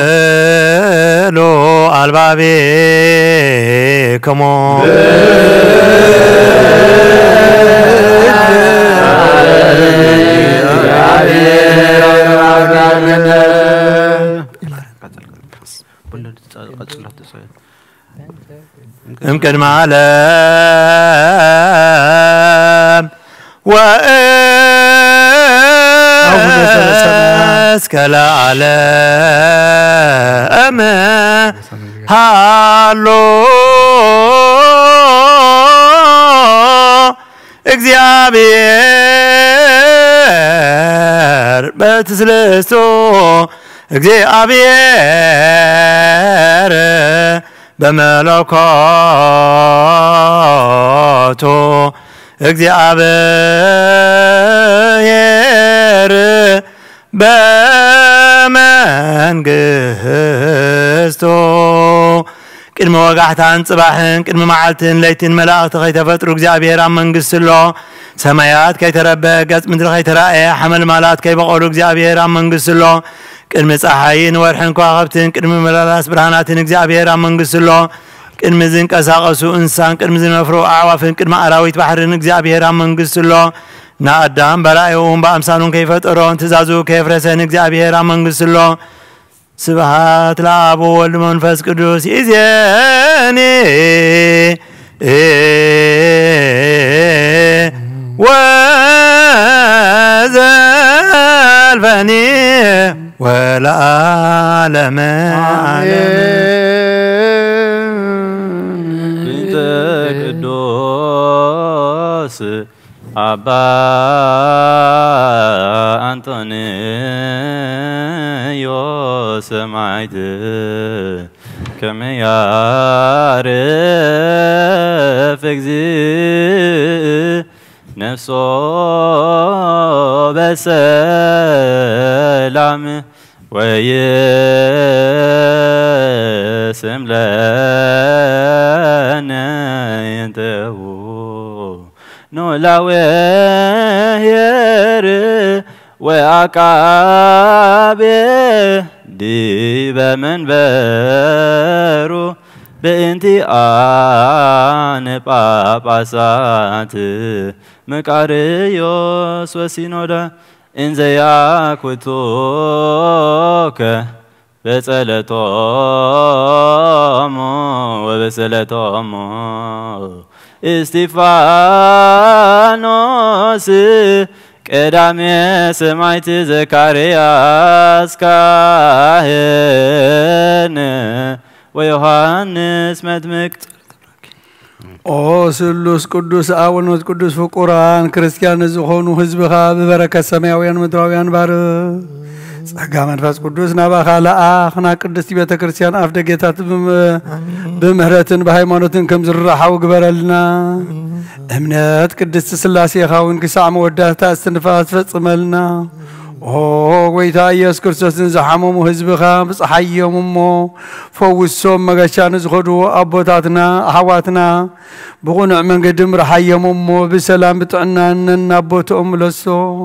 አልዕሉ አልባቤክሙ። እምቅድመ ዓለም ወእስከ ለዓለም ሃሎ እግዚኣብሔር በትስልስቱ እግዚኣብሔር በመለኮቱ እግዚኣብሔር በመንግስቱ። ቅድሚ ወጋሕታን ጽባሕን ቅድሚ መዓልትን ለይትን መላእኽቲ ከይተፈጥሩ እግዚኣብሔር ኣብ መንግስቲ ኣሎ። ሰማያት ከይተረበ ገጽ ምድሪ ከይተራእየ ሓመልማላት ከይበቐሉ እግዚኣብሔር ኣብ መንግስቲ ኣሎ። ቅድሚ ጸሓይን ወርሕን ከዋኽብትን ቅድሚ መላላስ ብርሃናትን እግዚኣብሔር ኣብ መንግስቲ ኣሎ። ቅድሚ ዝንቀሳቐሱ እንስሳን ቅድሚ ዝነፍሩ ኣዕዋፍን ቅድሚ ኣራዊት ባሕርን እግዚኣብሔር ኣብ መንግስቲ ኣሎ። ንኣዳም በራእዮውን ብኣምሳሉን ከይፈጠሮን ትእዛዙ ከየፍረሰን እግዚኣብሔር ኣብ መንግስቲ ኣሎ። ስብሃት ለአብ ወወልድ መንፈስ ቅዱስ ይእዜኒ ወዘልፈኒ ወለዓለመ ዓለም። ቅዱስ አባ አንጦንዮስ ሰማዕት ከመ ያዕርፍ እግዚእ ነፍሶ በሰላም ወይስም ለነ ይንተው ኖላዌ ሄር ወአቃቤ ዲበ መንበሩ በእንቲአነ ጳጳሳት መቃርዮስ ወሲኖዳ እንዘ ያኩቱከ በጸለቶሙ ወበጸለቶሙ እስጢፋኖስ ቀዳሜ ሰማዕት ዘካርያስ ካህን ወዮሃንስ መጥምቅ። ኦ ስሉስ ቅዱስ፣ ኣብ ወልነት ቅዱስ፣ ፍቁራን ክርስቲያን ዝኾኑ ህዝብኻ ብበረከት ሰማያውያን ምድራውያን ባርኽ። ጸጋ መንፈስ ቅዱስ ናባኻ ለኣኽ፣ ናብ ቅድስቲ ቤተ ክርስቲያን ኣፍ ደጌታት ብም-፣ ብምህረትን ብሃይማኖትን ከም ዝረሓው ግበረልና። እምነት ቅድስቲ ስላሴኻ እውን ክሳዕ መወዳእታ እስትንፋስ ፈጽመልና። ኦ ጎይታ ኢየሱስ ክርስቶስ፣ ንዝሓመሙ ህዝብኻ ብጽሓዮም እሞ ፈውሶም። መገሻ ንዝኸዱ ኣቦታትና ኣሕዋትና ብቕኑዕ መንገዲ ምርሓዮም እሞ ብሰላም ብጥዕና ነናብ ቦትኦም ምለሶም።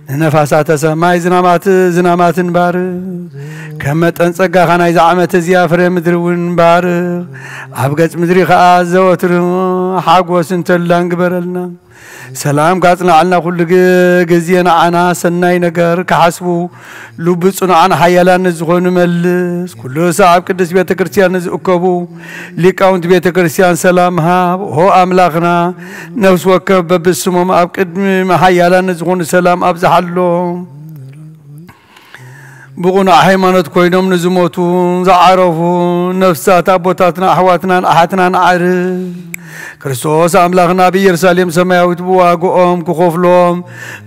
ንነፋሳተ ሰማይ ዝናማት ዝናማትን ባርኽ። ከም መጠን ጸጋኻ ናይዚ ዓመት እዚኣ ፍሬ ምድሪ እውን ባርኽ። ኣብ ገጽ ምድሪ ኸኣ ዘወትር ሓጎስን ተድላን ግበረልና። ሰላም ካጽናዕልና ኩሉ ግ-፣ ግዜ ንዓና ሰናይ ነገር ክሓስቡ ልቢ ጽኑዓን ሓያላን ንዝኾኑ መልስ። ኩሉ ሳዕ ኣብ ቅድስት ቤተ ክርስቲያን ንዝእከቡ ሊቃውንቲ ቤተ ክርስቲያን ሰላም ሃብ። ኦ ኣምላኽና፣ ነፍሲ ወከፍ በብስሞም ኣብ ቅድሚ ሓያላን ንዝኾኑ ሰላም ኣብዝሓሎም። ብቕኑዕ ሃይማኖት ኮይኖም ንዝሞቱ ዝዓረፉ ነፍሳት ኣቦታትና ኣሕዋትናን ኣሓትናን ኣዕርፍ። ክርስቶስ ኣምላኽና ኣብ ኢየሩሳሌም ሰማያዊት ብዋግኦም ክኸፍሎም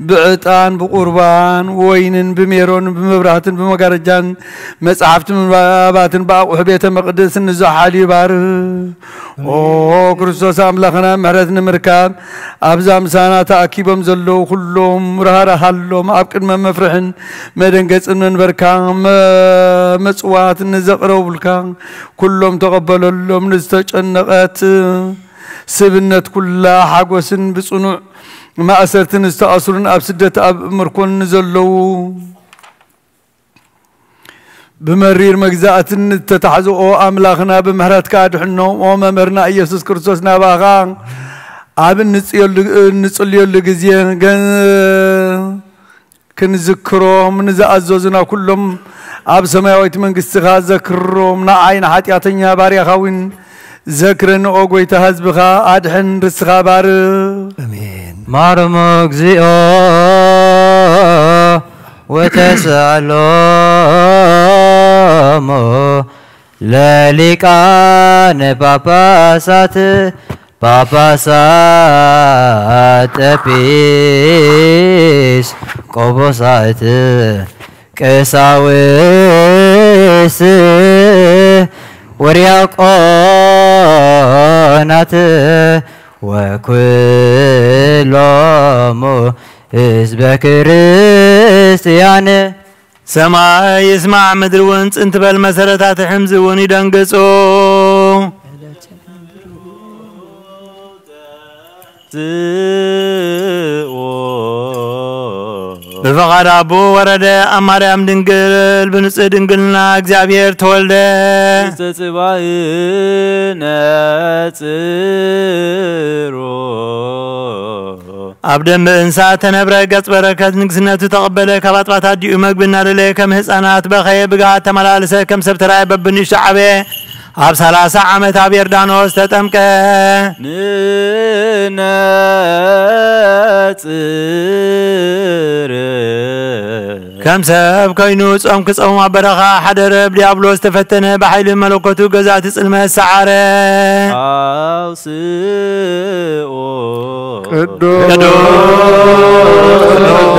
ብዕጣን ብቁርባን ወይንን ብሜሮን ብመብራህትን ብመጋረጃን መጻሕፍቲ ምንባባትን ብኣቑሑ ቤተ መቕደስ ንዝሓልዩ ባርኽ። ኦ ክርስቶስ ኣምላኽና፣ ምሕረት ንምርካብ ኣብዛ ምሳና ተኣኪቦም ዘለዉ ኩሎም ርህራሃሎም። ኣብ ቅድመ መፍርሕን መደንገጽን መንበርካ መ-፣ መጽዋዕት ንዘቕረቡልካ ኩሎም ተቐበለሎም። ንዝተጨነቐት ስብነት ኩላ ሓጎስን ብጽኑዕ ማእሰርትን ዝተኣስሩን ኣብ ስደት ኣብ ምርኮን ንዘለዉ ብመሪር መግዛእትን እተታሕዝኦ ኣምላኽና ብምሕረትካ ኣድሕኖም። ኦ መምህርና ኢየሱስ ክርስቶስ፣ ናባኻ ኣብ እንጽየሉ-፣ እንጽልየሉ ግዜ ገን-፣ ክንዝክሮም ንዝኣዘዙና ኩሎም ኣብ ሰማያዊት መንግስትኻ ዘክሮም። ንዓይ ንሓጢኣተኛ ባርያኻ እውን ዘክረኒ። ኦ ጎይታ፣ ህዝብኻ ኣድሕን፣ ርስኻ ባርኽ። ኣሜን። ማረሞ እግዚኦ ወተስኣሎሙ ለሊቃነ ጳጳሳት ጳጳሳት ኤጲስ ቆጶሳት ቀሳውስት ወዲያቆናት ወኩሎሙ ህዝበ ክርስቲያን። ሰማይ ይስማዕ ምድሪ እውን ጽን ትበል፣ መሰረታት ሕምዚ እውን ይደንግጹ። ብፍቓድ ኣቦ ወረደ፣ ኣብ ማርያም ድንግል ብንጽህ ድንግልና እግዚኣብሔር ተወልደ። ውስተ ጽባሕ ነጽሩ። ኣብ ደንበ እንሳ ተነብረ፣ ገጽ በረከት ንግስነቱ ተቐበለ። ካብ ኣጥባት ኣዲኡ መግቢ እናደለየ ከም ህፃናት በኸየ። ብግሃት ተመላለሰ፣ ከም ሰብ ተራየ በብንእሽቱ ዓበየ። ኣብ ሠላሳ ዓመት ኣብ ዮርዳኖስ ተጠምቀ። ንነጽር። ከም ሰብ ኮይኑ ጾም ክጸውም ኣብ በረኻ ሓደረ። ብዲያብሎስ ተፈተነ፣ ብሓይሊ መለኮቱ ገዛእቲ ጽልመት ሰዓረ። ኣውስኡ። ቅዱስ፣ ቅዱስ፣ ቅዱስ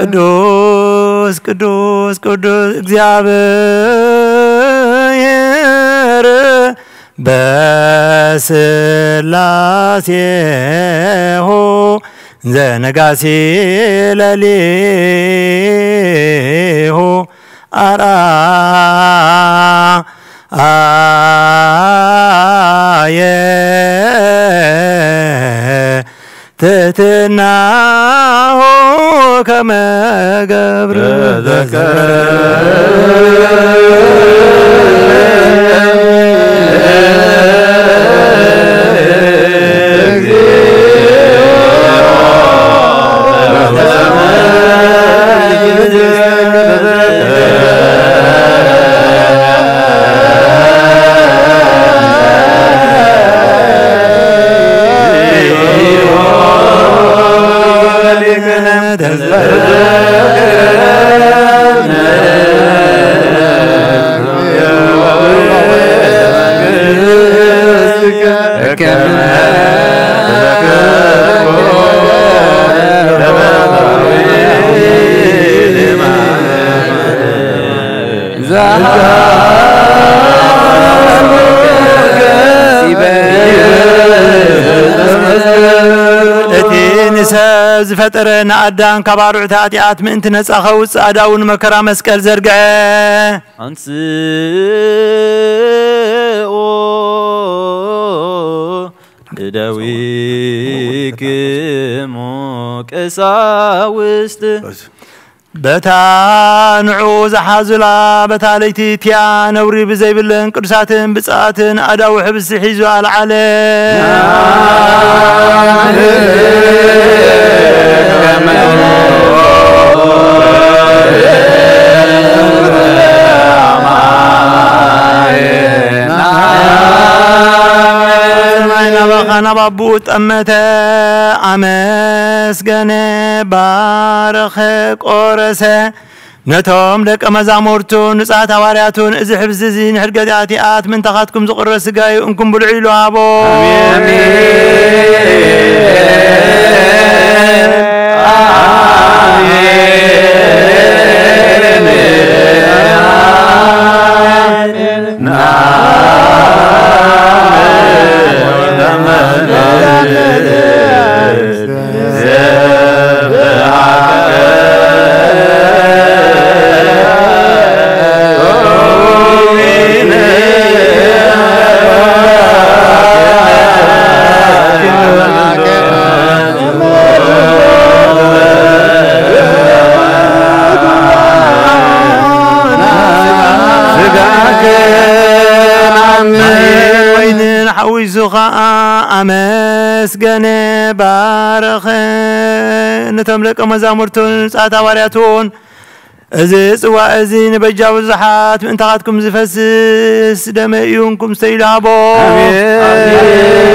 ቅዱስ፣ ቅዱስ፣ ቅዱስ እግዚኣብሔር። በስላሴሁ ዘነጋሲ ለሊሁ ኣርኣየ ትሕትናሁ ከመ ገብር ተዘከረ። እቲ ንሰብ ዝፈጠረ ንኣዳም ካብ ኣርዑት ኃጢኣት ምእንቲ ነጻ ኸውጽእ ኣዳውን መከራ መስቀል ዘርግሐ። ኣንስኦ እደዊክሙ ቀሳውስት። በታ ንዑ ዝሓዙላ በታ ለይቲ እቲኣ ነውሪ ብዘይብለን ቅዱሳትን ብፅኣትን ኣእዳው ሕብስቲ ሒዙ ኣልዓለ። ሰማይ ናባኻ ናብ ኣቦኡ ጠመተ፣ ኣመስገነ፣ ባረኸ፣ ቆረሰ። ነቶም ደቀ መዛሙርቱን ንጹሓት ሃዋርያቱን፣ "እዚ ሕብስቲ እዚ ንሕድገት ኃጢኣት ምእንታኻትኩም ዝቑረስ ሥጋይ እዩ፣ እንኩም ብልዑ" ኢሉ ሃቦ። ኣሜን። ማይን ወይንን ሓዊሱ ኸዓ ኣመስገነ፣ ባረኸ። ነቶም ደቀ መዛሙርቱን ንጹሓት ሃዋርያቱን፣ "እዚ ጽዋእ እዚ ንበጃ ብዙሓት ምእንታኻትኩም ዝፈስስ ደመይ እዩ፣ እንኩም ስተዩ" ኢሉ ሃቦ። ኣሜን።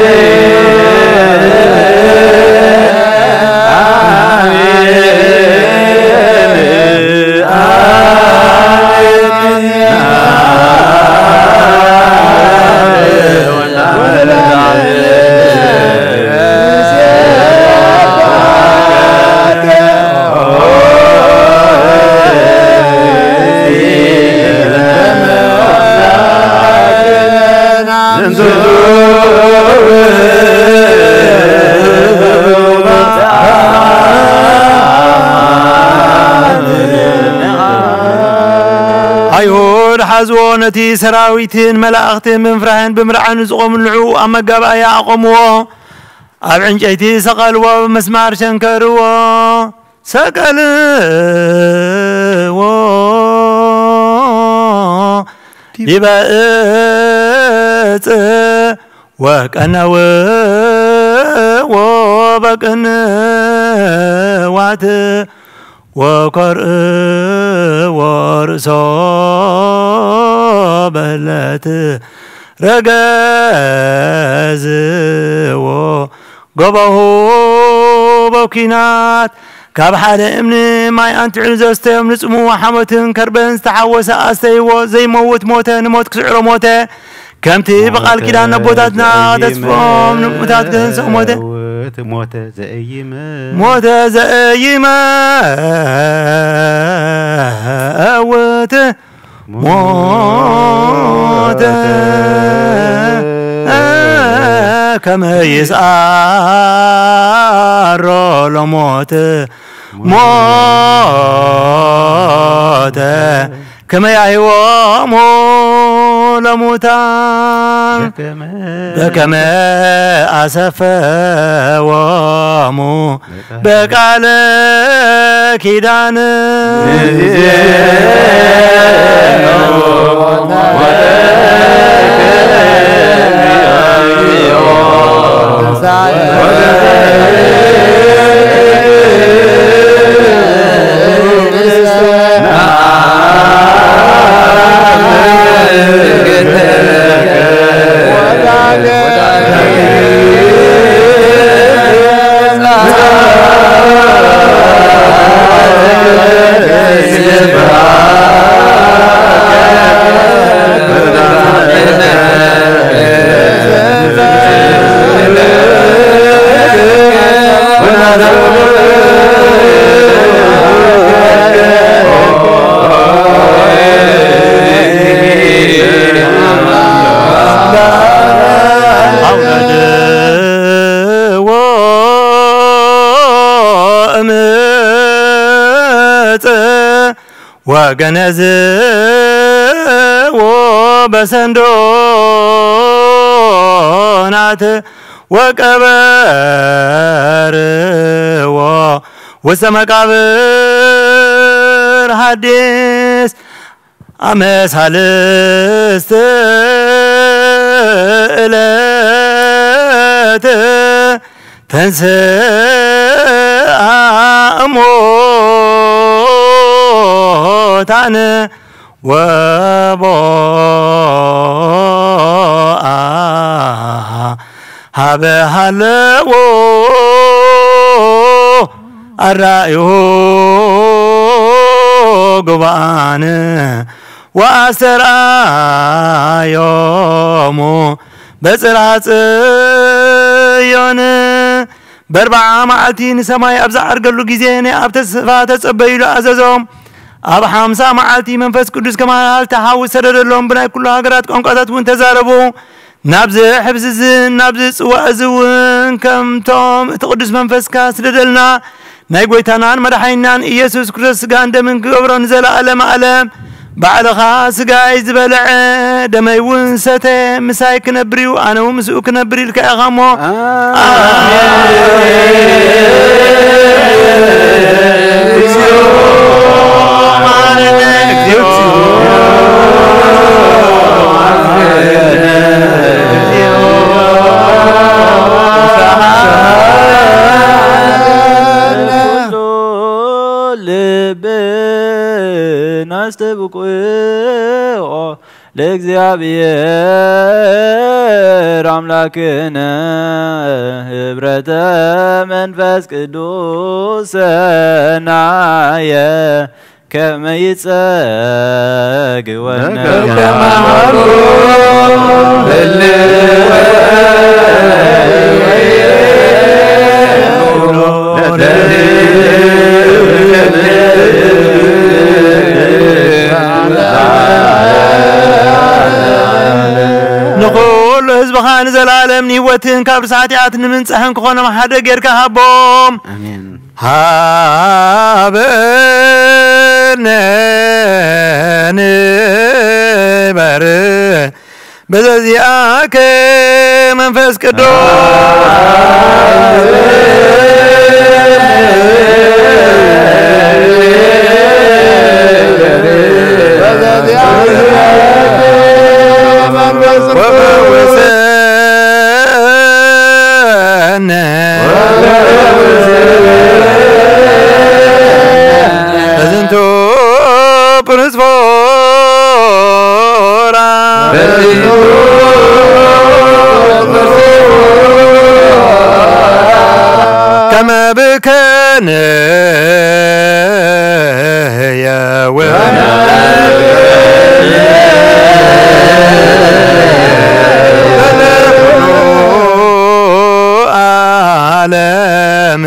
ኣይሁድ ሓዝዎ፣ ነቲ ሰራዊትን መላእኽትን ብምፍራህን ብምርዓን ዝቖሙ ንዕኡ ኣብ መጋባእያ ኣቖምዎ። ኣብ ዕንጨይቲ ሰቐልዎ፣ ብምስማር ሸንከርዎ፣ ሰቀልዎ ዲበ እጽ ወቀነውዎ በቅንዋት ወኮርእዎ ርእሶ በለት ረገዝዎ። ጎበሁ በኩናት ካብ ሓደ እምኒ ማይ ኣንትዕኑ ዘስተዮም ንጽምዎ ሓሞትን ከርበን ዝተሓወሰ ኣስተይዎ። ዘይመውት ሞተ፣ ንሞት ክስዕሮ ሞተ። ከምቲ ብቓል ኪዳን ኣቦታትና ተስፎም ንሙታት ክህንሶ ሞተ። ሞተ ዘእይመ ሞተ ዘእይመውት ሞተ። ከመ ይስዓሮ ለሞት ሞተ፣ ከመ ያህይዎሙ ለሙታን፣ በከመ አሰፈዎሙ በቃለ ኪዳን። አውረድዎ እምፅ ወገነዝዎ በሰንዶናት ወቀበርዎ ውስተ መቃብር ሐዲስ። አመ ሳልስት ዕለት ተንሥአ እሙታን ወቦአ ሀበ ሀለዎ አራእዮ ጉባን ወአስተርአዮሙ በጽርሐ ጽዮን። በርብዓ መዓልቲ ንሰማይ ኣብ ዝዓርገሉ ግዜ ናይ ኣብ ተስፋ ተጸበዩ ኢሉ ኣዘዞም። ኣብ ሓምሳ መዓልቲ መንፈስ ቅዱስ ከማልቲ ሓዊ ሰደደሎም፣ ብናይ ኩሉ ሃገራት ቋንቋታት እውን ተዛረቡ። ናብዚ ሕብዚ እዝን ናብዚ ጽዋእ እዚ እውን ከምቶም እቲ ቅዱስ መንፈስካ ስደደልና ናይ ጐይታናን መድሓኒናን ኢየሱስ ክርስቶስ ስጋን ደምን ክገብሮ ንዘለኣለም ኣለም ባዕልኻ ስጋይ ዝበልዐ ደመይ እውን ሰተ ምሳይ ክነብር እዩ፣ ኣነ እውን ምስኡ ክነብር ኢልካ ኢኻ እሞ። ኣሜን። ልብና አስተብቁኦ ለእግዚአብሔር አምላክነ ህብረተ መንፈስ ቅዱስ ሰናየ ከመ ይጸግወነ። ንኹሉ ህዝብኻ ንዘለኣለም ንህይወትን ካብ ርሳ ሓጢኣት ንምንጻሕን ክኾኖም ሓደ ጌርካ ሃቦም። ኣሜን። ሃበነ ንበር በዘዚኣከ መንፈስ ቅዱስ። ወፈውሰነ በዝንቱ ፕርስፎራ። ከመ ብከነ ህያወ ዓለም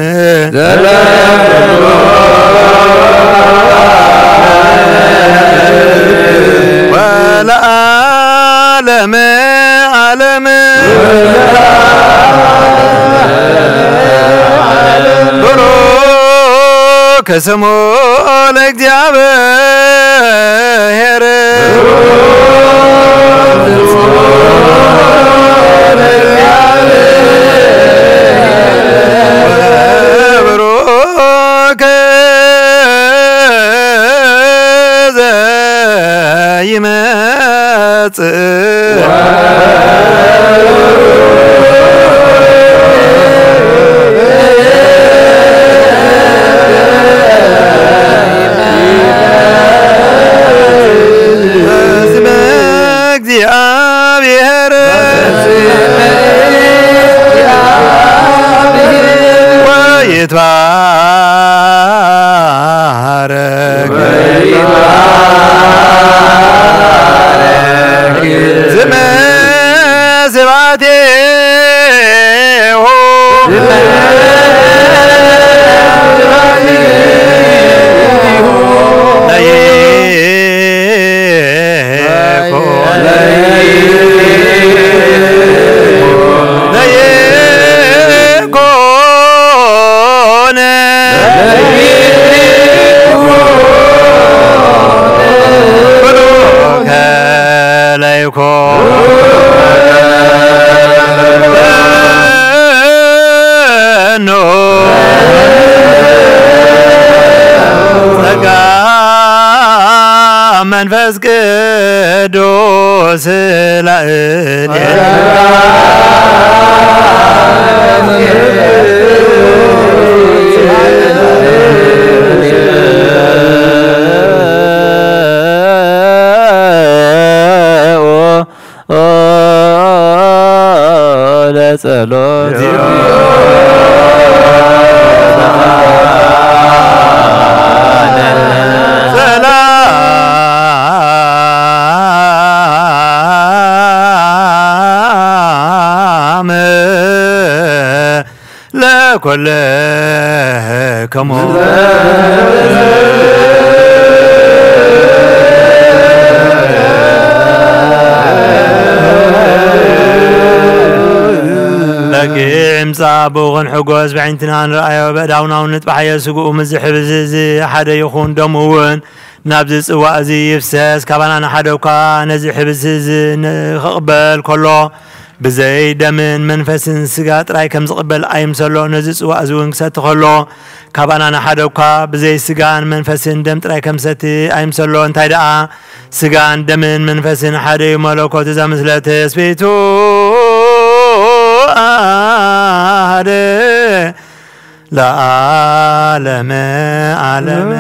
ወለዓለመ ዓለም። ከሰሞ ለእግዚኣብሔር። ወብሩክ ዘይመጽእ። በስመ እግዚአብሔር ወይትባረክ ስመ ስብሐቴሁ። ለይኩን ብሩከ ለይኩን። ጸጋ መንፈስ ቅዱስ ላዕሌነ። ለጸሎት ሰላም ለኩልክሙ። በጊዕ ምጻእ ብኡ ክንሕጎስ፣ ብዕንትና ንርኣዮ፣ በእዳውናውን ንጥባሕዮ፣ ስግኡ ምዝሕብዝዝ ሓደ ይኹን፣ ደሙ እውን ናብዚ ጽዋእ እዚ ይፍሰስ። ካባና ንሓደ እኳ ነዚ ሕብስ እዚ ንኽቕበል ከሎ፣ ብዘይ ደምን መንፈስን ስጋ ጥራይ ከም ዝቕበል ኣይምሰሎ። ነዚ ጽዋእ እዚ እውን ክሰቲ ከሎ፣ ካባና ንሓደ እኳ ብዘይ ስጋን መንፈስን ደም ጥራይ ከም ዝሰቲ ኣይምሰሎ። እንታይ ደኣ፣ ስጋን ደምን መንፈስን ሓደ እዩ። መለኮት እዛ ምስለ ትስብእቱ ኣሃደ ለዓለመ ዓለመ።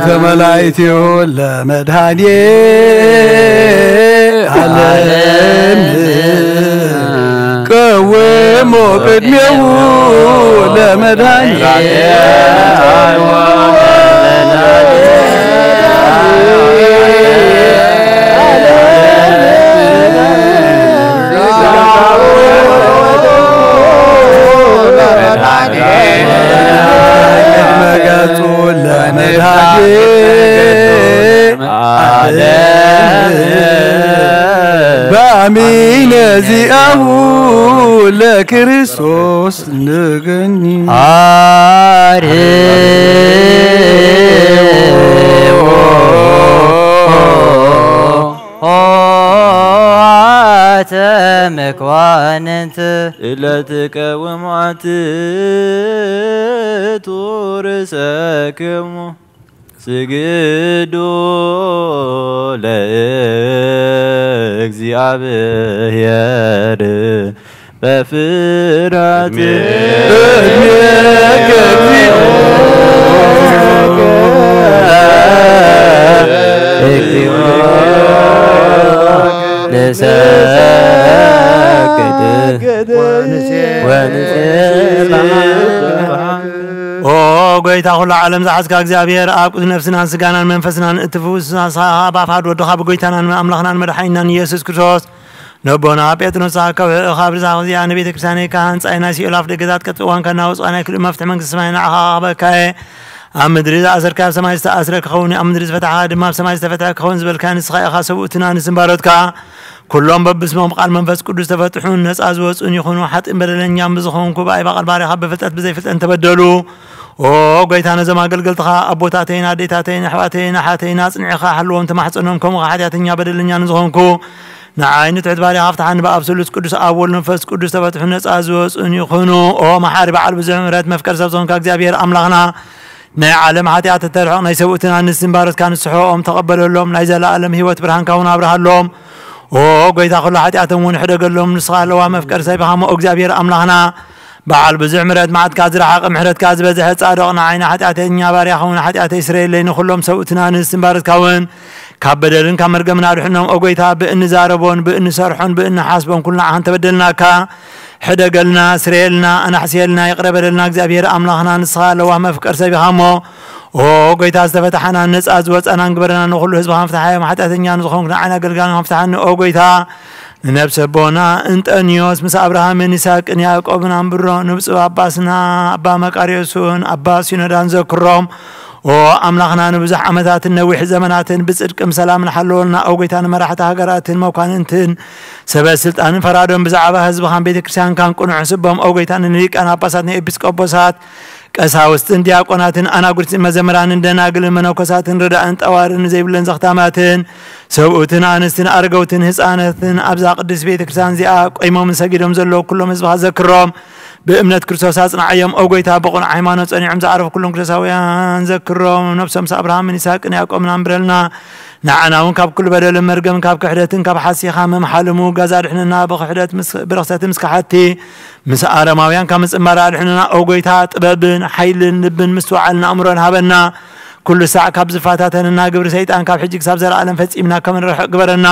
ከመላይትዮ ለመድኃኔ ዓለም ቀውሞ ቅድሜሁ ለመድኃኔ መገጹ ለመድኃኔ ዓለም በአሚነ ዚአሁ ለክርስቶስ ንገኒ። አርዮ አተ መኳንንት ለትቀውሙ አትቱ ርእሰክሙ ስግዱ ለእግዚአብሔር በፍርሃት እድሜከ እግዚኦ ንሰግድ ወንሴብሐ። ኦ ጎይታ ኩሉ ዓለም ዝሓዝካ እግዚኣብሔር፣ ኣብ ቅዱስ ነፍስናን ስጋናን መንፈስናን እትፍውስ ንስኻ፣ ባፋድ ወድኻ ብጎይታናን ኣምላኽናን መድሓኒናን ኢየሱስ ክርስቶስ ነቦና ጴጥሮስ ዝሃብካ ውዕእ ካብ ርዛቕ እዚኣ ንቤተ ክርስቲያነይ ካህን ጻይ ናይ ሲኦል ኣፍ ደገታት ቀጽዋን ከናውጽዋ ናይ ክልእ መፍትሒ መንግስቲ ሰማይ ንዓኻ ክሃበካ እየ። ኣብ ምድሪ ዝኣሰርካ ኣብ ሰማይ ዝተኣስረ ክኸውን እዩ፣ ኣብ ምድሪ ዝፈታሕካ ድማ ኣብ ሰማይ ዝተፈትሐ ክኸውን ዝበልካ ንስኻ ኢኻ። ሰብኡትና ንስምባሮትካ ኩሎም በብስሞም ብቓል መንፈስ ቅዱስ ተፈትሑን ነጻ ዝወጹን ይኹኑ። ሓጥእን በደለኛን ብዝኾንኩ ብኣይ ባቐል ባርያኻ ብፍልጠት ብዘይፍልጠት እንተበደሉ፣ ኦ ጎይታ፣ ነዞም ኣገልገልትኻ ኣቦታተይን ኣዴታተይን ኣሕዋተይን ኣሓተይን ኣጽኒዕኻ ሓልዎም፣ ተማሕጸኖም። ከምኡ ሓጢኣተኛ በደለኛ ንዝኾንኩ ንዓይ ንትሑት ባርያኻ ፍትሓኒ። ብኣብ ስሉስ ቅዱስ ኣብ ወልድ መንፈስ ቅዱስ ተፈትሑ ነጻ ዝወጹን ይኹኑ። ኦ መሓሪ በዓል ብዙሕ ምሕረት መፍቀር ሰብ ዝኾንካ እግዚኣብሔር ኣምላኽና፣ ናይ ዓለም ሓጢኣት እተርሕቕ ናይ ሰብኡትን ኣንስትን ባሮትካ ንስሖኦም ተቐበለሎም። ናይ ዘለኣለም ህይወት ብርሃንካ እውን ኣብርሃሎም። ኦ ጎይታ፣ ኩሉ ሓጢኣቶም እውን ሕደገሎም። ንስኻ ኣለዋ መፍቀር ሰብ ኢኻ እሞ እግዚኣብሔር ኣምላኽና፣ በዓል ብዙሕ ምሕረት፣ መዓትካ ዝረሓቐ ምሕረትካ ዝበዝሐ ጻድቕ፣ ንዓይ ንሓጢኣተኛ ባርያኻ እውን ሓጢኣተይ ስረየለይ። ንኹሎም ሰብኡትን ኣንስትን ባሮትካ እውን ካብ በደልን ካብ መርገምን ኣድሕኖም። ኦ ጎይታ፣ ብእንዛረቦን ብእንሰርሖን ብእንሓስቦን ኩልና ንዓኻ እንተበደልናካ ሕደገልና፣ ስረየልና፣ ኣናሕስየልና፣ ይቕረ በለልና። እግዚኣብሔር ኣምላኽና ንስኻ ለዋህ መፍቀር ሰብ ኢኻ እሞ፣ ኦ ጎይታ፣ ዝተፈታሓናን ነጻ ዝወጻናን ግበረና። ንኹሉ ህዝብኻ ፍትሓዮም፣ ሓጢኣተኛ ንዝኾንኩ ንዓይን ኣገልጋልናን ፍትሓኒ። ኦ ጎይታ፣ ንነብሰ ኣቦና እንጠንዮስ ምስ ኣብርሃምን ይስሐቅን ያዕቆብን ኣንብሮ፣ ንብፁዕ ኣባስና ኣባ መቃርዮስን ኣባ ሲኖዳን ዘክሮም። ኦ ኣምላኽና፣ ንብዙሕ ዓመታትን ነዊሕ ዘመናትን ብጽድቅን ብሰላምን ሓለወልና። ኦ ጎይታ፣ ንመራሕቲ ሃገራትን መኳንንትን ሰበ ስልጣንን ፈራዶም ብዛዕባ ህዝብኻን ቤተ ክርስቲያንካን ቅኑዕ ሕስቦም። ኦ ጎይታ፣ ንሊቃነ ጳጳሳት፣ ንኤጲስቆጶሳት፣ ቀሳውስትን ዲያቆናትን ኣናጉርትን መዘምራንን ደናግልን መነኮሳትን ረዳእን ጠዋርን ዘይብለን ዘኽታማትን ሰብኡትን ኣንስትን ኣረገውትን ህፃናትን ኣብዛ ቅድስት ቤተ ክርስቲያን እዚኣ ቆይሞምን ሰጊዶም ዘለዉ ኩሎም ህዝብኻ ዘክሮም። ብእምነት ክርስቶስ ኣጽንዓዮም። ኦ ጎይታ፣ ብቕኑዕ ሃይማኖት ጸኒዖም ዝዓረፉ ኩሎም ክርስቶሳውያን ዘክሮም። ነብሶም ምስ ኣብርሃምን ይስሐቅን ያዕቆብን ኣንብረልና። ንዓና እውን ካብ ኩሉ በደልን መርገምን ካብ ክሕደትን ካብ ሓሲኻ ምምሓል ምውጋዝ ኣድሕነና። ብክሕደት ምስ ብርኽሰትን ምስ ከሓድቲ ምስ ኣረማውያን ካብ ምጽንባር ኣድሕነና። ኦ ጎይታ፣ ጥበብን ሓይልን ልብን ምስትውዓልን ኣእምሮን ሃበና። ኩሉ ሳዕ ካብ ዝፈታተነና ግብሪ ሰይጣን ካብ ሕጂ ክሳብ ዘለኣለም ፈጺምና ከም ንርሕቕ ግበረና።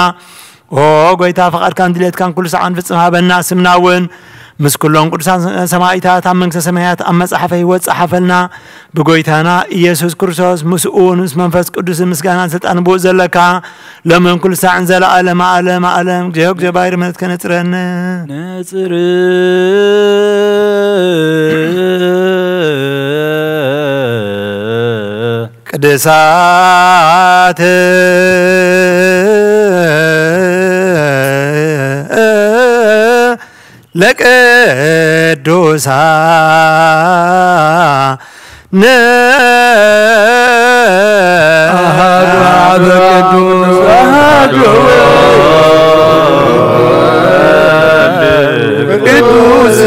ኦ ጎይታ፣ ፍቓድካን ድሌትካን ኩሉ ሳዕ ክንፍጽም ሃበና። ስምና እውን ምስ ኩሎም ቅዱሳን ሰማኢታት ኣብ መንግስተ ሰማያት ኣብ መጽሓፈ ህይወት ጸሓፈልና። ብጎይታና ኢየሱስ ክርስቶስ፣ ምስኡ እውን ምስ መንፈስ ቅዱስ ምስጋናን ስልጣን ብኡ ዘለካ፣ ሎምን ኩሉ ሳዕን ዘለኣለም ኣለም ኣለም። እግዚኦ፣ እግዚኦ፣ ባሕሪ ምሕረትከ ነጽረኒ። ነጽር ቅድሳት ለቅዱሳን አሐዱ አብ ቅዱስ አሐዱ ቅዱስ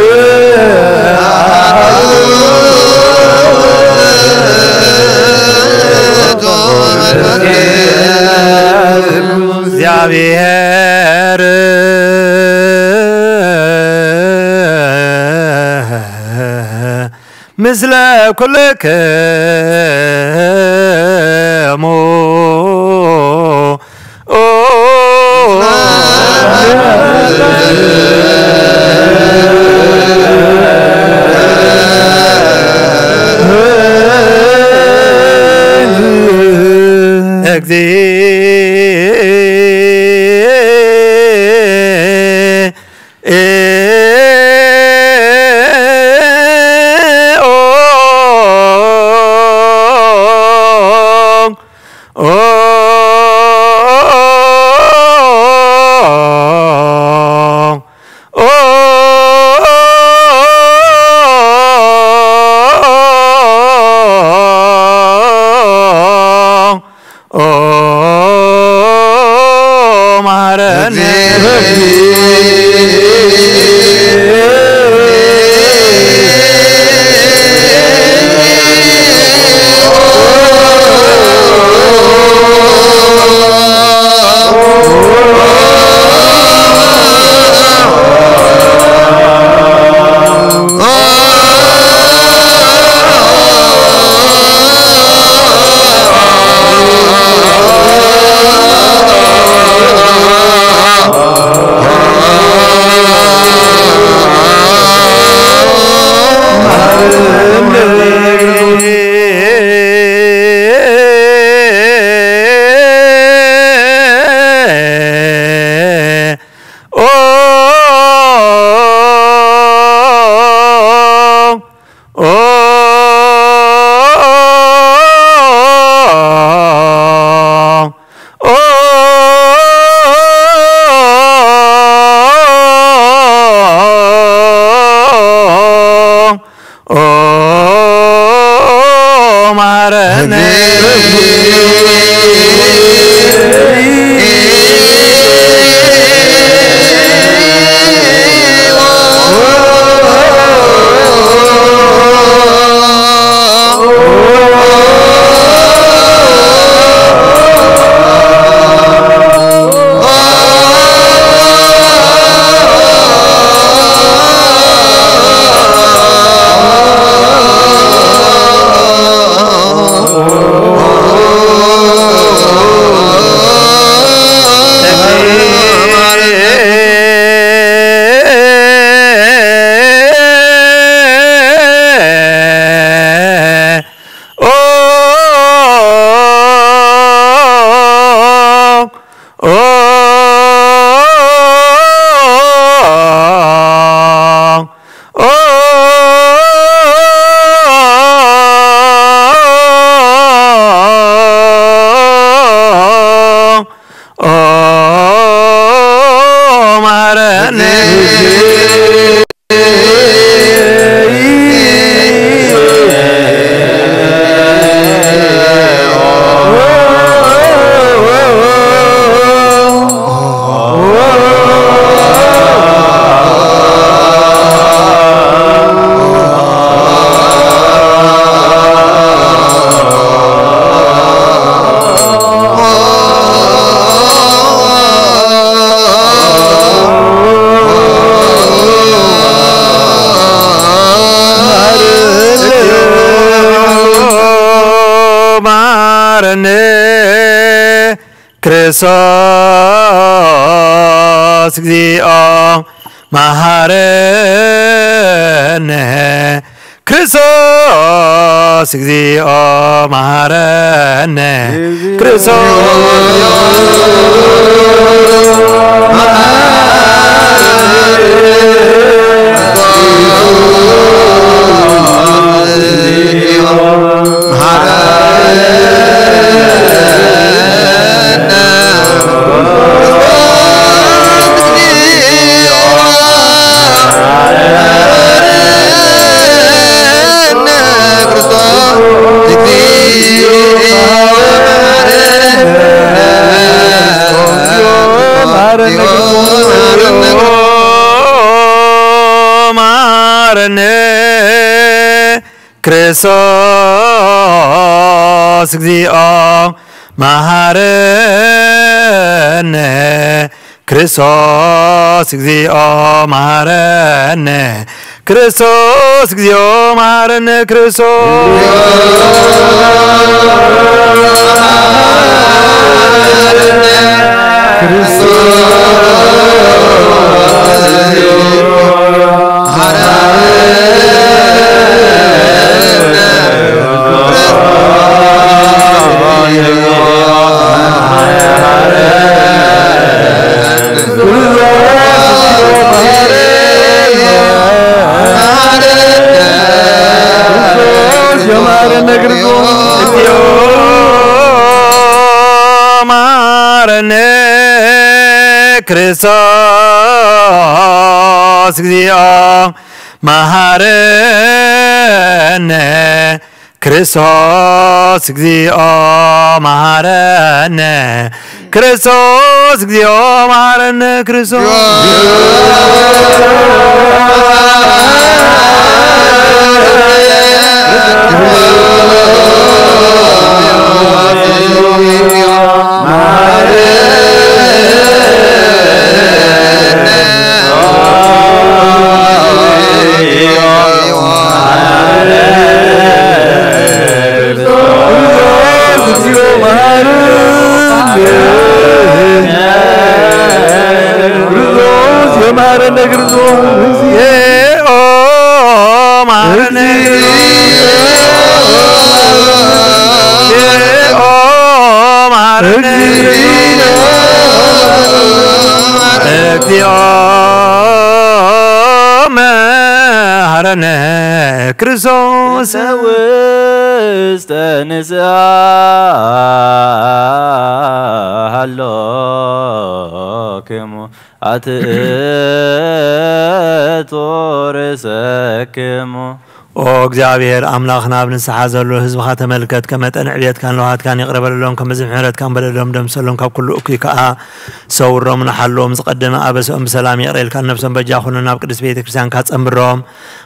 እግዚአብሔር ምስለ ኩልክ እግዚኦ። ኦ መሐረነ። ኦ ኦ ኦ መሐረነ። ኦ ኦ ኦ ኦ መሐረነ። መሐረነ ክርስቶስ እግዚኦ መሐረነ። ክርስቶስ እግዚኦ መሐረነ። ክርስቶስ መሐረነ። ክርስቶስ እግዚኦ መሐረነ። ክርስቶስ እግዚኦ መሐረነ። ክርስቶስ እግዚኦ መሐረነ። ክርስቶስ ንክርስቶስ እግዚኦ መሃረነ። ክርስቶስ እግዚኦ መሃረነ። ክርስቶስ እግዚኦ መሃረነ። ክርስቶስ እግዚኦ መሐረነ ክርስቶስ። ውስተ ንስሓ ሃሎክሙ ኣትእቱ ርእሰክሙ። ኦ እግዚኣብሔር ኣምላኽና፣ ኣብ ንስሓ ዘሎ ህዝብኻ ተመልከት፣ ከም መጠን ዕብየትካን ለውሃትካን ይቕረ በለሎም፣ ከም ብዝሒ ምሕረትካን በደሎም ደምሰሎም፣ ካብ ኩሉ እኩይ ከኣ ሰውሮም፣ ንሓልዎም፣ ዝቐደመ ኣበሰኦም ብሰላም ይቕረ ኢልካ ነብሶም በጃ ኩኑ፣ ናብ ቅድስት ቤተ ክርስቲያንካ ጸንብሮም።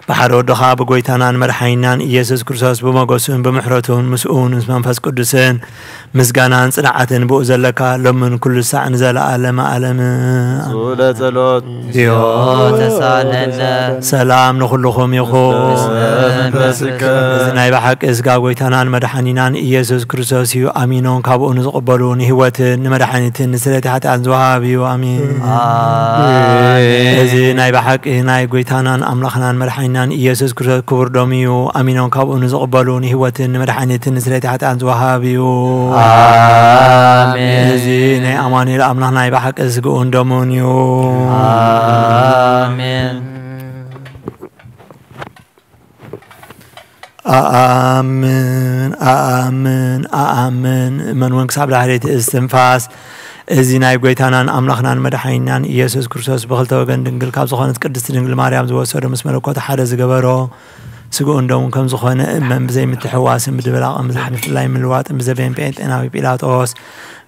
ብሓደ ወድኻ ብጎይታናን መድሓኒናን ኢየሱስ ክርስቶስ ብሞገሱን ብምሕረቱን ምስኡን ምስ መንፈስ ቅዱስን ምስጋናን ጽንዓትን ብኡ ዘለካ ሎምን ኩሉ ሳዕ ንዘለዓለመ ዓለም። ሱለ ጸሎት። ዚኦ ተሳለነ። ሰላም ንኹልኹም ይኹን። መንፈስከ። እዚ ናይ ብሓቂ ስጋ ጎይታናን መድሓኒናን ኢየሱስ ክርስቶስ እዩ። ኣሚኖም ካብኡ ንዝቕበሉ ንህይወትን ንመድሓኒትን ንስርየት ሓጢኣትን ዝወሃብ እዩ። ኣሚን። ኣሜን። እዚ ናይ ብሓቂ ናይ ጎይታናን ኣምላኽናን መድሓኒናን ኢየሱስ ክርስቶስ ክቡር ደሙ እዩ። ኣሚኖም ካብኡ ንዝቕበሉ ንህይወትን ንመድሓኒትን ንስርየት ሓጢኣትን ዝወሃብ እዩ። ኣሜን። እዚ ናይ ኣማኑኤል ኣምላኽ ናይ ብሓቂ ስግኡን ደሙን እዩ። ኣሜን። ኣኣምን፣ ኣኣምን፣ ኣኣምን። እመን እውን ክሳብ ዳሕሬት እስትንፋስ። እዚ ናይ ጎይታናን ኣምላኽናን መድሓኒናን ኢየሱስ ክርስቶስ ብኽልተ ወገን ድንግል ካብ ዝኾነት ቅድስቲ ድንግል ማርያም ዝወሰዶ ምስ መለኮቱ ሓደ ዝገበሮ ስግኡን ደሙን ከም ዝኾነ እመን። ብዘይምትሕዋስን ብድብላቕን ብዘይምፍላይ ምልዋጥን ብዘበን ጴንጤናዊ ጲላጦስ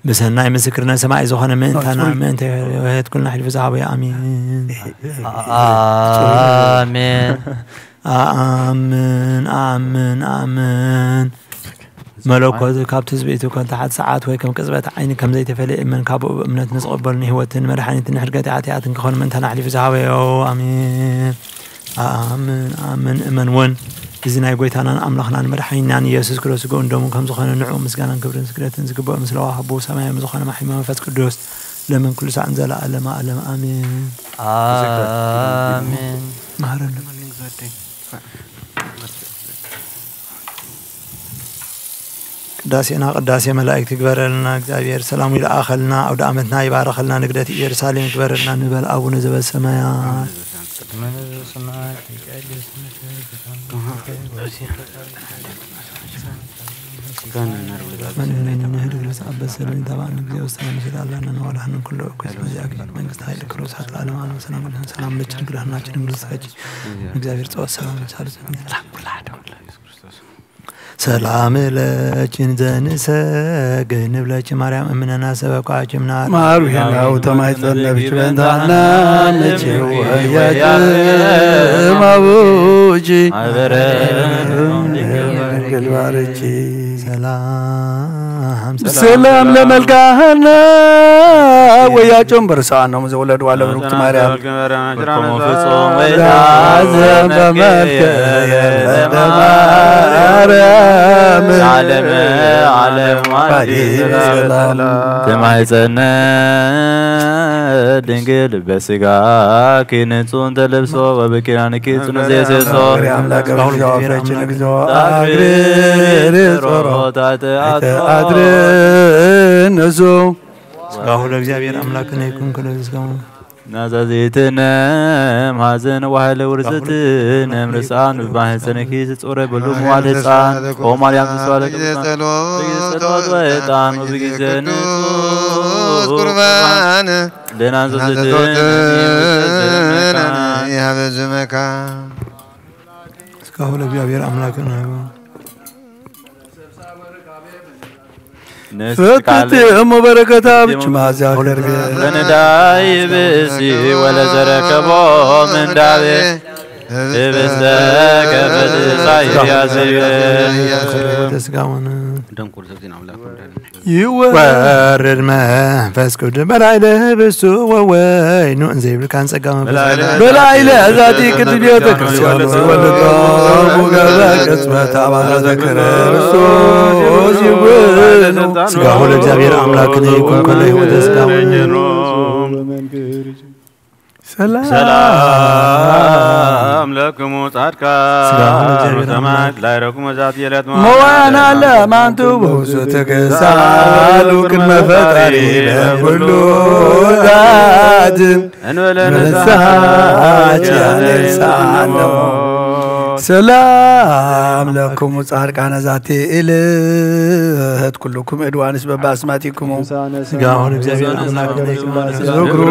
ብሰናይ ምስክርነት ሰማይ ዝኾነ ምእንታና ምእንተ ሕይወት ኩልና ኣሕሊፉ ዝሃበዮ። ኣሜን። ኣሜን። ኣኣምን፣ ኣኣምን፣ ኣኣምን። መለኮት ካብ ትስብእቱ ከም ተሓት ሰዓት ወይ ከም ቅጽበት ዓይኒ ከም ዘይተፈልየ እመን። ካብኡ ብእምነት ንዝቕበሉ ንህይወትን መድሓኒትን ንሕድገት ሓጢኣትን ክኾን ምእንታና ኣሕሊፉ ዝሃበዮ። ኣሜን። ኣኣምን፣ ኣኣምን፣ እመን እውን። እዚ ናይ ጎይታናን ኣምላኽናን መድሓኒናን ኢየሱስ ክርስቶስ ስግኡን ደሙን ከም ዝኾነ ንዕኡ ምስጋናን ክብርን ስግደትን ዝግብኦ ምስ ለዋሃቡ ሰማያዊ ምስ ዝኾነ ማሕይሞ መንፈስ ቅዱስ ለምን ኩሉ ሳዕ ንዘለኣለመ ዓለም። ኣሜን። ኣሜን። መሃረና። ቅዳሴና ቅዳሴ መላእክት ይግበረልና። እግዚኣብሔር ሰላሙ ይልኣኸልና፣ ኣውደ ዓመትና ይባረኸልና፣ ንግደት ኢየሩሳሌም ይግበረልና ንበል። ኣቡነ ዘበሰማያት። መንህነኒ ንህድግ ንዝኣበሰ ለኒ ተባዕኒ ጊዜ ውሳኔ ምሽት ኣላና ነዋዳህንን ኩሎ እኩይ ስመዚያ መንግስት ኃይል ክብር ስብሐት ለዓለመ ዓለም። ሰላም ለኪ ሰላም ለኪ ድንግል ዲኪ ድንግል ስጋኪ እግዚአብሔር ጸወት ሰላም ለኪ ሳልስ ሰላም ለኪ ዘንሰግድ ንብለኪ ማርያም እምነና ሰበኳኪ ምና ማሩ ሄናው ተማይጸነብኪ በንታና ምጪው ወያማቡጂ ማህበረ ድንግል ባርኪ ሰላም ሰላም ለመልካና ወያጮም በርሳኖም ዘወለድዋ ለብሩክቲ ማርያም ፍጹም ወይታዘም በመልከ ለማርያም ዓለም ዓለም ትማይጸነ ድንግል በስጋኪ ንጹን ተለብሶ ወበኪዳንኪ ጽኑ ዘይሴሶ አምላክ እግዚኦ አፍረችን እግዚኦ አግሪ ጾሮታት አድር ንሱ ስጋሁ ለእግዚአብሔር አምላክነ ይኩን ክለ ስጋሁ ናዛዜትነ ማሕዘን ዋህለ ውርዝትነ ምርሳን ብማህፀንኪ ዝጾረ በሉ መዋል ህፃን ኦ ማርያም ተስፋ ለቅዱሳን ጸሎት ወዕጣን ወብጊዜ ንጹሕ ቁርባን ለናዘዘትነ ያበዝመካ እስካሁን እግዚአብሔር አምላክን ፈትት እሞ በረከታ ብች ማዚያ ከርቤ ለነዳይ ብእሲ ወለዘረከቦ ምንዳቤ ህብስተ ከፈትሳይ ያዘየ ስጋውን ደንቁር ሰብዜና አምላክ ወልዳን ይወርድ መንፈስ ቅዱስ በላዕለ ህብስቱ ወወይኑ እንዘ ይብል ካን ጸጋ መንፈስ በላዕለ ዛቲ ቅድስት ቤተ ክርስቲያን ወልዳ ሙገበ ቅጽበት አባላተ ክርስቶስ ይውኑ ስጋሁ ለእግዚአብሔር አምላክነ ይኩን ከለ ህይወተ ስጋ ሰላም ሰላም ለክሙ ጻድቃን ሰማዕት ላይረኩም ወዛት የለት መዋና ለማንቱ በውሱ ትገዛሉ ቅድመ ፈጣሪ ለኩሉ ዛት እንበለ ንሳች ያነሳለሁ ሰላም ለክሙ ጻድቃነ ዛቲ እልህት ኩልኩም እድዋንስ በባስማቲክሙ ስጋሁን እግዚአብሔር አምላክ ዝክሩ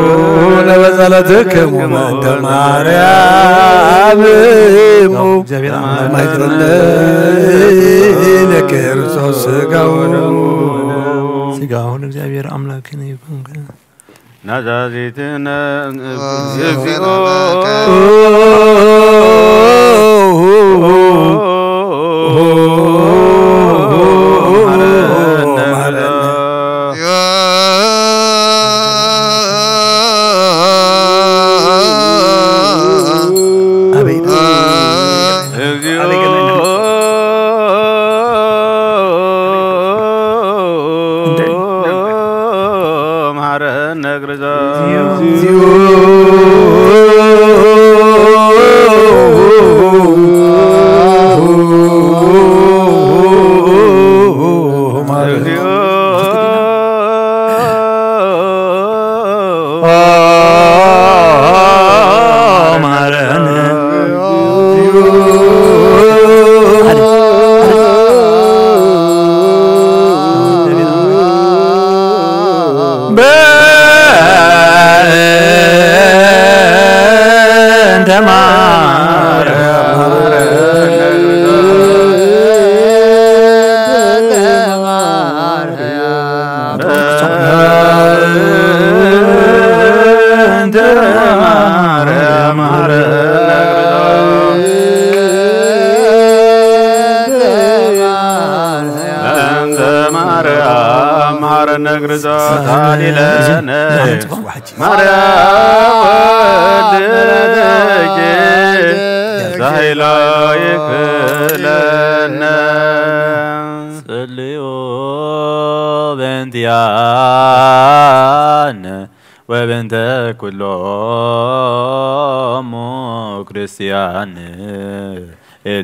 ለበጸለትክሙ መንተ ማርያም እሙ ማይጸለይ ለክርስቶስ ስጋው ስጋሁን እግዚአብሔር አምላክን ይኩን ናዛዚትነ እግዚኦ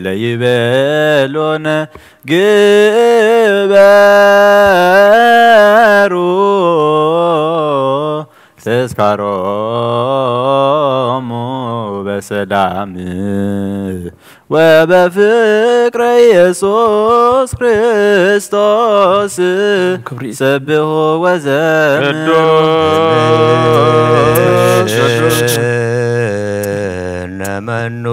ለይቤሎን ግበሩ ተስካሮሙ በሰላም ወበፍቅረ ኢየሱስ ክርስቶስ ሰብሑ ወዘምሩ ነመኑ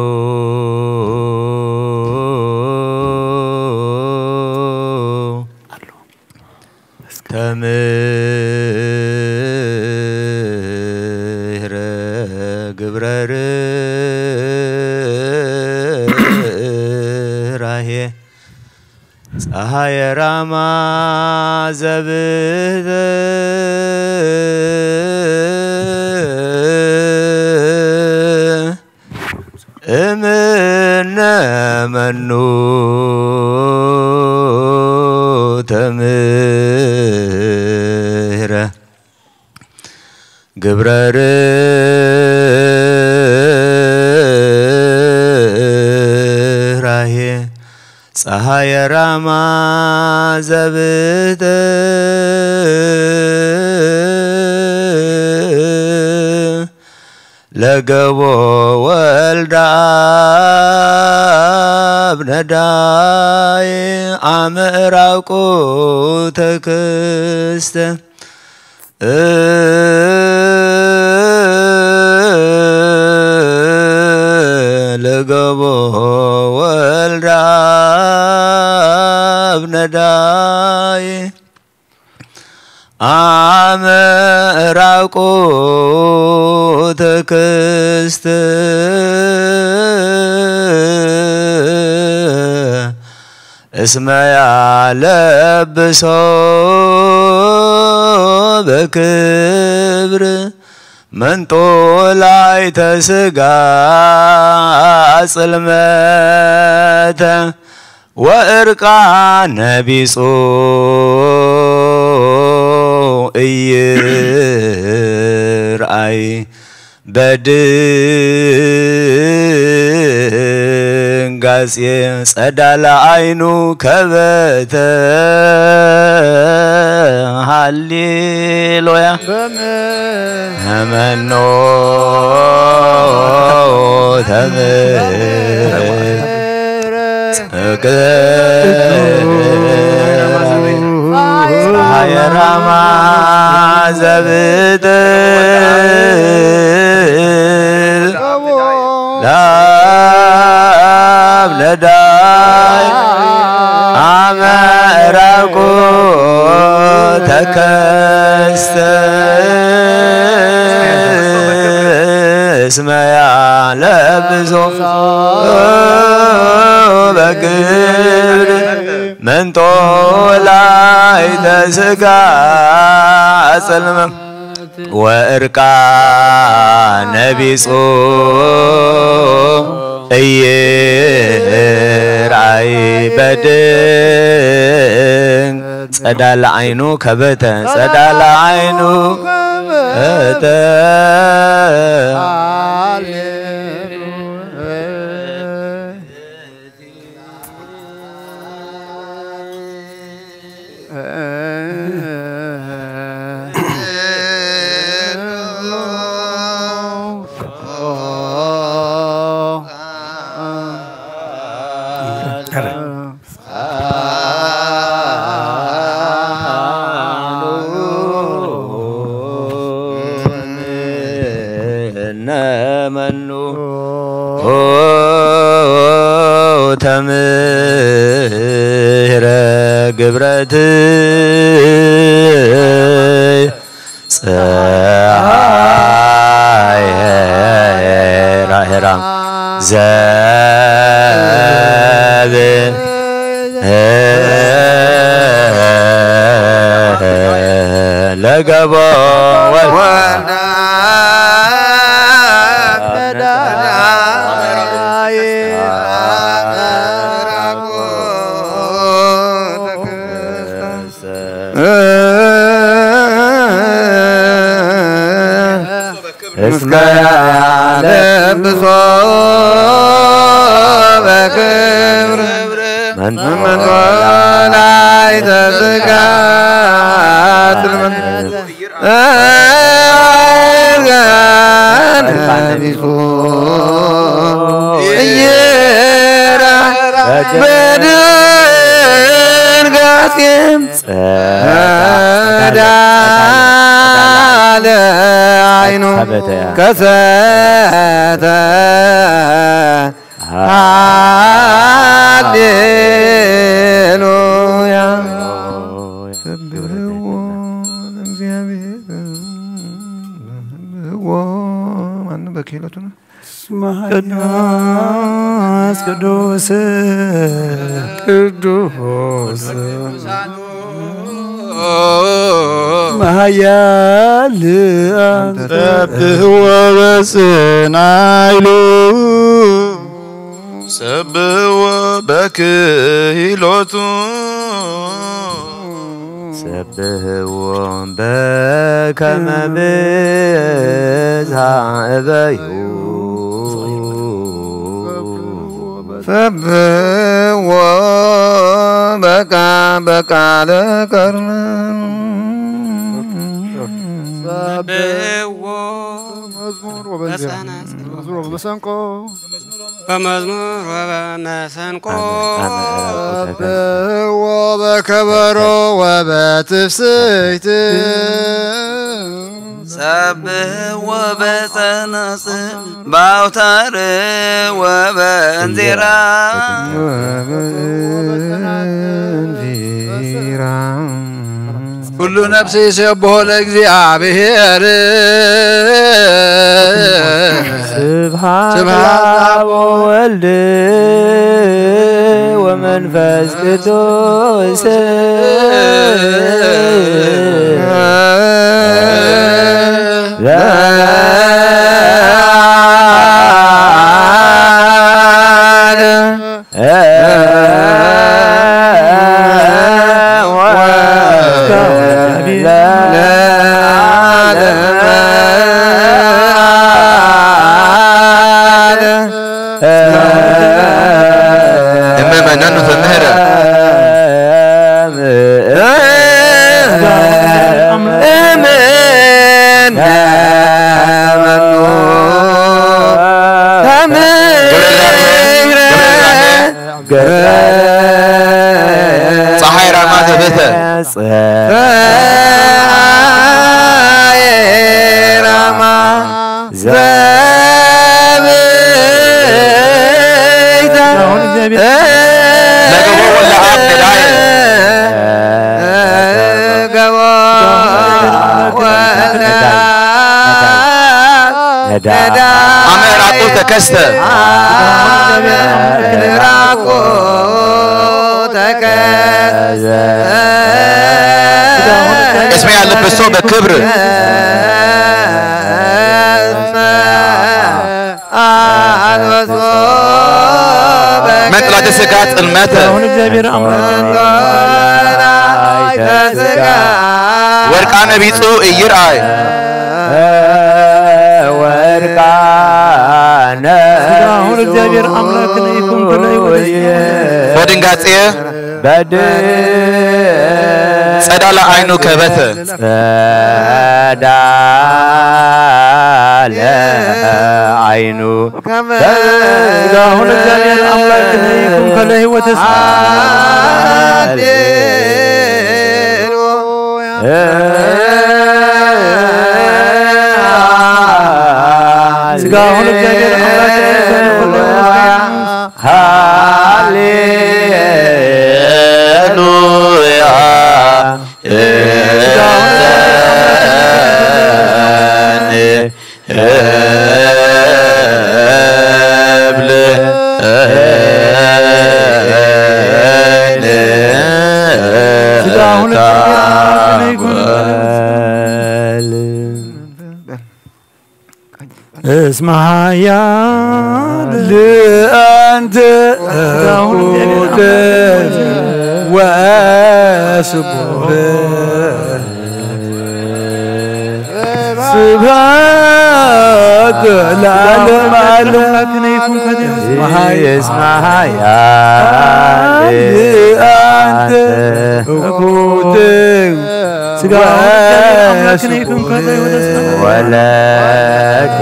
ተምህረ ግብረ ርህራሄ ፀሃየ ራማ ዘብህተ እምነ መኑ ተምህረ ግብረ ርህራሄ ፀሃየ ራማ ዘብህተ ለገቦ ወልደ ኣብ ነዳይ ኣመ ዕራቁ ተክስተ። ለገቦ ወልደ ኣብ ነዳይ ኣመ ዕራቁ ተክስት። እስመ ያለብሶ በክብር መንጦላይተ ስጋ ጽልመተ ወእርቃነ ቢጹ እይርአይ በድንጋጼ ጸዳለ ዓይኑ ከበተ። ሃሌሉያ። ተመኖ ተምር እግር ፀሐየ ራማ ዘብጥል ላብ ነዳይ ኣመ ዕራቁ ተከስተ። እስመ ያለብሶ በክብር መንጦላይተ ስጋ ጽልመ ወእርቃነ ቢጹ እይርአይ በድን ጸዳለ ዓይኑ ከበተ ጸዳለ ዓይኑ ከበተ። እነ መኑ ተምህረ ግብረትይ ፀሐይ ራሄራ ዘብ ለገቦ ወልዳ እስመ ያለብሶ በክብር መንጦላዕተ ስጋ ጽልመት እርጋነ ቢጹ እየራ በድንጋጼም ጸዳለ ዓይኑ ከበተ ከሰተ። ሃሌሉያ። ሰብሕዎ ለእግዚአብሔር። ሰብሕዎ ማን በክህሎቱ ነው። ቅዱስ ቅዱስ ቅዱስ መሃያል ሰብሕዎ በጽናይሉ ሰብሕዎ በክህሎቱ ሰብሕዎ በከመ ብዝሃ እበዩ ሰብሕዎ በቃ በቃለ ከርመ ሰብሕዎ መዝሙር ወበእንዚራ። መዝሙር ወበመሰንቆ። በመዝሙር ወበመሰንቆ። አነ፣ አነ፣ አነ፣ አነ፣ አነ። ሰብሕዎ በከበሮ ወበትፍስሕት። ሰብሕዎ በጸናጽል ባውታር ወበእንዚራ። ወበእንዚራ። ኩሉ ነፍሲ ይሴብሖ ለእግዚኣብሔር። ስብሐት ስብሐት ለአብ ወወልድ ወመንፈስ ቅዱስ። እመ መነኑ ትምህረ። እመ መኑ ተምህረ። ጸሓይ ራማ ዘብህተ። ጸሓይ ራማ ዘብህተ። አሁን እግዚአብሔር ነገቦ ወለአብ ነዳየ። ገቦ ወለአብ ነዳ። አመ ዕራቁ ተከስተ። አመ ዕራቁ ተከስተ። እስመ ያለበሶ በክብር። አልበሶ መንጥላተ ስጋ ጽልመተ። አሁን እግዚአብሔር አምላክ ወርቃነ ቢጹ እይርአይ። ወርቃነ ስጋ አሁን እግዚአብሔር አምላክ ነው ይኩን ብለው ወደ ወድንጋጼ በድ ጸዳለ አይኑ ከበተ። ጸዳለ አይኑ ስጋ አሁን እግዚአብሔር አምላክ ነው ይኩን ከለ ህይወት ስጋ አሁን እግዚአብሔር አምላክ ነው ይኩን ከለ ህይወት ሃሌሉያ። እብል ስጋ አሁን እግዚአብሔር አምላክ ነው ይኩን። እስመ ኃያል አንተ ስጋ አሁን እግዚአብሔር አምላክ ነው ይኩን። ወስቡህ ስብሐት ለዓለመ ዓለም። እስመ ኃያል አንተ ስጋ ወለከ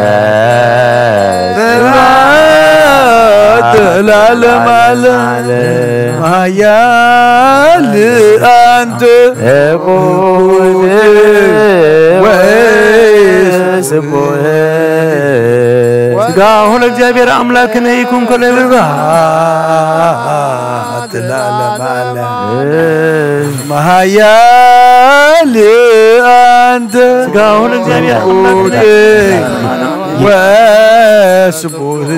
ስብሐት ለዓለመ ዓለም። ኃያል አንተ እኩል ወስቡህ። ስብሐት ለእግዚአብሔር አምላክነ ይኩን ከለ ስብሐት ለዓለመ ዓለም። ኃያል አንተ ስብሐት ለእግዚአብሔር አምላክነ እኩል ወስቡህ።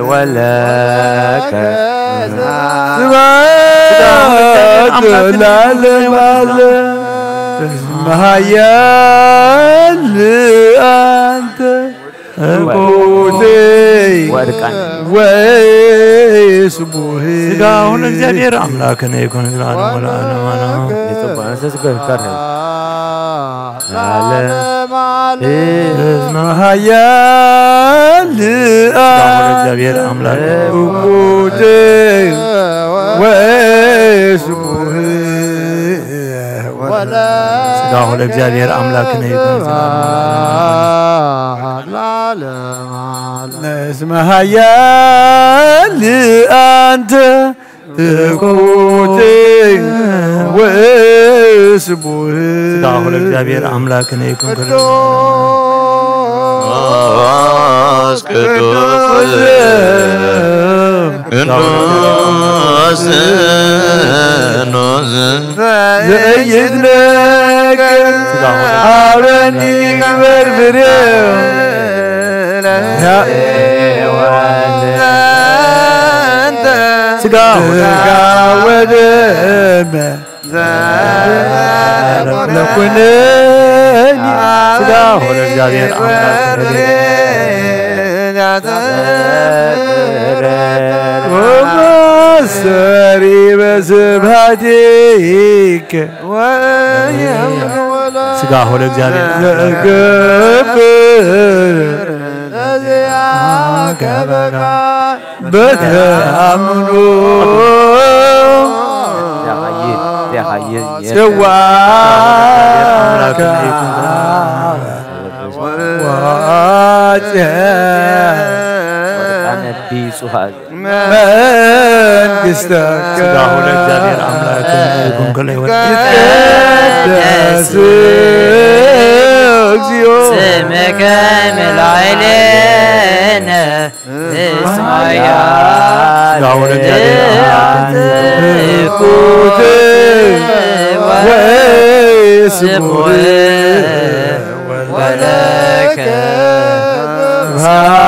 ወለከ ስብሐት ለዓለመ ዓለም። ኃያል አንተ እኩይ ወድቃን ወስቡህ። ስብሐት ለእግዚአብሔር አምላክነ ይኩን ለዓለመ ዓለም። የጽድቅ መንፈስ ይከር። ዓለም እስመ ኃያል ስብሐት ለእግዚአብሔር አምላክ። እኩይ ወስቡህ። ስብሐት ለእግዚአብሔር አምላክነ ይኩን። ለዓለመ ዓለም። እስመ ኃያል አንተ ትኩት ወስቡህ። ሥጋ ወደሙ ለእግዚአብሔር አምላክነ ይኩን። ቅዱስ ቅዱስ ቅዱስ ንዑስ ዘይትነገር ሀበኒ ግበር ፍሬ። ያ-፣ ሥጋ ወደሙ ለኩነኒ ሥጋ ወደሙ ለእግዚአብሔር አምላክ ወመሰሪ በስብሐቲከ ሥጋ ወደሙ ለእግዚአብሔር ለገብር በተአምኖ ጽዋከ ወአጽ መንግሥተከ ሥጋ ወደሙ ለእግዚአብሔር አምላክ ይኩን። ከለ ይወድ ይትቀደስ እግዚኦ ስምከ በላዕሌነ እስመ ኃያል ሥጋ ወደሙ ለእግዚአብሔር አምላክ ትኩት ወስቡሕ ወለከ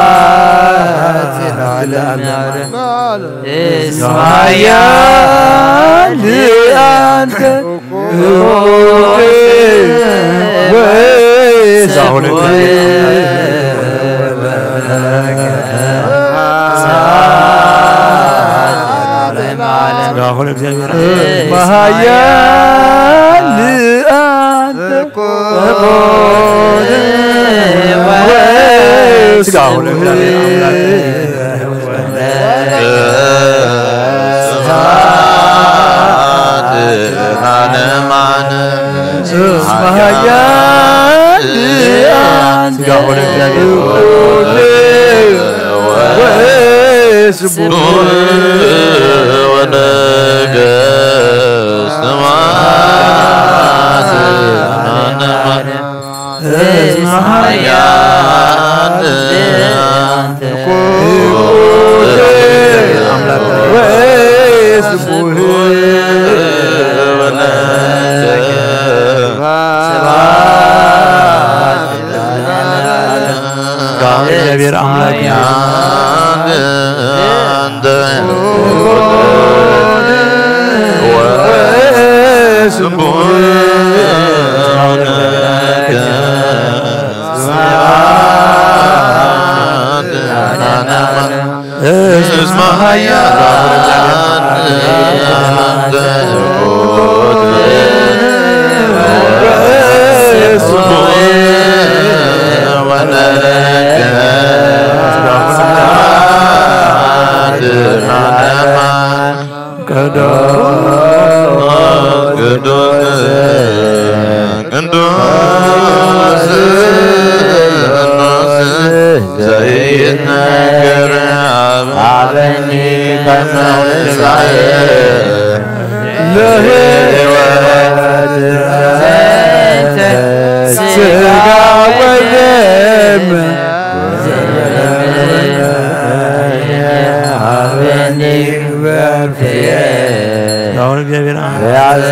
ስብሐት ለዓለመ ዓለም። እስመ ኃያል አንተ ትኩት ወስቡሕ ወለከ ስብሐት ለዓለመ ዓለም። ሥጋ ወደሙ ለእግዚአብሔር እስመ ኃያል አንተ ሥጋ ወደሙ ለእግዚአብሔር አምላክ ስብሐት ለዓለመ ዓለም። እስመ ኃያል አንተ ሥጋ ወደሙ ለእግዚአብሔር ወስቡሕ ወነገሥት ማርያም እስመ ኃያል አንተ አምላክ ወስቡሕ ወነገሥት ሥጋ እግዚአብሔር አምላክ አንተ እስመ ኃያል አንተ ቅዱስ ቅዱስ ዘይትነገር አበኒ ከመ መጻኢ ለሕይወት ሥጋ ወደም አበኒ ግበር ፍሬ። አሁን እግዚአብሔር አምላክ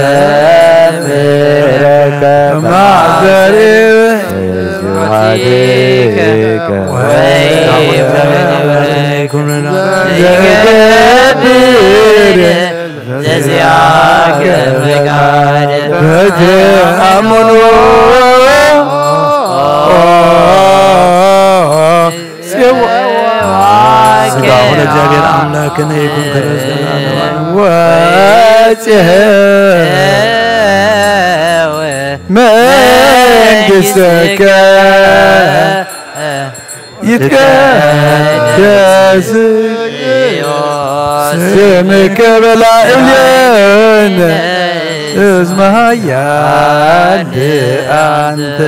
ያዘምረከ ማህደሪ ስብሐቲከ ወይበ ዘገብር ዘዚአከ ፈቃድ በተአምኖ ጽዋ ሥጋ ወደሙ ለእግዚአብሔር አምላክነ ይኩን ክብር ዘላለሙ። ወጽሔ መንግሥትከ ይትቀደስ ስምከ በላዕሌነ እስመ ኃያል አንተ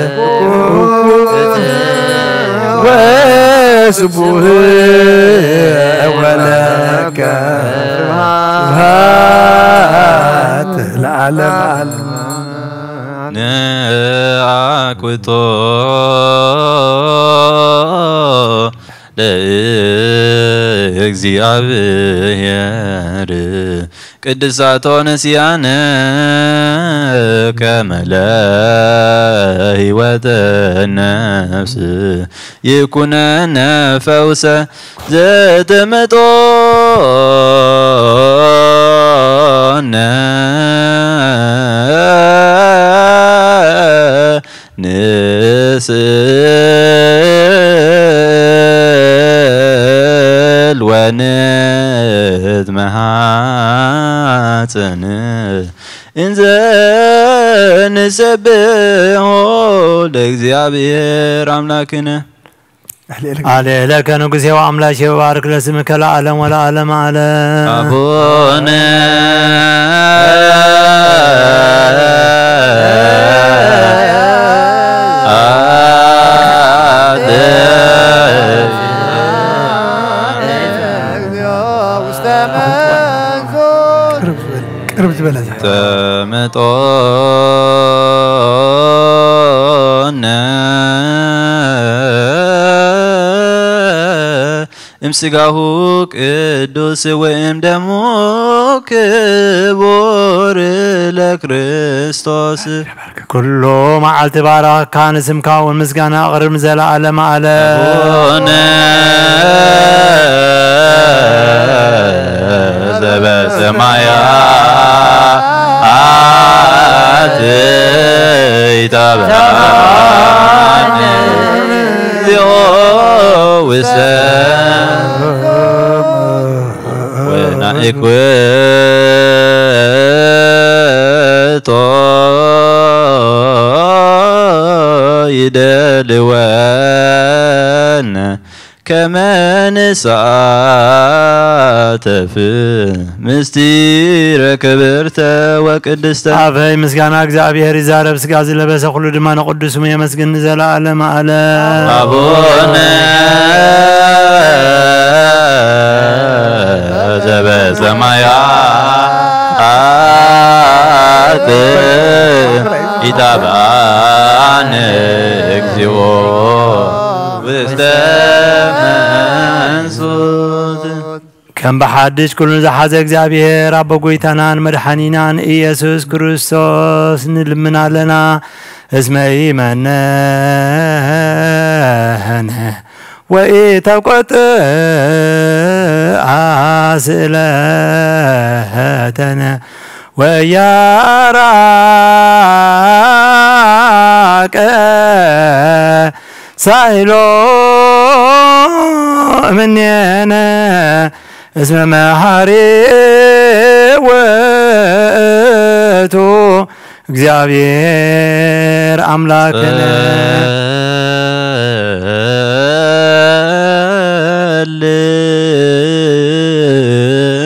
ወስቡህ ወለከ ስብሐት ለዓለመ ዓለም። ንአኩቶ ለእግዚአብሔር ቅድሳቶ ንስያነ ከመ ለህይወተ ነፍስ ይኩነነ ፈውሰ ዘተመጦነ ንስእል ወንትመሃጽን እንዘ ንሰብሖ ለእግዚኣብሔር ኣምላክነ። አሌለከ ንጉሴ ወአምላኬ ወባርክ ለስምከ ለዓለም ወለዓለም ዓለም። አቡነ ቅርብ ዝበለ እዛ። ተመጦነ እምስጋሁ ቅዱስ ወእም ደሙ ክቡር ለክርስቶስ። ኩሉ መዓልቲ ባረኸካ፣ ንስምካ እውን ምስጋና ኣቕርብ ንዘለዓለመ ዓለም። ኣቡነ ዘበሰማያት ይትባረክ ስምከ እግዚኦ ውስተ ወናኢኩቶ ይደልወነ ከመ ንሳተፍ ምስጢረ ክብርተ ወቅድስተ። ኣፈይ ምስጋና እግዚኣብሔር ይዛረብ፣ ስጋ ዝለበሰ ኩሉ ድማ ንቅዱስ ስሙ የመስግን ንዘለዓለመ ዓለም። ኣቡነ ዘበሰማያት ኢታብአነ እግዚኦ ውስተ መንሱት። ከም ብሓድሽ ኩሉን ዝሓዘ እግዚኣብሔር ኣቦ ጎይታናን መድሓኒናን ኢየሱስ ክርስቶስ ንልምን ኣለና። እስመ ኢመነን ወኢተቆጥአ ስእለተነ ወያራቀ ሳይሎ እምኔነ እስመ መሃሪ ውእቱ እግዚኣብሔር ኣምላክነ።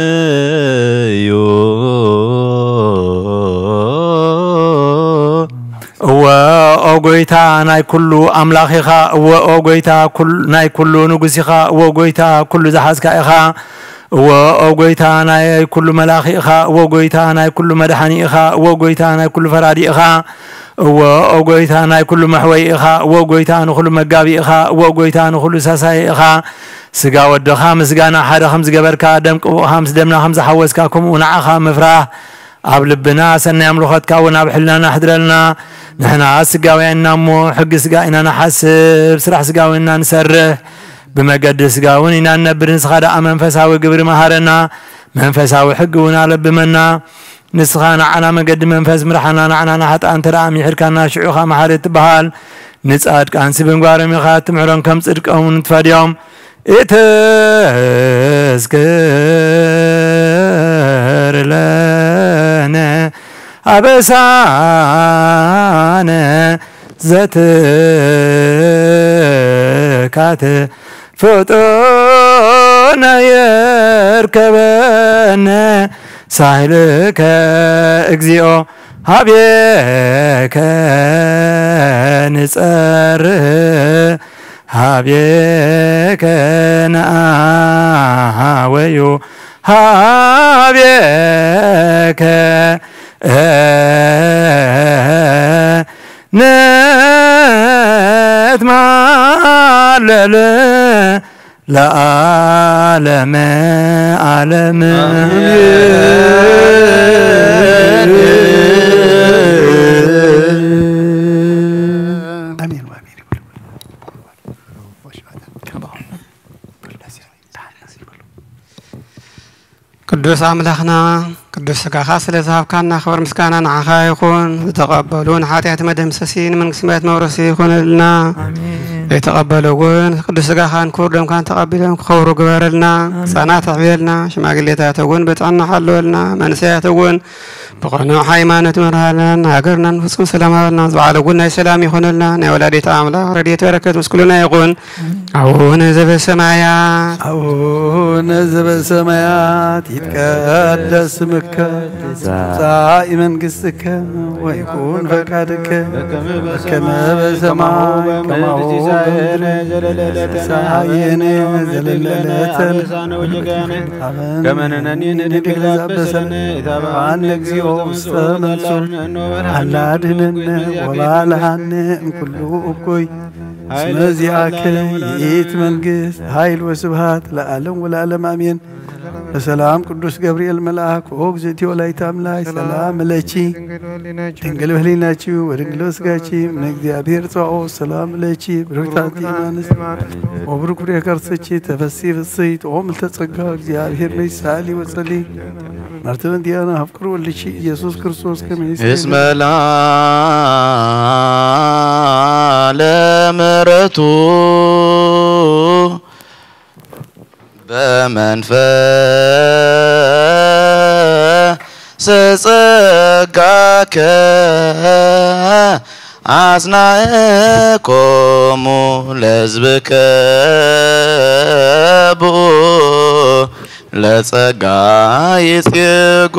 ጸልዩ። እወ ኦ ጎይታ ናይ ኩሉ ኣምላኽ ኢኻ። እወ ኦ ጎይታ ኩል-፣ ናይ ኩሉ ንጉስ ኢኻ። እወ ጎይታ ኩሉ ዝሓዝካ ኢኻ። እወ ኦ ጎይታ ናይ ኩሉ መላኺ ኢኻ። እወ ጎይታ ናይ ኩሉ መድሓኒ ኢኻ። እወ ጎይታ ናይ ኩሉ ፈራዲ ኢኻ። እወ ኦ ጎይታ ናይ ኩሉ መሕወይ ኢኻ። እወ ጎይታ ንኹሉ መጋቢ ኢኻ። እወ ጎይታ ንኹሉ ሳሳይ ኢኻ። ስጋ ወድኻ ምስጋና ሓደ ከም ዝገበርካ፣ ደም ቅቡእኻ ምስ ደምና ከም ዝሓወስካ፣ ከምኡ ንዓኻ ምፍራህ ኣብ ልብና፣ ሰናይ ኣምልኾትካ እውን ኣብ ሕልናና ኣሕድረልና። ንሕና ስጋውያን ኢና እሞ፣ ሕጊ ስጋ ኢና ንሓስብ፣ ስራሕ ስጋ እውን ኢና ንሰርሕ፣ ብመገዲ ስጋ እውን ኢና ንነብር። ንስኻ ደኣ መንፈሳዊ ግብሪ መሃረና፣ መንፈሳዊ ሕጊ እውን ኣለብመና። ንስኻ ንዓና መገዲ መንፈስ ምርሓና፣ ንዓና ንሓጥኣን እንተ ደኣ ምሒርካና፣ ሽዑ ኢኻ መሓሪ እትበሃል። ንጻድቃንሲ ብምግባሮም ኢኻ እትምሕሮም፣ ከም ጽድቆም እውን ትፈድዮም። ኢትስክር ለነ ኣበሳነ ዘትካት ፍጡነ የርከበነ ሳህልከ እግዚኦ ሀቤከ ንጸርህ ሀቤከ ነአወዩ ሀቤከ ንትማለል ለዓለመ ዓለም። አሜን። አሜን። ቅዱስ ኣምላኽና፣ ቅዱስ ሥጋኻ ስለ ዝሃብካና ክብር ምስጋና ንዓኻ ይኹን። ዝተቐበሉ ንሓጢኣት መደምሰሲ፣ ንመንግስቲ ሰማያት መውረሲ ይኹንልና። ኣሜን። ዘይተቐበሉ እውን ቅዱስ ሥጋኻን ክቡር ደምካን ተቐቢሎም ክኸብሩ ግበረልና። ኣሜን። ሕፃናት ኣዕብየልና፣ ሽማግሌታት እውን ብጥዕና ሓልወልና፣ መንእሰያት እውን ብቕኑዕ ሃይማኖት ምርሃልና፣ ሃገርናን ፍጹም ሰላም ሃበልና። ዝበዓል እውን ናይ ሰላም ይኹንልና። ናይ ወላዲት ኣምላኽ ረድኤት በረከት ምስ ኩልና ይኹን። አቡነ ዘበሰማያት። አቡነ ዘበሰማያት ይትቀደስ ስምከ ትምጻእ መንግሥትከ ወይኩን ፈቃድከ በከመ በሰማይ ከማሁ በምድር። ሲሳየነ ዘለለዕለትነ ዘለለዕለትነ አበሳነ ወጌጋየነ ከመ ንሕነኒ ንድግዛት በሰነ ኢታብአነ እግዚኦ ውስተ መንሱር አላ አድህነነ ወባልሃነ እምኩሉ እኩይ። እስመ ዚአከ ይእቲ መንግስት ኃይል ወስብሃት ለዓለም ወለዓለም አሜን። በሰላም ቅዱስ ገብርኤል መልአክ ኦ እግዝእቲ ወላዲተ አምላክ ሰላም ለኪ ድንግል በህሊናኪ ወድንግል በስጋኪ እምነ እግዚአብሔር ጸባኦት ሰላም ለኪ ብሩክት አንቲ እም አንስት ወብሩክ ፍሬ ከርሥኪ ተፈሲ ፍስሕት ኦ ምልዕተ ጸጋ እግዚአብሔር ምስሌኪ ሳሊ ወጸሊ ማርተ በእንቲአነ አፍቅር ወልድኪ ኢየሱስ ክርስቶስ ከመ ይስሕቅ እስመ ለዓለም ምሕረቱ በመንፈስ ጸጋከ አጽናዕኮሙ ለሕዝብከ ብኡ ለጸጋ ይጼጉ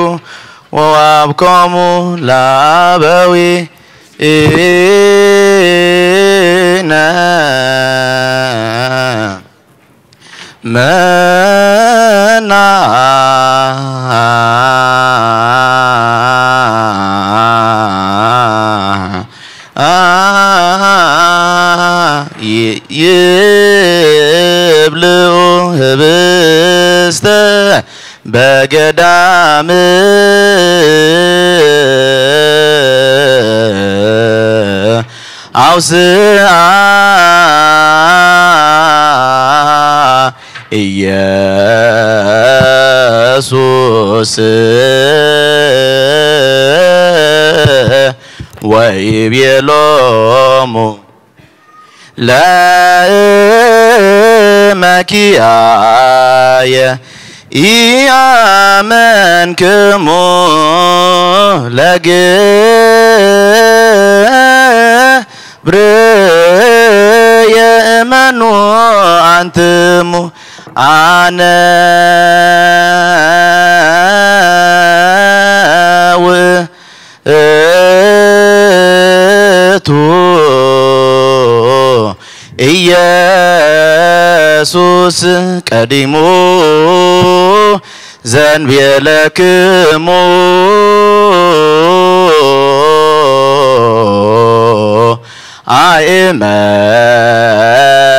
ወወሀብኮሙ ለአበዊነ መና ይብልዑ ህብስተ በገዳም አውስአ ኢየሱስ ወይቤሎሙ ለእመኪያየ ኢአመንክሙ ለግብርየ እመኑ አንትሙ አነ ውእቱ ኢየሱስ ቀዲሙ ዘንቤለክሙ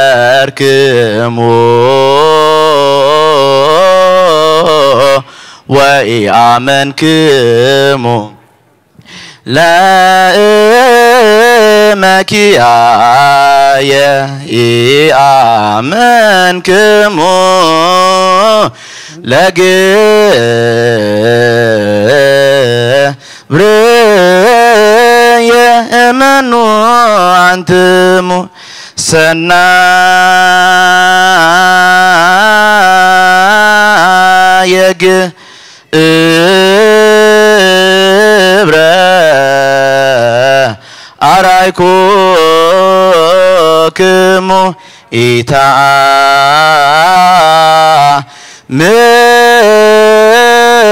አእመርክሙ ወኢአመንክሙ ለእመኪያየ ኢአመንክሙ ለግብርየ እመኑ አንትሙ ሰናየ ግብረ አርአይኩክሙ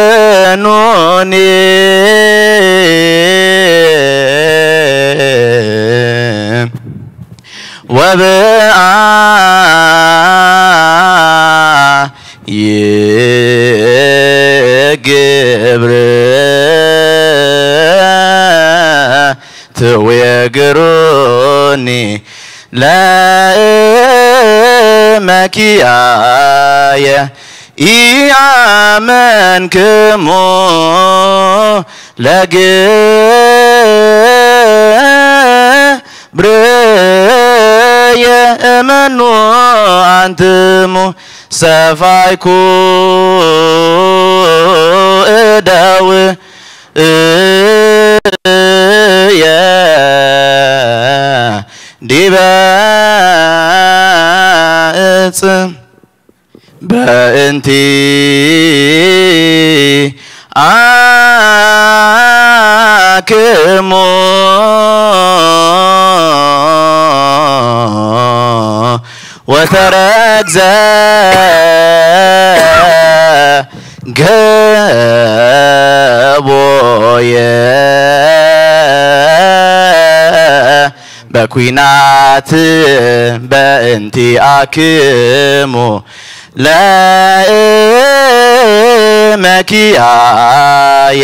ኢታምኑኒ ወብአ ትዌግሩኒ ለእመኪያየ ኢአመንክሙ ለግብርየ እመኑ አንትሙ ሰፋይኩ እደው እየ ዲበ እጽ በእንቲ ኣክሙ ወተረግዘ ገቦየ በኩናት በእንቲ ኣክሙ ለእመኪያየ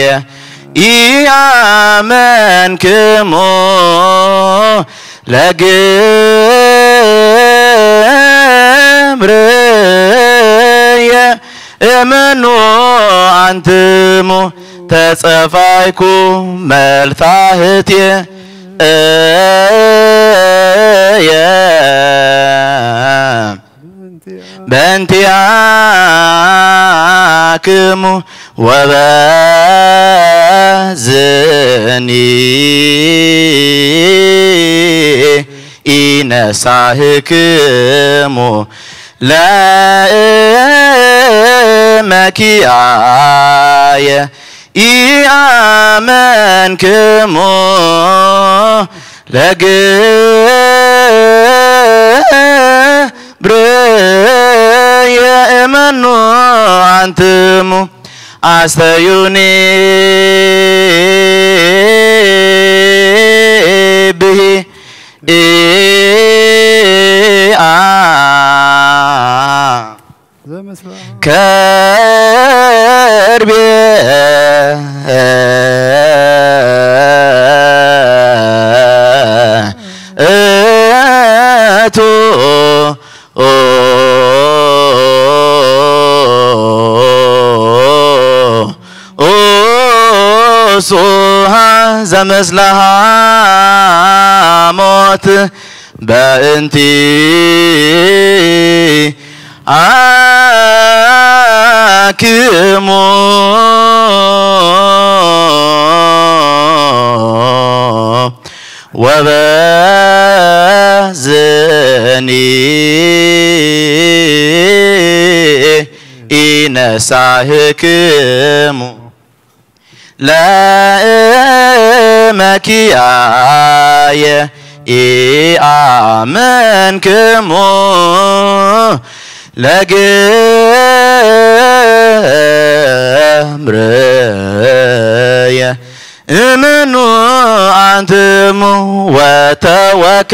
ኢአመንክሙ ለግብርየ እመኑ አንትሙ ተጸፋይኩ መልታህትየ እየ በእንቲአክሙ ወበዝኒ ኢነሳህክሙ ለእመኪያየ ኢአመንክሙ ለግብርየ እመኑ አንትሙ አስተዩኒ ብሂ ኢአ ከርቤ እቱ ኡሱሃ ዘመስለሃ ሞት በእንቲ ኣክሙ ወበዝኒ ኢነሳህክሙ ለእመኪያየ ኢአመንክሙ ለግብርየ እመኑ አንትሙ ወተወከ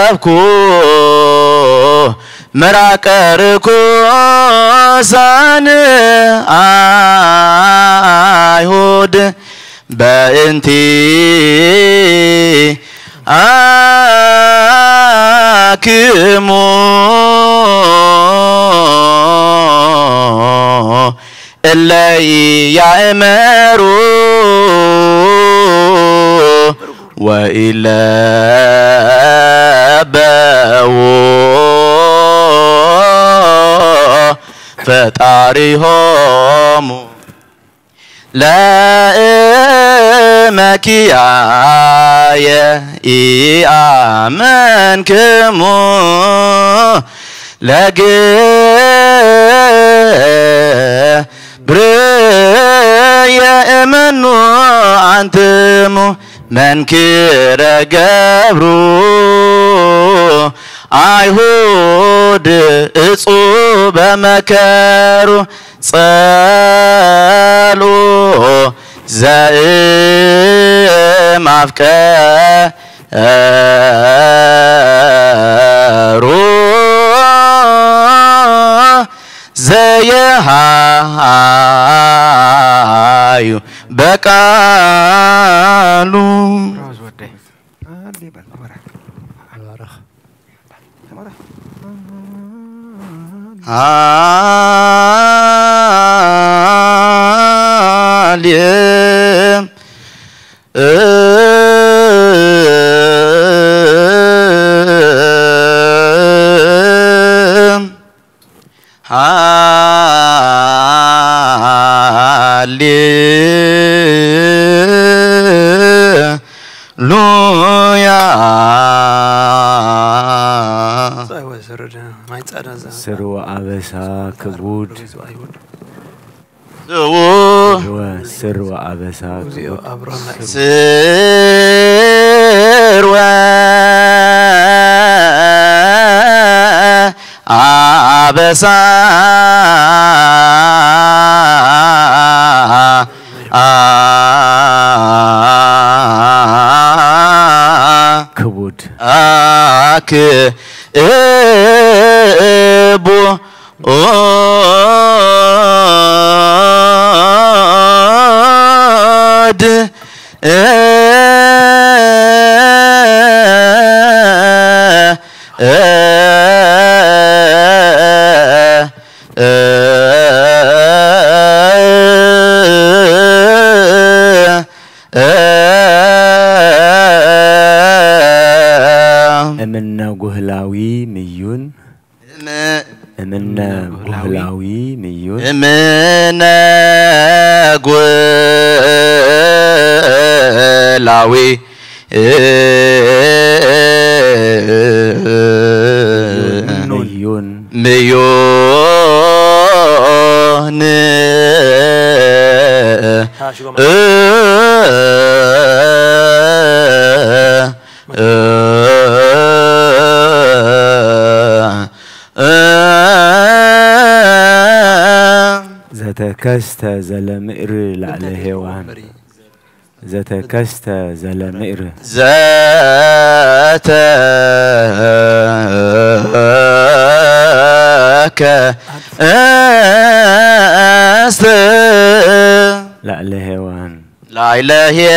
ኣብኩ ምራቀ ርኩሳን አይሁድ በእንቲ ኣክሙ እለ ኢያእመሩ ወኢለበዉ ፈጣሪሆሙ ለእመኪያየ ኢአመንክሙ ለግብርየ እመኑ አንትሙ መንክረ ገብሩ አይሁድ እጹበ መከሩ ጸልኡ ዘእማፍቀሩ ዘየሃዩ በቃ ኣሉ ራዝ ወደይ ኣዴ በል ተባረኽ። ተባረኽ። ተባረኽ። ሃሌ ሃሌ ሉያ ጸወ ስርድ ማይ ጻዳ ዛ ስርወ ኣበሳ ክቡድ ሎሚ ዝዋ ይሁድ ዝዉ ስርወ ኣበሳ እዚኦ ኣብሮና እዩ። ስርወ ኣበሳ ክቡድ ኣክቡ ኦድ እምነ ጉህላዊ ምዩን እምነ ጉህላዊ ምዩን እምነ ጉህላዊ ምዩን ምዮን ዘተከስተ ዘለምእሪ ላዕለ ሄዋን ዘተከስተ ዘለምእሪ ዘተ ከስተ ላዕለ ሄዋን ላዕለ ሄዋን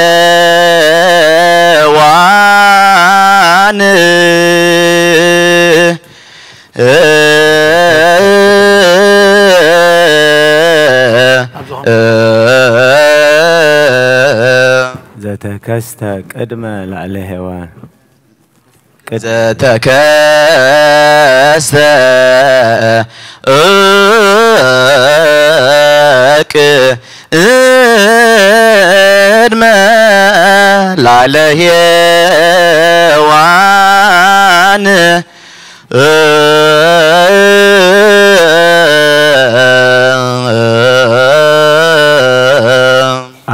ዘተከስተ ቅድመ ላዕለ ሄዋን ዘተከስተ ቅድመ ላዕለ ሄዋን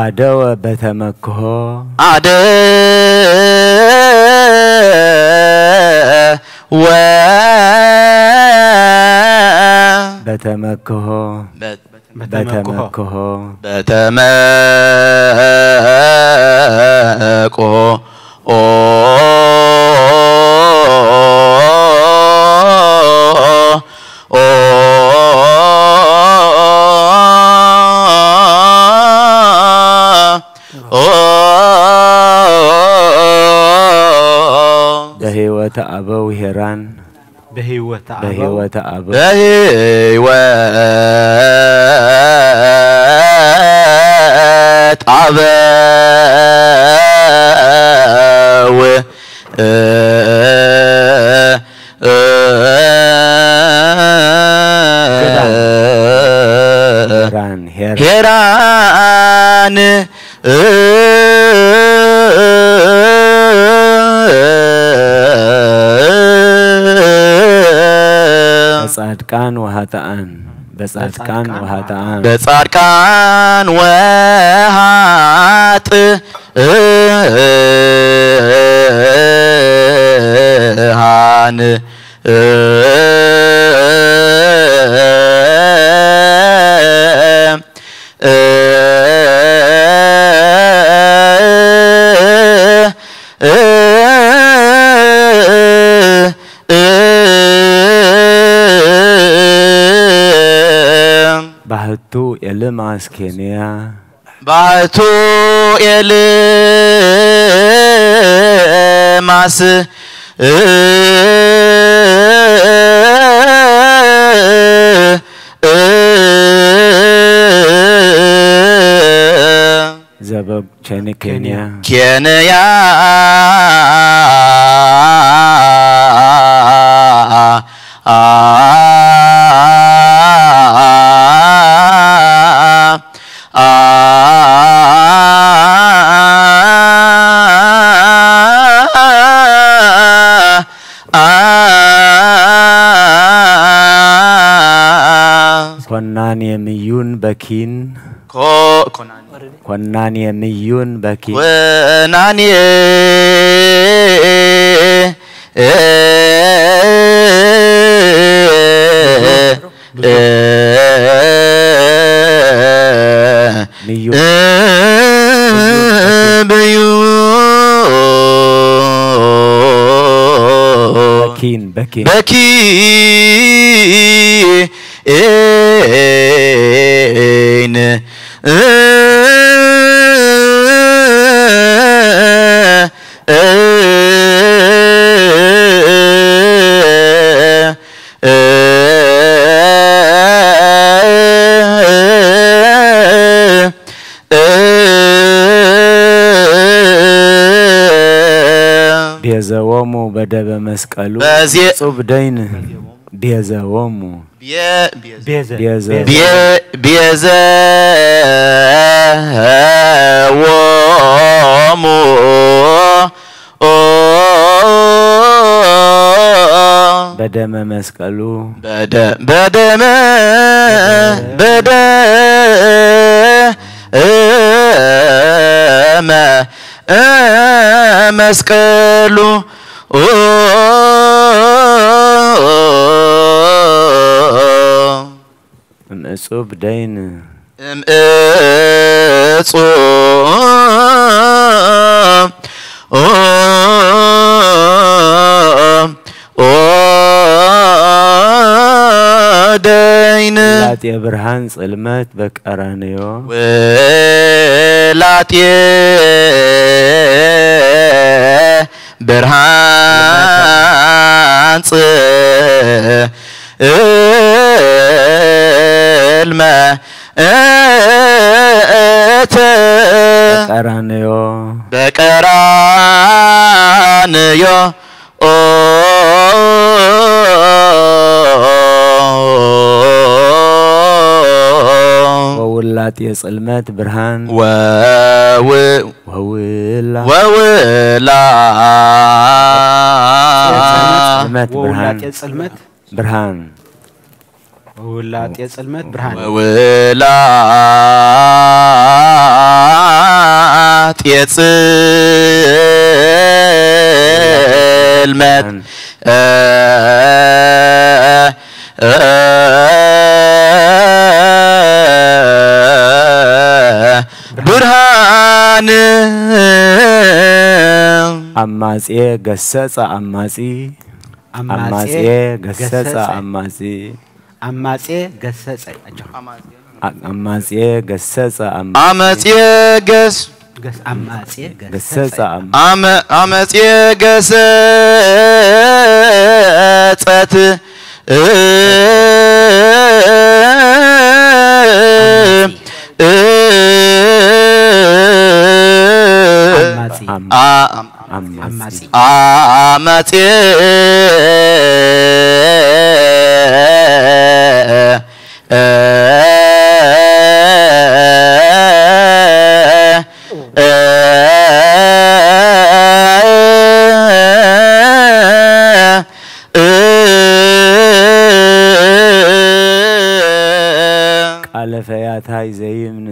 ኣደወ በተመክሆ ኣደ ወ በተመክሆ በተመክሆ በተመክሆ በተመክሆ በህይወተ ኣበው ሄራን በህይወት ኣበው በህይወተ ኣበው በህይወት ኣበው ሄራን ሄር ሄራን በጻድቃን ወሃጥኣን በጻድቃን ወሃጥኣን በጻድቃን ወሃጥኣን ባህቱ ኤልማስ ኬንያ ባህቱ ኤል ማስ ዘበብ ቸኒ ኬንያ። ኬንያ። ኮናን የሚዩን በኪን። ኮናን የሚዩን በኪን። ኮናን ሚዩን። ብዩ በኪን በኪን። በኪን። ቤዘዎሙ በደበ መስቀሉ። በዜ- ጹብ ደይን። ቤዘዎሙ። ቤ- ቤዘ- ቤዘ- ቤዘ- ቤ- ቤዘዎሙ። ኦ- በደመ መስቀሉ። በደ- በደመ በደ- እመ መስቀሉ። እምእጹብ ደይን። እምእጹብ ደይን። ውላጤ ብርሃን ጽልመት በቀራንዮ። ውላጤ ብርሃን ጽልመ እተ በቀራንዮ። በቀራንዮ። ኦ ወውላጤ ጽልመት ብርሃን። ወው- ወውላ- ወውላጤ ጽልመት ብርሃን። ወውላጤ ጽልመት ብርሃን። ወውላጤ ጽልመት ብርሃን። ወውላጤ ጽልመት ብርሃን። ኣማጼ ገሰጸ ኣማጺ። ኣማጼ ኣማጼ ገሰጸ ገሰጸ። ኣማጺ። ኣማጼ ገሰጸ። ኣጆኻ። ኣ- ኣማጼ ገሰጸ ኣማጺ። ኣመጼ ገስ- ገስ- ኣማጼ ገሰጸ። ገሰጸ ኣም- ኣመ- ኣመጼ ገሰጸት። ኣማጺ። ኣም- ኣማጺ። ኣ- ኣም- ኣማጺ። ኣማጺ። ቃለ ፈያታይ ዘይምን።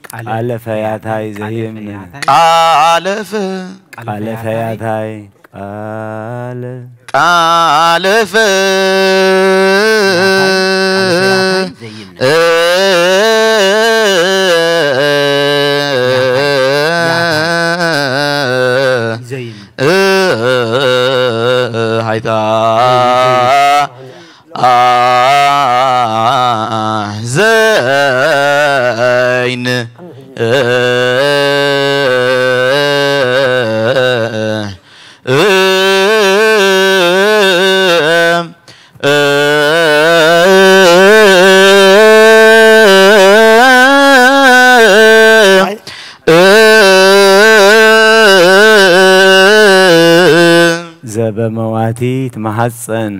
ቃለ ቃለ ፈያታይ ፈያታይ፣ ቃለ ዘይምን። ፈያታይ። ቃለ ፈ- ቃለ ቃለ ፈያታይ። ፈያታይ። ቃለ ቃለ ፈ- ቃለ ፈያታይ ዘይምን። እ- ያታይ። ያታይ። ዘይምን። እ- ሃይታ። ኣሕዘይን። ዘበመዋቲ ትመሃፀን።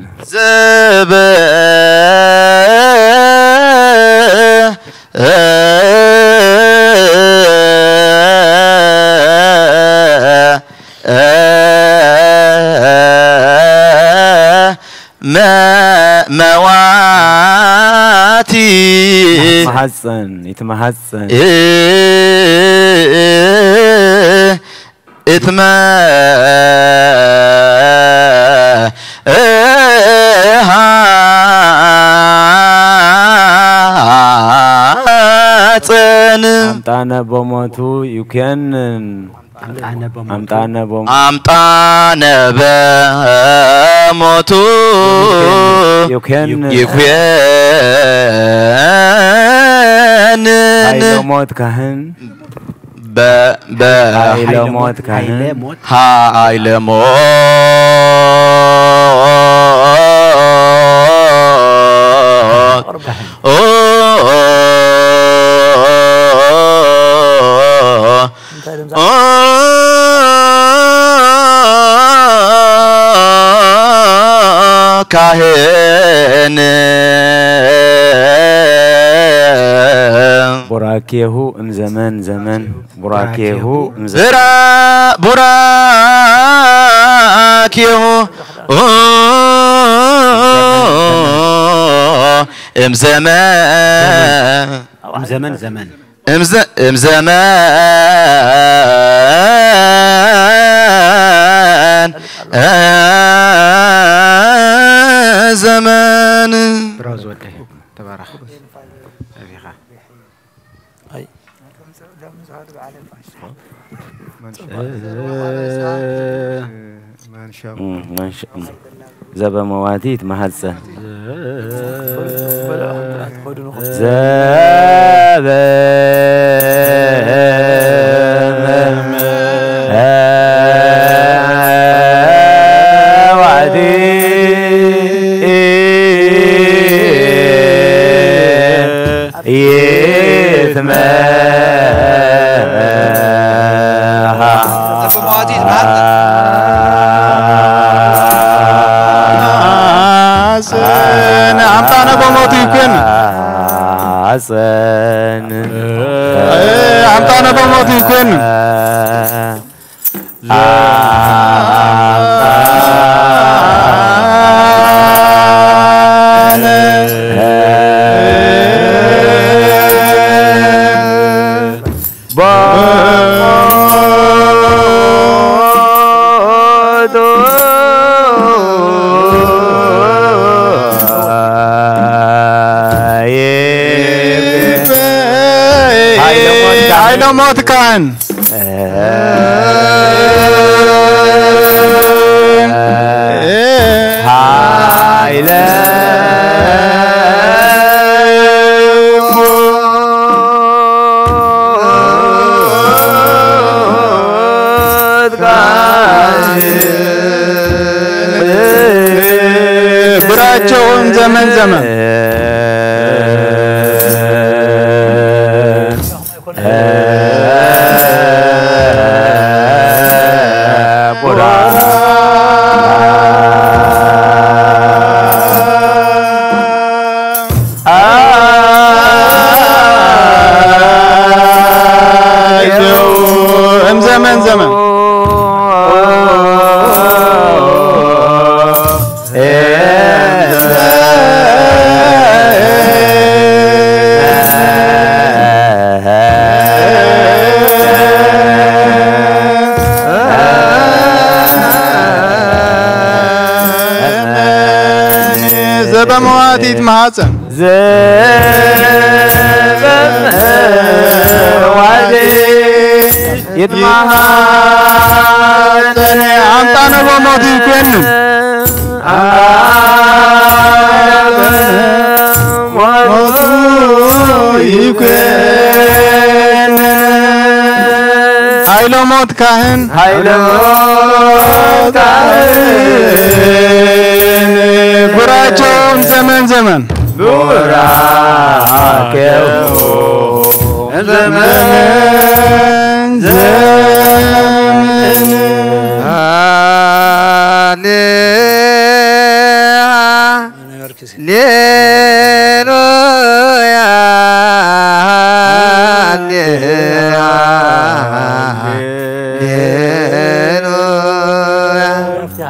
መዋቲ መሃፀን ይትመሃፀን። እትመ ሃፀን ኣምጣነ በሞቱ ይኩንን። ኣምጣነ በሞቱ ኣምጣነ በሞቱ ይኩንን። ይኩንን ኃይለ ሞት ካህን በ በ ኃይለ ሞት ካህን ሃይለ ሞት ካህን ቡራኬሁ እምዘመን ዘመን ቡራኬሁ ብራ ቡራኬሁ እምዘመን እምዘመን ዘመን እምዘ እምዘመን ዘመን ብራው ዝወደይ ተባረኽ። ኣቢኻ ዘበመዋቲት መሃፀን አምጣነ በሞቱ ይኩን አፀን አምጣነ በሞቱ ይኩን ኃይለ ሞት ካህን ኃይለ ብራቸውን ዘመን ዘመን እም ዘመን ዘመን ዘበመዋቲት ማህፀን ዘበመዋቲት ይትማሃፀን ኣምጣነ በሞቱ ይኮንን ሞቱ ይኮንን ኃይለ ሞት ካህን ኃይለ ሞት ካህን ቡራቸውም ዘመን ዘመን ቡራኬው ዘመን ዘመን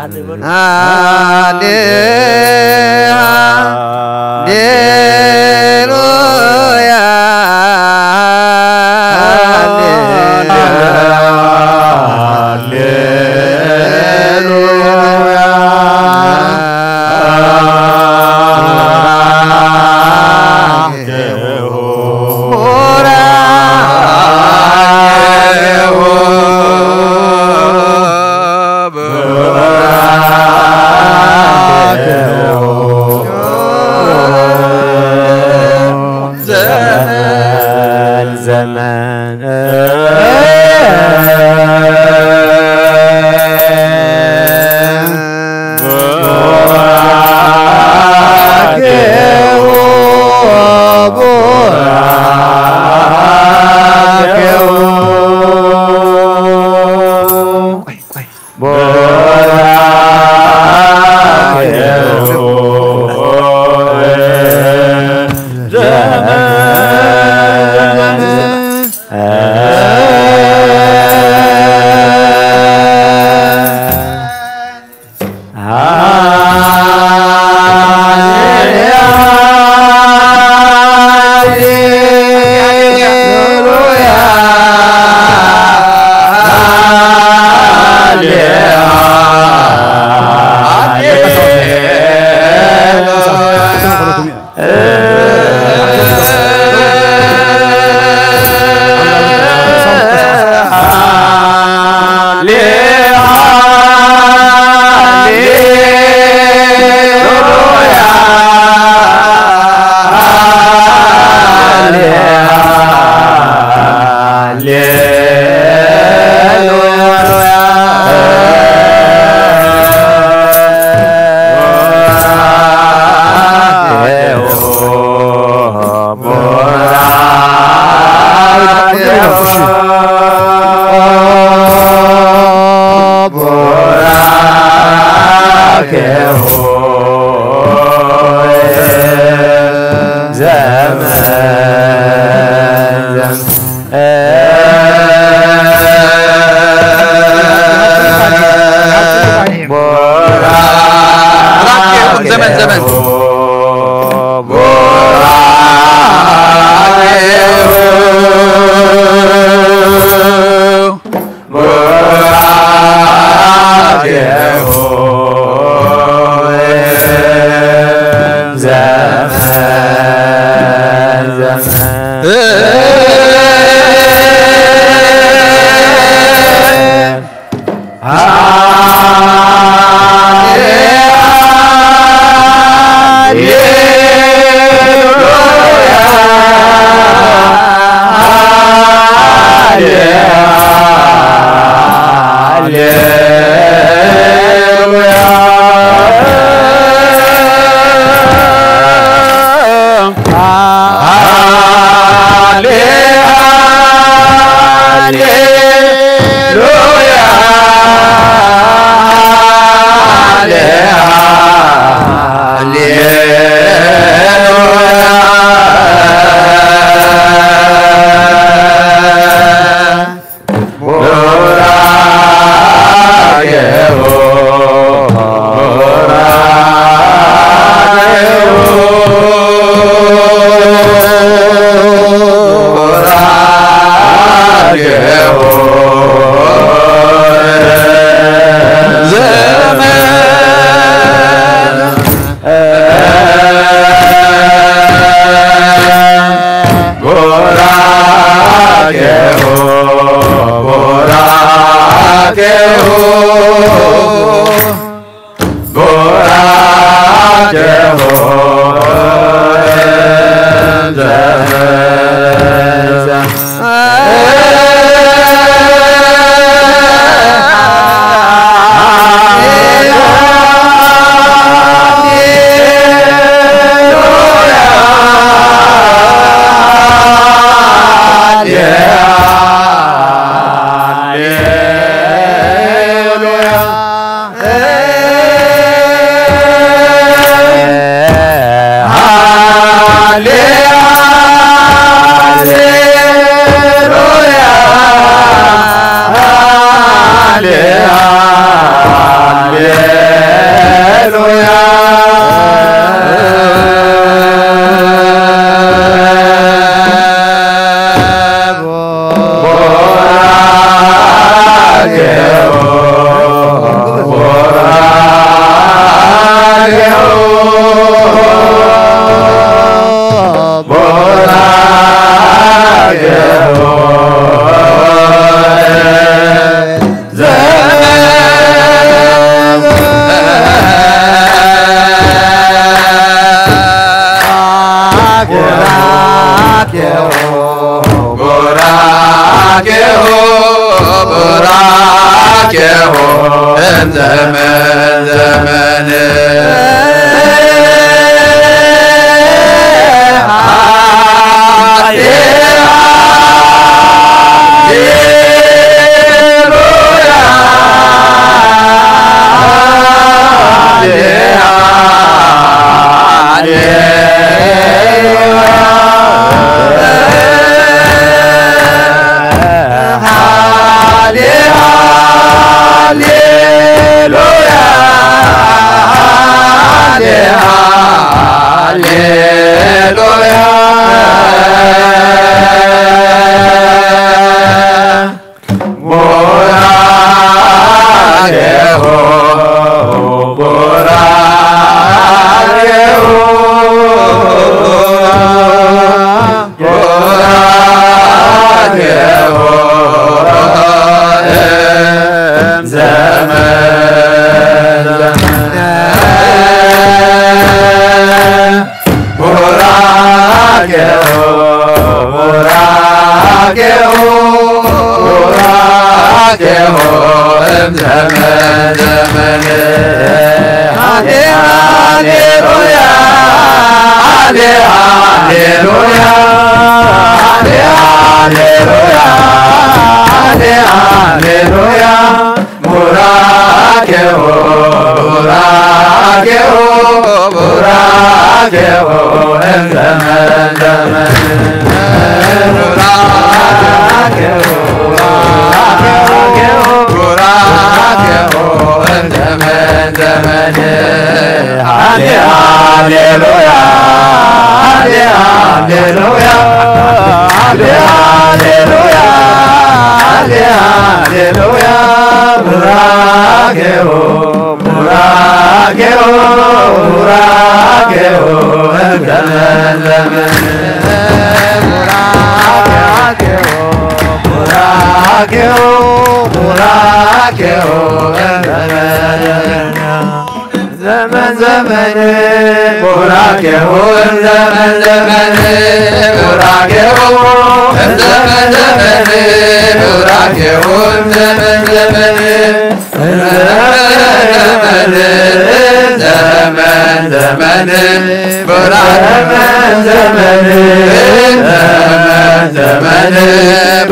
ሃሌ-፣ ሃሌሉያ፣ ሃሌ-፣ ሃሌሉያ። ዘመን ዘመን ዘመን ዘመን ዘመን ዘመን ዘመን ዘመን ቡራኬሁ ዘመን ዘመን ቡራኬሁ ዘመን ዘመን ቡራኬሁ ዘመን ዘመን ዘመን ዘመን ቡራኬሁ ዘመን ዘመን ዘመን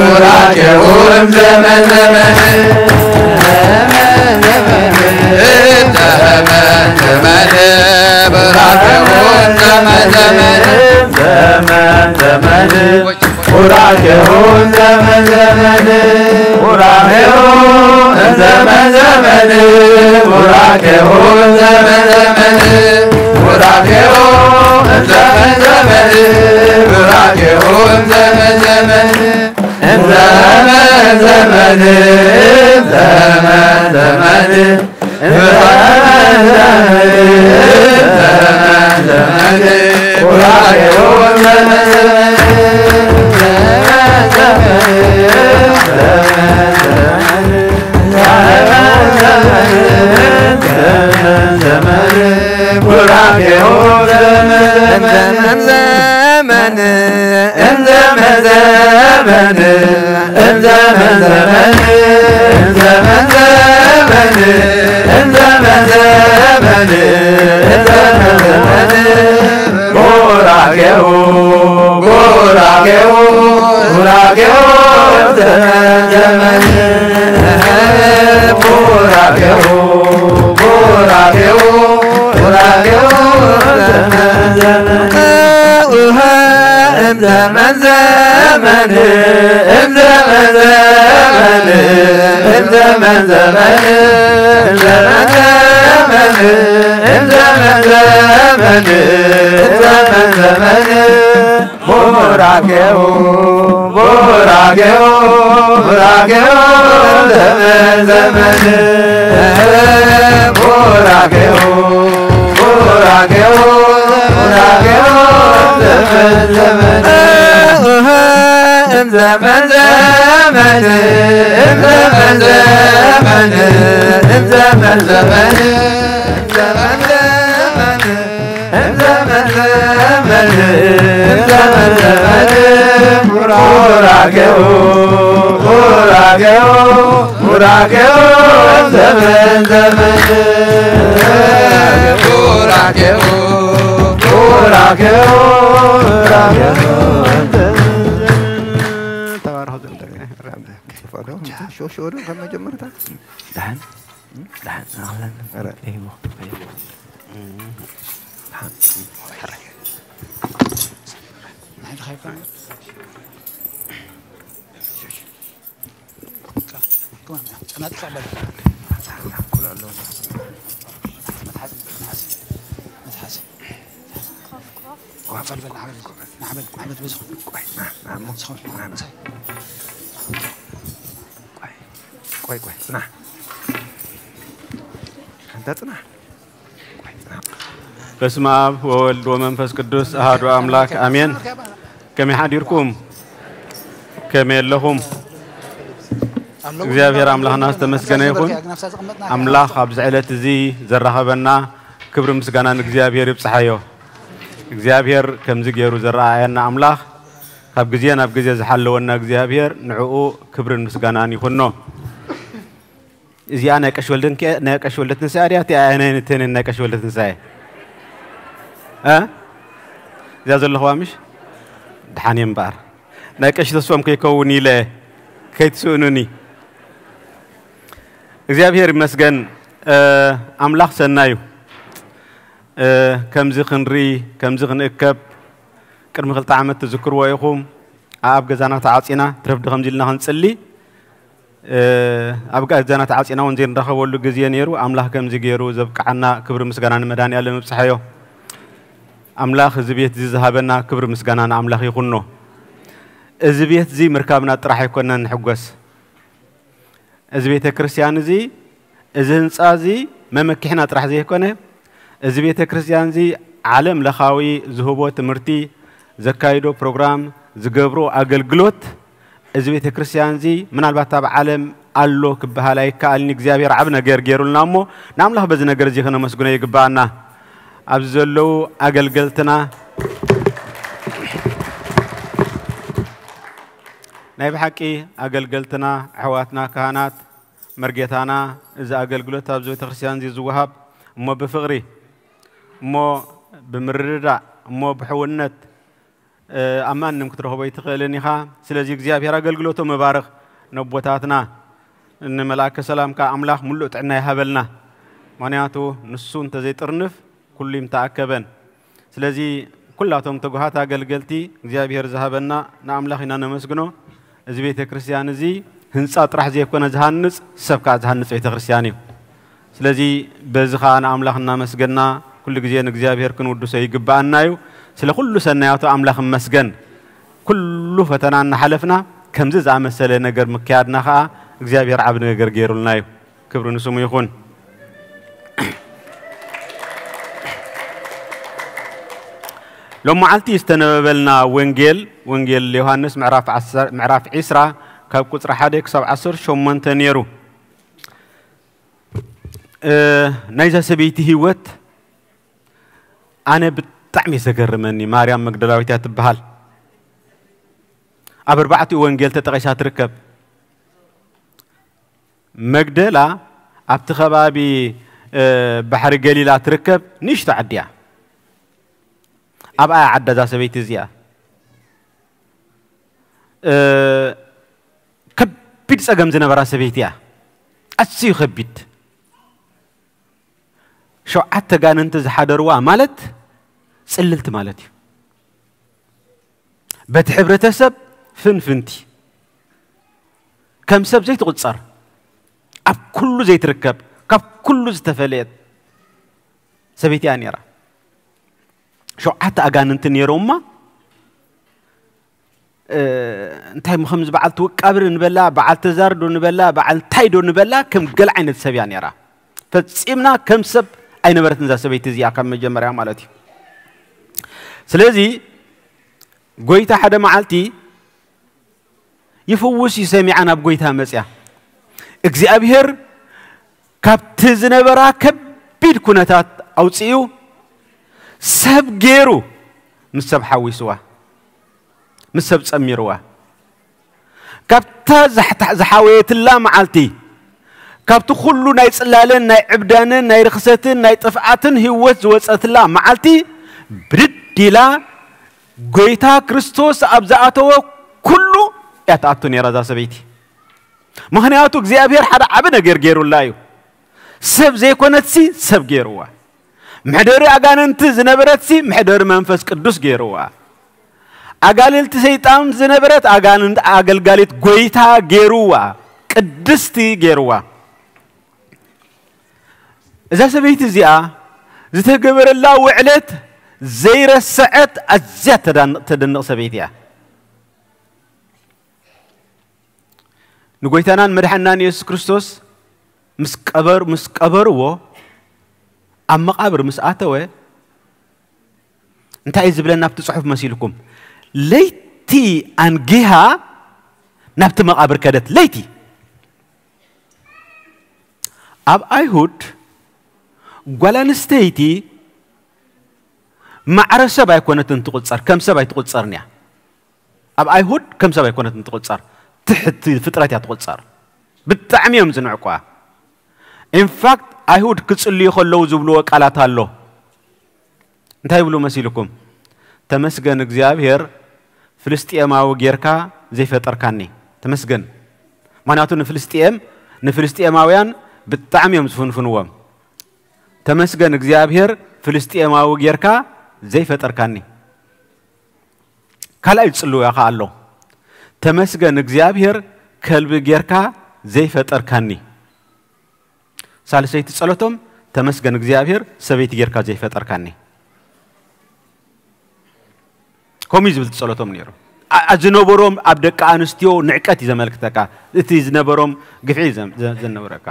ቡራኬሁ ዘመን ዘመን ቡራኬሁ ዘመን ዘመን ቡራኬሁ ዘመን ዘመን ቡራኬሁ ዘመን ዘመን ቡራኬሁ ዘመን ዘመን ቡራኬሁ ዘመን ዘመን ዘመን ዘመን ዘመን ዘመን ዘመን ዘመን እንዘ መዘመን እንዘ መዘመን እንዘ መዘመን እንዘ መዘመን እንዘ መዘመን ቡራኬሁ ቡራኬሁ ቡራኬሁ ዘመን ዘመን ቡራኬሁ ቡራኬሁ ቡራኬሁ ዘመን ዘመን ዘመን ዘመን እም ዘመን ዘመን እም ዘመን ዘመን እም ዘመን ዘመን እም ዘመን ዘመን እም ዘመን ዘመን ቡራኬሁ ቡራኬሁ ቡራኬሁ ዘመን ዘመን ቡራኬሁ ቡራኬሁ ቡራኬሁ ዘመን ዘመን እም ዘመን ዘመን እም ዘመን ዘመን እም ዘመን ዘመን እም ዘመን ዘመን እም ዘመን ዘመን እም ዘመን ዘመን ቡራኬሁ ቡራኬሁ ቡራኬው ዘመን ዘመን ቡራኬው ቡራኬው ቡራኬው ተባረኹ። ሾ ሾ ዶ ከመጀመርታ ደሓን ደሓን ኣኽለን ኧረ። እይዎ እይዎ ደሓን ሕራይ ናይድኻ ይኮነ ቆይ ቆይ ጽና እንተ ጽና በስመ አብ ወወልድ ወመንፈስ ቅዱስ አሐዱ አምላክ አሜን። ከመይ ሓዲርኩም? ከመይ ኣለኹም? እግዚኣብሔር ኣምላኽና ዝተመስገነ ይኹን። ኣምላኽ ኣብዚ ዕለት እዚ ዘራኸበና ክብሪ ምስጋና ንእግዚኣብሔር ይብጽሓዮ። እግዚኣብሔር ከምዚ ገይሩ ዘረኣየና ኣምላኽ ካብ ግዜ ናብ ግዜ ዝሓለወና እግዚኣብሔር ንዕኡ ክብርን ምስጋናን ይኹኖ። እዚኣ ናይ ቀሽ ወልደ ትንሳኤ ድያ? እቲኣ ናይ ቀሽ ወልደ ትንሳኤ እዚኣ ዘለኹዋ ምሽ ደሓን እየ እምበኣር ናይ ቀሽ ተስፎም ከይከውን ኢለ ከይትስእኑኒ። እግዚኣብሔር ይመስገን። ኣምላኽ ሰናዩ ከምዚ ክንሪ ከምዚ ክንእከብ ቅድሚ ክልተ ዓመት ትዝክርዎ ኢኹም። ኣብ ገዛና ተዓፂና ትረፍዲ ከምዚ ኢልና ክንፅሊ ኣብ ገዛና ተዓፂና እውን ዘይንራኸበሉ ግዜ ነይሩ። ኣምላኽ ከምዚ ገይሩ ዘብቅዓና ክብሪ ምስጋና ንመድኃኔዓለም ይብጽሓዮ። ኣምላኽ እዚ ቤት እዚ ዝሃበና ክብሪ ምስጋና ንኣምላኽ ይኹኖ። እዚ ቤት እዚ ምርካብና ጥራሕ ኣይኮነን ንሕጎስ። እዚ ቤተ ክርስቲያን እዚ እዚ ህንፃ እዚ መመኪሕና ጥራሕ ዘይኮነ እዚ ቤተ ክርስቲያን እዚ ዓለም ለኻዊ ዝህቦ ትምህርቲ ዘካይዶ ፕሮግራም ዝገብሮ ኣገልግሎት እዚ ቤተ ክርስቲያን እዚ ምናልባት ኣብ ዓለም ኣሎ ክበሃል ኣይከኣልን። እግዚኣብሔር ዓብ ነገር ገይሩልና እሞ ንኣምላኽ በዚ ነገር እዚ ከነመስግኖ ይግባኣና። ኣብዚ ዘለዉ ኣገልገልትና ናይ ብሓቂ ኣገልገልትና ኣሕዋትና ካህናት መርጌታና እዚ ኣገልግሎት ኣብዚ ቤተ ክርስቲያን እዚ ዝወሃብ እሞ ብፍቕሪ እሞ ብምርድዳእ እሞ ብሕውነት ኣብ ማንም ክትረኽቦ ኣይትኽእልን ኢኻ። ስለዚ እግዚኣብሔር ኣገልግሎቶም ይባርኽ። ነቦታትና ንመልኣከ ሰላም ከዓ ኣምላኽ ሙሉእ ጥዕና ይሃበልና። ምኽንያቱ ንሱ እንተዘይጥርንፍ ኩሉ ይምተኣከበን። ስለዚ ኩላቶም ትጉሃት ኣገልገልቲ እግዚኣብሔር ዝሃበና ንኣምላኽ ኢና ነመስግኖ። እዚ ቤተ ክርስቲያን እዚ ህንፃ ጥራሕ ዘይኮነ ዝሃንፅ ሰብ ከዓ ዝሃንፅ ቤተ ክርስቲያን እዩ። ስለዚ በዚ ከዓ ንኣምላኽ እናመስገና ኩሉ ግዜ ንእግዚኣብሔር ክንውድሶ ይግብኣና እዩ። ስለ ኩሉ ሰናያቱ ኣምላኽ እመስገን። ኩሉ ፈተና እናሓለፍና ከምዚ ዝኣመሰለ ነገር ምክያድና ከዓ እግዚኣብሔር ዓብ ነገር ገይሩልና እዩ። ክብሪ ንስሙ ይኹን። ሎም መዓልቲ ዝተነበበልና ወንጌል ወንጌል ዮሃንስ ምዕራፍ ዓስር- ምዕራፍ ዒስራ ካብ ቁፅሪ ሓደ ክሳብ ዓሰርተ ሸሞንተ ነይሩ። ናይዛ ሰበይቲ ህይወት ኣነ ብጣዕሚ ዘገርመኒ ማርያም መግደላዊት እያ ትበሃል። ኣብ ኣርባዕቲኡ ወንጌል ተጠቒሳ ትርከብ። መግደላ ኣብቲ ከባቢ ባሕሪ ገሊላ ትርከብ ንእሽቶ ዓዲ እያ። ኣብኣ እያ ዓዳ እዛ ሰበይቲ እዚኣ። ከቢድ ጸገም ዝነበራ ሰበይቲ እያ። ኣዝዩ ከቢድ። ሸውዓተ ኣጋንንቲ ዝሓደርዋ ማለት ጽልልቲ ማለት እዩ። በቲ ሕብረተሰብ ፍንፍንቲ፣ ከም ሰብ ዘይትቑጸር፣ ኣብ ኩሉ ዘይትርከብ፣ ካብ ኩሉ ዝተፈለየት ሰበይቲ እያ ነይራ። ሸውዓተ ኣጋንንቲ ነይሮማ። እንታይ ሞ ከምዚ በዓል ትውቃብር ንበላ በዓል ተዛር ዶ ንበላ በዓል እንታይ ዶ ንበላ ከም ገለ ዓይነት ሰብ እያ ነይራ። ፈጺምና ከም ሰብ ኣይነበረትን እዛ ሰበይቲ እዚኣ ካብ መጀመርያ ማለት እዩ። ስለዚ ጎይታ ሓደ መዓልቲ ይፍውስ እዩ ሰሚዓ ናብ ጎይታ መጽያ እግዚኣብሔር ካብቲ ዝነበራ ከቢድ ኩነታት ኣውፅኡ ሰብ ገይሩ ምስ ሰብ ሓዊስዋ ምስ ሰብ ጸሚርዋ ካብታ ዝሓወየትላ መዓልቲ ካብቲ ኩሉ ናይ ጽላለን ናይ ዕብዳንን ናይ ርኽሰትን ናይ ጥፍኣትን ህይወት ዝወጸትላ መዓልቲ ብድድ ኢላ ጎይታ ክርስቶስ ኣብ ዝኣተወ ኩሉ እያ ትኣቱ ነይራ እዛ ሰበይቲ። ምኽንያቱ እግዚኣብሔር ሓደ ዓቢ ነገር ገይሩላ እዩ። ሰብ ዘይኮነትሲ ሰብ ገይርዋ። መሕደሪ ኣጋንንቲ ዝነበረትሲ መሕደሪ መንፈስ ቅዱስ ገይርዋ። ኣጋልልቲ ሰይጣን ዝነበረት ኣጋንንት ኣገልጋሊት ጎይታ ገይርዋ፣ ቅድስቲ ገይርዋ። እዛ ሰበይቲ እዚኣ ዝተገበረላ ውዕለት ዘይረሰዐት ኣዝያ ተዳን- ተደንቕ ሰበይቲ እያ። ንጎይታናን መድሓናን የሱስ ክርስቶስ ምስ ቀበር ምስ ቀበርዎ፣ ኣብ መቓብር ምስ ኣተወ፣ እንታይ እዩ ዝብለና ኣብቲ ጽሑፍ መሲልኩም? ለይቲ ኣንጊሃ ናብቲ መቓብር ከደት። ለይቲ። ኣብ ኣይሁድ ጓል ኣንስተይቲ ማዕረ ሰብ ኣይኮነትን ትቑጸር፣ ከም ሰብ ኣይትቑጸርን እያ። ኣብ ኣይሁድ ከም ሰብ ኣይኮነትን ትቑጸር፣ ትሕቲ ፍጥረት እያ ትቑጸር። ብጣዕሚ እዮም ዝንዕቋ። ኢንፋክት፣ ኣይሁድ ክጽልዩ ከለዉ ዝብልዎ ቃላት ኣሎ። እንታይ ይብሉ መሲልኩም? "ተመስገን እግዚኣብሔር፣ ፍልስጥኤማዊ ጌርካ ዘይፈጠርካኒ። ተመስገን." ምኽንያቱ ንፍልስጥኤም፣ ንፍልስጥኤማውያን ብጣዕሚ እዮም ዝፍንፍንዎም። "ተመስገን እግዚኣብሔር፣ ፍልስጥኤማዊ ጌርካ ዘይፈጠርካኒ." ካልኣይ ዝጽልውያ ከኣ ኣሎ። "ተመስገን እግዚኣብሔር፣ ከልቢ ጌርካ ዘይፈጠርካኒ." ሳልሰይቲ ጸሎቶም፣ "ተመስገን እግዚኣብሔር፣ ሰበይቲ ጌርካ ዘይፈጠርካኒ." ከምኡ እዩ ዝብል ጸሎቶም ነይሩ። ኣ- ዝነበሮም ኣብ ደቂ ኣንስትዮ ንዕቀት እዩ ዘመልክተካ። እቲ ዝነበሮም ግፍዒ እዩ ዘ- ዘ- ዘነብረካ።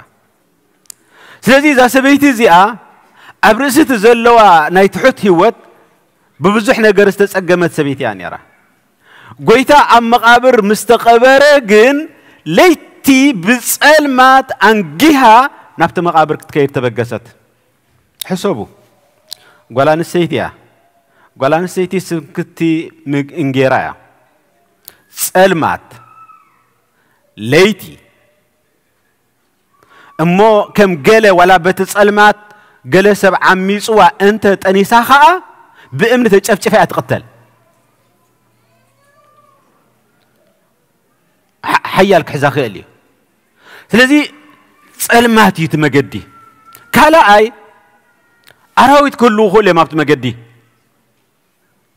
ስለዚ እዛ ሰበይቲ እዚኣ ኣብ ርእሲ እቲ ዘለዋ ናይ ትሑት ህይወት ብብዙሕ ነገር ዝተጸገመት ሰበይቲ እያ ነይራ። ጎይታ ኣብ መቓብር ምስ ተቐበረ ግን ለይቲ ብጸልማት ኣንጊሃ ናብቲ መቓብር ክትከይድ ተበገሰት። ሕሰቡ፣ ጓል ኣንስተይቲ እያ። ጓል ኣንስተይቲ ስንክቲ ምግ- እንጌራ እያ። ጸልማት ለይቲ እሞ ከም ገለ ዋላ በቲ ጸልማት ገለ ሰብ ዓሚጽዋ እንተ ጠኒሳ ኸኣ ብእምኒ ተጨፍጭፋ እያ ትቕተል። ሓ- ሓያል ክሕዛ ክእል እዩ። ስለዚ ጸልማት እዩ እቲ መገዲ። ካልኣይ ኣራዊት ክህልዉ ክእሉ እዮም ኣብቲ መገዲ።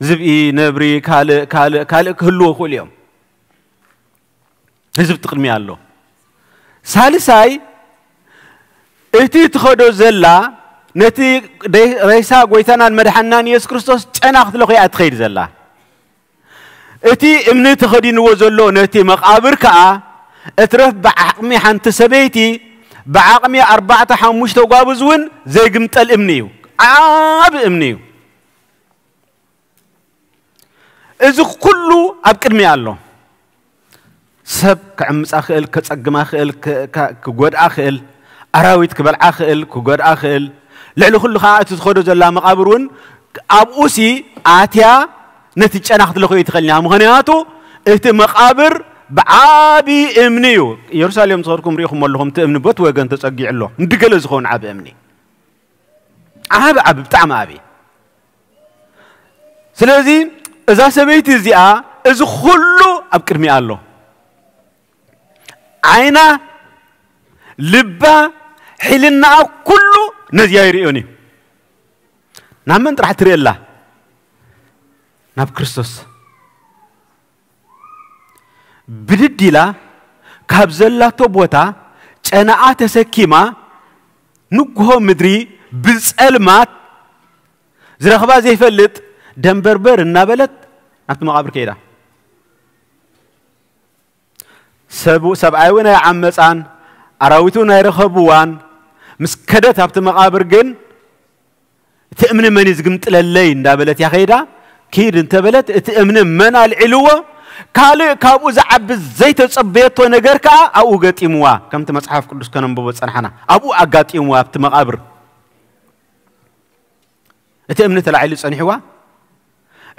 ዝብኢ፣ ነብሪ፣ ካልእ ካልእ ካልእ ክህልዎ ይኽእሉ እዮም። ህዝቢ ትቕድሚ ኣሎ። ሳልሳይ እቲ ትኸዶ ዘላ ነቲ ደይ- ሬሳ ጎይታናን መድሓናን የሱስ ክርስቶስ ጨና ክትለኹ እያ ትኸይድ ዘላ። እቲ እምኒ ተኸዲንዎ ዘሎ ነቲ መቓብር ከኣ እትረፍ ብዓቕሚ ሓንቲ ሰበይቲ ብዓቕሚ ኣርባዕተ ሓሙሽተ ጓብዝ እውን ዘይግምጠል እምኒ እዩ። ዓቢ እምኒ እዩ። እዚ ኩሉ ኣብ ቅድሚኣ ኣሎ። ሰብ ክዕምጻ ክእል፣ ከጸግማ ክእል፣ ክ- ካ- ክጎድኣ ክእል፣ ኣራዊት ክበልዓ ክእል፣ ክጎድኣ ክእል። ልዕሊ ኩሉ ከዓ እቲ ዝኸዶ ዘላ መቓብር እውን ኣብኡሲ ኣትያ ነቲ ጨና ክትለኽዮ ኣይትኽእልን እያ። ምኽንያቱ እቲ መቓብር ብዓቢ እምኒ እዩ። ኢየሩሳሌም ዝኸድኩም ርኢኹም ኣለኹም፣ እቲ እምኒ በት ወገን ተጸጊዑ ኣሎ። እንድገለ ዝኸውን ዓቢ እምኒ። ዓቢ ዓቢ፣ ብጣዕሚ ዓቢ። ስለዚ እዛ ሰበይቲ እዚኣ እዚ ኩሉ ኣብ ቅድሚኣ ኣሎ። ዓይና፣ ልባ፣ ሕልናኣ ኩሉ ነዚኣ ይርእዮን እዩ። ናብ መን ጥራሕ ትርኢ ኣላ? ናብ ክርስቶስ። ብድድ ኢላ ካብ ዘላቶ ቦታ ጨናኣ ተሰኪማ ንግሆ ምድሪ ብጸልማት ዝረኽባ ዘይፈልጥ ደንበርበር እናበለት ናብቲ መቓብር ከይዳ። ሰብኣይ እውን ኣይዓመፃን፣ ኣራዊት እውን ኣይረኸብዋን። ምስ ከደት ኣብቲ መቓብር ግን እቲ እምኒ መን እዩ ዝግምጥለለይ እንዳበለት እያ ከይዳ። ኪድ እንተበለት እቲ እምኒ መን ኣልዒልዎ፣ ካልእ ካብኡ ዝዓቢ ዘይተጸበየቶ ነገር ከኣ ኣብኡ ገጢምዋ። ከምቲ መጽሓፍ ቅዱስ ከነንብቦ ዝጸናሕና ኣብኡ ኣጋጢምዋ ኣብቲ መቓብር። እቲ እምኒ ተላዒሉ ጸኒሕዋ።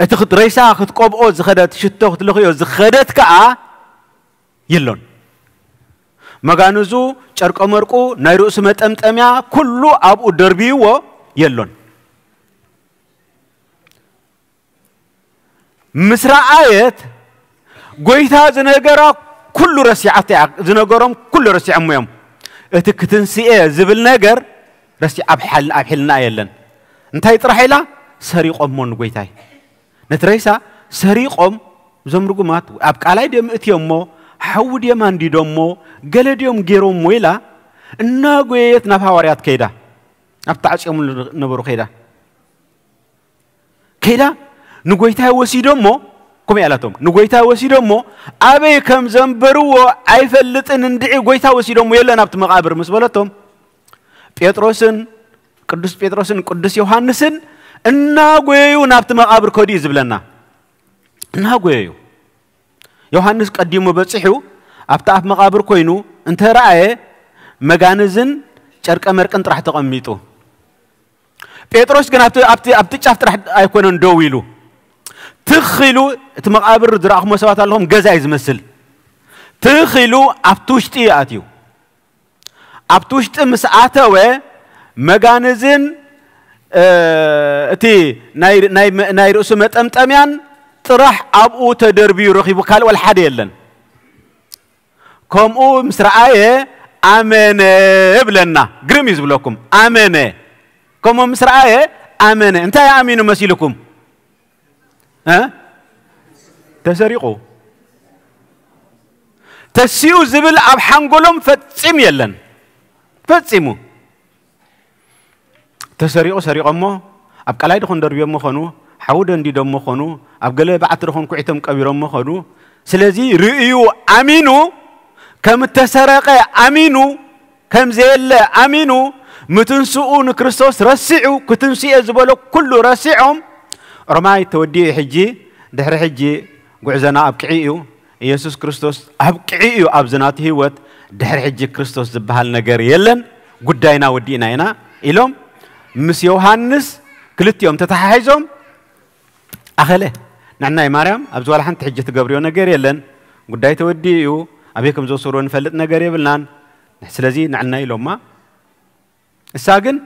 እቲ ክት- ሬሳ ክትቀብኦ ዝኸደት፣ ሽቶ ክትለኽዮ ዝኸደት ከኣ የሎን። መጋንዙ፣ ጨርቀ መርቁ፣ ናይ ርእሱ መጠምጠምያ፣ ኩሉ ኣብኡ ደርብይዎ የሎን። ምስ ረኣየት፣ ጎይታ ዝነገራ ኩሉ ረሲዓት እያ፣ ዝነገሮም ኩሉ ረሲዖም እዮም። እቲ ክትንስኤ ዝብል ነገር ረሲ-፣ ኣብ ሓል-፣ ኣብ ሕልና የለን። እንታይ ጥራሕ ኢላ? ሰሪቖሞ ንጎይታይ። ነቲ ሬሳ ሰሪቖም፣ እዞም ርጉማት ኣብ ቃላይ ድዮም እትዮሞ፣ ሓዊ ድዮም ኣንዲዶሞ፣ ገለ ድዮም ገይሮሞ ኢላ እናጎየየት ናብ ሃዋርያት ከይዳ፣ ኣብ ተዓጽዮምሉ ነበሩ ከይዳ። ከይዳ ንጎይታይ ወሲዶሞ፣ ከምኡ ያላቶም፣ ንጎይታይ ወሲዶሞ፣ ኣበይ ከም ዘንበርዎ ኣይፈልጥን፣ እንድዒ ጎይታ ወሲዶሞ የለን ኣብቲ መቓብር ምስ በለቶም፣ ጴጥሮስን፣ ቅዱስ ጴጥሮስን ቅዱስ ዮሃንስን እናጎየዩ ናብቲ መቓብር ከዱ እዩ ዝብለና። እናጎየዩ። ዮሃንስ ቀዲሙ በጺሑ ኣብቲ ኣፍ መቓብር ኮይኑ እንተ ረኣየ፣ መጋንዝን ጨርቀ መርቅን ጥራሕ ተቐሚጡ። ጴጥሮስ ግን ኣብቲ፣ ኣብቲ፣ ኣብቲ ጫፍ ጥራሕ ኣይኮነን ደው ኢሉ። ትኽ ኢሉ፣ እቲ መቓብር ዝረኣኹሞ ሰባት ኣለኹም፣ ገዛ እዩ ዝመስል። ትኽ ኢሉ ኣብቲ ውሽጢ እዩ ኣትዩ። ኣብቲ ውሽጢ ምስ ኣተወ፣ መጋንዝን፣ እ፣ እቲ ናይ፣ ናይ፣ ናይ ርእሱ መጠምጠምያን ጥራሕ ኣብኡ ተደርብዩ ረኺቡ፣ ካልእ ወላ ሓደ የለን። ከምኡ ምስ ረኣየ ኣመነ እብለና። ግርም እዩ ዝብለኩም። ኣመነ። ከምኡ ምስ ረኣየ ኣመነ። እንታይ ኣሚኑ መሲልኩም? እ? ተሰሪቑ። ተሲኡ ዝብል ኣብ ሓንጎሎም ፈጺሙ የለን። ፈጺሙ። ተሰሪቑ ሰሪቖሞ፣ ኣብ ቀላይ ድኾን ደርብዮሞ ኾኑ፣ ሓዊ ደንዲዶሞ ኾኑ፣ ኣብ ገለ በዓቲ ድኾን ኩዒቶም ቀቢሮሞ ኾኑ። ስለዚ ርእዩ ኣሚኑ፣ ከም እተሰረቐ ኣሚኑ፣ ከም ዘየለ ኣሚኑ፣ ምትንስኡ ንክርስቶስ ረሲዑ፣ ክትንስኤ ዝበሎ ኩሉ ረሲዖም፣ ሮማይ ተወዲኡ ሕጂ፣ ድሕሪ ሕጂ ጉዕዞና ኣብቅዒ እዩ፣ ኢየሱስ ክርስቶስ ኣብቅዒ እዩ ኣብዚ ናቱ ህይወት፣ ድሕሪ ሕጂ ክርስቶስ ዝበሃል ነገር የለን፣ ጉዳይና ወዲእና ኢና ኢሎም ምስ ዮሃንስ ክልቲኦም ተተሓሒዞም ኣኸለ። ንዕናይ ማርያም ኣብዚ ዋላ ሓንቲ ሕጂ ትገብርዮ ነገር የለን፣ ጉዳይ ተወዲኡ እዩ፣ ኣበይ ከም ዝወሰድዎ ንፈልጥ ነገር የብልናን፣ ስለዚ ንዕናይ ኢሎማ። እሳ ግን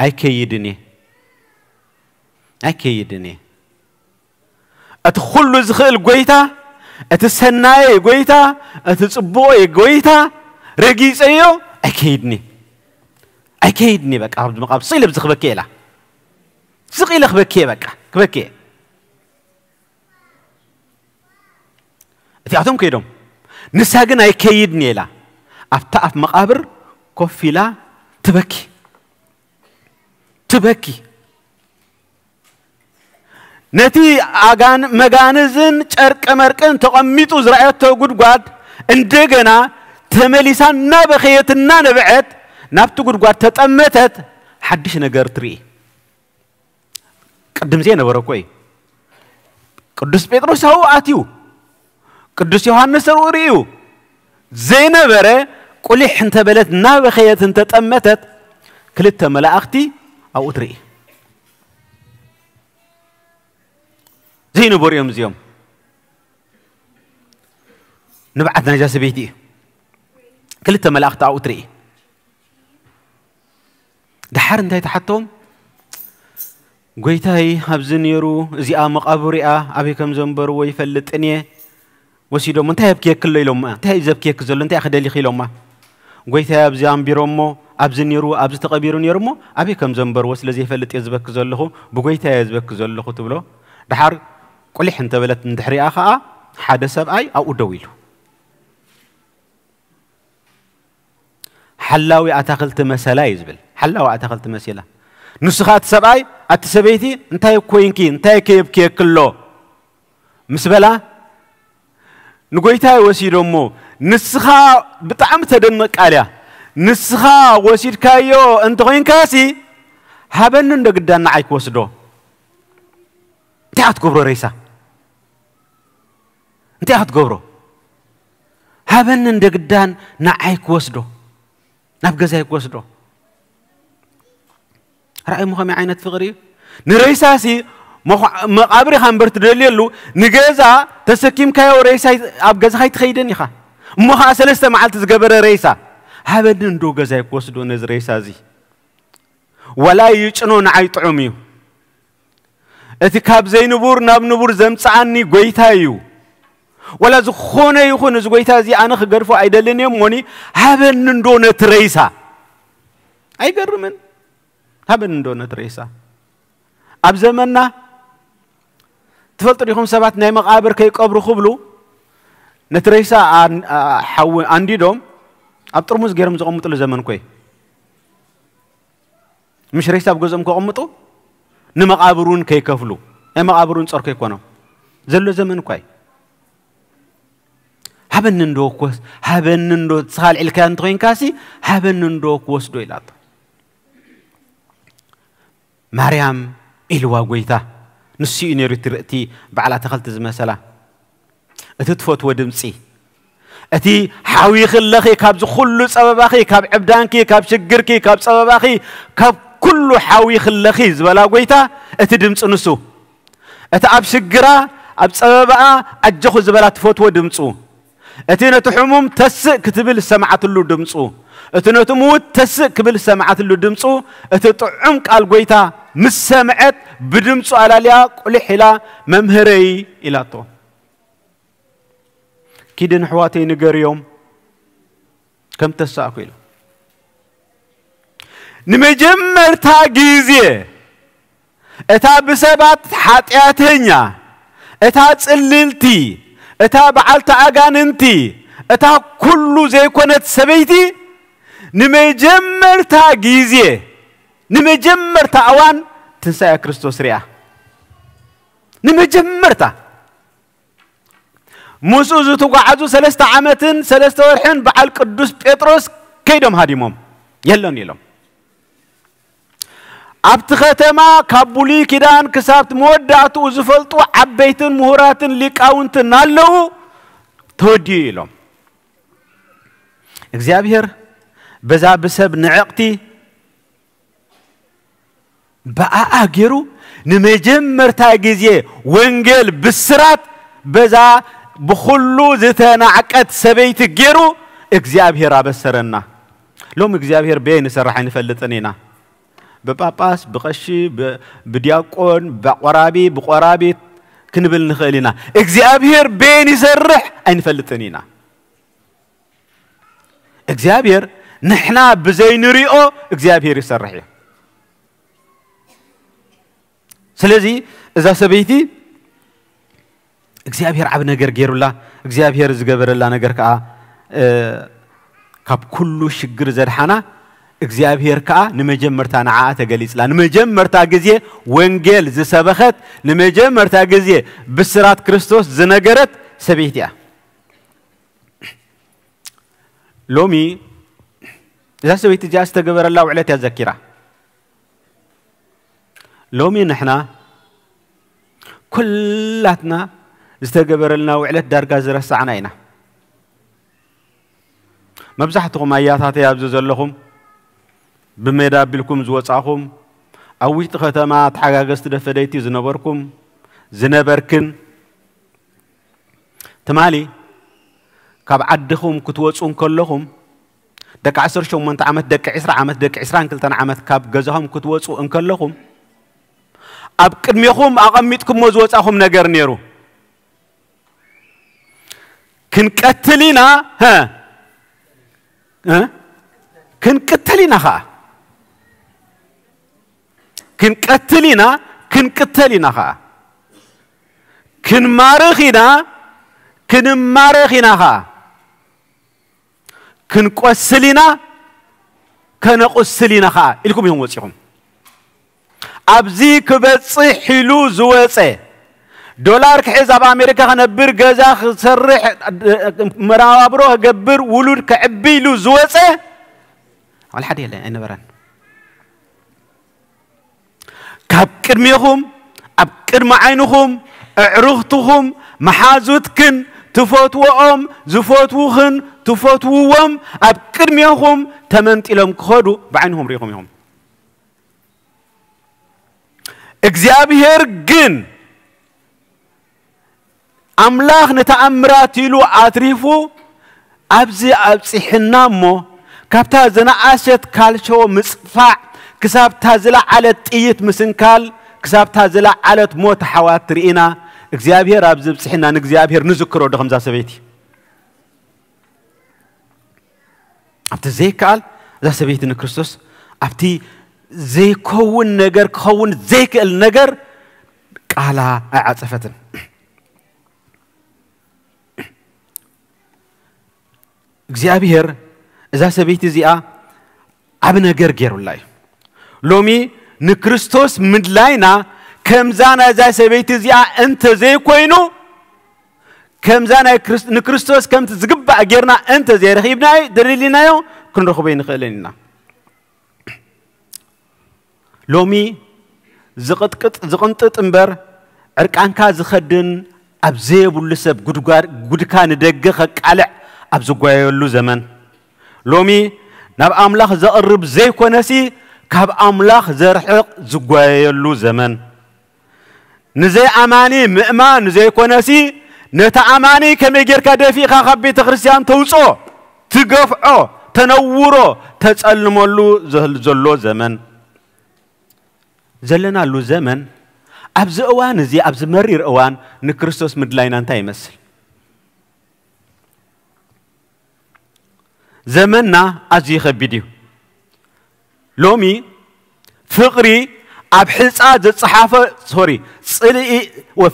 ኣይከይድን እየ፣ ኣይከይድን እየ። እቲ ኩሉ ዝኽእል ጎይታ፣ እቲ ሰናየይ ጎይታ፣ እቲ ጽቡቐይ ጎይታ ረጊጸዮ፣ ኣይከይድኒ፣ ኣይከይድኒ። በቃ፣ ኣብዚ መቃብር ስቕ ኢለ ኣብዚ ክበኪ ኢላ። ስቕ ኢለ ክበኪ እየ፣ በቃ፣ ክበኪ እየ። እቲኣቶም ከይዶም። ንሳ ግን ኣይከይድኒ ኢላ። ኣብታ ኣፍ መቃብር ኮፍ ኢላ ትበኪ። ትበኪ። ነቲ ኣጋን-፣ መጋንዝን ጨርቀ መርቅን ተቐሚጡ ዝረኣየቶ ጉድጓድ እንደገና ተመሊሳ እናበኸየት እናነበዐት ናብቲ ጉድጓድ ተጠመተት። ሓድሽ ነገር ትርኢ። ቅድም ዘይነበረ እኮ እዩ። ቅዱስ ጴጥሮስ ኣብኡ ኣትዩ፣ ቅዱስ ዮሃንስ ኣብኡ ርእዩ ዘይነበረ፣ ቁሊሕ እንተበለት እናበኸየት እንተጠመተት ክልተ መላእኽቲ ኣብኡ ትርኢ። ዘይነበሩ እዮም እዚኦም። ንብዓት ናይዛ ሰበይቲ እዩ። ክልተ መላእኽቲ ኣብኡ ትርኢ። ደሓር እንታይ ተሓቶም? ጎይታይ ኣብዚ ነይሩ፣ እዚኣ መቓብሪኣ ኣበይ ከም ዘንበርዎ ይፈልጥን እየ። ወሲዶም፣ "እንታይ የብክየኪ ኣሎ?" ኢሎማ። "እንታይ እዩ ዘብክየኪ ዘሎ? እንታይ ኢኺ ደሊኺ?" ኢሎማ። "ጎይታይ ኣብዚ ኣንቢሮሞ፣ ኣብዚ ነይሩ፣ ኣብዚ ተቐቢሩ ነይሩ እሞ፣ ኣበይ ከም ዘንበርዎ ስለ ዘይፈልጥ እየ ዝበኪ ዘለኹ፣ ብጎይታይ እየ ዝበኪ ዘለኹ" ትብሎ። ደሓር ቁሊሕ እንተበለት እንድሕሪኣ ኸኣ ሓደ ሰብኣይ ኣብኡ ደው ኢሉ። ሓላዊ ኣታኽልቲ መሰላ እዩ ዝብል። ሓላዊ ኣታኽልቲ መሲላ። ንሱ ኸኣ እቲ ሰብኣይ፣ ኣቲ ሰበይቲ፣ እንታይ ኮይንኪ? እንታይ ከ የብክየኪ ኣሎ? ምስ በላ፣ ንጎይታይ ወሲዶሞ፣ ንስኻ ብጣዕሚ ተደንቕ ቃል እያ። ንስኻ ወሲድካዮ እንተኾይንካሲ፣ ሃበኒ እንዶ ግዳን ንዓይ ክወስዶ። እንታይ ኣትገብሮ ሬሳ? እንታይ ኢኻ ትገብሮ? ሃበኒ እንደ ግዳን ንዓይ ክወስዶ፣ ናብ ገዛይ ክወስዶ። ርኣይሞ ከመይ ዓይነት ፍቕሪ እዩ? ንሬሳሲ መኹ-፣ መቓብር ኢኻ እምበር ትደልየሉ፣ ንገዛ ተሰኪምካዮ ሬሳ ኣብ ገዛኻ ኣይትኸይድን ኢኻ። እሞ ኸዓ ሰለስተ መዓልቲ ዝገበረ ሬሳ፣ ሃበኒ እንዶ ገዛይ ክወስዶ ነዚ ሬሳ እዚ፣ ዋላ ይጭኖ ንዓይ ጥዑም እዩ። እቲ ካብ ዘይንቡር ናብ ንቡር ዘምጽኣኒ ጎይታ እዩ። ዋላ ዝኾነ ይኹን እዚ ጎይታ እዚ ኣነ ክገድፎ ኣይደልን እየ፣ እሞኒ ሃበኒ እንዶ ነቲ ሬሳ። ኣይገርምን? ሃበኒ እንዶ ነቲ ሬሳ። ኣብ ዘመንና ትፈልጡ ዲኹም፣ ሰባት ናይ መቓብር ከይቀብሩ ክብሉ ነቲ ሬሳ ኣን-፣ ኣ-፣ ሓዊ ኣንዲዶም ኣብ ጥርሙዝ ገይሮም ዘቐምጥሉ ዘመን ኮይ። ምሽ ሬሳ ኣብ ገዝኦም ከቐምጡ፣ ንመቓብር እውን ከይከፍሉ፣ ናይ መቓብር እውን ጸር ከይኮኖም ዘሎ ዘመን እኳ እዩ። ሃበኒ እንዶ ክወስ-፣ ሃበኒ እንዶ፣ ንስኻ ኣልዒልካያ እንተኾይንካሲ፣ ሃበኒ እንዶ ክወስዶ ኢላቶ። ማርያም ኢልዋ ጎይታ፣ ንሱ እዩ ነይሩ እቲ ርእቲ በዓል ኣታኽልቲ ዝመሰላ። እቲ ትፈትዎ ድምፂ፣ እቲ ሓዊኽለኺ ካብዚ ኩሉ ጸበባኺ፣ ካብ ዕብዳንኪ፣ ካብ ሽግርኪ፣ ካብ ጸበባኺ፣ ካብ ኩሉ ሓዊኽለኺ ዝበላ ጎይታ፣ እቲ ድምፂ ንሱ። እቲ ኣብ ሽግራ፣ ኣብ ጸበባኣ ኣጆኹ ዝበላ ትፈትዎ ድምፁ። እቲ ነቲ ሕሙም ተስእ ክትብል ዝሰምዓትሉ ድምፁ። እቲ ነቲ ምዉት ተስእ ክብል ዝሰምዓትሉ ድምፁ። እቲ ጥዑም ቃል ጎይታ ምስ ሰምዐት ብድምፁ ኣላልያ ቁሊሕ ኢላ፣ "መምህረይ" ኢላቶ። "ኪዲ ንሕዋተይ ንገርዮም ከም ተሳእኩ" ኢሉ። ንመጀመርታ ግዜ እታ ብሰባት ሓጢኣተኛ፣ እታ ጽልልቲ፣ እታ በዓልቲ ኣጋንንቲ፣ እታ ኩሉ ዘይኮነት ሰበይቲ ንመጀመርታ ግዜ፣ ንመጀመርታ እዋን ትንሳኤ ክርስቶስ ሪኣ። ንመጀመርታ ምስኡ ዝተጓዓዙ ሰለስተ ዓመትን ሰለስተ ወርሕን በዓል ቅዱስ ጴጥሮስ ከይዶም ሃዲሞም፣ "የለን" ኢሎም። ኣብቲ ከተማ ካብ ብሉይ ኪዳን ክሳብ መወዳእትኡ ዝፈልጡ ዓበይትን ምሁራትን ሊቃውንትን ኣለዉ፣ "ተወዲኡ" ኢሎም። እግዚኣብሔር በዛ ብሰብ ንዕቕቲ ብኣኣ ገይሩ ንመጀመርታ ግዜ ወንጌል ብስራት በዛ ብኹሉ ዝተናዕቀት ሰበይቲ ገይሩ እግዚኣብሔር ኣበሰረና። ሎሚ እግዚኣብሔር በየን ይሰርሕ ኣይንፈልጥን ኢና። ብጳጳስ፣ ብቐሺ፣ ብ-፣ ብዲያቆን፣ ብቆራቢ፣ ብቆራቢት ክንብል ንኽእል ኢና። እግዚኣብሔር በየን ይሰርሕ ኣይንፈልጥን ኢና። እግዚኣብሔር ንሕና ብዘይንሪኦ እግዚኣብሔር ይሰርሕ እዩ። ስለዚ እዛ ሰበይቲ እግዚኣብሔር ዓቢ ነገር ገይሩላ፣ እግዚኣብሔር ዝገበረላ ነገር ከኣ፣ እ፣ ካብ ኩሉ ሽግር ዘድሓና እግዚኣብሔር ከኣ ንመጀመርታ ንዓኣ ተገሊጽላ። ንመጀመርታ ግዜ ወንጌል ዝሰበኸት፣ ንመጀመርታ ግዜ ብስራት ክርስቶስ ዝነገረት ሰበይቲ እያ። ሎሚ እዛ ሰበይቲ እዚኣ ዝተገበረላ ውዕለት እያ ዘኪራ። ሎሚ ንሕና ኩላትና ዝተገበረልና ውዕለት ዳርጋ ዝረሳዕና ኢና። መብዛሕትኹም ኣያታተይ ኣብዚ ዘለኹም፣ ብሜዳ ኣቢልኩም ዝወጻኹም፣ ኣብ ውሽጢ ከተማ ተሓጋገዝቲ ደፈደይቲ ዝነበርኩም፣ ዝነበርክን፣ ትማሊ ካብ ዓድኹም ክትወጹ እንከለኹም፣ ደቂ ዓሰርተ ሸሞንተ ዓመት፣ ደቂ ዕስራ ዓመት፣ ደቂ ዕስራን ክልተን ዓመት ካብ ገዛኹም ክትወጹ እንከለኹም፣ ኣብ ቅድሜኹም ኣቐሚጥኩሞ ዝወጻኹም ነገር ነይሩ። ክንቀትል ኢና፣ ሀ? እ? ክንቅተል ኢና ኸዓ። ክንቀትል ኢና፣ ክንቅተል ኢና ኸዓ። ክንማርኽ ኢና፣ ክንማረኽ ኢና ኸዓ። ክንቆስል ኢና፣ ከነቑስል ኢና ኸዓ ኢልኩም ኢኹም ወጺኹም። ኣብዚ ክበጽሕ ኢሉ ዝወጸ፣ ዶላር ክሕዝ፣ ኣብ ኣሜሪካ ክነብር፣ ገዛ ክሰርሕ፣ መራባብሮ ክገብር፣ ውሉድ ከዕቢ ኢሉ ዝወጸ፣ ዋላ ሓደ የለ፣ ኣይነበረን። ካብ ቅድሜኹም፣ ኣብ ቅድሚ ዓይንኹም፣ ኣዕሩኽትኹም፣ መሓዙትክን፣ ትፈትዎኦም፣ ዝፈትዉኽን፣ ትፈትውዎም፣ ኣብ ቅድሜኹም ተመንጢሎም ክኸዱ ብዓይንኹም ርኢኹም ኢኹም። እግዚኣብሔር ግን ኣምላኽ ንተኣምራት ኢሉ ኣትሪፉ፣ ኣብዚ ኣብፂሕና እሞ፣ ካብታ ዝነኣሸት ካልሾ ምፅፋዕ ክሳብታ ዝለዓለት ጥይት ምስንካል፣ ክሳብታ ዝለዓለት ሞት ኣሕዋት ርኢና። እግዚኣብሔር ኣብዚ ብፅሕና ንእግዚኣብሔር ንዝክሮ ዶ ከምዛ ሰበይቲ? ኣብቲ ዘይከኣል እዛ ሰበይቲ ንክርስቶስ ኣብቲ ዘይከውን ነገር ክኸውን ዘይክእል ነገር ቃላ ኣይዓጸፈትን። እግዚኣብሔር እዛ ሰበይቲ እዚኣ ዓብ ነገር ገይሩላ እዩ። ሎሚ ንክርስቶስ ምድላይና ከምዛ ናይዛ ሰበይቲ እዚኣ እንተ ዘይኮይኑ፣ ከምዛ ናይ ክርስ- ንክርስቶስ ከምቲ ዝግባእ ጌርና እንተ ዘይረኺብናዮ፣ ደሊልናዮ፣ ክንረኽቦ ኣይንኽእልን ኢና። ሎሚ ዝቕጥቅጥ ዝቕንጥጥ እምበር፣ ዕርቃንካ ዝኸድን ኣብ ዘየብሉ ሰብ ጉድጓድ ጉድካ ንደገ ከቃልዕ ኣብ ዝጓየየሉ ዘመን፣ ሎሚ ናብ ኣምላኽ ዘቕርብ ዘይኮነሲ ካብ ኣምላኽ ዘርሕቕ ዝጓየየሉ ዘመን፣ ንዘይኣማኒ ምእማን ዘይኮነሲ፣ ነቲ ኣማኒ ከመይ ጌርካ ደፊእካ ካብ ቤተ ክርስቲያን ተውፅኦ፣ ትገፍዖ፣ ተነውሮ፣ ተጸልመሉ ዘል- ዘሎ ዘመን ዘለናሉ ዘመን፣ ኣብዚ እዋን እዚ፣ ኣብዚ መሪር እዋን ንክርስቶስ ምድላይና እንታይ ይመስል? ዘመንና ኣዝዩ ከቢድ እዩ። ሎሚ ፍቕሪ ኣብ ሕፃ ዝጸሓፈ ሶሪ ጽልኢ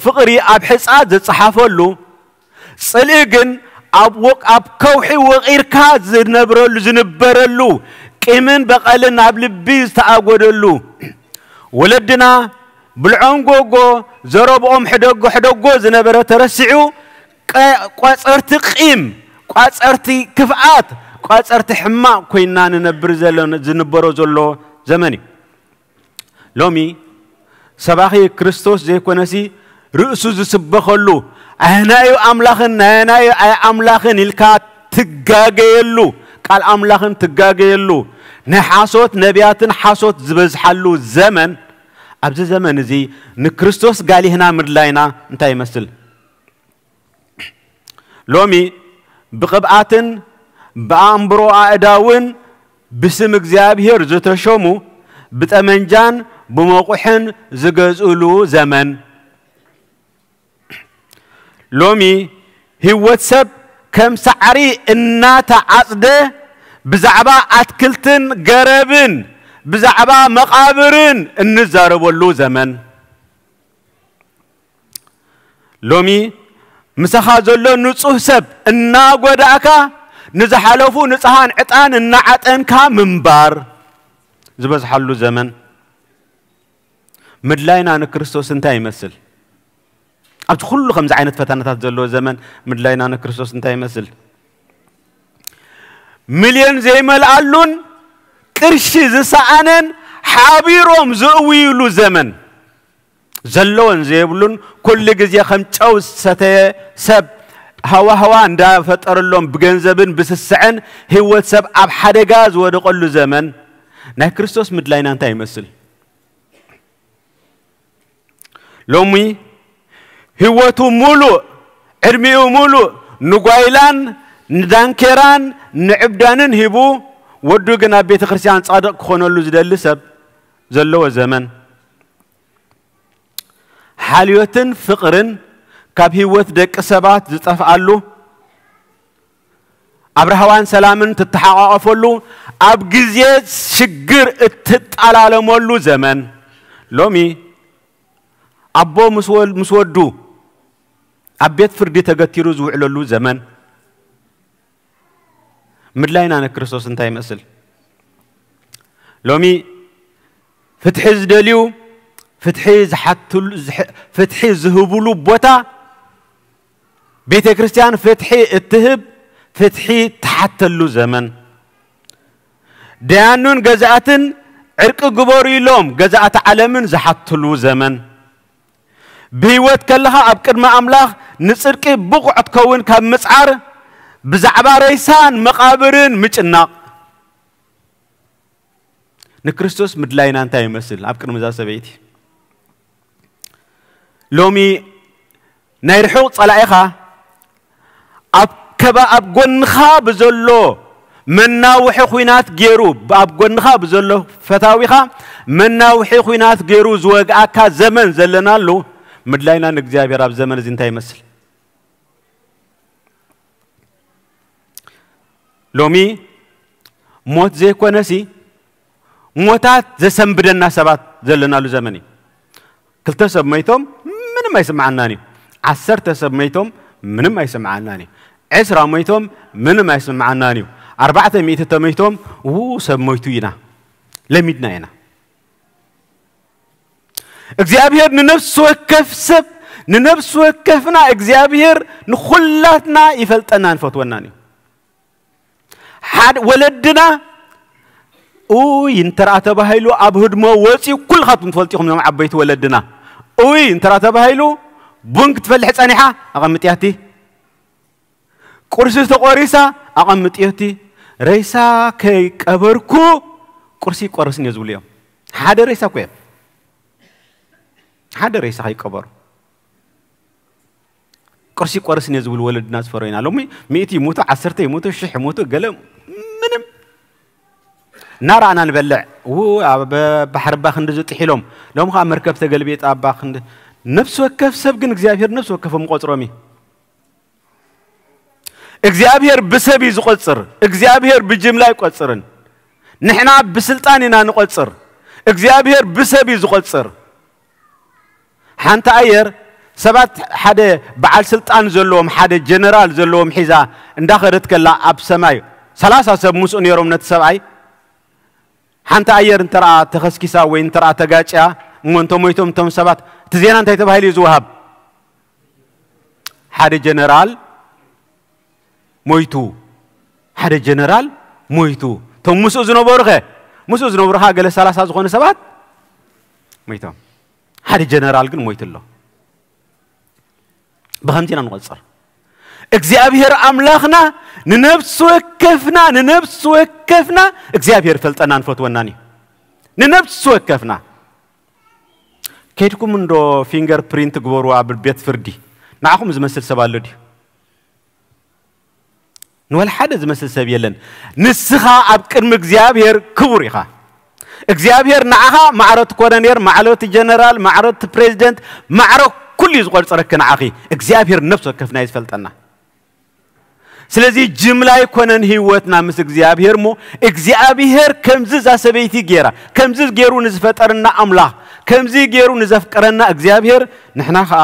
ፍቕሪ ኣብ ሕፃ ዝጸሓፈሉ፣ ጽልኢ ግን ኣብ ወ- ኣብ ከውሒ ወቒርካ ዝነብረሉ ዝንበረሉ፣ ቂምን በቐልን ኣብ ልቢ ዝተኣጎደሉ፣ ወለድና ብልዖም ጎጎ ዘረብኦም ሕደጎ ሕደጎ ዝነበረ ተረሲዑ፣ ቀ- ቋጸርቲ ቂም፣ ቋጸርቲ ክፍኣት፣ ቋጸርቲ ሕማቕ ኮይና ንነብር ዘለና ዝንበሮ ዘሎ ዘመን እዩ። ሎሚ ሰባኺ ክርስቶስ ዘይኮነሲ ርእሱ ዝስበኸሉ፣ ኣየናዩ ኣምላኽን ናየናዩ ኣይ ኣምላኽን ኢልካ ትጋገየሉ፣ ቃል ኣምላኽን ትጋገየሉ፣ ናይ ሓሶት ነቢያትን ሓሶት ዝበዝሓሉ ዘመን፣ ኣብዚ ዘመን እዚ ንክርስቶስ ጋሊህና ምድላይና እንታይ ይመስል? ሎሚ ብቕብኣትን ብኣእምሮ ኣእዳውን ብስም እግዚኣብሔር ዝተሾሙ ብጠመንጃን ብመቑሕን ዝገዝእሉ ዘመን። ሎሚ ህይወት ሰብ ከም ሳዕሪ እናተዓጽደ ብዛዕባ ኣትክልትን ገረብን ብዛዕባ መቓብርን እንዛረበሉ ዘመን። ሎሚ ምሳኻ ዘሎ ንጹህ ሰብ እናጎዳእካ ንዝሓለፉ ንጹሃን ዕጣን እናዓጠንካ ምንባር ዝበዝሓሉ ዘመን። ምድላይና ንክርስቶስ እንታይ ይመስል? ኣብዚ ኩሉ ከምዚ ዓይነት ፈተናታት ዘለዎ ዘመን ምድላይና ንክርስቶስ እንታይ ይመስል? ሚልዮን ዘይመልኣሉን ቅርሺ ዝሰኣነን ሓቢሮም ዝእውይሉ ዘመን። ዘለዎን ዘይብሉን ኩሉ ግዜ ከም ጨው ዝሰተየ ሰብ ሃዋህዋ እንዳፈጠረሎም ብገንዘብን ብስስዐን ህይወት ሰብ ኣብ ሓደጋ ዝወደቐሉ ዘመን ናይ ክርስቶስ ምድላይና እንታይ ይመስል? ሎሚ ህይወቱ ሙሉእ ዕድሚኡ ሙሉእ ንጓይላን ንዳንኬራን ንዕብዳንን ሂቡ ወዱ ግን ኣብ ቤተ ክርስቲያን ጻድቕ ክኾነሉ ዝደሊ ሰብ ዘለዎ ዘመን ሓልዮትን ፍቕርን ካብ ህይወት ደቂ ሰባት ዝጠፍኣሉ ኣብ ራህዋን ሰላምን ትተሓቋቐፈሉ ኣብ ግዜ ሽግር እትጠላለመሉ ዘመን ሎሚ ኣቦ ምስ ወል- ምስ ወዱ ኣብ ቤት ፍርዲ ተገቲሩ ዝውዕለሉ ዘመን ምድላይና ንክርስቶስ እንታይ ይመስል? ሎሚ ፍትሒ ዝደልዩ ፍትሒ ዝሓትሉ ዝሕ- ፍትሒ ዝህብሉ ቦታ ቤተ ክርስቲያን ፍትሒ እትህብ ፍትሒ ትሓተሉ ዘመን ደያኑን ገዛእትን ዕርቂ ግበሩ ኢሎም ገዛእቲ ዓለምን ዝሓትሉ ዘመን ብህይወት ከለኻ ኣብ ቅድሚ ኣምላኽ ንጽድቂ ብቑዕ ትከውን ካብ ምጽዓር ብዛዕባ ሬሳን መቓብርን ምጭናቕ ንክርስቶስ ምድላይና እንታይ ይመስል? ኣብ ቅድሚ እዛ ሰበይቲ ሎሚ ናይ ርሑቕ ጸላኢኻ ኣብ ከባ ኣብ ጎንኻ ብዘሎ መናውሒ ኹናት ገይሩ፣ ኣብ ጎንኻ ብዘሎ ፈታዊኻ መናውሒ ኹናት ገይሩ ዝወግኣካ ዘመን ዘለናሉ ምድላይና ንእግዚኣብሔር ኣብ ዘመን እዚ እንታይ ይመስል? ሎሚ ሞት ዘይኮነሲ ሞታት ዘሰንብደና ሰባት ዘለናሉ ዘመን እዩ። ክልተ ሰብ መይቶም ምንም ኣይስምዓናን እዩ። ዓሰርተ ሰብ መይቶም ምንም ኣይስምዓናን እዩ። ዕስራ መይቶም ምንም ኣይስምዓናን እዩ። ኣርባዕተ ሚእቲ ተመይቶም ው ሰብ ሞይቱ ኢና ለሚድና ኢና። እግዚኣብሔር ንነፍሲ ወከፍ ሰብ ንነፍሲ ወከፍና እግዚኣብሔር ንኹላትና ይፈልጠናን ይፈትወናን እዩ። ሓደ ወለድና ኡይ እንተርኣ ተባሂሉ ኣብ ህድሞ ወፂኡ ኩልኻትኩም ትፈልጡ ኢኹም እዮም ዓበይቲ ወለድና። ኡይ እንተርኣ ተባሂሉ ቡን ክትፈልሕ ፀኒሓ ኣቐምጥያቲ ቁርሲ ተቆሪሳ ኣቐምጥዮቲ ሬሳ ከይቀበርኩ ቁርሲ ይቆረስን እየ ዝብሉ እዮም። ሓደ ሬሳ እኮ እዮም ሓደ ሬሳ ከይቀበሩ ቁርሲ ይቆረስን እየ ዝብሉ ወለድና ዝፈረዩና። ሎሚ ሚእቲ ይሙቱ፣ ዓሰርተ ይሙቱ፣ ሽሕ ይሙቱ፣ ገለ ምንም እናረኣና ንበልዕ። ው ኣብ ባሕሪ ባ ክንዲ ዝጥሒሎም ሎም ከዓ መርከብ ተገልቤጣ ባ ክንዲ ነፍሲ ወከፍ ሰብ ግን እግዚኣብሔር ነፍሲ ወከፎም ቆፅሮም እዩ። እግዚኣብሔር ብሰብ እዩ ዝቆፅር። እግዚኣብሔር ብጅምላ ኣይቆፅርን። ንሕና ብስልጣን ኢና ንቆፅር። እግዚኣብሔር ብሰብ እዩ ዝቆፅር። ሓንቲ ኣየር ሰባት ሓደ በዓል ስልጣን ዘለዎም ሓደ ጀነራል ዘለዎም ሒዛ እንዳኸደት ከላ ኣብ ሰማይ ሰላሳ ሰብ ምስኡ ነይሮም ነቲ ሰብኣይ ሓንቲ ኣየር እንተርኣ ተኸስኪሳ ወይ እንተርኣ ተጋጭያ እሞ እንተሞይቶም እቶም ሰባት እቲ ዜና እንታይ ተባሂሉ እዩ ዝወሃብ? ሓደ ጀነራል ሞይቱ ሓደ ጀነራል ሞይቱ እቶም ምስኡ ዝነበሩ ኸ ምስኡ ዝነበሩ ኸ ገለ ሰላሳ ዝኾኑ ሰባት ሞይቶም ሓደ ጀነራል ግን ሞይቱ ኣሎ። ብኸምቲ ኢና ንቆፅር። እግዚኣብሔር ኣምላኽና ንነፍሲ ወከፍና ንነፍሲ ወከፍና እግዚኣብሔር ፈልጠናን ፈትወናን እዩ። ንነፍሲ ወከፍና ከይድኩም እንዶ ፊንገር ፕሪንት ግበሩ ኣብ ቤት ፍርዲ ንዓኹም ዝመስል ሰብ ኣሎ ድዩ? ንወላ ሓደ ዝመስል ሰብ የለን። ንስኻ ኣብ ቅድሚ እግዚኣብሔር ክቡር ኢኻ። እግዚኣብሔር ንዓኻ ማዕረ እቲ ኮረኔር ማዕረ እቲ ጀነራል ማዕረ እቲ ፕሬዚደንት ማዕረ ኩሉ እዩ ዝቆፅረኪ ንዓኺ። እግዚኣብሔር ነፍሲ ወከፍና እዩ ዝፈልጠና። ስለዚ ጅምላ ኣይኮነን ህይወትና ምስ እግዚኣብሔር እሞ እግዚኣብሔር ከምዚ እዛ ሰበይቲ ገይራ ከምዚ ገይሩ ንዝፈጠረና ኣምላኽ ከምዚ ገይሩ ንዘፍቀረና እግዚኣብሔር ንሕና ከዓ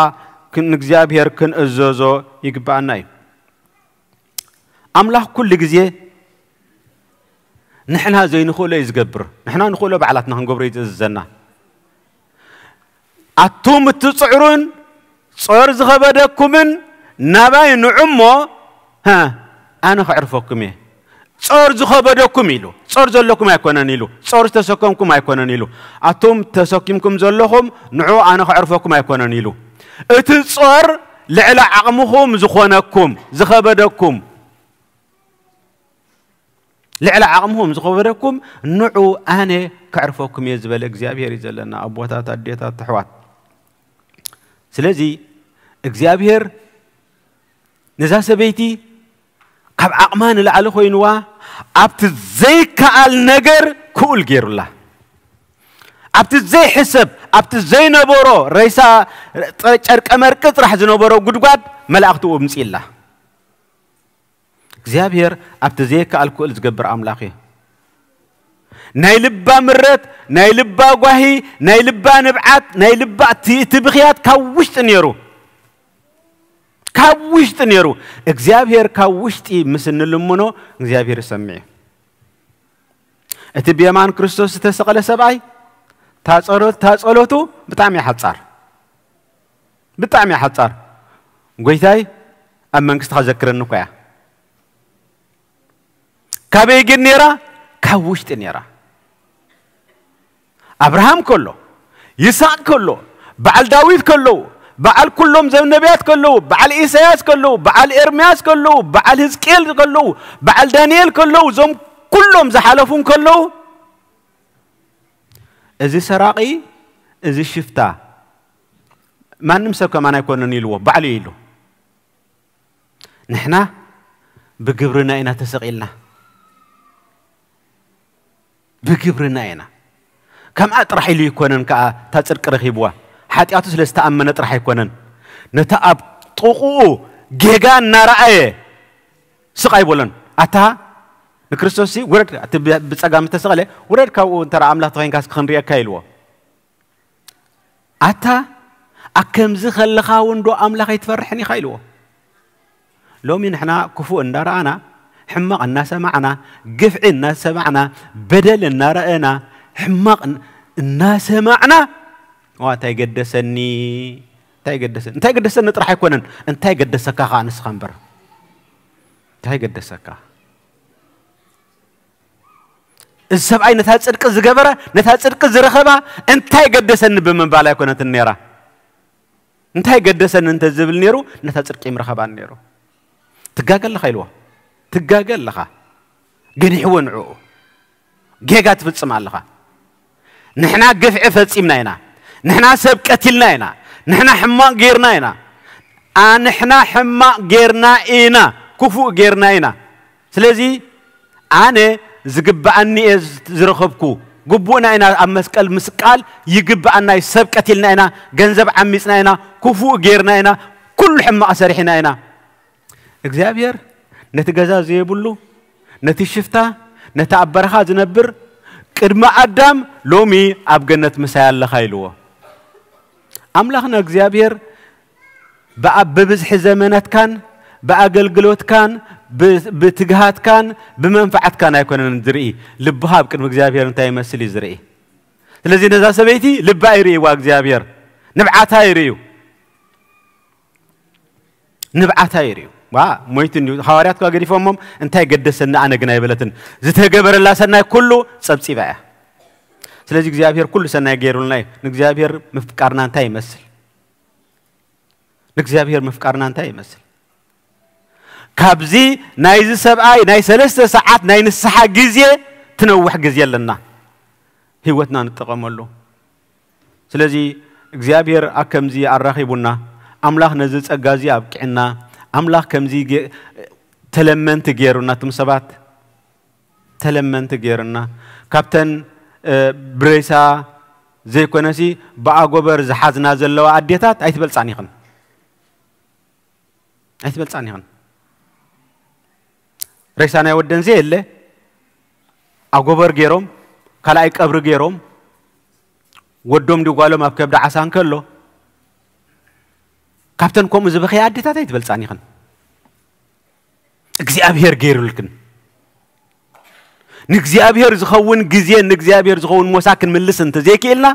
ንእግዚኣብሔር ክንእዘዞ ይግብኣና እዩ። ኣምላኽ ኩሉ ግዜ ንሕና ዘይንኽእሎ እዩ ዝገብር። ንሕና ንኽእሎ ባዕላትና ክንገብሮ እዩ ዝእዝዘና። ኣቱም እትፅዕሩን ፆር ዝኸበደኩምን ናባይ ንዑ እሞ ኣነ ከዕርፈኩም እየ። ፆር ዝኸበደኩም ኢሉ ፆር ዘለኩም ኣይኮነን ኢሉ ፆር ዝተሰከምኩም ኣይኮነን ኢሉ ኣቱም ተሰኪምኩም ዘለኹም ንዑ ኣነ ከዕርፈኩም ኣይኮነን ኢሉ እቲ ጾር ልዕሊ ዓቕምኹም ዝኾነኩም ዝኸበደኩም ልዕሊ ዓቕምኹም ዝኸበደኩም ንዑ ኣነ ከዕርፈኩም እየ ዝበለ እግዚኣብሔር እዩ ዘለና። ኣቦታት ኣዴታት ኣሕዋት ስለዚ እግዚኣብሔር ነዛ ሰበይቲ ካብ ዓቕማ ንላዕሊ ኮይንዋ ኣብቲ ዘይከኣል ነገር ክኡል ገይሩላ። ኣብቲ ዘይሕሰብ ኣብቲ ዘይነበሮ ሬሳ ጨርቀ መርቂ ጥራሕ ዝነበሮ ጉድጓድ መላእኽቲ ኣምፅእላ። እግዚኣብሔር ኣብቲ ዘይከኣል ክኡል ዝገብር ኣምላኽ እዩ። ናይ ልባ ምረት ናይ ልባ ጓሂ ናይ ልባ ንብዓት ናይ ልባ እቲ ብኽያት ካብ ውሽጢ ነይሩ ካብ ውሽጢ ነይሩ እግዚኣብሔር ካብ ውሽጢ ምስ እንልምኖ እግዚኣብሔር ይሰምዕ እዩ። እቲ ብየማን ክርስቶስ ዝተሰቐለ ሰብኣይ ታጸሎቱ ብጣዕሚ ሓጻር ብጣዕሚ ሓጻር ጎይታይ ኣብ መንግስትኻ ዘክረኒ እኳ እያ። ካበይ ግን ነይራ? ካብ ውሽጢ ነይራ። ኣብርሃም ከሎ ይስሐቅ ከሎ በዓል ዳዊት ከለዉ በዓል ኩሎም ዘም ነቢያት ከለዉ በዓል ኢሳያስ ከለዉ በዓል ኤርምያስ ከለዉ በዓል ህዝቅኤል ከለዉ በዓል ዳንኤል ከለዉ እዞም ኩሎም ዝሓለፉን ከለዉ እዚ ሰራቒ እዚ ሽፍታ ማንም ሰብ ከማን ኣይኮነን ኢልዎ ባዕሉ ኢሉ ንሕና ብግብርና ኢና ተሰቒልና። ብግብርና ኢና። ከምኣ ጥራሕ ኢሉ ኣይኮነን ከኣ እታ ጽድቂ ረኺብዋ። ሓጢኣቱ ስለ ዝተኣመነ ጥራሕ ኣይኮነን። ነታ ኣብ ጥቕኡ ጌጋ እናረኣየ ስቕ ኣይበሎን። ኣታ ንክርስቶስሲ ውረድ፣ እቲ ብ-፣ ብጸጋም እተሰቐለ፣ ውረድ ካብኡ፣ እንተ ደኣ ኣምላኽ ተኾይንካስ ክንርእየካ ኢልዎ። ኣታ ኣብ ከምዚ ከለኻ እውን ዶ ኣምላኽ ኣይትፈርሕን ኢኻ ኢልዎ። ሎሚ ንሕና ክፉእ እንዳረኣና፣ ሕማቕ እናሰማዕና፣ ግፍዒ እናሰማዕና፣ በደል እናረኣና፣ ሕማቕ እን-፣ እናሰማዕና፣ "ዋ፣ እንታይ ገደሰኒ? እንታይ ገደሰኒ?" እንታይ ገደሰኒ ጥራሕ ኣይኮነን፣ እንታይ ገደሰካ ከኣ ንስኻ እምበር። እንታይ ገደሰካ? እዚ ሰብኣይ ነታ ጽድቂ ዝገበረ፣ ነታ ጽድቂ ዝረኸባ፣ "እንታይ ገደሰኒ?" ብምባል ኣይኮነትን ነይራ። "እንታይ ገደሰኒ?" እንተ ዝብል ነይሩ፣ ነታ ጽድቂ ምረኸባን ነይሩ። "ትጋገ ኣለኻ" ኢልዎ። "ትጋገ ኣለኻ። ገኒሕዎ ንዕኡ። ጌጋ ትፍጽም ኣለኻ። ንሕና ግፍዒ ፈጺምና ኢና። ንሕና ሰብ ቀቲልና ኢና። ንሕና ሕማቕ ጌርና ኢና። ኣ-፣ ንሕና ሕማቕ ጌርና ኢና። ክፉእ ጌርና ኢና። ስለዚ ኣነ ዝግብኣኒ እየ ዝ-፣ ዝረኸብኩ። ግቡእና ኢና ኣብ መስቀል ምስቃል፣ ይግብኣና እዩ። ሰብ ቀቲልና ኢና፣ ገንዘብ ዓሚጽና ኢና፣ ክፉእ ጌርና ኢና፣ ኩሉ ሕማቕ ሰሪሕና ኢና።" እግዚኣብሔር ነቲ ገዛ ዘየብሉ፣ ነቲ ሽፍታ፣ ነቲ ኣብ በረኻ ዝነብር፣ ቅድሚ ኣዳም ሎሚ ኣብ ገነት ምሳይ ኣለኻ ኢልዎ። ኣምላኽና እግዚኣብሔር ብኣ-፣ ብብዝሒ ዘመናትካን፣ ብኣገልግሎትካን፣ ብ-፣ ብትግሃትካን፣ ብመንፈዓትካን ኣይኮነን ዝርኢ። ልብኻ ኣብ ቅድሚ እግዚኣብሔር እንታይ ይመስል እዩ ዝርኢ። ስለዚ ነዛ ሰበይቲ ልባ ይርእይዋ እግዚኣብሔር፣ ንብዓታ ይርእዩ። ንብዓታ ይርእዩ። ዋ፣ ሞይቱ እንዲሁ። ሃዋርያት እኳ ገዲፎሞም፣ "እንታይ ገደሰኒ ኣነ ግን" ኣይበለትን። ዝተገበረላ ሰናይ ኩሉ ጸብጺባ እያ። ስለዚ እግዚኣብሔር ኩሉ ሰናይ ገይሩልና እዩ። ንእግዚኣብሔር ምፍቃርና እንታይ ይመስል? ንእግዚኣብሔር ምፍቃርና እንታይ ይመስል? ካብዚ ናይዚ ሰብኣይ ናይ ሰለስተ ሰዓት ናይ ንስሓ ግዜ ትነውሕ ግዜ ኣለና። ህይወትና ንጠቐመሉ። ስለዚ እግዚኣብሔር ኣብ ከምዚ ኣራኺቡና፣ ኣምላኽ ነዚ ጸጋ እዚ ኣብቂዕና፣ ኣምላኽ ከምዚ ገ-፣ ተለመንቲ ገይሩና፣ እቶም ሰባት ተለመንቲ ገይሩና፣ ካብተን፣ እ፣ ብሬሳ ዘይኮነሲ ብኣጎበር ዝሓዝና ዘለዋ ኣዴታት ኣይትበልጻን ኢኽን። ኣይትበልጻን ኢኽን። ሬሳ ናይ ወደን ዘየለ ኣጎበር ገይሮም፣ ካልኣይ ቀብሪ ገይሮም፣ ወዶም ድዩ ጓሎም ኣብ ከብዲ ዓሳ እንከሎ፣ ካብተን ከምኡ ዝበኸያ ኣዴታት ኣይትበልጻን ኢኽን። እግዚኣብሔር ገይሩልክን። ንእግዚኣብሔር ዝኸውን ግዜ፣ ንእግዚኣብሔር ዝኸውን ሞሳ ክንምልስ እንተዘይክኢልና፣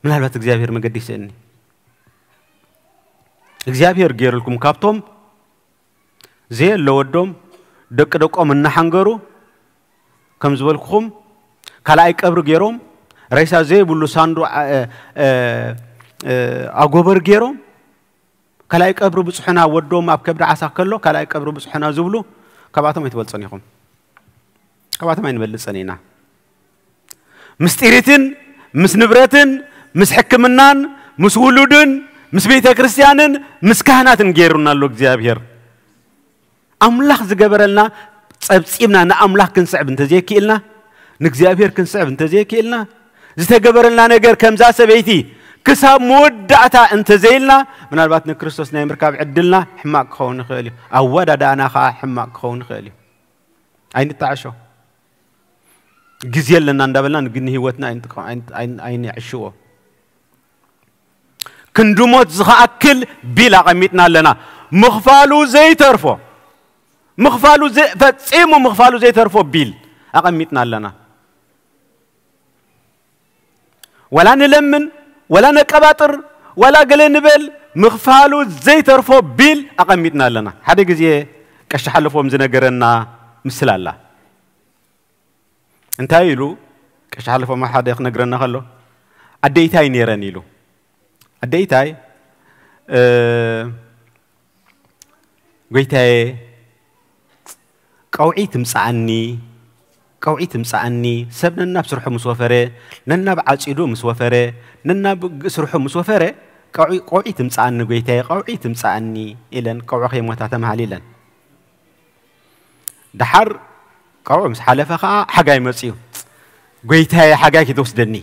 ምናልባት እግዚኣብሔር መገዲ ይስእኒ። እግዚኣብሔር ገይሩልኩም፣ ካብቶም ዘየለ ወዶም ደቂ ደቆም እናሓንገሩ፣ ከም ዝበልኩኹም፣ ካልኣይ ቀብሪ ገይሮም፣ ሬሳ ዘይብሉ ሳንዱቕ፣ እ፣ እ፣ እ፣ ኣጎበር ገይሮም፣ ካልኣይ ቀብሪ ብጽሑና፣ ወዶም ኣብ ከብዲ ዓሳ ከሎ፣ ካልኣይ ቀብሪ ብጽሑና ዝብሉ፣ ካብኣቶም ኣይትበልጹን ኢኹም። ካብኣቶም ኣይንበልጽን ኢና። ምስ ጥሪትን፣ ምስ ንብረትን፣ ምስ ሕክምናን፣ ምስ ውሉድን፣ ምስ ቤተ ክርስቲያንን፣ ምስ ካህናትን ገይሩና ኣሎ እግዚኣብሔር። ኣምላኽ ዝገበረልና ጸብጺብና ንኣምላኽ ክንስዕብ እንተዘይክኢልና፣ ንእግዚኣብሔር ክንስዕብ እንተዘይክኢልና፣ ዝተገበረልና ነገር ከምዛ ሰበይቲ ክሳብ መወዳእታ እንተዘይልና፣ ምናልባት ንክርስቶስ ናይ ምርካብ ዕድልና ሕማቕ ክኸውን ይኽእል እዩ። ኣወዳድኣና ኸዓ ሕማቕ ክኸውን ይኽእል እዩ። ኣይንጣዕሾ። ግዜ ኣለና እንዳበልና ንግኒ ህይወትና ኣይንጥቀ-፣ ኣይን-፣ ኣይን-፣ ኣይንዕሽዎ። ክንዲ ሞት ዝኸኣክል ቢል ኣቐሚጥና ኣለና። ምኽፋሉ ዘይተርፎ፣ ምኽፋሉ ዘ-፣ ፈጺሙ ምኽፋሉ ዘይተርፎ ቢል ኣቐሚጥና ኣለና። ወላ ንለምን፣ ወላ ነቀባጥር፣ ወላ ገለ ንበል፣ ምኽፋሉ ዘይተርፎ ቢል ኣቐሚጥና ኣለና። ሓደ ግዜ ቀሺ ሓለፎም ዝነገረና ምስላ ኣላ። እንታይ ኢሉ? ቀሺ ሓለፎም ሓደ ክነግረና ከሎ፣ ኣደይታይ ነይረን ኢሉ። ኣደይታይ፣ እ፣ "ጎይታዬ፣ ቀውዒ ትምጽኣኒ፣ ቀውዒ ትምጽኣኒ፣ ሰብ ነናብ ስርሑ ምስ ወፈረ፣ ነናብ ዓጺዱ ምስ ወፈረ፣ ነናብ ግ-፣ ስርሑ ምስ ወፈረ፣ ቀውዒ፣ ቀውዒ ትምጽኣኒ ጎይታዬ፣ ቀውዒ ትምጽኣኒ" ኢለን፣ ቀውዒ ከይሞታ ተማሃሊለን። ደሓር ካብኡ ምስ ሓለፈ ኸዓ ሓጋይ መጽዩ። "ጎይታዬ፣ ሓጋይ ከይትወስደኒ።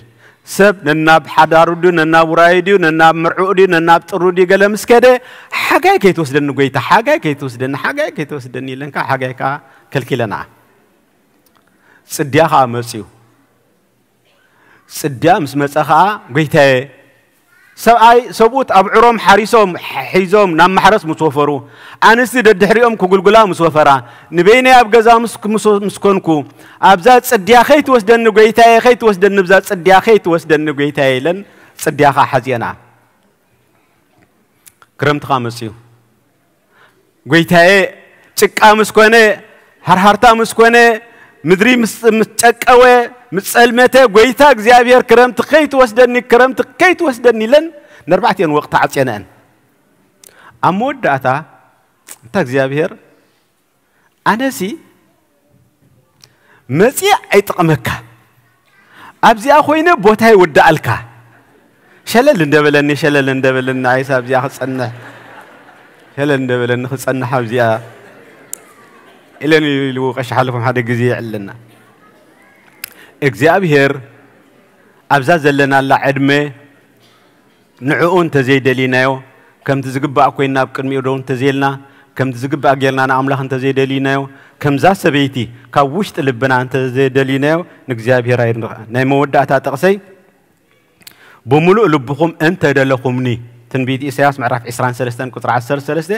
ሰብ ነናብ ሓዳሩ ድዩ፣ ነናብ ውራዩ ድዩ፣ ነናብ መርዕኡ ድዩ፣ ነናብ ጥሩ ድዩ ገለ ምስ ከደ፣ ሓጋይ ከይትወስደኒ ጎይታ፣ ሓጋይ ከይትወስደኒ፣ ሓጋይ ከይትወስደኒ" ኢለን ከኣ ሓጋይ ከኣ ከልኪለና። ጽድያ ከኣ መጽዩ። ጽድያ ምስ መጸ ኸኣ፣ "ጎይታዬ፣ ሰብኣይ ሰብኡት ኣብዑሮም ሓሪሶም ሒዞም ናብ ማሕረስ ምስ ወፈሩ፣ ኣንስቲ ደድሕሪኦም ክጉልጉላ ምስ ወፈራ፣ ንበይነይ ኣብ ገዛ ምስ ምስ ምስ ኮንኩ፣ ኣብዛ ጽድያ ከይትወስደኒ ጎይታዬ፣ ከይትወስደኒ፣ ብዛ ጽድያ ከይትወስደኒ ጎይታዬ" ኢለን ጽድያ ኸኣ ሓዚኤና። ክረምቲ ኸኣ መጽዩ። "ጎይታዬ፣ ጭቃ ምስ ኮነ፣ ሃርሃርታ ምስ ኮነ፣ ምድሪ ምስ ምስ ጨቀወ፣ ምስ ጸልመተ፣ ጎይታ እግዚኣብሔር ክረምቲ ከይትወስደኒ፣ ክረምቲ ከይትወስደኒ" ኢለን ንኣርባዕቲኦን ወቕቲ ዓጽየንአን። ኣብ መወዳእታ እንታ እግዚኣብሔር፣ "ኣነሲ መጺእ ኣይጥቕመካ፣ ኣብዚኣ ኮይነ ቦታ ይውድኣልካ" ሸለል እንደበለኒ፣ ሸለል እንደበለኒ፣ "ኣይስ ኣብዚኣ ክጸንሕ፣ ሸለል እንደበለኒ ክጸንሕ ኣብዚኣ" ኢለን ኢሉ ቀሺ ሓለፎም ሓደ ግዜ የዕልለና። እግዚኣብሔር ኣብዛ ዘለናላ ዕድመ ንዕኡ እንተዘይደሊናዮ፣ ከምቲ ዝግባእ ኮይንና ኣብ ቅድሚኡ ደው እንተዘይልና፣ ከምቲ ዝግባእ ጌርና ንኣምላኽ እንተዘይደሊናዮ፣ ከምዛ ሰበይቲ ካብ ውሽጢ ልብና እንተዘይደሊናዮ፣ ንእግዚኣብሔር ኣይንርኣን። ናይ መወዳእታ ጥቕሰይ፣ "ብምሉእ ልብኹም እንተደለኹምኒ"፣ ትንቢት ኢሳያስ ምዕራፍ ዕስራን ሰለስተን ቁጽሪ ዓሰርተ ሰለስተ፣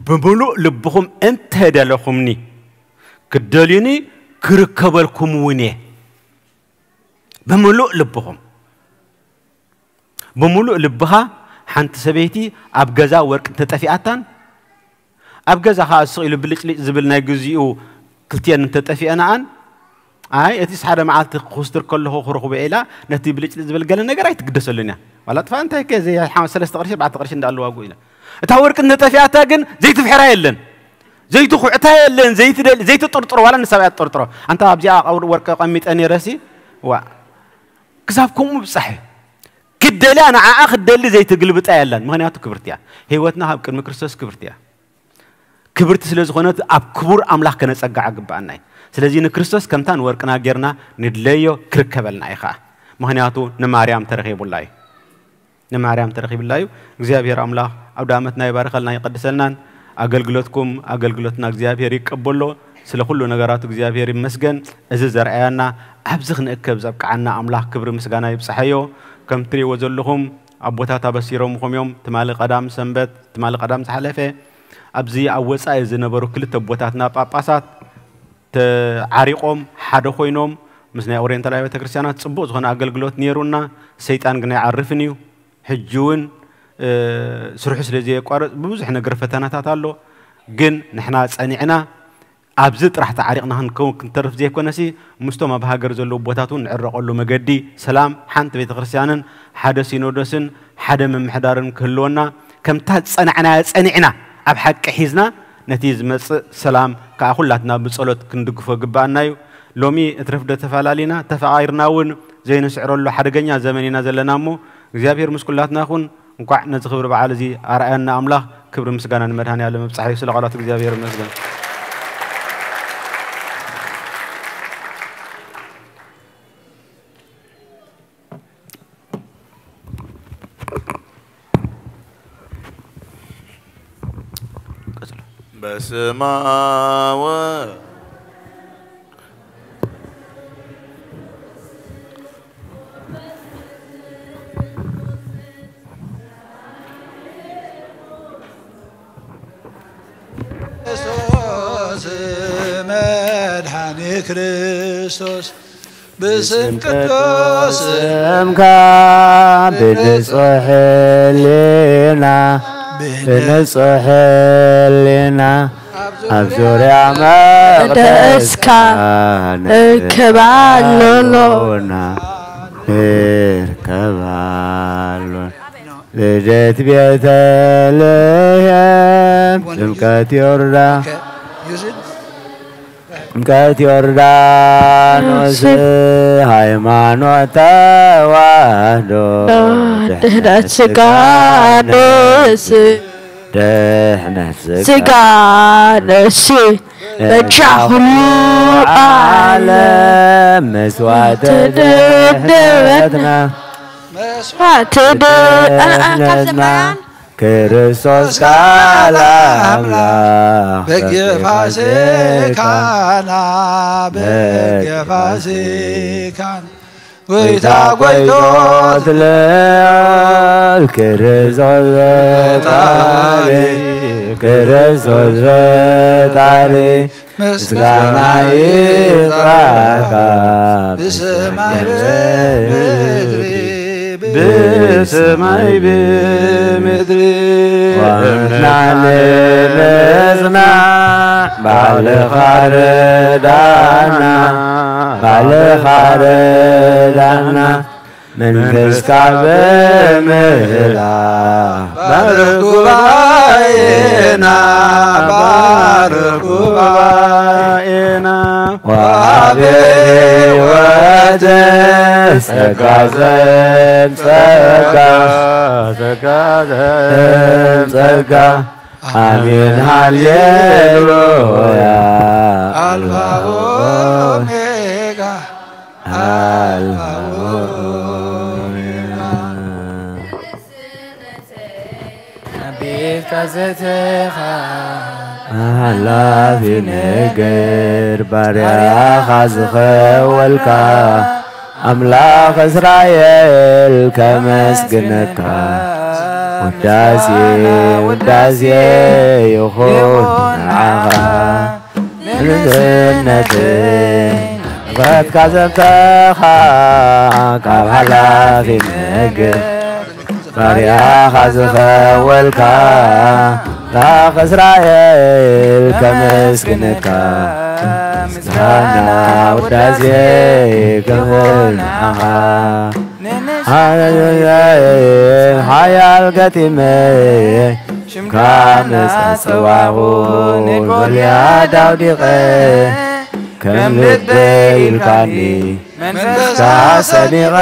"ብምሉእ ልብኹም እንተደለኹምኒ፣ ክትደልዩኒ ክርከበልኩም እውን እየ።" ብምሉእ ልብኹም። ብምሉእ ልብኻ ሓንቲ ሰበይቲ ኣብ ገዛ ወርቂ እንተጠፊኣታን፣ ኣብ ገዛ ኸኣ ስቕ ኢሉ ብልጭልጭ ዝብል ናይ ግዚኡ ክልቲኤን እንተጠፊአንኣን፣ ኣይ፣ እቲስ ሓደ መዓልቲ ክኹስትር ከለኹ ክረኽቦ እየ ኢላ፣ ነቲ ብልጭልጭ ዝብል ገለ ነገር ኣይትግደሰሉን እያ። ዋላ ጥፋ እንታይ ከ፣ ዘይ ሓ-፣ ሰለስተ ቅርሺ፣ ኣርባዕተ ቅርሺ እንዳኣሉ ዋግኡ ኢላ። እታ ወርቂ እንተጠፊኣታ ግን ዘይትፍሕራ የለን። ዘይትኹዕታ የለን፣ ዘይትደል-፣ ዘይትጥርጥሮ፣ ዋላ ንሳ እያ ትጥርጥሮ። ኣንታ ኣብዚኣ ወርቂ ኣቐሚጠ ነይረሲ፣ ዋ፣ ክሳብ ከምኡ ምብጻሕ እዩ። ክደልያ ንዓኣ ክትደሊ ዘይትግልብጣ የላን። ምኽንያቱ ክብርቲ እያ። ህይወትና ኣብ ቅድሚ ክርስቶስ ክብርቲ እያ። ክብርቲ ስለ ዝኾነት ኣብ ክቡር ኣምላኽ ከነጸግዓ ግብኣና እዩ። ስለዚ ንክርስቶስ ከምታ ንወርቅና ጌርና ንድለዮ ክርከበልና እዩ ኸኣ። ምኽንያቱ ንማርያም ተረኺቡላ እዩ። ንማርያም ተረኺብላ እዩ። እግዚኣብሔር ኣምላኽ ኣውደ ዓመትና ይባርኸልና ይቐድሰልናን። ኣገልግሎትኩም ኣገልግሎትና እግዚኣብሔር ይቀበሎ። ስለ ኩሉ ነገራቱ እግዚኣብሔር ይመስገን። እዚ ዘርኣያና ኣብዚ ክንእከብ ዘብቅዓና ኣምላኽ ክብሪ ምስጋና ይብጽሓዮ። ከም ትርእይዎ ዘለኹም ኣቦታት ኣበሲሮምኹም እዮም። ትማሊ ቀዳም ሰንበት፣ ትማሊ ቀዳም ዝሓለፈ ኣብዚ ኣብ ወጻኢ ዝነበሩ ክልተ ኣቦታትና ጳጳሳት ተዓሪቖም ሓደ ኮይኖም ምስ ናይ ኦሪየንታል ኣብያተ ክርስቲያናት ጽቡቕ ዝኾነ ኣገልግሎት ነይሩና። ሰይጣን ግን ኣይዓርፍን እዩ። ሕጂ እውን፣ እ፣ ስርሑ ስለ ዘየቋርጽ ብብዙሕ ነገር ፈተናታት ኣሎ። ግን ንሕና ጸኒዕና ኣብዚ ጥራሕ ተዓሪቕና ክንከውን ክንተርፍ ዘይኮነሲ ምስቶም ኣብ ሃገር ዘለዉ ኣቦታት እውን ንዕረቐሉ መገዲ ሰላም ሓንቲ ቤተ ክርስቲያንን ሓደ ሲኖዶስን ሓደ ምምሕዳርን ክህልወና ከምታ ዝጸናዕናዮ ጸኒዕና ኣብ ሓቂ ሒዝና ነቲ ዝመጽእ ሰላም ከኣ ኩላትና ብጸሎት ክንድግፎ ግብኣና እዩ። ሎሚ እትረፍ ዶ ተፈላሊና፣ ተፈቓቂርና እውን ዘይንስዕረሉ ሓደገኛ ዘመን ኢና ዘለና እሞ እግዚኣብሔር ምስ ኩላትና ይኹን። እንኳዕ ነዚ ክብሪ በዓል እዚ ኣርኣየና ኣምላኽ። ክብሪ ምስጋና ንመድኃኔ ዓለም ይብጻሕ እዩ። ስለ ቃላት እግዚኣብሔር ይመስገን። በስመ አብ ወ- ክርስቶስ መድኃኔ ክርስቶስ ብስም ቅዱስ ስምካ ብንጹሕ ሕሊና፣ ብንጹሕ ሕሊና ኣብ ዙርያ መቅደስካ ንከባለሎ ንከባለሎ። ልደት ቤተልሔም ጥምቀት ዮርዳ ጥምቀት ዮርዳኖስ ሃይማኖት ተዋህዶ ድህነት ስጋ ነፍስ ድህነት ስጋ ስጋ ነፍስ በጃ ኩሉ ዓለም መስዋዕቲ ድሕነትና። መስዋዕቲ ድ-፣ ኣ-፣ ኣ-፣ ካብ ዘምራን። ክርስቶስ ቃል ኣምላኽ በጊዕ ፋሲካና፣ በጊዕ ፋሲካና። ጎይታ ጎይቶት ልዑል ክርስቶስ ፈጣሪ፣ ክርስቶስ ፈጣሪ፣ ምስጋና ይግባእካ ብሰማይ ብምድሪ፣ ብሰማይ ብምድሪ። ወናነ ንጽናዕ ባዕልኻ ርዳና፣ ባዕልኻ ርዳና። መንፈስካ ብምህላ ባርኽ ጉባኤና፣ ባርኽ ጉባኤና። ወሃበ ሕይወት ጸጋ ዘም ጸጋ፣ ጸጋ ዘም ጸጋ። ኣሜን ሃሌሉያ። ኣልፋ ኦሜጋ፣ ኣልፋ ኦሜጋ። ኣብ ቤትካ ዘተኻ ሓላፊ ነገር፣ ባርያኻ ዝኸወልካ ኣምላኽ እስራኤል ከመስግነካ። ውዳሴ፣ ውዳሴ ይኹን ንዓኻ። ንንእስነተይ ናፍቆትካ ዘምጻእኻ፣ ካብ ሓላፊ ነገር ባርያኻ ዝኸወልካ፣ ኣምላኽ እስራኤል ከመስግነካ። ምስጋና ውዳሴ ክብር ንዓኻ። ሓያል ገጢመ ሽምካ ምስ ኣጸዋዕኹ፣ ንጎልያድ ኣውዲቐ ከም ልበይ ኢልካኒ መንፈስካ ሰኒቐ፣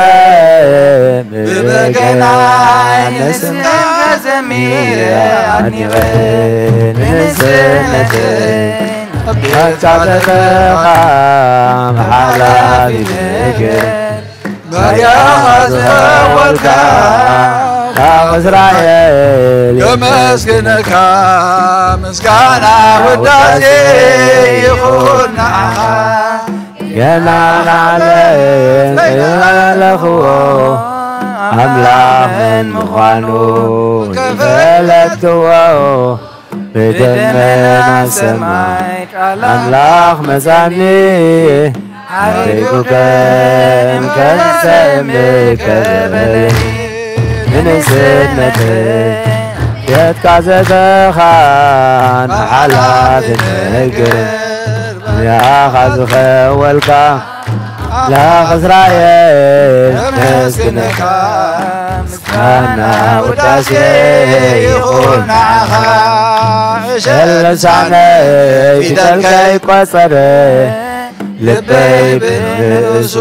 ብበገና ንስምካ ዘሚረ ኣድኒቐ። ንንእስነተይ ኣብ ቤትካ ዘተኻ፣ ሓላፊ ነገር ባርያኻ ዝኸወልካ፣ ካብ እስራኤል ከመስግነካ። ምስጋና ውዳሴ ይኹን ንዓኻ። ገና ንዓለም ከይመለኽዎ፣ ኣምላኽ መን ምዃኑ ከይፈለጥክዎ፣ ብደመና ሰማይ ቃል ኣምላኽ መጻኒ። ሓሪጉ ከም ከርሰ እምኒ ከበበኒ። ንንእስነተይ ቤትካ ዘተኻ፣ ንሓላፊ ነገር ባርያኻ ዝኸወልካ፣ ኣምላኽ እስራኤል ከመስግነካ። ምስጋና ውዳሴ ይኹን ንዓኻ። ዕሸል ልሳነይ ፊደል ከይቆጸረ፣ ልበይ ብንእሱ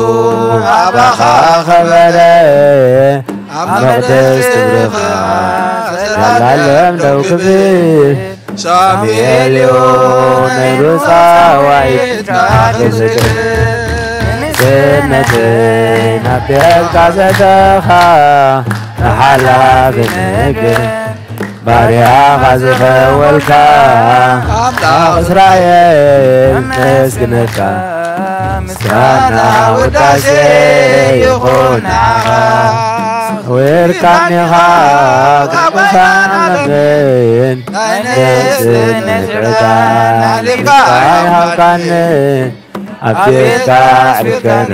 ኣባኻ ከበረ። ኣብ መቕደስ ክብርኻ ዘላለም ደው ክብል፣ ሳሙኤል እዩ ነይሩ ጻዋዒት ክዝክር። ንእስነተይ ናብ ቤትካ ዘተኻ፣ ንሓላፊ ነገር ባርያኻ ዝኸወልካ፣ ኣምላኽ እስራኤል ከመስግነካ። ምስጋና ውዳሴ ይኹን ንዓኻ። ወርቃኒኻ ቅዱሳን ዓለምን ናይ ንእስነት ዕዳን ኣሕሊፍካ ኣይሃብካንን። ኣብ ቤትካ ኣዕሪፈኒ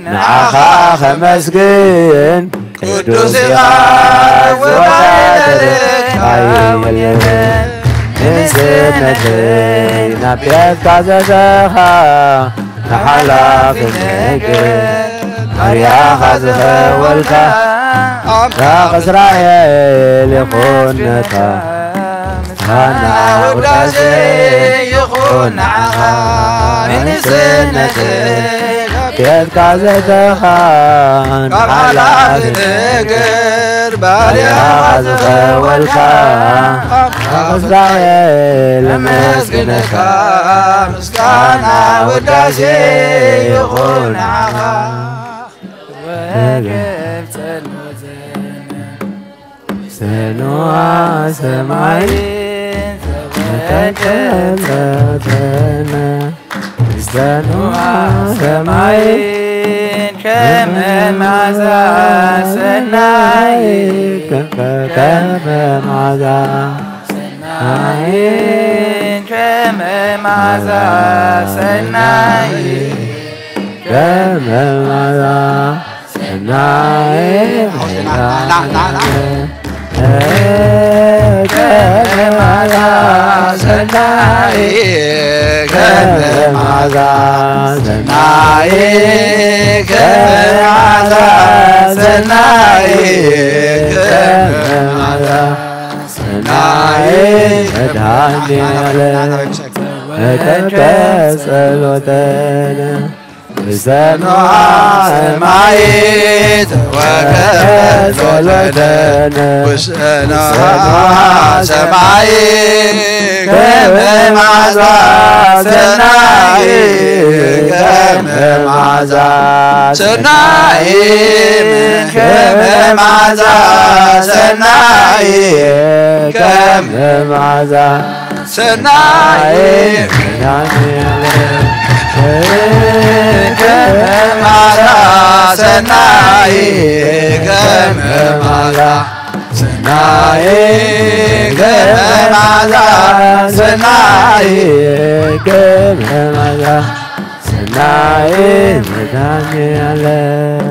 ንዓኻ ከመስግን፣ ቅዱስ ኢኻ ዝወዳደርካ የለን። ንእስነተይ ናብ ቤትካ ዘተኻ፣ ንሓላፊ ነገር ባርያኻ ዝኸወልካ፣ ኣምላኽ እስራኤል ይኹን ነታ። ምስጋና ውዳሴ ይኹን ንዓኻ። ንእስነተይ የትካ ዘተኻን ካብ ሓላፊ ነገር ባርያኻ ዝኸወልካ ኣምላኽ እስራኤል እመስግነካ። ምስጋና ውዳሴ ይኹን ንዓኻ። ወገብ ጸሎተነ ሰኖ ሰማይ ተበተተነ ሰኖ ሰማይ ከም መዓዛ ሰናይ ከም መዓዛ ሰናይ ከም መዓዛ ሰናይ ከም መዓዛ ሰናይ ከም መዓዛ ሰናይ ከም መዓዛ ሰናይ ከም መዓዛ ሰናይ ከም መዓዛ ሰናይ መድኃኔዓለም ተወከ ጸሎተነ ውስተ ንዋ ሰማይ ተወከ ጸሎተነ ውስተ ንዋ ሰማይ ከም መዓዛ ሰናይ ከም መዓዛ ሰናይ ከም መዓዛ ሰናይ ከም መዓዛ ሰናይ መድኃኔዓለም ከም መዓዛ ሰናይ ከም መዓዛ ሰናይ ከም መዓዛ ሰናይ ከም መዓዛ ሰናይ መድኃኔዓለም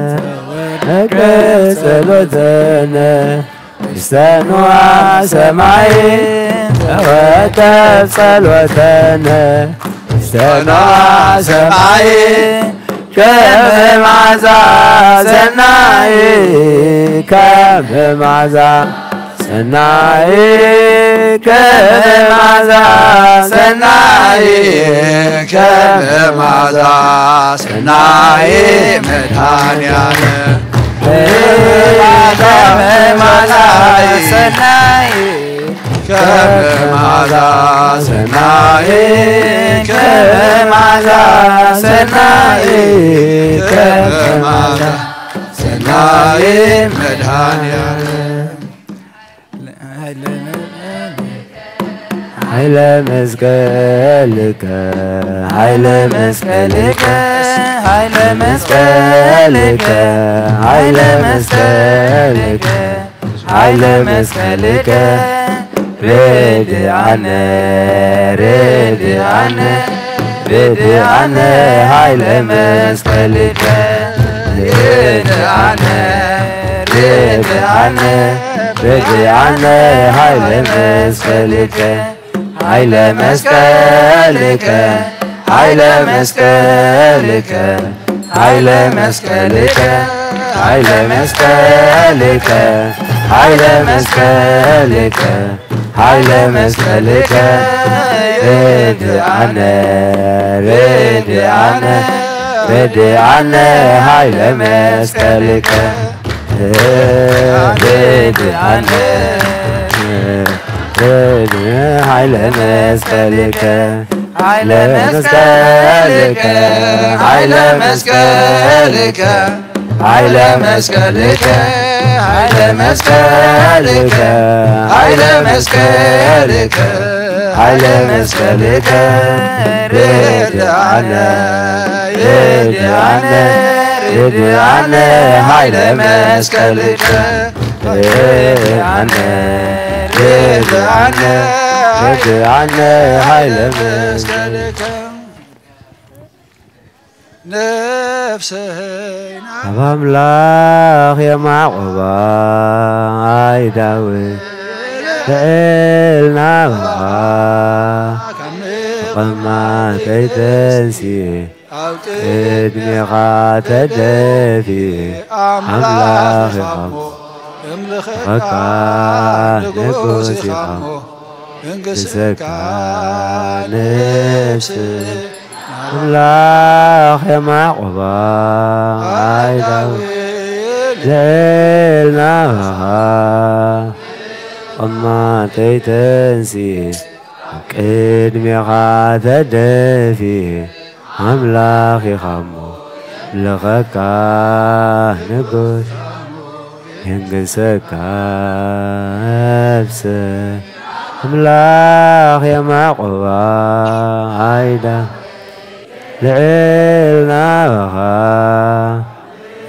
ተወከ ጸሎተነ ውስተ ንዋ ሰማይ ተወከብ ጸሎተነ ውስተ ንዋ ሰማይ ከም መዓዛ ሰናይ ከም መዓዛ ሰናይ ከም መዓዛ ሰናይ ከም መዓዛ ሰናይ መድኃኔዓለም ከም መዓዛ ሰናይ ከም መዓዛ ሰናይ ከም መዓዛ ሰናይ ከም መዓዛ ሰናይ መድኃኔዓለም ኃይለ መስቀልከ ኃይለ መስቀልከ ኃይለ መስቀልከ ኃይለ መስቀልከ ኃይለ መስቀልከ ርድኣነ ርድኣነ ርድኣነ ኃይለ መስቀልከ ርድኣነ ርድኣነ ርድኣነ ኃይለ መስቀልከ ኃይለ መስቀልከ ኃይለ መስቀልከ ኃይለ መስቀልከ ኃይለ መስቀልከ ኃይለ መስቀልከ ኃይለ መስቀልከ ርድኣነ ርድኣነ ርድኣነ ኃይለ መስቀልከ ርድኣነ ርድኣነ ኃይለ መስቀልከ ኃይለ መስቀልከ ኃይለ መስቀልከ ኃይለ መስቀልከ ኃይለ መስቀልከ ኃይለ መስቀልከ ኃይለ መስቀልከ ርድኣነ ርድኣነ ርድኣነ ኃይለ መስቀልከ ርድኣነ ርድኣነ ርድኣነ ኃይለ መስቀልከ ነፍሰይና ካብ ኣምላኽ የማዕቆባ ኣይዳዊት ልዕልና በኻ ካብ ተቐማጠይ ተንስኤ ኣብ ቅድሜኻ ተደፊ ኣምላኽ ኢኻ እሞ እምልኸካ ንጉስ ኢኻ እሞ እንግሰካ ነፍስ ኣምላኽ የማዕቆባ ኣይዳው ልዕልና በኻ ቐማተይ ተንሲ ኣብ ቅድሜኻ ተደፊ ኣምላኽ ኢኻ እሞ ልኸካ ንጉስ የንግሰካ ኣብሰ ኣምላኽ የማዕቆባ ኣይዳ ልዕልና በኻ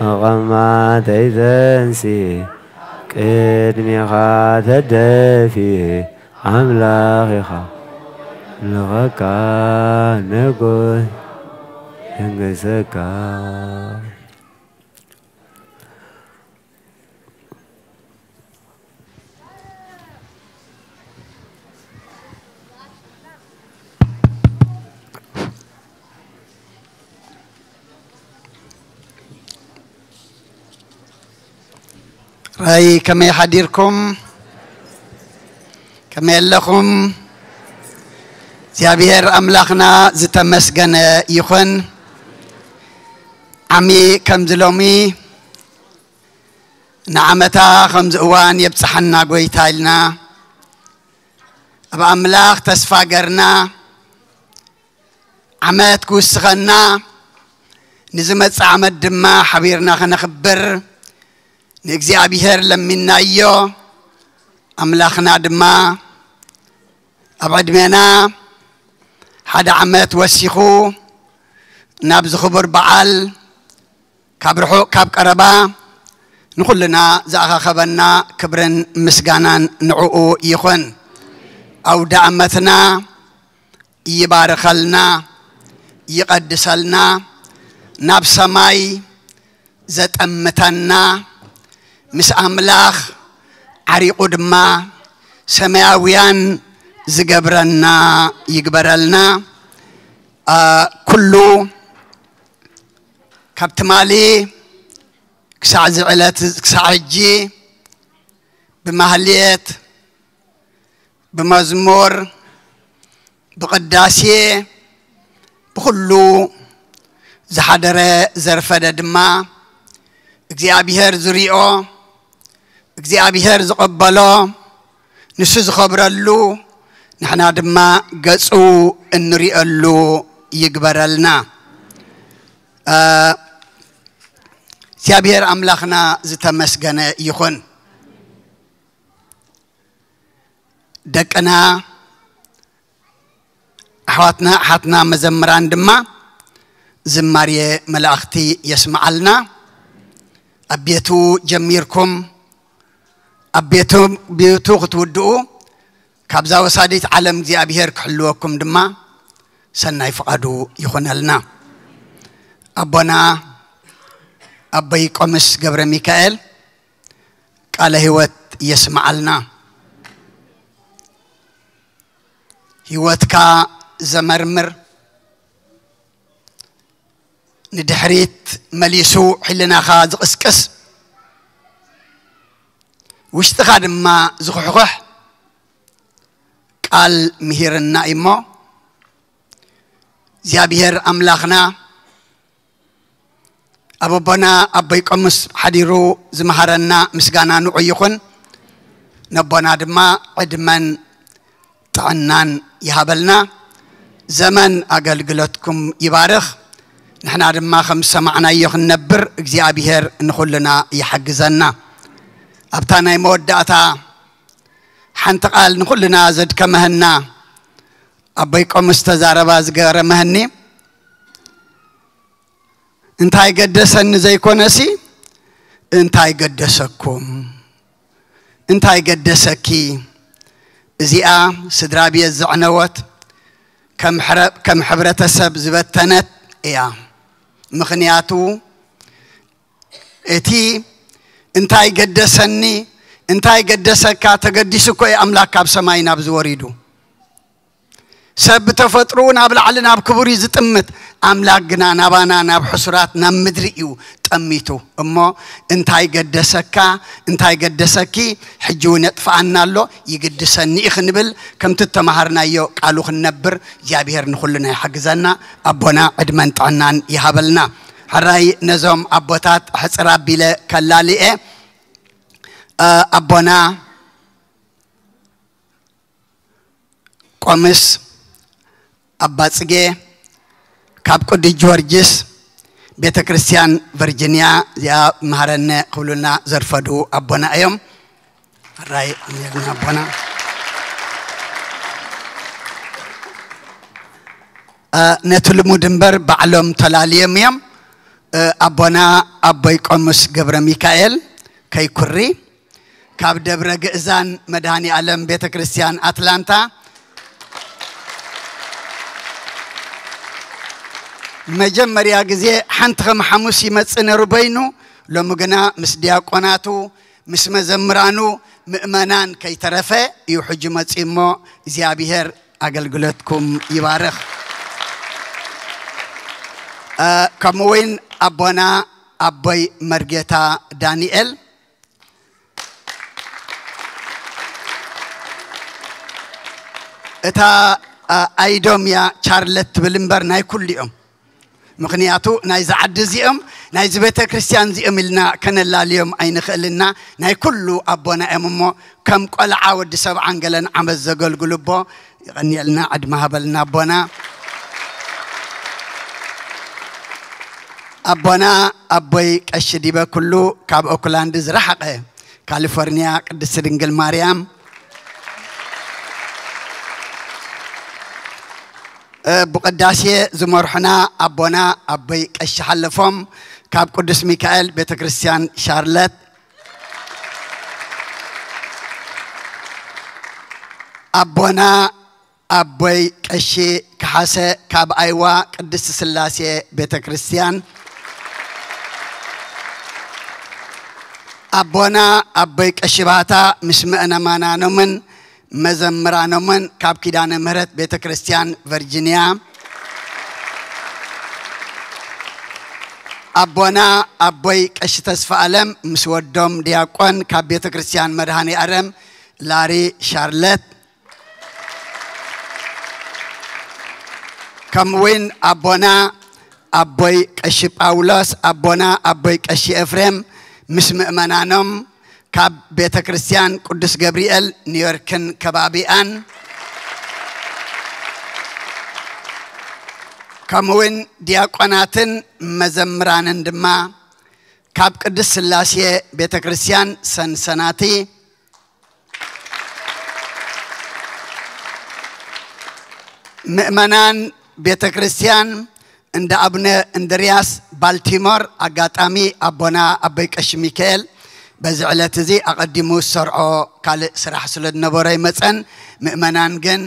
መቐማተይ ተንሲ ቅድሜኻ ተደፊ ኣምላኽ ኢኻ ልኸካ ንጉስ የንግሰካ ራይ ከመይ ሓዲርኩም? ከመይ ኣለኹም? እግዚኣብሔር ኣምላኽና ዝተመስገነ ይኹን። ዓሚ ከምዚ ሎሚ ንዓመታ ከምዚ እዋን የብጽሓና ጎይታ ኢልና ኣብ ኣምላኽ ተስፋ ገርና ዓመት ክውስኸና ንዝመጽእ ዓመት ድማ ሓቢርና ከነኽብር ንእግዚኣብሔር ለሚናዮ። ኣምላኽና ድማ ኣብ ዕድሜና ሓደ ዓመት ወሲኹ ናብዚ ክቡር በዓል ካብ ርሑቕ ካብ ቀረባ ንኹልና ዝኣኻኸበና ክብርን ምስጋናን ንዕኡ ይኹን። ኣውደ ዓመትና ይባርኸልና፣ ይቐድሰልና፣ ናብ ሰማይ ዘጠምተና፣ ምስ ኣምላኽ ዓሪቑ ድማ ሰማያውያን ዝገብረና ይግበረልና። ኣ፣ ኩሉ ካብ ትማሊ ክሳዕ እዚ ዕለት ክሳዕ ሕጂ ብማህሌት፣ ብመዝሙር፣ ብቕዳሴ፣ ብኹሉ ዝሓደረ ዘርፈደ ድማ እግዚኣብሔር ዝሪኦ፣ እግዚኣብሔር ዝቐበሎ፣ ንሱ ዝኸብረሉ፣ ንሕና ድማ ገጹ እንሪኦሉ ይግበረልና። እ፣ እግዚኣብሔር ኣምላኽና ዝተመስገነ ይኹን። ደቅና፣ ኣሕዋትና፣ ኣሓትና መዘምራን ድማ ዝማሬ መላእኽቲ የስምዓልና። ኣብ ቤቱ ጀሚርኩም ኣብ ቤቱ፣ ቤቱ ክትውድኡ ካብዛ ወሳዲት ዓለም እግዚኣብሔር ክሕልወኩም ድማ ሰናይ ፍቓዱ ይኹነልና። ኣቦና ኣቦይ ቆምስ ገብረ ሚካኤል ቃለ ህይወት የስምዓልና። ህይወትካ ዘመርምር፣ ንድሕሪት መሊሱ ሕልናኻ ዝቕስቅስ፣ ውሽጥኻ ድማ ዝኹሕኹሕ ቃል ምሂርና እሞ፣ እግዚኣብሔር ኣምላኽና ኣብ ኣቦና ኣቦይ ቆምስ ሓዲሩ ዝመሃረና ምስጋና ንዑ ይኹን። ነቦና ድማ ዕድመን ጥዕናን ይሃበልና። ዘመን ኣገልግሎትኩም ይባርኽ። ንሕና ድማ ከም ዝሰማዕናዮ ክንነብር እግዚኣብሔር ንኹልና ይሓግዘና። ኣብታ ናይ መወዳእታ ሓንቲ ቃል ንኹልና ዘድከመህና ኣቦይ ቆምስ ተዛረባ ዝገረመህኒ፣ እንታይ ገደሰኒ ዘይኮነሲ፣ እንታይ ገደሰኩም? እንታይ ገደሰኪ? እዚኣ ስድራ ቤት ዘዕነወት፣ ከም ሕረ-፣ ከም ሕብረተሰብ ዝበተነት እያ። ምኽንያቱ፣ እቲ እንታይ ገደሰኒ፣ እንታይ ገደሰካ፣ ተገዲሱ እኮ እዩ ኣምላኽ ካብ ሰማይ ናብዚ ወሪዱ። ሰብ ብተፈጥሮኡ ናብ ላዕሊ ናብ ክቡር እዩ ዝጥምት። ኣምላክ ግና ናባና ናብ ሕሱራት ናብ ምድሪ እዩ ጠሚቱ። እሞ እንታይ ገደሰካ፣ እንታይ ገደሰኪ? ሕጂ እውን የጥፍኣና ኣሎ፣ ይግድሰኒ እዩ ክንብል፣ ከምቲ እተማሃርናዮ ቃሉ ክንነብር እግዚኣብሔር ንኹልና ይሓግዘና። ኣቦና ዕድመን ጥዕናን ይሃበልና። ሕራይ ነዞም ኣቦታት ሕፅር ኣቢለ ከላልየ፣ ኣቦና ቆምስ ኣባ ጽጌ ካብ ቅዱስ ጊዮርጊስ ቤተ ክርስቲያን ቨርጂኒያ፣ እዚኣ መሃረነ ክብሉና ዘርፈዱ ኣቦና እዮም። ሕራይ ኣሜን ኣቦና። ነቲ ልሙድ እምበር ባዕሎም ተላልዮም እዮም። ኣቦና ኣቦይ ቆምስ ገብረ ሚካኤል ከይኩሪ ካብ ደብረ ግእዛን መድኃኔ ዓለም ቤተ ክርስቲያን ኣትላንታ መጀመርያ ግዜ ሓንቲ ከም ሓሙስ ይመጽእ ነሩ በይኑ፣ ሎሚ ግና ምስ ዲያቆናቱ ምስ መዘምራኑ ምእመናን ከይተረፈ እዩ ሕጂ መጺኡ እሞ እግዚኣብሔር ኣገልግሎትኩም ይባርኽ። ከምኡ እውን ኣቦና ኣቦይ መርጌታ ዳንኤል እታ ኣይዶም እያ ቻርለት ትብል እምበር ናይ ኩሉ እዮም። ምኽንያቱ ናይዚ ዓዲ እዚኦም ናይዚ ቤተ ክርስቲያን እዚኦም ኢልና ከነላልዮም ኣይንኽእልና። ናይ ኩሉ ኣቦና እዮም እሞ ከም ቆልዓ ወዲ ሰብዓን ገለን ዓመት ዘገልግሉ ኣቦ ይቐንየልና ዕድመ ሃበልና ኣቦና። ኣቦና ኣቦይ ቀሺ ዲበ ኩሉ ካብ ኦክላንድ ዝረሓቐ ካሊፎርኒያ ቅድስቲ ድንግል ማርያም ብቅዳሴ ዝመርሑና ኣቦና ኣቦይ ቀሺ ሓለፎም ካብ ቅዱስ ሚካኤል ቤተክርስትያን ሻርለት፣ ኣቦና ኣቦይ ቀሺ ከሓሰ ካብ ኣይዋ ቅድስቲ ስላሴ ቤተክርስትያን፣ ኣቦና ኣቦይ ቀሺ ባህታ ምስ ምእመናኖምን መዘምራኖምን ካብ ኪዳነ ምህረት ቤተክርስትያን ቨርጂኒያ፣ ኣቦና ኣቦይ ቀሺ ተስፋ ኣለም ምስ ወዶም ዲያቆን ካብ ቤተክርስትያን መድኃኔ ዓለም ላሪ ሻርለት፣ ከምኡውን ኣቦና ኣቦይ ቀሺ ጳውሎስ ኣቦና ኣቦይ ቀሺ ኤፍሬም ምስ ምእመናኖም ካብ ቤተ ክርስቲያን ቅዱስ ገብርኤል ኒውዮርክን ከባቢኣን፣ ከምኡውን ዲያቆናትን መዘምራንን ድማ ካብ ቅድስት ስላሴ ቤተ ክርስቲያን ሰንሰናቲ፣ ምእመናን ቤተ ክርስቲያን እንዳ ኣቡነ እንድርያስ ባልቲሞር፣ ኣጋጣሚ ኣቦና ኣቦይ ቀሺ ሚካኤል በዚ ዕለት እዚ ኣቐዲሙ ዝሰርዖ ካልእ ስራሕ ስለ ዝነበሮ ይመጸን። ምእመናን ግን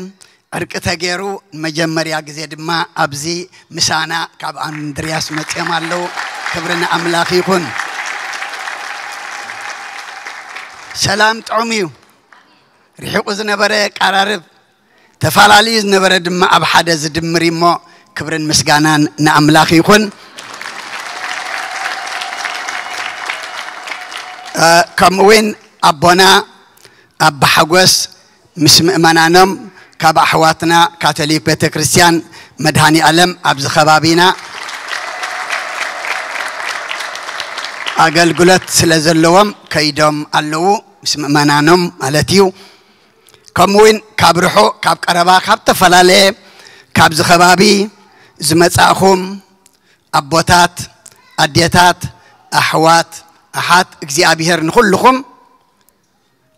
ዕርቂ ተገይሩ ንመጀመርያ ግዜ ድማ ኣብዚ ምሳና ካብ ኣንድርያስ መጺኦም ኣለዉ። ክብሪ ንኣምላኽ ይኹን። ሰላም ጥዑም እዩ። ርሒቑ ዝነበረ የቀራርብ፣ ተፈላለዩ ዝነበረ ድማ ኣብ ሓደ ዝድምር እዩ እሞ ክብርን ምስጋናን ንኣምላኽ ይኹን። እ፣ ከምኡ እውን ኣቦና ኣባ ሓጎስ ምስ ምእመናኖም ካብ ኣሕዋትና ካቶሊክ ቤተ ክርስቲያን መድኃኔ ዓለም ኣብዚ ከባቢና ኣገልግሎት ስለ ዘለዎም ከይዶም ኣለዉ፣ ምስ ምእመናኖም ማለት እዩ። ከምኡ እውን ካብ ርሑቕ ካብ ቀረባ ካብ ተፈላለየ ካብዚ ከባቢ ዝመጻእኹም ኣቦታት፣ ኣዴታት፣ ኣሕዋት፣ ኣሓት፣ እግዚኣብሔር ንኹልኹም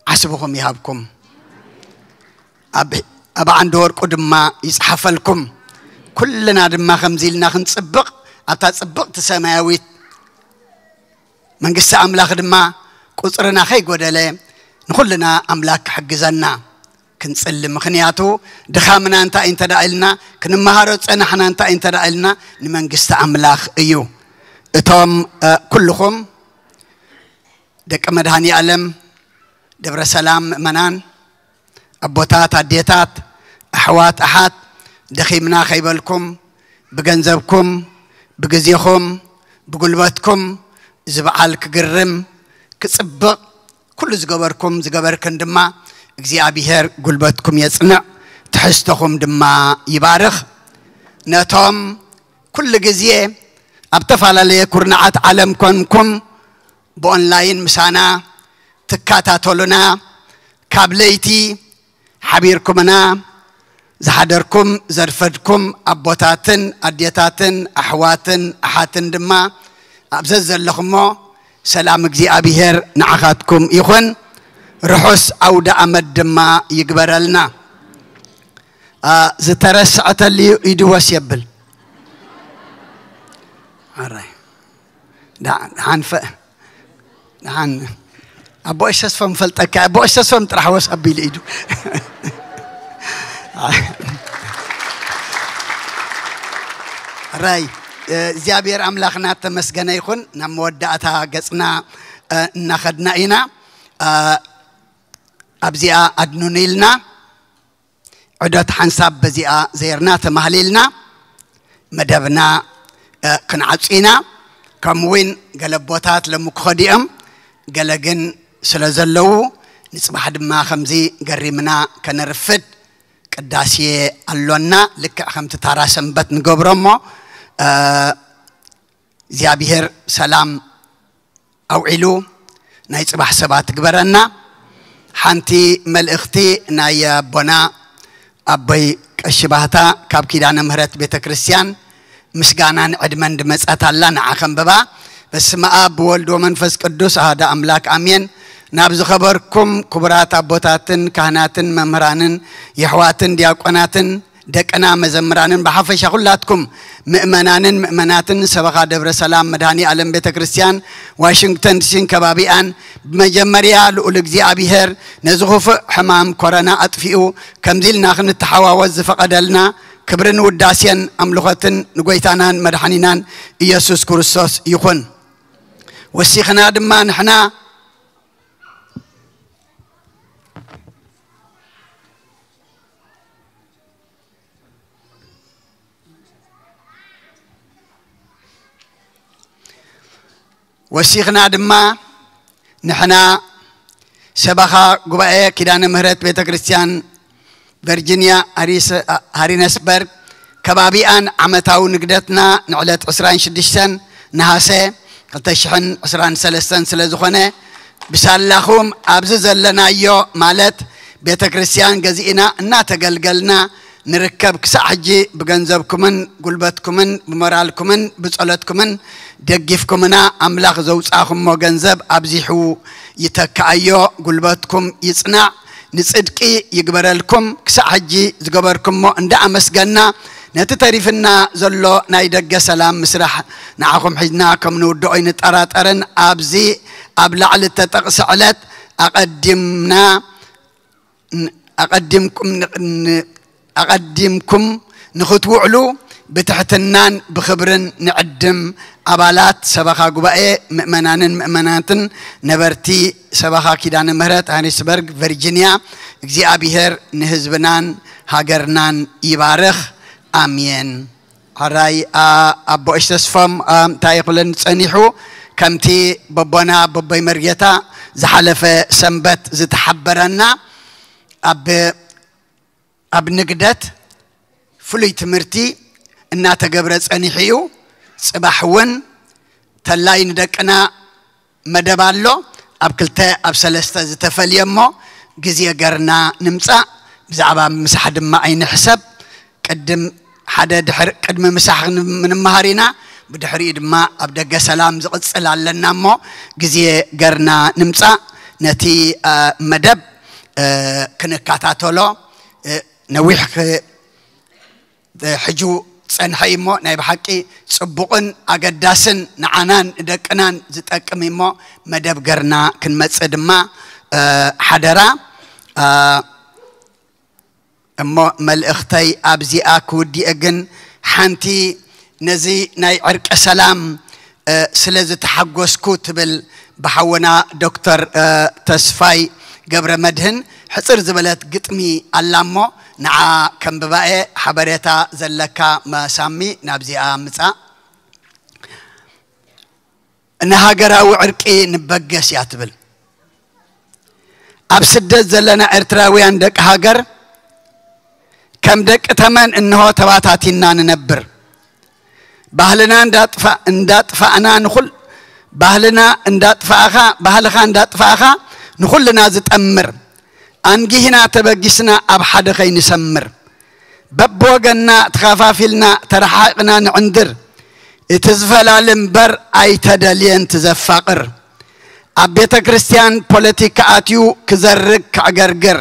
ዓስብኹም ይሃብኩም። ኣብ፣ ኣብ ዓንዲ ወርቁ ድማ ይጽሓፈልኩም። ኩልና ድማ ከምዚ ኢልና ክንጽብቕ ኣብታ ጽብቕቲ ሰማያዊት መንግስቲ ኣምላኽ ድማ ቁጽርና ከይጎደለ ንኹልና ኣምላኽ ክሕግዘና ክንጽሊ። ምኽንያቱ ድኻምና እንታይ እንተ ደኣ ኢልና፣ ክንመሃሮ ጸናሕና እንታይ እንተ ደኣ ኢልና፣ ንመንግስቲ ኣምላኽ እዩ። እቶም፣ እ፣ ኩልኹም ደቂ መድኃኔ ዓለም ደብረ ሰላም ምእመናን፣ ኣቦታት፣ ኣዴታት፣ ኣሕዋት፣ ኣሓት፣ ደኺምና ከይበልኩም፣ ብገንዘብኩም፣ ብግዜኹም፣ ብጉልበትኩም፣ እዚ በዓል ክግርም፣ ክጽብቕ፣ ኩሉ ዝገበርኩም፣ ዝገበርክን ድማ እግዚኣብሔር ጉልበትኩም የጽንዕ፣ ትሕዝቶኹም ድማ ይባርኽ። ነቶም ኩሉ ግዜ ኣብ ተፈላለየ ኩርናዓት ዓለም ኮንኩም ብኦንላይን ምሳና ትከታተሉና፣ ካብ ለይቲ ሓቢርኩምና ዝሓደርኩም ዘርፈድኩም ኣቦታትን ኣዴታትን ኣሕዋትን ኣሓትን ድማ ኣብ ዘዘለኹሞ ሰላም እግዚኣብሔር ንዓኻትኩም ይኹን። ርሑስ ኣውደ ኣመት ድማ ይግበረልና። አ፣ ዝተረስዐ ተልዩ ኢዱ ወስ የብል። ኣራይ። ደሓን፣ ደሓን ፈ-፣ ደሓን። ኣቦ እሸ ተስፎም ፈልጠካ፣ ኣቦ እሸ ተስፎም ጥራሕ ወስ ኣቢሉ ኢዱ። ራይ፣ እ፣ እግዚኣብሔር ኣምላኽና ተመስገነ ይኹን። ናብ መወዳእታ ገጽና፣ እ፣ እናኸድና ኢና። እ፣ ኣብዚኣ ኣድኑን ኢልና፣ ዕደት ሓንሳብ በዚኣ ዘይርና ተማህሊልና፣ መደብና፣ እ፣ ክንዓጹ ኢና። ከምኡውን ገለ ኣቦታት ሎሚ ክኸዱ እዮም፣ ገለ ግን ስለ ዘለዉ፣ ንጽባሕ ድማ ከምዚ ገሪምና ከነርፍድ፣ ቅዳሴ ኣሎና፣ ልክዕ ከምቲ ታራ ሰንበት ንገብሮ እሞ፣ እ፣ እግዚኣብሔር ሰላም ኣውዒሉ ናይ ጽባሕ ሰባት ግበረና። ሓንቲ መልእኽቲ ናይ ኣቦና ኣቦይ ቀሺ ባህታ ካብ ኪዳነ ምህረት ቤተ ክርስቲያን ምስጋናን ዕድመን ድመጸት ኣላ፣ ንዓ ከንብባ። በስመ ኣብ ወወልድ ወመንፈስ ቅዱስ ኣሃደ ኣምላክ ኣሜን። ናብ ዝኸበርኩም ክቡራት ኣቦታትን ካህናትን መምህራንን የሕዋትን ዲያቆናትን ደቅና መዘምራንን ብሓፈሻ ኩላትኩም ምእመናንን ምእመናትን ሰበኻ ደብረ ሰላም መድኃኔ ዓለም ቤተ ክርስቲያን ዋሽንግተን ዲሲን ከባቢኣን፣ ብመጀመርያ ልዑል እግዚኣብሔር ነዚ ክፉእ ሕማም ኮረና ኣጥፊኡ ከምዚ ኢልና ክንተሓዋወስ ዝፈቐደልና ክብርን ውዳሴን ኣምልኾትን ንጎይታናን መድኃኒናን ኢየሱስ ክርስቶስ ይኹን። ወሲኽና ድማ ንሕና ወሲኽና ድማ ንሕና ሰበኻ ጉባኤ ኪዳነ ምህረት ቤተ ክርስቲያን ቨርጂንያ ሃሪስ-፣ ሃሪነስበርግ ከባቢኣን ዓመታዊ ንግደትና ንዕለት ዕስራን ሽዱሽተን ነሃሰ ክልተ ሽሕን ዕስራን ሰለስተን ስለ ዝኾነ ብሳላኹም ኣብዚ ዘለናዮ ማለት ቤተ ክርስቲያን ገዚእና እናተገልገልና ንርከብ ክሳዕ ሕጂ ብገንዘብኩምን ጉልበትኩምን ብሞራልኩምን ብጸሎትኩምን ደጊፍኩምና ኣምላኽ ዘውጻኹሞ ገንዘብ ኣብዚሑ ይተክኣዮ፣ ጉልበትኩም ይጽናዕ፣ ንጽድቂ ይግበረልኩም። ክሳዕ ሕጂ ዝገበርኩሞ እንዳ ኣመስገና ነቲ ተሪፍና ዘሎ ናይ ደገ ሰላም ምስራሕ ንዓኹም ሒዝና ከም ንውድኦ ኣይንጠራጠርን። ኣብዚ ኣብ ላዕሊ እተጠቕሰ ዕለት ኣቐዲምና ን-፣ ኣቐዲምኩም ን-፣ ን-፣ ኣቐዲምኩም ንኽትውዕሉ ብትሕትናን ብኽብርን ንዕድም። ኣባላት ሰበኻ ጉባኤ፣ ምእመናንን ምእመናትን፣ ነበርቲ ሰበኻ ኪዳነ ምህረት ሃሪስበርግ ቨርጂንያ፣ እግዚኣብሔር ንህዝብናን ሃገርናን ይባርኽ። ኣሜን። ሕራይ፣ ኣ፣ ኣቦ እሽ ተስፎም፣ ኣ፣ እንታይ ክብለኒ ጸኒሑ፣ ከምቲ በቦና በቦይ መርጌታ ዝሓለፈ ሰንበት ዝተሓበረና፣ ኣብ፣ ኣብ ንግደት ፍሉይ ትምህርቲ እናተገብረ ጸኒሑ እዩ። ጽባሕ እውን ተላይ ንደቅና መደብ ኣሎ። ኣብ ክልተ ኣብ ሰለስተ ዝተፈልየ እሞ ግዜ ገርና ንምጻእ። ብዛዕባ ምሳሕ ድማ ኣይንሕሰብ። ቅድም ሓደ ድሕር-፣ ቅድሚ ምሳሕ ን-፣ ንምሃር ኢና። ብድሕሪኡ ድማ ኣብ ደገ ሰላም ዝቕጽል ኣለና እሞ ግዜ ገርና ንምጻእ። ነቲ፣ እ፣ መደብ፣ እ፣ ክንከታተሎ፣ እ፣ ነዊሕ ክ-፣ ሕጂ ጸንሐ እሞ ናይ ብሓቂ ጽቡቕን ኣገዳስን ንዓናን ንደቅናን ዝጠቅም እሞ መደብ ገርና ክንመጽእ ድማ፣ እ፣ ሓደራ። እ፣ እሞ መልእኽተይ ኣብዚኣ ክውድኤ ግን ሓንቲ ነዚ ናይ ዕርቀ ሰላም፣ እ፣ ስለ ዝተሓጎስኩ ትብል ብሓውና ዶክተር፣ እ፣ ተስፋይ ገብረ መድህን ሕጽር ዝበለት ግጥሚ ኣላ እሞ ንዓ ከም ብባኤ ሓበሬታ ዘለካ መሳሚ ናብዚኣ ምጻእ። ንሃገራዊ ዕርቂ ንበገስ እያ ትብል። ኣብ ስደት ዘለና ኤርትራውያን ደቂ ሃገር ከም ደቂ ተመን እንሆ ተባታቲና ንነብር። ባህልና እንዳጥፋ እንዳጥፋእና ንኹል ባህልና እንዳጥፋእኻ ባህልኻ እንዳጥፋእኻ ንኹልና ዝጠምር ኣንጊህና ተበጊስና ኣብ ሓደ ከይንሰምር በብወገንና ተኸፋፊልና ተረሓቕና ንዕንድር። እቲ ዝፈላሊ እምበር ኣይተደልየን ትዘፋቕር። ኣብ ቤተ ክርስቲያን ፖለቲካ ኣትዩ ክዘርግ ከዕገርግር።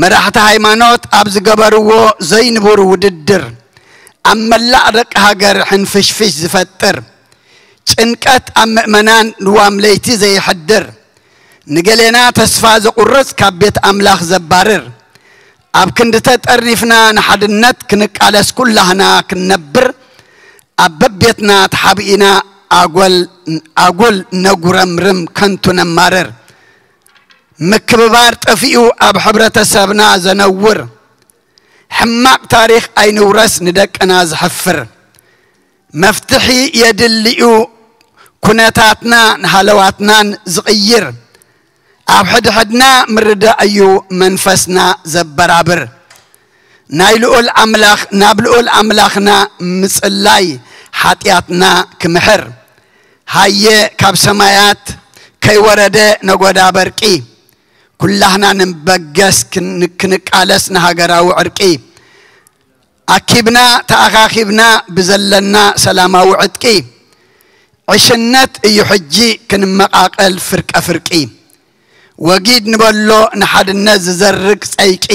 መራሕቲ ሃይማኖት ኣብ ዝገበርዎ ዘይንቡር ውድድር ኣብ መላእ ደቂ ሃገር ሕንፍሽፍሽ ዝፈጥር። ጭንቀት ኣብ ምእመናን ንዋም ለይቲ ዘይሕድር። ንገሌና ተስፋ ዘቑርጽ ካብ ቤት ኣምላኽ ዘባርር። ኣብ ክንዲ ተጠርኒፍና ንሓድነት ክንቃለስ ኩላህና ክንነብር ኣብ በቤትና ተሓቢእና ኣጎል ኣጉል ነጉረምርም ከንቱ ነማርር። ምክብባር ጠፊኡ ኣብ ሕብረተሰብና ዘነውር ሕማቕ ታሪኽ ኣይንውረስ ንደቅና ዘሕፍር። መፍትሒ የድልዩ ኩነታትና ንሃለዋትናን ዝቕይር። ኣብ ሕድሕድና ምርዳእ እዩ መንፈስና ዘበራብር። ናይ ልኡል ኣምላኽ ናብ ልኡል ኣምላኽና ምጽላይ ሓጢኣትና ክምሕር። ሃየ ካብ ሰማያት ከይወረደ ነጎዳ በርቂ። ኩላህና ንበገስ ክን- ክንቃለስ ንሃገራዊ ዕርቂ። ኣኪብና ተኣኻኺብና ብዘለና ሰላማዊ ዕጥቂ። ዕሽነት እዩ ሕጂ ክንመቓቐል ፍርቀ ፍርቂ። ወጊድ ንበሎ ንሓድነት ዝዘርግ ጸይቂ።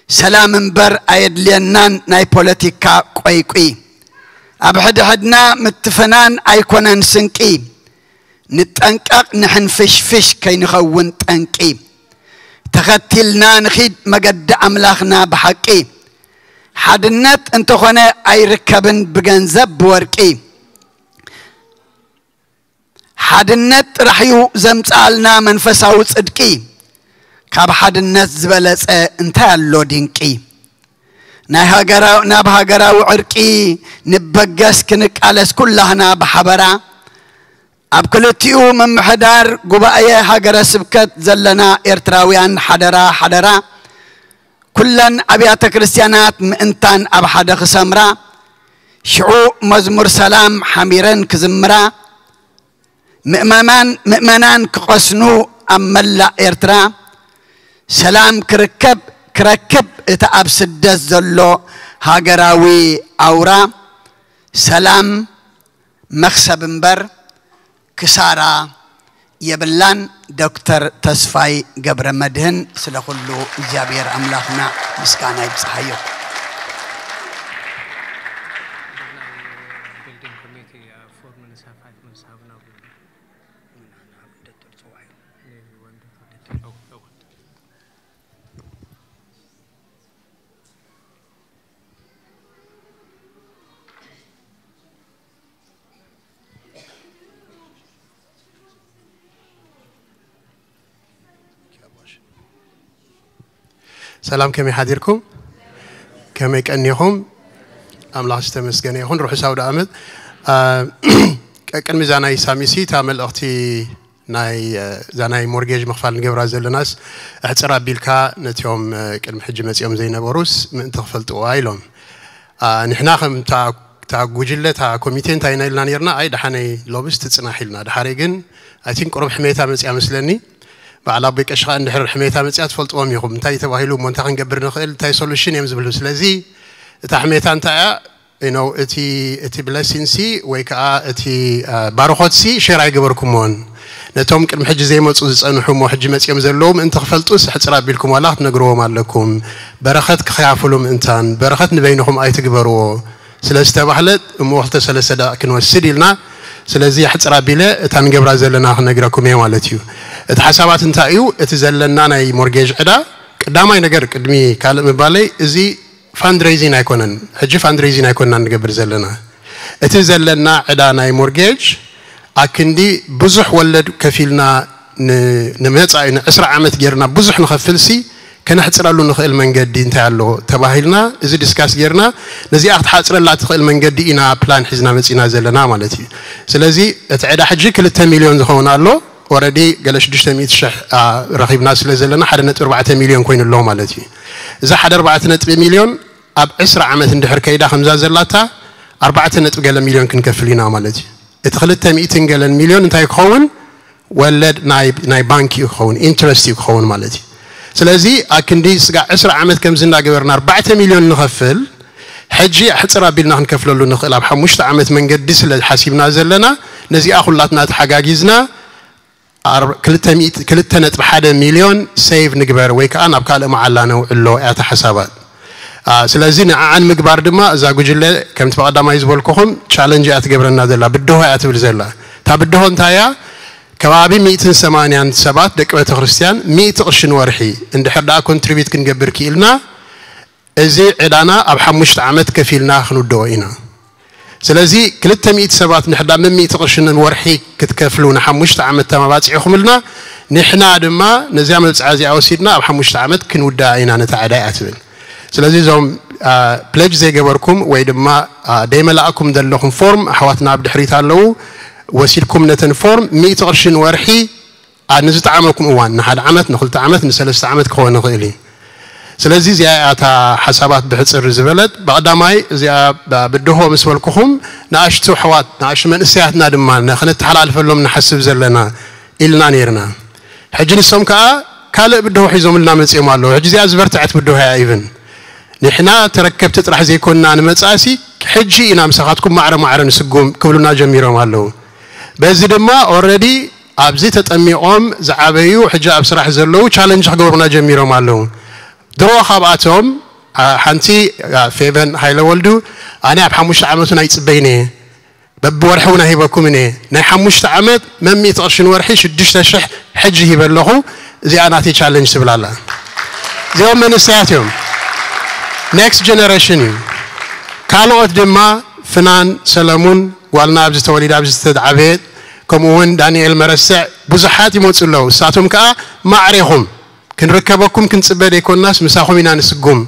ሰላም እምበር ኣየድልየናን ናይ ፖለቲካ ቆይቂ። ኣብ ሕድሕድና ምትፍናን ኣይኮነን ስንቂ። ንጠንቀቕ ንሕንፍሽፍሽ ከይንኸውን ጠንቂ። ተኸቲልና ንኺድ መገዲ ኣምላኽና ብሓቂ። ሓድነት እንተኾነ ኣይርከብን ብገንዘብ ብወርቂ። ሓድነት ጥራሕ እዩ ዘምጽኣልና መንፈሳዊ ጽድቂ። ካብ ሓድነት ዝበለጸ እንታይ ኣሎ ድንቂ? ናይ ሃገራ ናብ ሃገራዊ ዕርቂ ንበገስ ክንቃለስ ኩላህና ብሓበራ። ኣብ ክልቲኡ ምምሕዳር ጉባኤ ሃገረ ስብከት ዘለና ኤርትራውያን ሓደራ ሓደራ። ኩለን ኣብያተ ክርስቲያናት ምእንታን ኣብ ሓደ ክሰምራ። ሽዑ መዝሙር ሰላም ሓሚረን ክዝምራ። ምእመማን ምእመናን ክቐስኑ ኣብ መላእ ኤርትራ። ሰላም ክርከብ ክረክብ እቲ ኣብ ስደት ዘሎ ሃገራዊ ኣውራ። ሰላም መኽሰብ እምበር ክሳራ የብላን። ዶክተር ተስፋይ ገብረ መድህን ስለ ኩሉ እግዚኣብሔር ኣምላኽና ምስጋና ይብጽሓዮ። ሰላም፣ ከመይ ሓዲርኩም? ከመይ ቀኒኹም? ኣምላኽ ዝተመስገነ ይኹን። ርሑስ ኣውደ ኣመት። አ፣ ቀ-፣ ቅድሚ እዛ ናይ ሳሚሲ እታ መልእኽቲ ናይ፣ እ፣ እዛ ናይ ሞርጌጅ ምኽፋል ንገብራ ዘለናስ ኣሕጽር ኣቢልካ ነቲኦም፣ እ፣ ቅድሚ ሕጂ መጺኦም ዘይነበሩስ ምእንቲ ክፈልጥዋ ኢሎም። አ፣ ንሕና ከም እታ፣ እታ ጉጅለ፣ እታ ኮሚቴ እንታይ ኢና ኢልና ነርና? ኣይ፣ ደሓነይ ሎምስ ትጽናሕ ኢልና። ደሓረይ ግን፣ ኣይ ቲንክ፣ ቁሩብ ሕሜታ መጽያ መስለኒ። በዓል ኣቦይ ቀሺ ኸኣ እንድሕር ሕሜታ መጽያ ትፈልጥዎም ኢኹም። እንታይ ተባሂሉ እሞ እንታይ ክንገብር ንኽእል፣ እንታይ ሶሉሽን እዮም ዝብሉ። ስለዚ እታ ሕሜታ እንታይ እያ? You know፣ እቲ፣ እቲ ብለሲንሲ ወይ ከኣ እቲ፣ አ፣ ባርኾትሲ ሼር ኣይገበርኩምዎን። ነቶም ቅድሚ ሕጂ ዘይመጹ ዝጸንሑ እሞ ሕጂ መጺኦም ዘለዉ ምእንቲ ክፈልጡስ ሕጽር ኣቢልኩም ዋላ ክትነግርዎም ኣለኩም። በረኸት ክኸፋፍሉ ምእንታን፣ በረኸት ንበይንኹም ኣይትግበርዎ ስለ ዝተባህለ እሞ ክልተ ሰለስተ ደቂቕ ክንወስድ ኢልና። ስለዚ ሕጽር ኣቢለ እታ ንገብራ ዘለና ክነግረኩም እየ ማለት እዩ። እቲ ሓሳባት እንታይ እዩ? እቲ ዘለና ናይ ሞርጌጅ ዕዳ፣ ቀዳማይ ነገር ቅድሚ ካልእ ምባለይ፣ እዚ ፋንድሬይዚን ኣይኮነን። ሕጂ ፋንድሬይዚን ኣይኮንና ንገብር ዘለና። እቲ ዘለና ዕዳ ናይ ሞርጌጅ ኣክንዲ ብዙሕ ወለድ ከፊልና ን-፣ ንመጻኢ ንዕስራ ዓመት ጌርና ብዙሕ ንኸፍልሲ፣ ከነሕፅረሉ ንኽእል መንገዲ እንታይ ኣሎ ተባሂልና፣ እዚ ዲስካስ ጌርና፣ ነዚኣ ክትሓፅረላ ትኽእል መንገዲ ኢና ፕላን ሒዝና መፂና ዘለና ማለት እዩ። ስለዚ እቲ ዕዳ ሕጂ ክልተ ሚልዮን ዝኸውን ኣሎ። ኦረዲ ገለ ሽዱሽተ ሚእቲ ሽሕ ረኺብና ስለ ዘለና ሓደ ነጥቢ ኣርባዕተ ሚልዮን ኮይኑ ኣሎ ማለት እዩ። እዛ ሓደ ኣርባዕተ ነጥቢ ሚልዮን ኣብ ዕስራ ዓመት እንድሕር ከይዳ ከምዛ ዘላታ ኣርባዕተ ነጥቢ ገለ ሚልዮን ክንከፍል ኢና ማለት እዩ። እቲ ክልተ ሚእትን ገለን ሚልዮን እንታይ ክኸውን? ወለድ ናይ ባንክ እዩ ክኸውን፣ ኢንትረስት እዩ ክኸውን ማለት እዩ። ስለዚ ኣክንዲ ስጋዕ ዕስራ ዓመት ከምዚ እናገበርና ኣርባዕተ ሚልዮን ንኸፍል፣ ሕጂ ሕፅር ኣቢልና ክንከፍለሉ ንኽእል ኣብ ሓሙሽተ ዓመት መንገዲ ስለ ሓሲብና ዘለና፣ ነዚኣ ኩላትና ተሓጋጊዝና ክልተ ነጥቢ ሓደ ሚልዮን ሴቭ ንግበር ወይ ከዓ ናብ ካልእ መዓላ ነውዕሎ እያ እታ ሓሳባት። ስለዚ ንዓዓን ምግባር ድማ እዛ ጉጅለ ከምቲ ብቐዳማይ ዝበልኩኹም ቻለንጅ እያ ትገብረና ዘላ፣ ብድሆ እያ ትብል ዘላ። እታ ብድሆ እንታይ እያ? ከባቢ ሚእትን ሰማንያን ሰባት ደቂ ቤተክርስትያን ሚእቲ ቅርሺ ንወርሒ እንድሕር ደኣ ኮንትሪቢዩት ክንገብር ክኢልና እዚ ዕዳና ኣብ ሓሙሽተ ዓመት ከፊልና ክንውድኦ ኢና። ስለዚ ክልተ ሚእቲ ሰባት ንሕዳ መሚእቲ ቅርሺ ንወርሒ ክትከፍሉ ንሓሙሽተ ዓመት ተማባፂዕኹምልና፣ ንሕና ድማ ነዚያ መብፅዓ እዚኣ ወሲድና ኣብ ሓሙሽተ ዓመት ክንውድኣ ኢና ነታ ዕዳ እያ ትብል። ስለዚ እዞም ፕለጅ ዘይገበርኩም ወይ ድማ ደይመላእኩም ዘለኹም ፎርም ኣሕዋትና ኣብ ድሕሪት ኣለዉ፣ ወሲድኩም ነተን ፎርም ሚእቲ ቅርሺ ንወርሒ ንዝጠዓመኩም እዋን ንሓደ ዓመት ንክልተ ዓመት ንሰለስተ ዓመት ክኸውን ይኽእል እዩ። ስለዚ እዚኣ እያ እታ ሓሳባት ብሕፅር ዝበለት። ብቐዳማይ እዚኣ ብድሆ ምስ በልኩኹም ንኣሽቱ ኣሕዋት ንኣሽቱ መንእሰያትና ድማ ከነተሓላልፈሎም ንሓስብ ዘለና ኢልና ነይርና። ሕጂ ንሶም ከዓ ካልእ ብድሆ ሒዞምልና መፂኦም ኣለዉ። ሕጂ እዚኣ ዝበርትዐት ብድሆ እያ። ኢቭን ንሕና ተረከብቲ ጥራሕ ዘይኮንና ንመፃእሲ ሕጂ ኢና ምሳኻትኩም ማዕረ ማዕረ ንስጉም ክብሉና ጀሚሮም ኣለዉ። በዚ ድማ ኦረዲ ኣብዚ ተጠሚቖም ዝዓበዩ ሕጂ ኣብ ስራሕ ዘለዉ ቻለንጅ ክገብሩና ጀሚሮም ኣለዉ። ድሮ ካብኣቶም ሓንቲ ፌቨን ሃይለ ወልዱ ኣነ ኣብ ሓሙሽተ ዓመቱ ናይ ፅበይነ በብወርሒ እውን ኣይሂበኩምን እየ። ናይ ሓሙሽተ ዓመት መሚእቲ ቅርሺ ንወርሒ ሽዱሽተ ሽሕ ሕጂ ሂበ ኣለኹ። እዚኣ ናተይ ቻለንጅ ትብል ኣላ። እዚኦም መንእሰያት እዮም። ኔክስት ጀነሬሽን እዩ። ካልኦት ድማ ፍናን ሰለሙን ጓልና ኣብዚ ተወሊዳ ኣብዚ ዝተዓበየት ከምኡ እውን ዳንኤል መረስዕ ብዙሓት ይመፁ ኣለዉ። እሳቶም ከዓ ማዕሬኹም ክንርከበኩም ክንፅበ ዘይኮንናስ ምሳኹም ኢና ንስጉም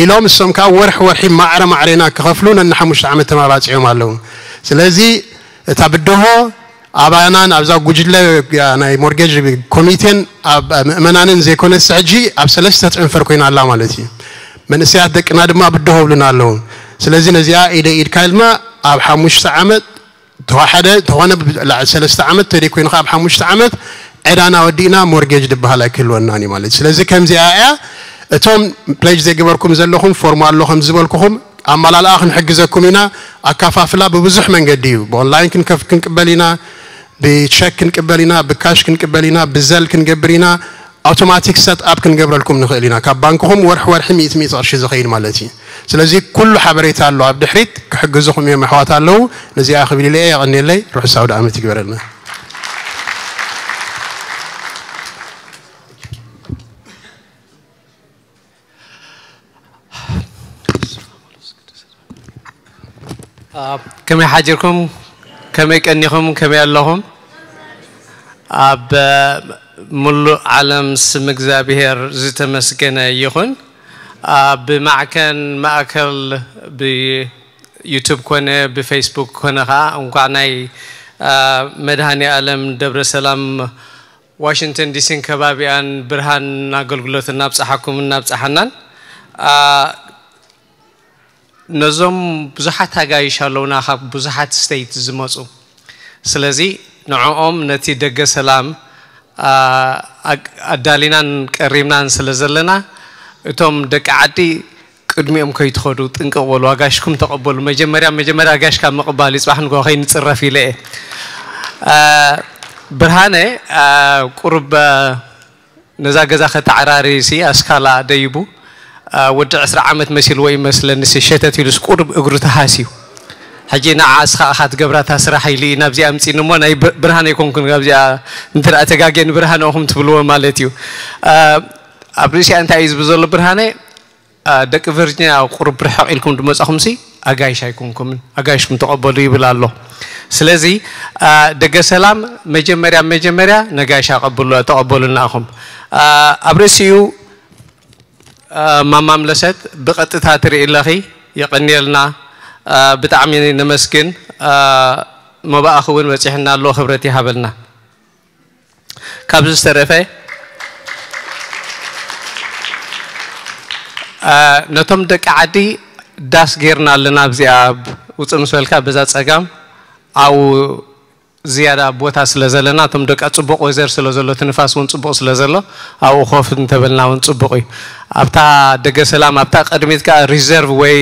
ኢሎም እሶም ከዓ ወርሒ ወርሒ ማዕረ ማዕሬና ክኸፍሉ ነንሓሙሽተ ዓመት ተማባፂዖም ኣለዉ። ስለዚ እታ ብድሆ ኣባናን ኣብዛ ጉጅለ ናይ ሞርጌጅ ኮሚቴን ኣብ ምእመናንን ዘይኮነስ ሕጂ ኣብ ሰለስተ ትዕንፈር ኮይና ኣላ ማለት እዩ። መንእሰያት ደቅና ድማ ብድሆ ብሉና ኣለዉ። ስለዚ ነዚኣ ኢደ ኢድካ ኢልና ኣብ ሓሙሽተ ዓመት ተዋሓደ ተኾነ ሰለስተ ዓመት ተደይ ኮይኑ ኣብ ሓሙሽተ ዓመት ዕዳና ወዲእና ሞርጌጅ ዝበሃል ኣይክህልወናን እዩ ማለት። ስለዚ ከምዚኣ እያ። እቶም ፕሌጅ ዘይገበርኩም ዘለኹም ፎርም ኣሎ ከም ዝበልኩኹም ኣመላልኣ ክንሕግዘኩም ኢና። ኣካፋፍላ ብብዙሕ መንገዲ እዩ። ብኦንላይን ክንቀበል ኢና፣ ብቸክ ክንቅበል ኢና፣ ብካሽ ክንቅበል ኢና፣ ብዘል ክንገብር ኢና። ኣውቶማቲክ ሰት ኣፕ ክንገብረልኩም ንኽእል ኢና። ካብ ባንክኹም ወርሒ ወርሒ ሚእቲ ሚእቲ ቅርሺ ዝኸይድ ማለት እዩ። ስለዚ ኩሉ ሓበሬታ ኣሎ ኣብ ድሕሪት ክሕግዙኹም እዮም ኣሕዋት ኣለዉ። ነዚኣ ክብል ኢለ እየ። የቐንየለይ። ርሑስ ኣውደ ዓመት ይግበረልና። ከመይ ሓዲርኩም? ከመይ ቀኒኹም? ከመይ ኣለኹም? ኣብ ሙሉእ ዓለም ስም እግዚኣብሔር ዝተመስገነ ይኹን። ብማዕከን ማእከል ብዩቱብ ኮነ ብፌስቡክ ኮነ ከዓ እንኳዕ ናይ መድሃኔ ኣለም ደብረ ሰላም ዋሽንግተን ዲሲን ከባቢኣን ብርሃን ኣገልግሎት እናብፅሓኩም እናብፅሓናን። ነዞም ብዙሓት ኣጋይሽ ኣለውና ካብ ብዙሓት ስቴት ዝመፁ። ስለዚ ንዕኦም ነቲ ደገ ሰላም ኣዳሊናን ቀሪብናን ስለ ዘለና እቶም ደቂ ዓዲ ቅድሚኦም ከይትኸዱ ጥንቅቕ በሉ፣ ኣጋሽኩም ተቐበሉ። መጀመርያ መጀመርያ ኣጋሽ ካብ ምቕባል እዩ፣ ፅባሕ ንግሆ ከይንፅረፍ ኢለ እየ። ብርሃነ ቁሩብ ነዛ ገዛ ከተዓራሪ ሲ ኣስካላ ደይቡ ወዲ ዕስራ ዓመት መሲልዎ ይመስለኒ ሲ ሸተት ኢሉስ ቁሩብ እግሩ ተሃስዩ። ሕጂ ንዓ እስኻ ኢኻ ትገብራ እታ ስራሕ ኢሉ እዩ ናብዚኣ ኣምፂኒ እሞ ናይ ብርሃን ኣይኮንኩን ካብዚኣ እንተ ተጋግየ ንብርሃነ ኢኹም ትብልዎ ማለት እዩ። ኣብ ርእሲኣ እንታይ እዩ ዝብል ዘሎ ብርሃነ ደቂ ቨርጂኒያ ቁሩብ ርሕቕ ኢልኩም ዝመጻኹምሲ ኣጋይሽ ኣይኮንኩምን፣ ኣጋይሽኩም ተቐበሉ ይብል ኣሎ። ስለዚ ደገ ሰላም መጀመርያ መጀመርያ ነጋይሽ ኣቐብሉ ተቐበሉልና ኢኹም። ኣብ ርእሲኡ ማማ ምለሰት ብቐጥታ ትርኢ ኣለኺ። የቐንየልና። ብጣዕሚ ነመስግን። መባእኺ እውን በፂሕና ኣሎ። ክብረት ይሃበልና። ካብዚ ዝተረፈ ነቶም ደቂ ዓዲ ዳስ ጌርና ኣለና። ኣብዚኣ ውፅእ ምስ በልካ በዛ ፀጋም ኣብኡ ዝያዳ ቦታ ስለ ዘለና፣ እቶም ደቃ ጽቡቕ ወዘር ስለ ዘሎ፣ እቲ ንፋስ እውን ጽቡቕ ስለ ዘሎ፣ ኣብኡ ኮፍ እንተበልና እውን ጽቡቕ እዩ። ኣብታ ደገ ሰላም፣ ኣብታ ቅድሚት ከኣ ሪዘርቭ ወይ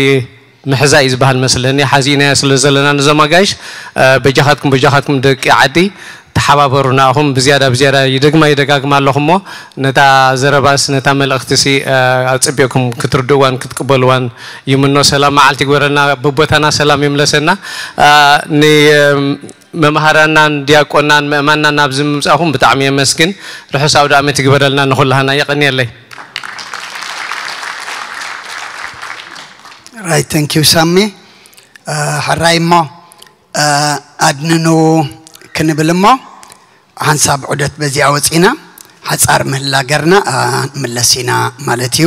ምሕዛ እዩ ዝበሃል መስለኒ፣ ሓዚእናዮ ስለ ዘለና ነዞም ኣጋይሽ፣ እ፣ በጃኻትኩም፣ በጃኻትኩም ደቂ ዓዲ፣ ተሓባበሩና። ኣኹም ብዝያዳ፣ ብዝያዳ ይደግማ፣ ይደጋግማ ኣለኹ እሞ፣ ነታ ዘረባስ፣ ነታ መልእኽትሲ፣ እ፣ ኣጸቢቕኩም ክትርድእዋን ክትቅበልዋን ይምኖ። ሰላም መዓልቲ ይግበረልና፣ ብቦታና ሰላም ይምለሰና። እ፣ ን-፣ መምሃራናን ዲያቆናን ምእማናን ናብዚ ምምጻእኹም ብጣዕሚ የመስግን። ርሑስ ኣውደ ዓመት ይግበረልና ንኹላህና። የቐንየለይ። Right, thank you ሳሚ። እ፣ ሕራይ እሞ፣ እ፣ ኣድንኑ ክንብል እሞ ሓንሳብ ዑደት በዚኣ ወጺና ሓጻር ምህላ ገርና፣ እ፣ ንምለስ ኢና ማለት እዩ።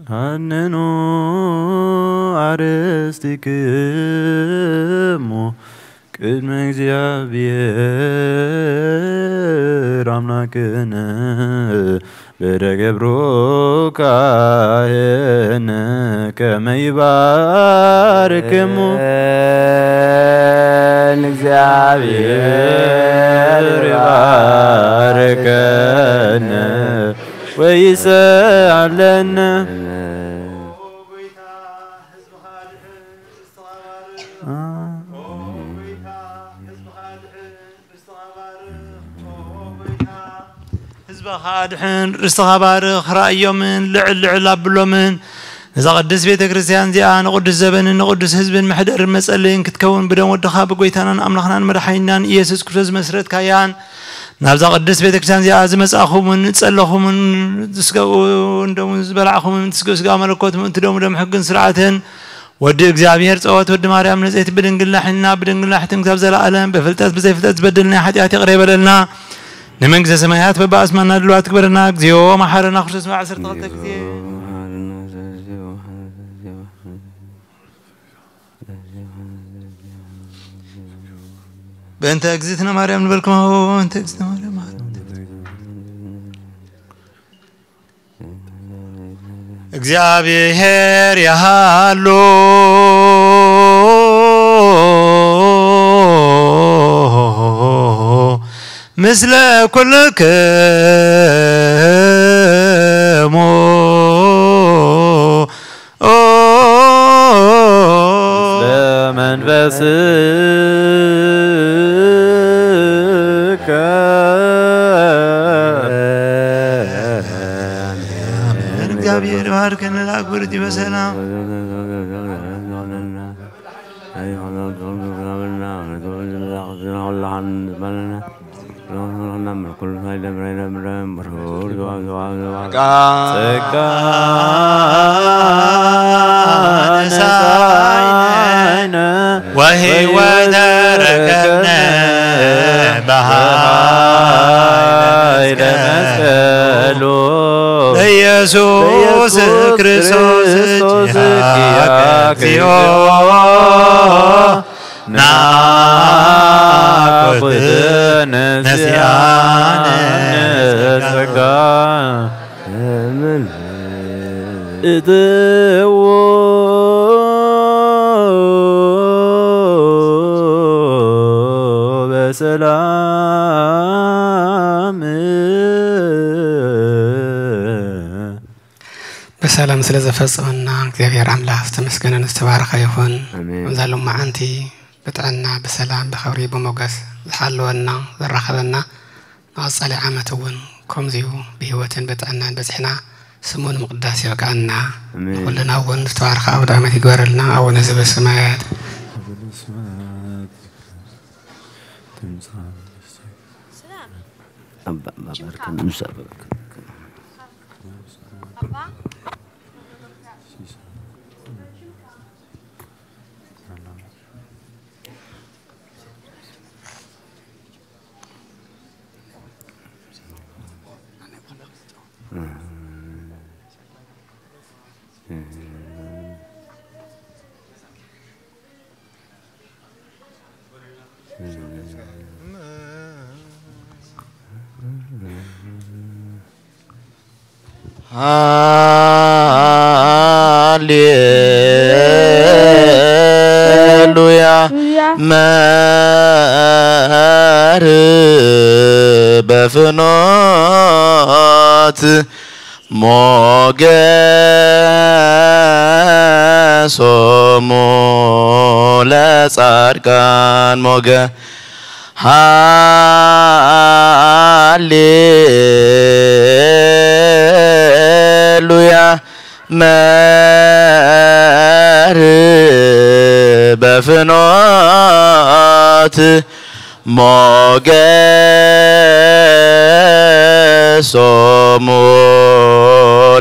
ሃንኑ ኣርእስቲክሙ ቅድመ እግዚኣብሔር ኣምላክነ በደገብሩ ካህን ከመ ይባርክሙ። እግዚኣብሔር ይባርከነ ወይስዓለነ። ህዝብኻ ኣድሕን፣ ርስትኻ ባርኽ፣ ራእዮምን ልዕል ልዕል ኣብሎምን። ነዛ ቅድስት ቤተ ክርስቲያን እዚኣ ንቕዱስ ዘበንን ንቕዱስ ህዝብን መሕደርን መጸለይን ክትከውን ብደም ወድኻ ብጎይታናን ኣምላኽናን መድሓኒናን ኢየሱስ ክርስቶስ ዝመስረትካያን ናብዛ ቅድስት ቤተ ክርስቲያን እዚኣ ዝመጻእኹምን ዝጸለኹምን ስጋኡ ደሙ ዝበላዕኹምን ትስግኡ ስጋ መለኮት ምእንቲ ደሙ ደም ሕግን ስርዓትን ወዲ እግዚኣብሔር ጸወት ወዲ ማርያም ንጽሕቲ ብድንግልና ሕልና ብድንግልና ሕትን ክሳብ ዘለኣለም ብፍልጠት ብዘይፍልጠት ዝበደልና ሓጢኣት ይቕረ ይበለልና ንመንግስተ ሰማያት በብኣስማና ድልዋት ትግበረና። እግዚኦ መሓረና ክርስቶስ መዓ ዓሰርተ ክልተ ግዜ በእንተ እግዝእትነ ማርያም ንበልክማ በእንተ እግዝእትነ ማርያም መሓረና። እግዚኣብሔር ይሃሉ ምስለ ኩልክሙ ኦ ለመንፈስከ እግዚኣብሔር ይባርከን ለኣክብር እቲ በሰላም ጸጋ ነሳይነ ወህይወተ ረከብነ በኃይለ መስቀሉ ኢየሱስ ክርስቶስ ኪያከ እግዚኦ ናኩት ነሲኣነ ጸጋ እትዎ በሰላም። ብሰላም ስለ ዘፈጸመና እግዚኣብሔር ኣምላኽ ዝተመስገነን ዝተባረኸ ይኹን። ኣብዛ ሎማዓንቲ ብጥዕና ብሰላም ብኽብሪ ብሞገስ ዝሓለወና ዘራኸበና ንቐጻሊ ዓመት እውን ከምዚኡ ብህይወትን ብጥዕናን በጺሕና ስሙ ንምቕዳስ የብቅዓና። ንኹልና እውን ዝተባረኸ ኣውደ ዓመት ይግበረልና። ኣቡነ ዘበሰማያት ሃሌሉያ መር በፍኖት ሞገሶሙ ለጻድቃን ሞገ ሃሌሉያ መር በፍኖት ሞገሶሙ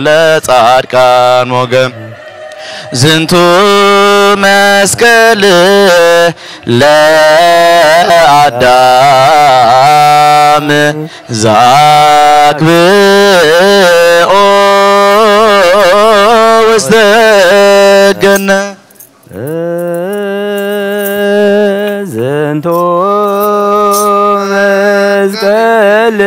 ለጻድቃን ሞገ ዝንቱ መስቀል ለአዳም ዛግብኦ ውስተ ገነት ዝንቱ መስቀል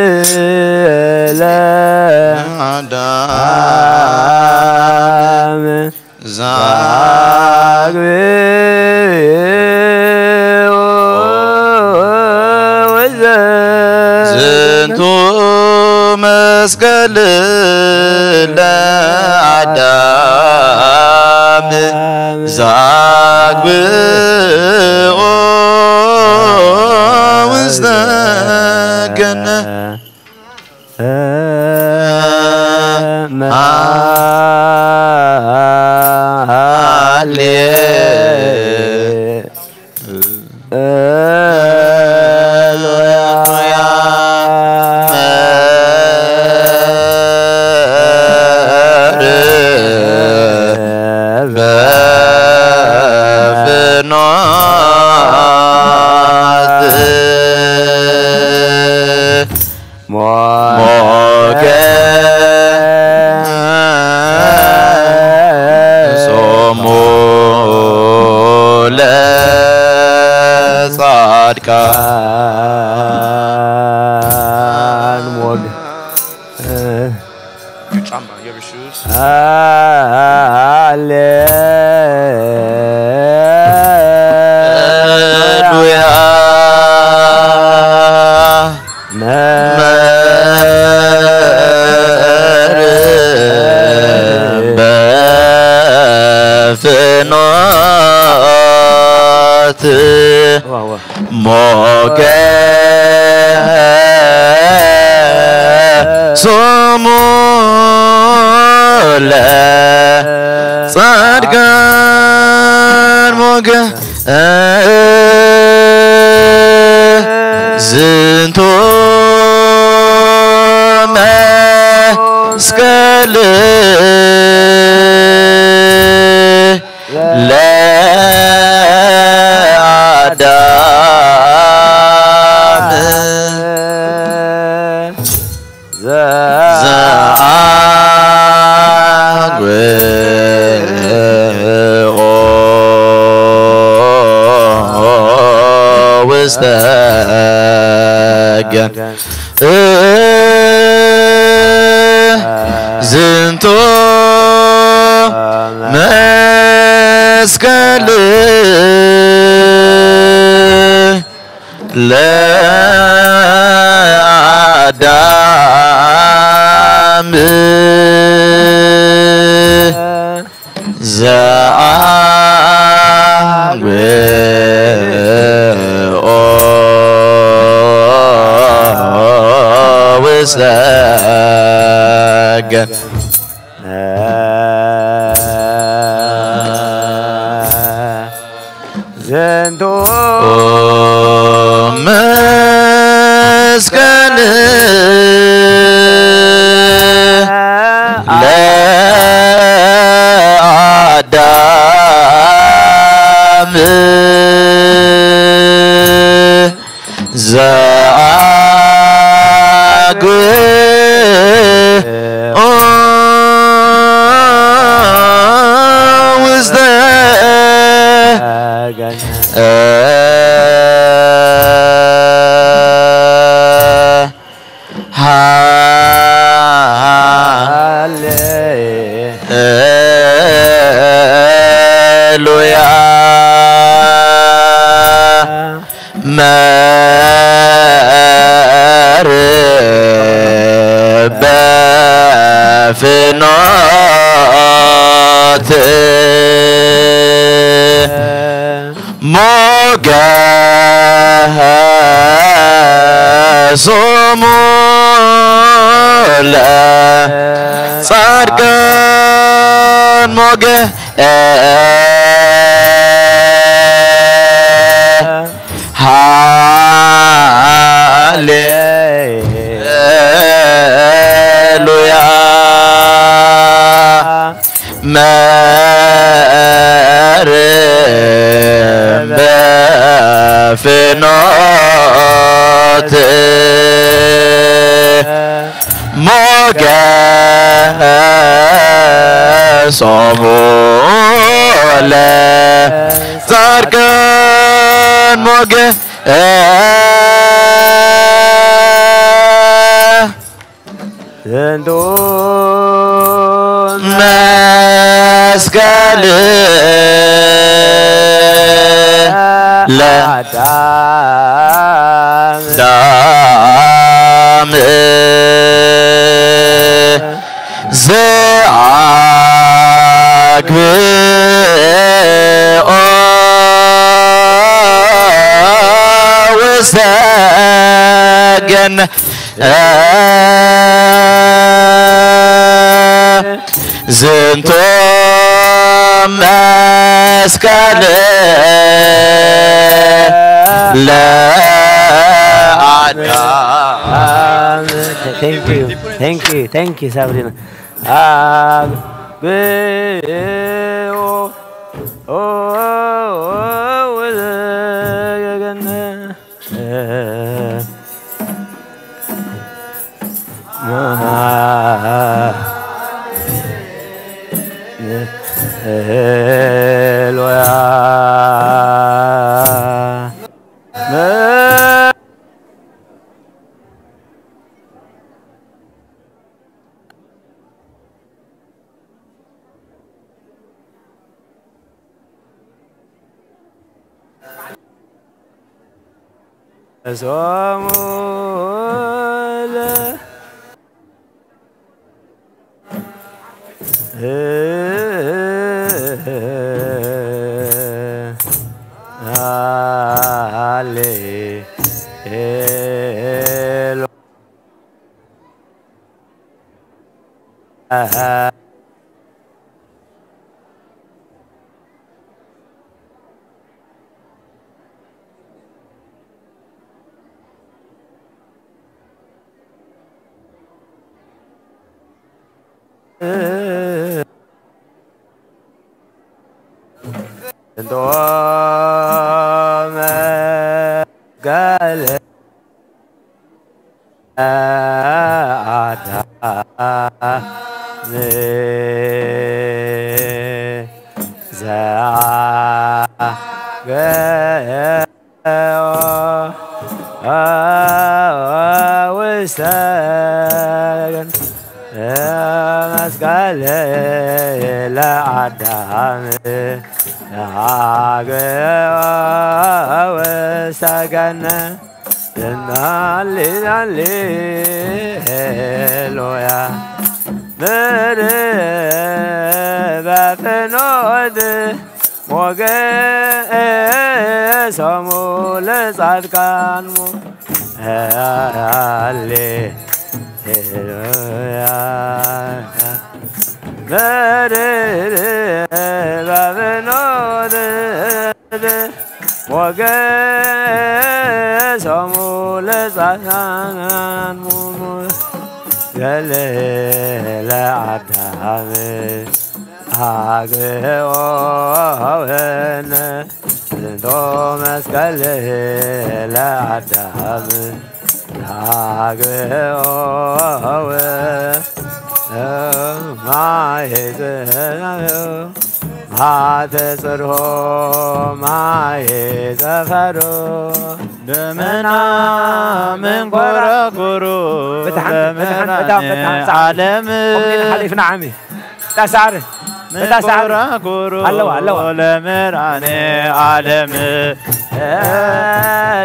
ለአዳም ዛግብኦ ዝንቱ መስቀል ለአዳም ዛግብኦ ውስተ ገነት ለአዳም ዘአንብኦ ውስተ ገነት። ዝንቱ መስቀል ለአዳም ዘአግብኦ ውስተ ሃሌሉያ። መርበ ፍኖት ሞገሶሙ ለጻድቃን ሞገ ሃሌሉያ። መርበ ፍኖት ሞገሶሙ ለጻድቃን ሞገ ዝንቱ መስቀል ለአዳም ዘአግብኦ ውስተ ገነት። ዝንቱ መስቀል ለአዳም። Thank you, thank you, thank you, ሳብሪና። አግብኦ ውስተ ገነት። ጾሙ ለ ሃሌ እንጦመ ገለ አዳም ዘአገ ውስተ ገነት መስቀል ለአዳም አግብኦ ውስተ ገነት። ሃሌ ሃሌሉያ። ምድር በፍኖት ሞገሶሙ ለጻድቃን ሞ-፣ ሃሌሉያ። ምድር በፍኖት ሞገሶሙ ለጻድቃን ገሌ ለአዳም አግብኦ ወነ እንዶ መስቀል ለአዳም አግብኦ ማይ ማቴ ጽርሆ ማይ ዘፈሮ ደመና መንኮራኩሩ በታሓን፣ በታሓን፣ በታ-፣ ለመራኔ በታሓን፣ ሰዓት። ዓለም። ኮምዲና ሓሊፍና ዓሚ። እታ ሰዓር፣ እታ ሰዓር። መንኮራኩሩ ኣለዋ፣ ኣለዋ። ለመራኔ ዓለም።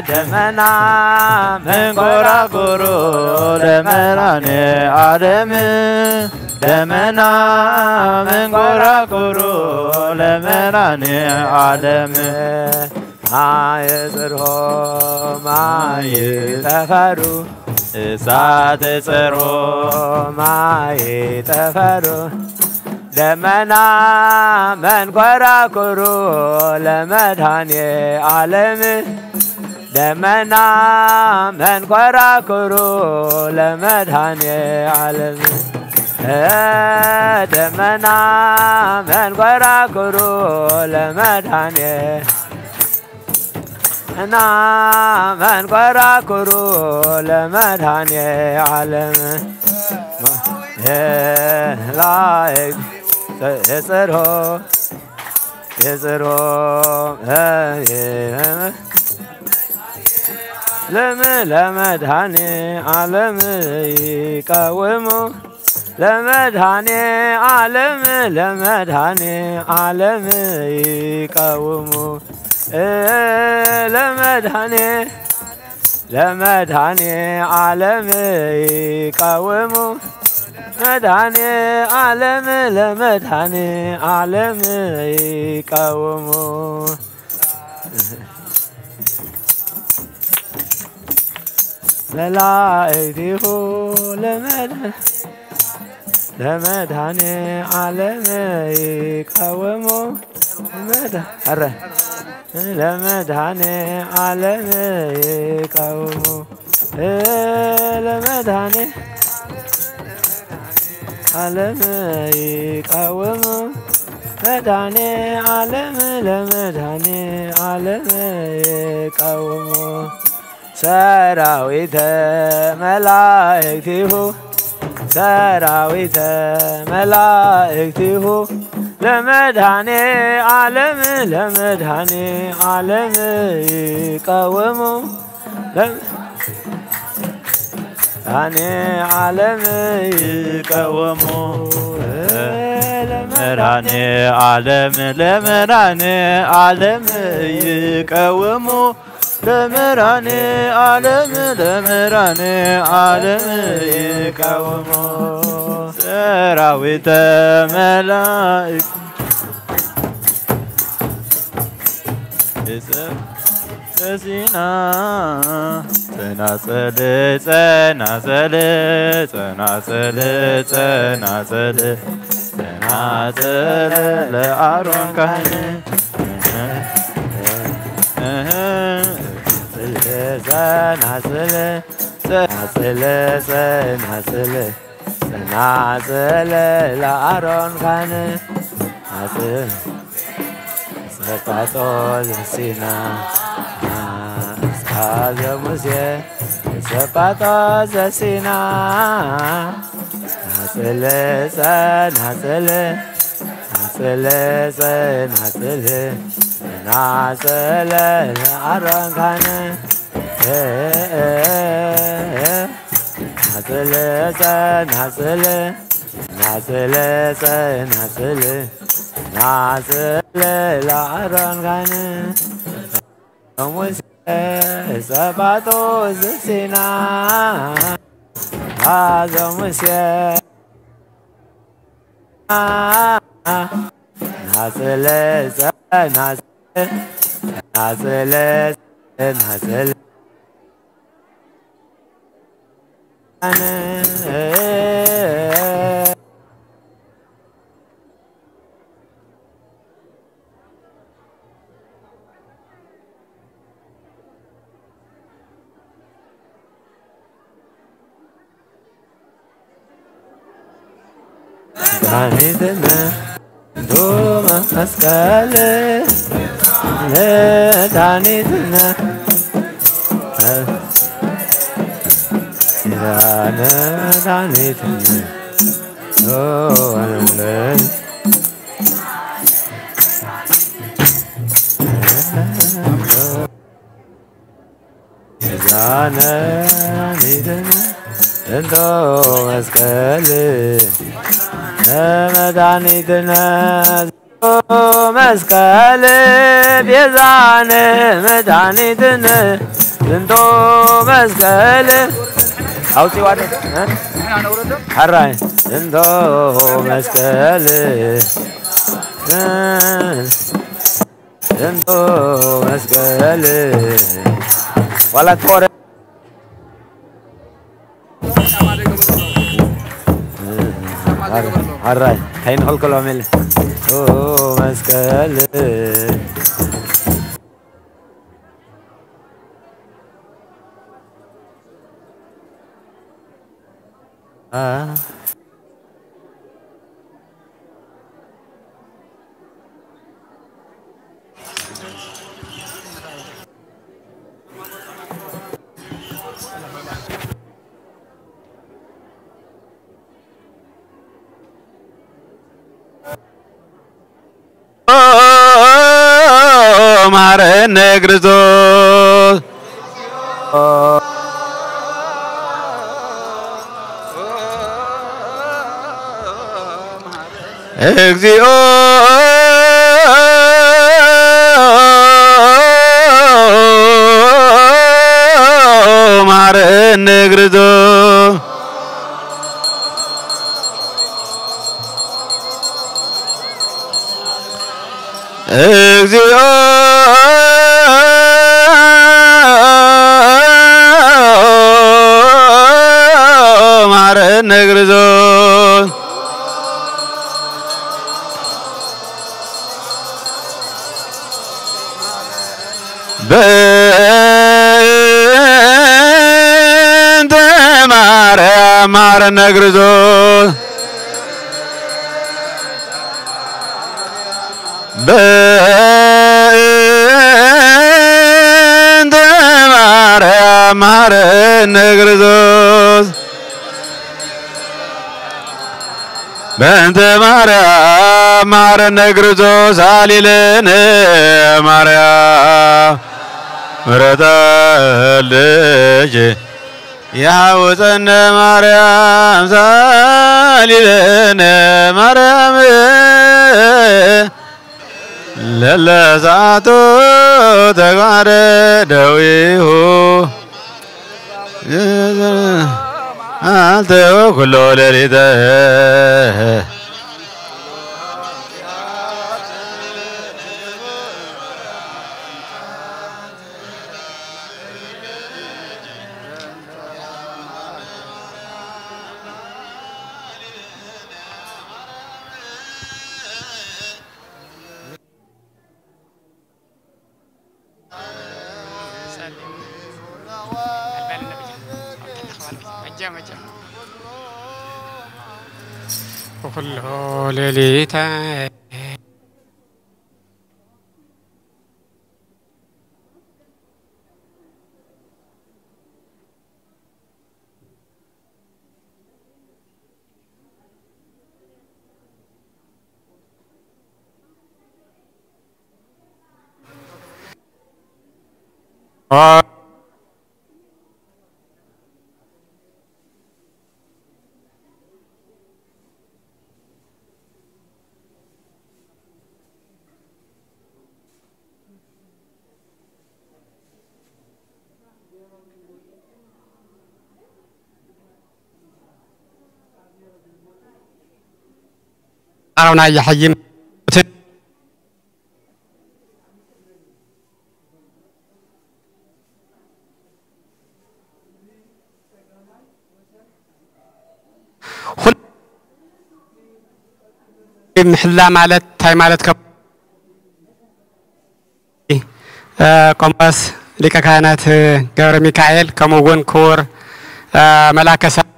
ደመና መንኮራኩሩ ለመራኔ ዓለም። ደመና መንኮራኩሩ ለመራኔ ዓለም። ማየ ጽርሆ ማየ ጠፈሩ። እሳት ጽርሆ ማየ ጠፈሩ። ደመና መንኮራኩሩ ለመድኃኔ ዓለም። ደመና መንኮራኩሩ ለመድኃኔ ዓለም። ደመና መንኮራኩሩ ለመድኃኔ እና መንኮራኩሩ ለመድኃኔ ዓለም። ላይክ የጽርሆ የጽርሆ ለመ-፣ ለመድኃኔ ዓለም ይቀውሙ። ለመድኃኔ ዓለም፣ ለመድኃኔ ዓለም ይቀውሙ። ለመድኃኔ፣ ለመድኃኔ ዓለም ይቀውሙ። መድኃኔ ዓለም፣ ለመድኃኔ ዓለም ይቀውሙ። መላእክቲሁ ለመድ-፣ ለመድኃኔ ዓለም ይቀውሙ። መድ-፣ ኧረ፣ ለመድኃኔ ዓለም ይቀውሙ። ለመድኃኔ ዓለም ይቀውሙ። መድኃኔ ዓለም ለመድኃኔ ዓለም ይቀውሙ። ሰራዊተ መላእክቲሁ ሰራዊተ መላእክቲሁ ለመድኃኔ ዓለም ለመድኃኔ ዓለም ይቀውሙ። ለመድኃኔ ዓለም ይቀውሙ። ለመድኃኔ ዓለም ለመድኃኔ ዓለም ይቀውሙ። ለመድኃኔ ዓለም ለመድኃኔ ዓለም ይቀውሙ። ሰራዊተ መላእክት እጸ-፣ እጸሲና ጸናጽል ጸናጽል ጸናጽል ጸናጽል ጸናጽል ለአሮን ካህን ጸናጽል ጸናጽል ጸናጽል ጸናጽል ለአሮን ካህን አጽ-፣ ጸቃጦ ዘሲና እስካዘ ሙሴ ጸቃጦ ዘሲና ናጽል ጸናጽል ናጽል ጸናጽል ናጽል ለአሮን ካህን ናጽል ጸናጽል ናጽል ጸናጽል ናጽል ለአሮን ካህን ሙሴ ጸባጦ ዝሲና ኣዞ ሙሴ ናጽለ ናጽለ ናጽለ ናጽለ መድኃኒትነ ዶመ መስቀል መድኃኒትነ ኪዳነ መድኃኒትነ ኦ ወንጌል ኪዳነ መድኃኒትነ እንቶ መስቀል መድኃኒትነ መስቀል ቤዛነ መድኃኒትነ እንቶ መስቀል ኣውፂዋ ዶ? እ? ሓራይ እንቶ መስቀል እንቶ መስቀል ዋላ ትቆረ ሓራይ ከይንኸልከሎም ኢለ ኦ መስቀል መሐረነ ክርስቶስ እግዚኦ መሐረነ ክርስቶስ እግዚኦ መሐረነ ክርስቶስ በእንተ ማርያም መሐረነ ክርስቶስ በእንተ ማርያም መሐረነ ክርስቶስ በእንተ ማርያም መሐረነ ክርስቶስ አሊለነ ማርያም ምሕረተ ልጅ የሐውፀነ ማርያም ሳሊለነ ማርያም ለለሳቱ ተግባረ ደዊሁ አንተ ኩሎ ሌሊተ ኩሎ ሌሊተ ኣራውና ይሐይም። ምሕላ ማለት እንታይ ማለት ከም ቆሞስ ሊቀ ካህናት ገብረ ሚካኤል፣ ከምኡ እውን ክቡር መላከ ሰ-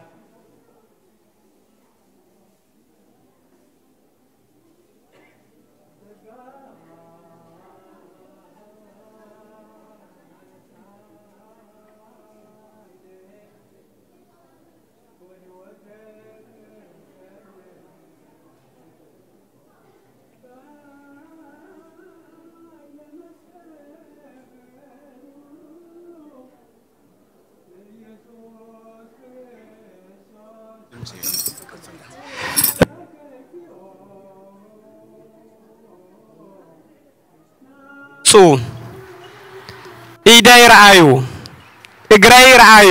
ጹ ኢደይ ረኣዩ፣ እግረይ ረኣዩ፣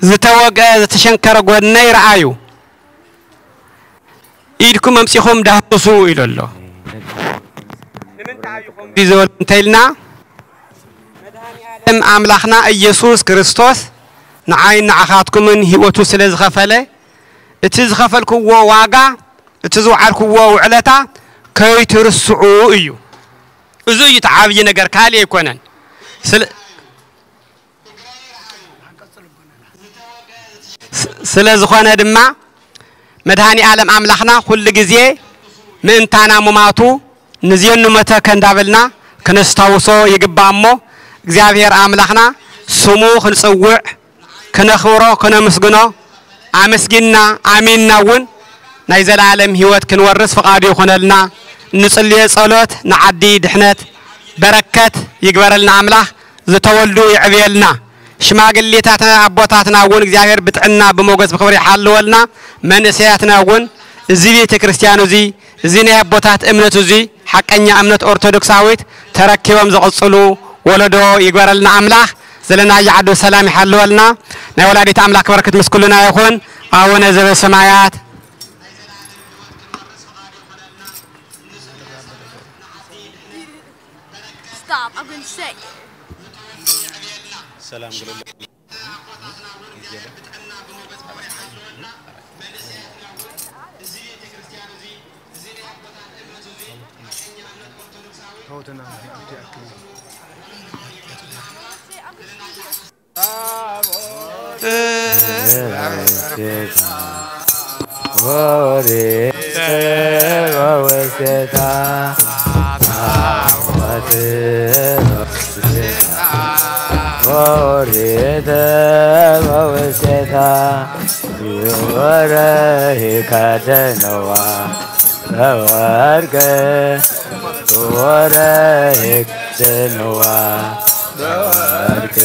ዝተወግአ ዝተሸንከረ ጎድነይ ረኣዩ። ኢድኩም ኣምጺኹም ዳህስሱ ኢሉ ኣሎ። ንምንታይ እዩ ከምዚ ዝበሉ እንተኢልና፣ መድሃኒኣለም ኣምላኽና ኢየሱስ ክርስቶስ ንዓይን ንዓኻትኩምን ህይወቱ ስለ ዝኸፈለ፣ እቲ ዝኸፈልክዎ ዋጋ፣ እቲ ዝወዓልክዎ ውዕለታ ከይትርስዑ እዩ። እዚ እዩ እቲ ዓብዪ ነገር፣ ካልእ ኣይኮነን። ስለ ስለ ዝኾነ ድማ መድሃኒኣለም ኣምላኽና ኩሉ ግዜ ምእንታና ሙማቱ ንዜኑ መተከ እንዳበልና ክነስታውሶ ይግባእ እሞ እግዚኣብሔር ኣምላኽና ስሙ ክንጽውዕ ክነኽብሮ ክነምስግኖ ኣመስጊንና ኣሚንና እውን ናይ ዘለኣለም ህይወት ክንወርስ ፍቓዱ ይኹነልና። እንጽልዮ ጸሎት ንዓዲ ድሕነት በረከት ይግበረልና ኣምላኽ። ዝተወልዱ የዕብየልና። ሽማግሌታትና ኣቦታትና እውን እግዚኣብሔር ብጥዕና ብሞገስ ብኽብሪ ይሓልወልና። መንእሰያትና እውን እዚ ቤተ ክርስቲያን እዚ እዚ ናይ ኣቦታት እምነት እዚ ሓቀኛ እምነት ኦርቶዶክሳዊት ተረኪቦም ዝቕጽሉ ወለዶ ይግበረልና ኣምላኽ። ዘለናዮ ዓዲ ሰላም ይሓልወልና። ናይ ወላዲት ኣምላኽ በረከት ምስ ኩልና ይኹን። ኣቡነ ዘበሰማያት Stop, I'm gonna say. ሰላም ግለለ ሆተና ኣብቲ ኣክል ኦሪት በውስቴታ ኦሪት በውስቴታ ወረሂ ከደነዋ በወርቅ ወረሂ ከደነዋ በወርቅ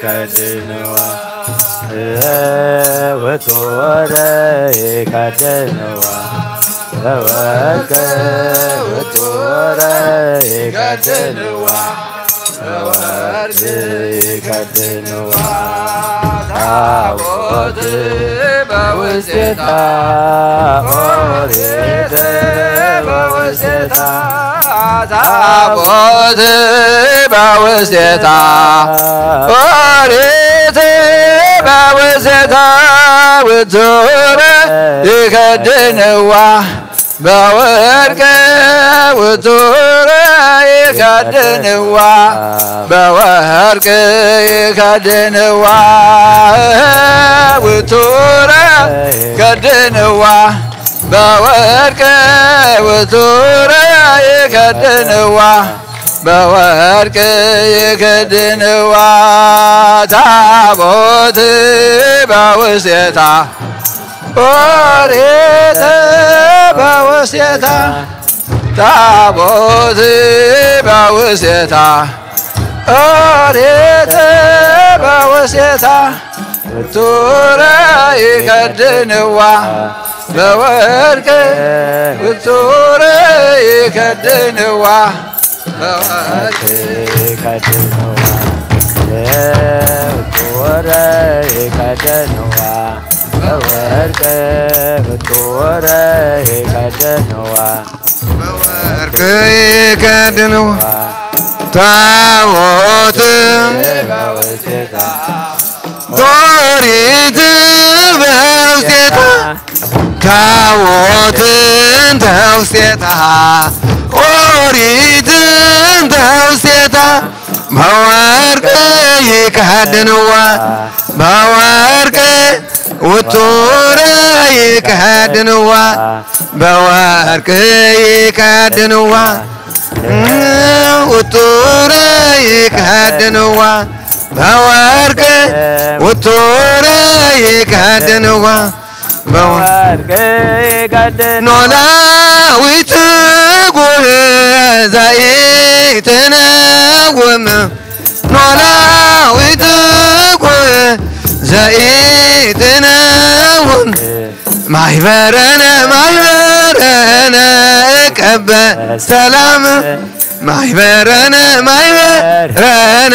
ከደነዋ ውትወረ ይከደንዋ በወርቅ ውትወረ ይከደንዋ በወርቅ ይከደንዋ ታቦት በውስቴታ ኦሪት በውስቴታ ታቦት በውስቴታ ኦሪት በውስቴታ ውቱረ ይከድንዋ በወርቅ ውቱረ ይከድንዋ በወርቅ ይከድንዋ ውቱረ ይከድንዋ በወርቅ ውቱረ ይከድንዋ በወርቅ ይከድንዋ ታቦት በውስቴታ ኦሪት በውስቴታ ታቦት በውስቴታ ኦሪት በውስቴታ ውቱረ ይከድንዋ በወርቅ ውቱረ ይከድንዋ በወርቅ ይከድንዋ ውቱረ ይከድንዋ በወርቅ ብትወረ ይከደንዋ። በወርቅ ይከደንዋ። ታቦት በውስቴታ። ኦሪት በውስቴታ። ታቦትን ተውስቴታ። ኦሪትን ተውስቴታ። በወርቅ ይከደንዋ። በወርቅ ውቱረ ይከደንዋ። በወርቅ ይከደንዋ። ውቱረ ይከደንዋ። በወርቅ ውቱረ ይከደንዋ። በወርቅ ይከደንዋ። ኖላዊት ጉህ ዘይትነውም። ኖላዊት ጉህ ዘይትነውም። ማሕበረነ ማሕበረነ እቀበ ሰላም። ማሕበረነ ማሕበረነ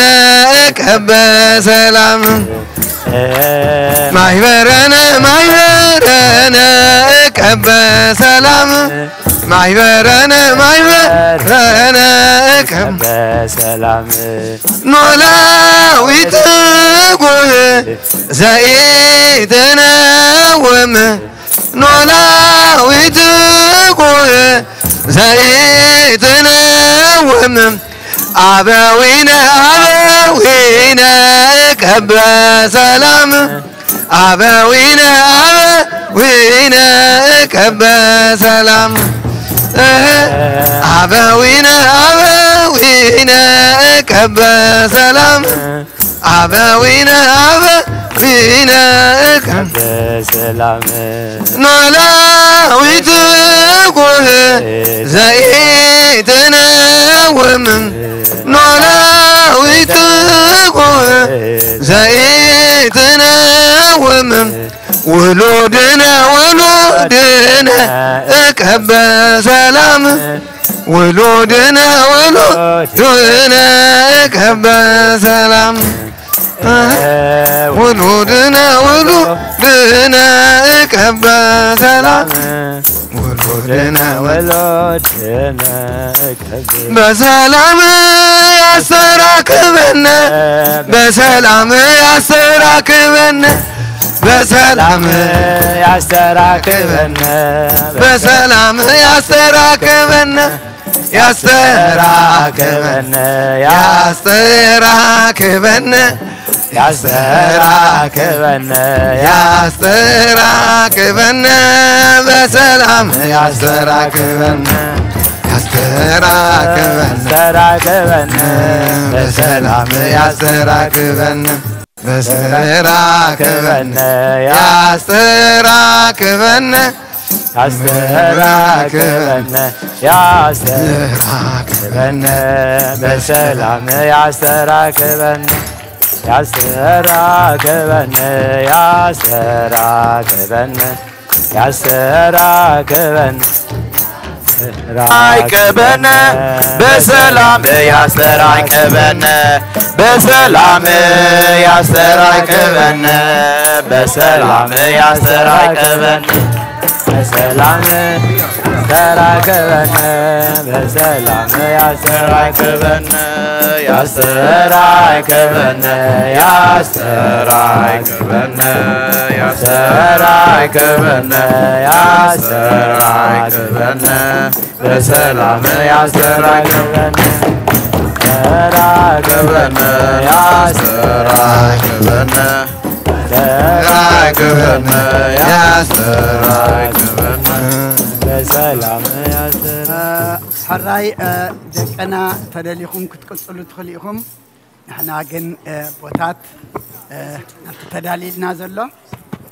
እቀበ ሰላም። ማሕበረነ ማሕበረነ እቀበ ሰላም። ማሕበረነ ማሕበረነ እቀበ ሰላም። ኖላዊት ጉህ ዘይትነውም። ኖላዊት ጉህ ዘይትነውም። አበዊነ አበዊነ እቀበ ሰላም። አበዊነ አበዊነ እቀበ ሰላም። እህ፣ አበዊነ አበዊነ እቀበ ሰላም። አበዊነ አበዊነ እቀበ በሰላም። ኖላዊት ጉህ ዘይትነውም። ኖላዊት ጉህ ዘይትነውም። ውሉድነ ውሉድነ እቀበ ሰላም። ውሉድነ ውሉድነ እቀበ ሰላም። ውሉድነ ውሉድነ እቀበ ሰላም። ውሉድነ ውሉድነ እቀበ በሰላም ያስተራክበነ። በሰላም ያስተራክበነ። በሰላም ያስተራክበነ። በሰላም ያስተራክበነ። ያስተራክበነ። ያስተራክበነ። ያስተራክበነ። ያስተራክበነ። በሰላም ያስተራክበነ። ያስተራክበነ። ያስተራክበነ። በሰላም ያስተራክበነ። በሰላም ያስተራክበነ። ያስተራክበነ። ያስተራክበነ። ያስተራክበነ። በሰላም ያስተራክበነ። ያስተራክበነ። ያስተራክበነ። ያስተራክበነ። ያስተራክበነ። በሰላም ያስተራክበነ። በሰላም ያስተራክበነ። በሰላም ያስተራክበነ። በሰላም ያስተራክበነ። በሰላም ያስተራክበነ። ያስተራክበነ። ያስተራክበነ። ያስተራክበነ። ያስተራክበነ። በሰላም ያስተራክበነ። ያስተራክበነ። ያስተራክበነ። ያስተራክበነ። በሰላም ያስተራ- ሕራይ፣ እ፣ ደቀና ተደሊኹም ክትቅጽሉ ትኽእሉ ኢኹም። ንሕና ግን፣ እ፣ ቦታት፣ እ፣ ናብቲ ተዳሊልና ዘሎ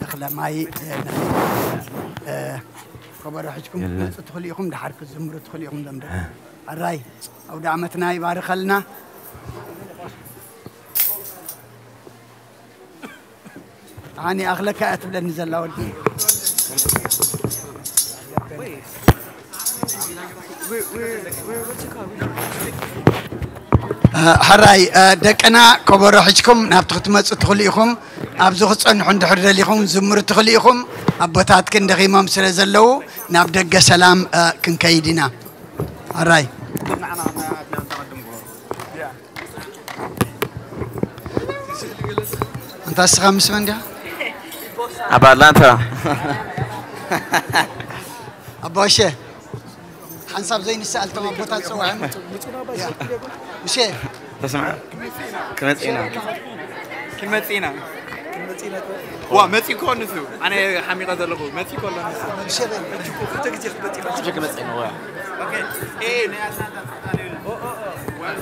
እኽለ ማይ፣ እ፣ ናይ፣ እ፣ ከበሮ ሒዝኩም ክትመጹ ትኽእሉ ኢኹም። ድሓር ክትዝምሩ ትኽእሉ ኢኹም። ዞም ደቂ ሕራይ ኣውደ ዓመትና ይባርኸልና። ኣነ ኣኽለካ እያ ትብለኒ ዘላ ወዲ። እ፣ ሕራይ፣ እ፣ ደቅና ከበሮ ሒዝኩም ናብቲ ክትመጹ ትኽእሉ ኢኹም። ኣብዚ ክትጸንሑ እንድሕር ደሊኹም ዝምሩ ትኽእሉ ኢኹም። ኣቦታት ግን ደኺሞም ስለ ዘለዉ ናብ ደገ ሰላም፣ እ፣ ክንከይድ ኢና። ኣራይ። ኣንታ እስኻ ምስ መን ዲኻ? ኣብ ኣትላንታ። ኣባ ወሸ፣ ሓንሳብ ዘይንስኣል እቶም ኣቦታት ጽውዖም። ያ። ምሸ። ተስምዐ? ክመጽእ ኢና። ክንመጽእ ኢና። ዋ፣ መጺእ እኮ ንሱ። ኣነ ሓሚቐ ዘለኹ። መጺእ እኮ ኣሎ ንሱ። ምሸ በል። ሕጂ ክመጽእ ኢና፣ ዋ። ኦኬ። ኤ፣ ናይ ኣትላንታ ተኸታተሉ።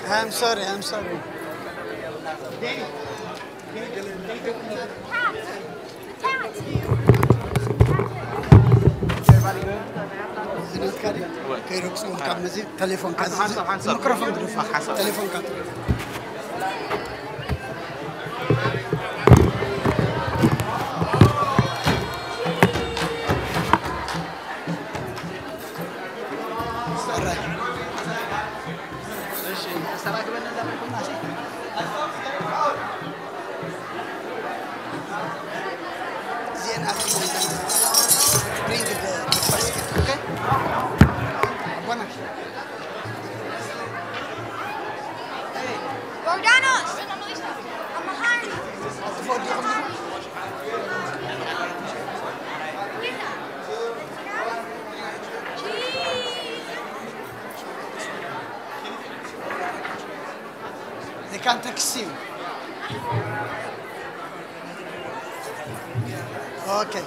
I'm sorry, I'm sorry. ከይረግጹ ካብ መዚ ቴሌፎንካ፣ ሓንሳብ፣ ሓንሳብ፣ ሓንሳብ። ሚክሮፎን ግደፋ። ሓንሳብ። ቴሌፎንካ። Jordanos! I'm behind you! They can't text you. Okay.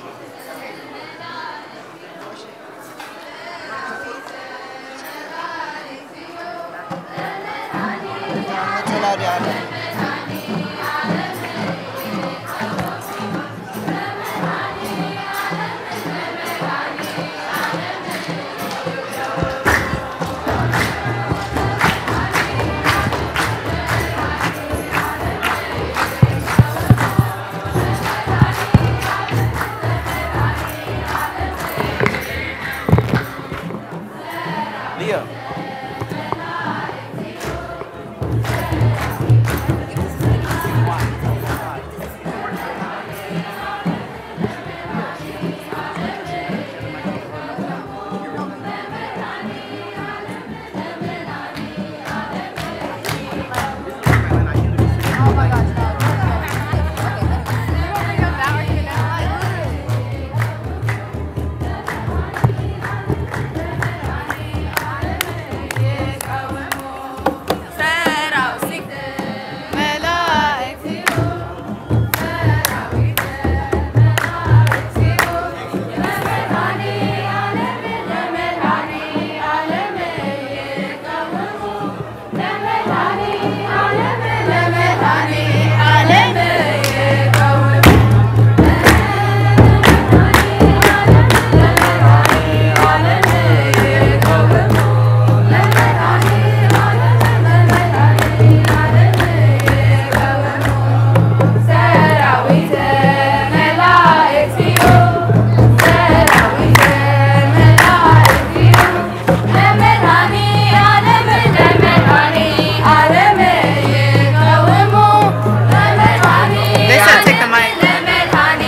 Lisa, take the mic.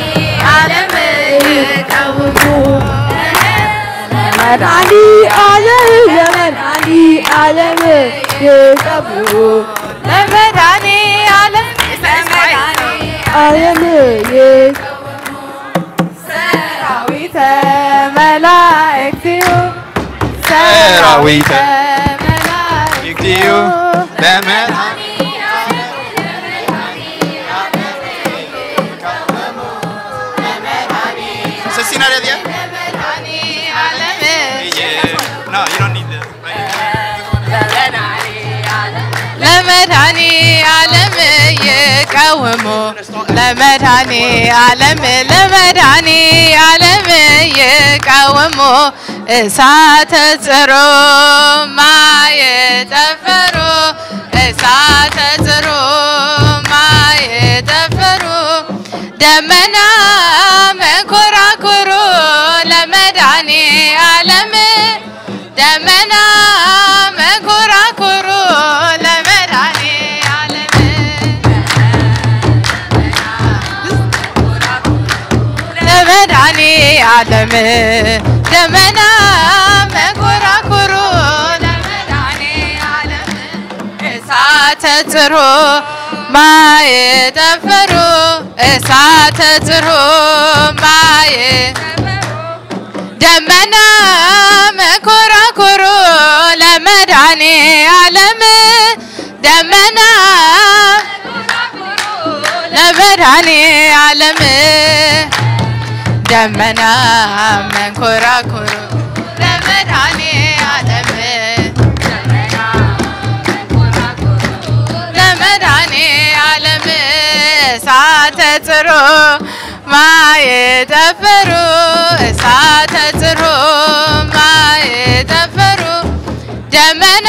መድኃኒ ዓለም፣ ለመድኃኒ ዓለም ይቀብሩ። ለመድኃኒ ዓለም፣ ለመድኃኒ ዓለም ይቀብሩ። ሰራዊተ መላእክትዩ፣ ሰራዊተ መላእክትዩ፣ ለመድኃኒ ሰሲና ለዚያ? ለመድኃኒ ዓለም። Yeah. No, you don't need that. ለመድኃኒ ዓለም ይቀውሙ፣ ለመድኃኒ ዓለም፣ ለመድኃኒ ዓለም ይቀውሙ። እሳተ ጽሩ ማየ ጠፈሩ፣ እሳተ ጽሩ ማየ ጠፈሩ። ደመና መንኮራኩሩ ለመድኃኔ ዓለም፣ ደመና መንኮራኩሩ ለመድኃኔ ዓለም፣ ለመድኃኔ ዓለም፣ ደመና መንኮራኩሩ ለመድኃኔ ዓለም፣ እሳተ ጽሩ ማየ ጠፈሩ፣ እሳተ ጽሩ ማየ፣ ደመና መንኮራኩሩ ለመድኃኔ ዓለም፣ ደመና ለመድኃኔ ዓለም፣ ደመና መንኮራኩሩ ለመድኃኔ ዓለም፣ ለመድኃኔ ዓለም፣ እሳተ ጽሩ ማየ ጠፈሩ፣ እሳተ ጽሩ ማየ ጠፈሩ፣ ደመና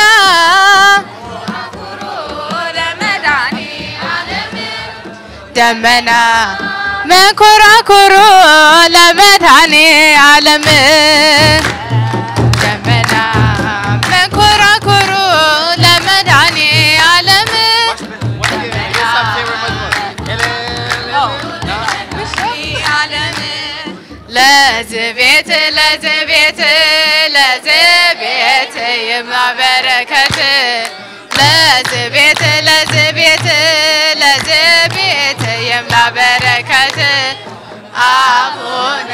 ደመና መንኮራኩሩ ለመድኃኔ ዓለም፣ ደመና መንኮራኩሩ ለመድኃኔ ዓለም፣ ለዚህ ቤት ለዚህ ቤት ለዚህ ቤት ይብዛ በረከት፣ ለዚህ ቤት ለዚህ ቤት ለዚህ ቤት ይብዛ በረከት። አቡነ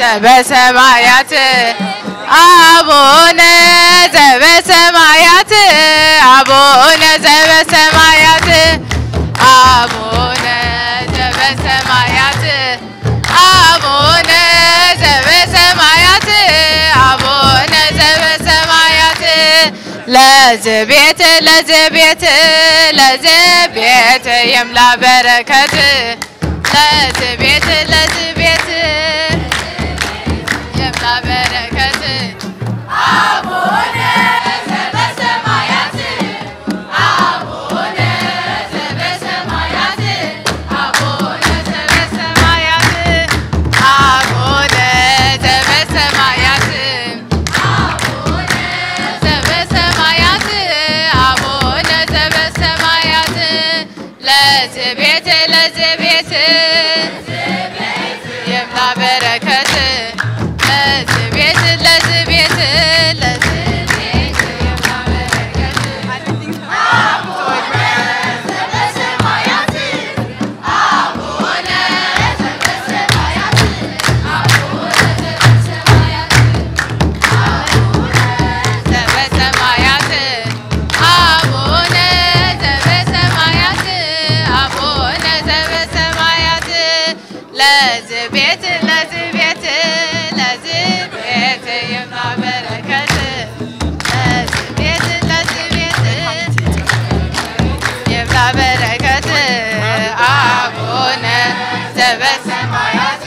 ዘበሰማያት፣ አቡነ ዘበሰማያት፣ አቡነ ዘበሰማያት፣ አቡነ ዘበሰማያት፣ አቡነ ዘበሰማያት፣ አቡነ ዘበሰማያት፣ ለዚህ ቤት ለዚህ ቤት ለዚህ ቤት ይብዛ በረከት፣ ለዚህ ቤት ለዚህ ቤት ይብዛ በረከት። አቡነ ዘበሰማያት፣ አቡነ ዘበሰማያት፣ አቡነ ዘበሰማያት፣ አቡነ ዘበሰማያት፣ አቡነ ዘበሰማያት፣ አቡነ ዘበሰማያት፣ ለዚህ ቤት ለዚህ ቤት ይብዛ በረከት፣ ለዚህ ቤት ለዚህ ቤት ለዚህ ቤት ይብዛ በረከት። ዘበሰማያት፣ አቡነ ዘበሰማያት፣ አቡነ ዘበሰማያት፣ ለዚህ ቤት ለዚህ ቤት ለዚህ ቤት ይብዛ በረከት፣ ለዚህ ቤት ለዚህ ቤት ይብዛ በረከት። አቡነ ዘበሰማያት፣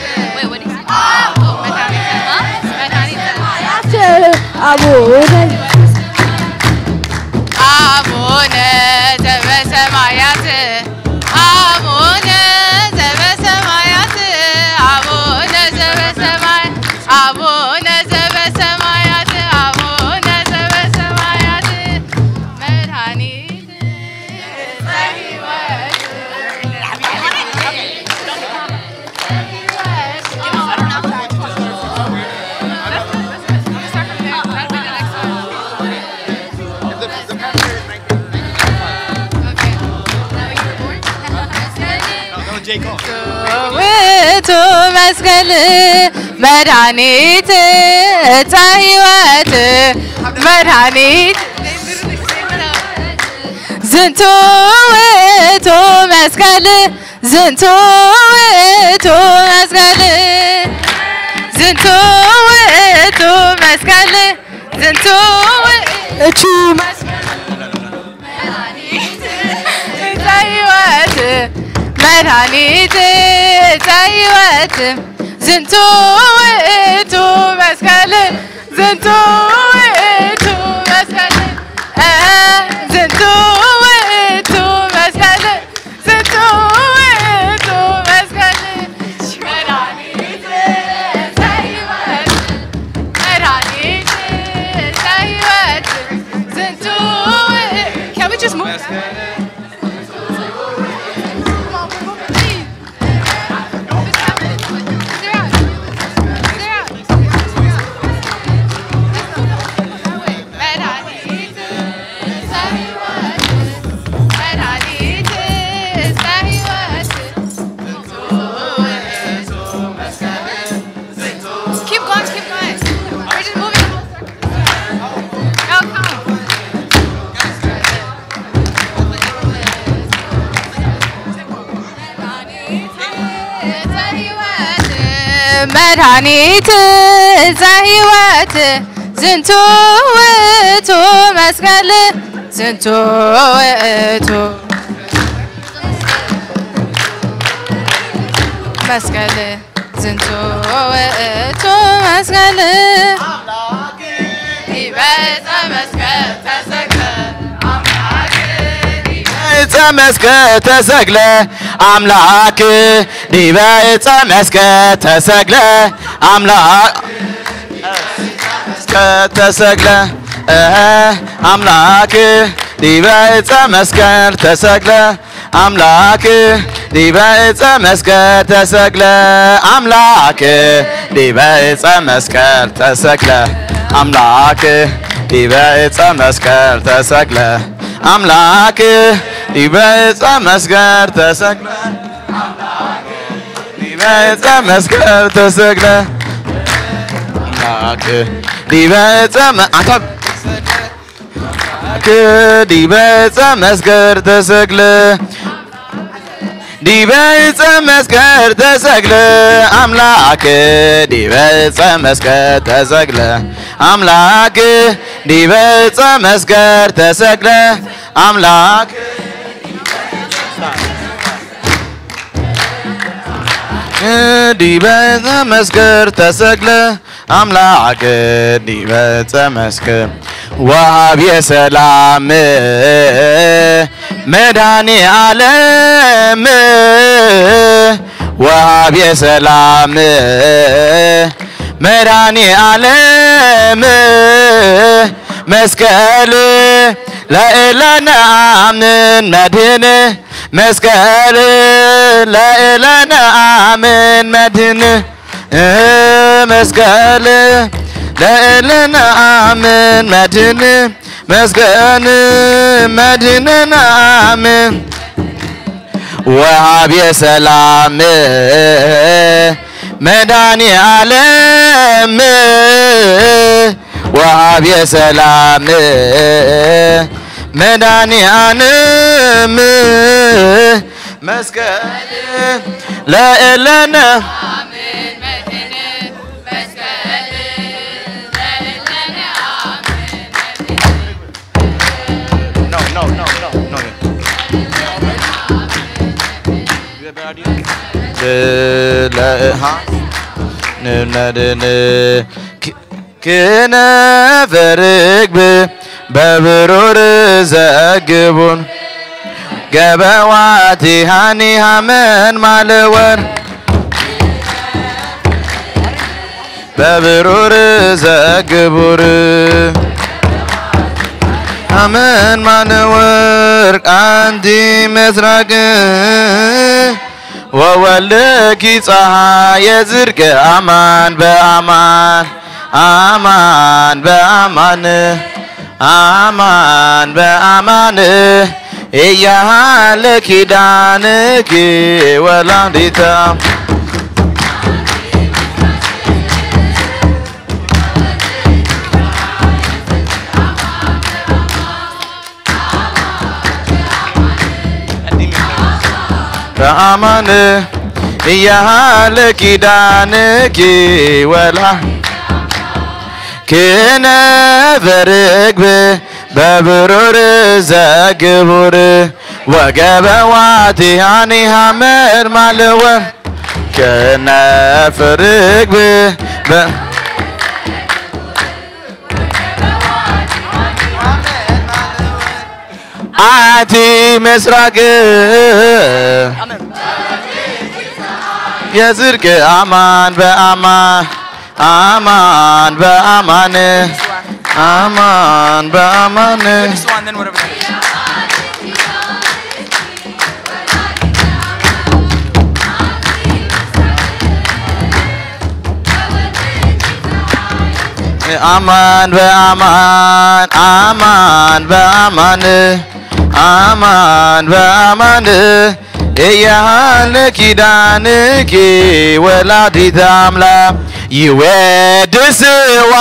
አቡነ አቡነ ዘበሰማያት፣ አቡነ ዘበሰማያት፣ አቡነ ዘበሰማያት፣ አቡነ ዘበሰማያት፣ አቡነ ዘበሰማያት፣ መድኃኒት ውእቱ መስቀል መድኃኒት ዕፀ ሕይወት መድኃኒት ዝንቱ ውእቱ መስቀል ዝንቱ ውእቱ መስቀል ዝንቱ ውእቱ መስቀል ዝንቱ ውእቱ መስቀል ዕፀ ሕይወት መድኃኒት ዕፀ ሕይወት ዝንቱ ውእቱ መስቀል ዝንቱ ውእቱ መስቀል ዝንቱ ውእቱ መስቀል ዝንቱ ውእቱ መስቀል Just move. Come on, move, move, please. Keep going, keep going. We're just moving the whole circle. Oh, come. መድኃኒት ዘህይወት ዝንቱ ውእቱ መስቀል ዝንቱ ውእቱ መስቀል ዝንቱ ውእቱ መስቀል ዲበ ዕፀ መስቀል ተሰቅለ ዕፀ መስቀል ተሰቅለ ኣምላክ ዲበ ዕፀ መስቀል ተሰቅለ ኣምላክ ተሰቅለ ኣምላክ ዲበ ዕፀ መስቀል ተሰቅለ ኣምላክ ዲበ ዕፀ መስቀል ተሰቅለ ኣምላክ ዲበ ዕፀ መስቀል ተሰቅለ ኣምላክ ዲበ ዕፀ መስቀል ተሰቅለ ኣምላክ ዲበ ዕፀ መስቀል ተሰቅለ ዲበ ዕፀ መስቀል ተሰቅለ ኣምላክ ዲበ ዕፀ መ- ኣታ ዲበ ዕፀ መስቀል ተሰቅለ ዲበ ዕፀ መስቀል ተሰቅለ ኣምላክ ዲበ ዕፀ መስቀል ተሰቅለ ኣምላክ ዲበ ዕፀ መስቀል ተሰቅለ ኣምላክ ዲበ ዕፀ መስቀል ተሰቅለ ኣምላክ ዲበ ዕፀ መስቀል ወሃብየ ሰላም መድኃኔ ዓለም ወሃብየ ሰላም መድኃኔ ዓለም መስቀል ለእለነ አምን መድህን መስቀል ለእለነ አምን መድህን መስቀል ለእለነ አምን መድህን መስቀል መድህን አምን ወሃብየ ሰላም መድኃኔ ዓለም ወሃብየ ሰላም መድኃኔ ዓለም መስቀል ለእለነ No, no, no, no, no. You have an idea? ለ- ለ- ሀ? ን- ነ- ድ- ን- ክ- ክነፈ ርግብ በብሩር ዘግቡን ገበዋቲሃኒ ሃመን ማለወር በብሩር ዘግቡር ሃመን ማለወር አንቲ ምስራቅ ወወልድኪ ፀሐየ ጽድቅ አማን በአማን አማን በአማን አማን በአማን እያሃለ ኪዳንኪ ወላዲተ በአማን እያሃለ ኪዳንኪ ወላ ክነፈ ርግብ በብሩር ዘግቡር ወገበዋቲሃኒ ሃመር ማለወ ክነፈ ርግብ በ- አንቲ ምስራቅ የጽድቅ አማን በአማን አማን በአማን አማን በአማን This one, then whatever that is. ኣማን በኣማን ኣማን በኣማን ኣማን በኣማን እያለ ኪዳንኪ ወላዲት ኣምላክ ይወድስዋ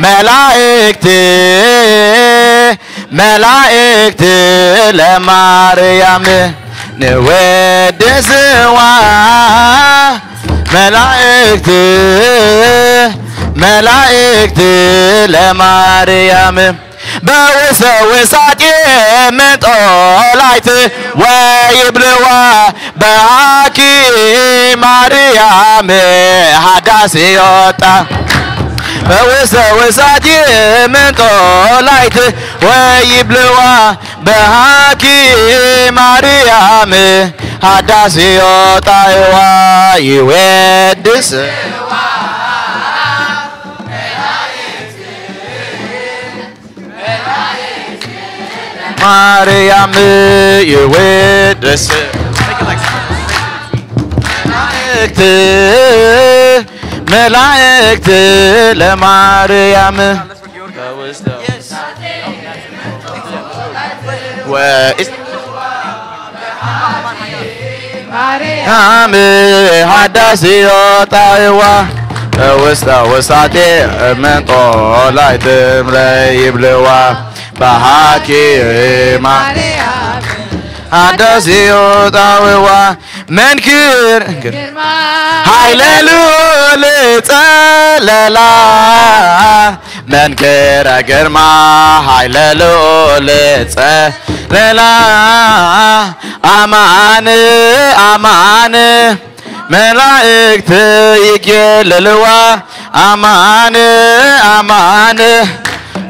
መላእክት መላእክት ለማርያም ንወድስዋ መላእክት መላእክት ለማርያም በውሰ ውሳጤ ምንጦላይት ወይብልዋ በሃኪ ማርያም ሃዳስ ዮጣ በውሰ ውሳጤ ምንጦላይት ወይብልዋ በሃኪ ማርያም ሃዳስ ዮጣ እዋ ይወድስ ማርያም ይወድስ መላእክት መላእክት ለማርያም ወእስ- ማርያም ሃዳስ ዮጣ እዋ ውስተ ውሳጤ ምንጦላይት ለይብልዋ በሃኪ ማርያም ሃዳስ ዮጣ እዋ መንክር ግርማ ሃይለ ልዑል ጸለላ መንክረ ግርማ ሃይለ ልዑል ጸለላ ኣማን ኣማን መላእክት ይኬልልዋ ኣማን ኣማን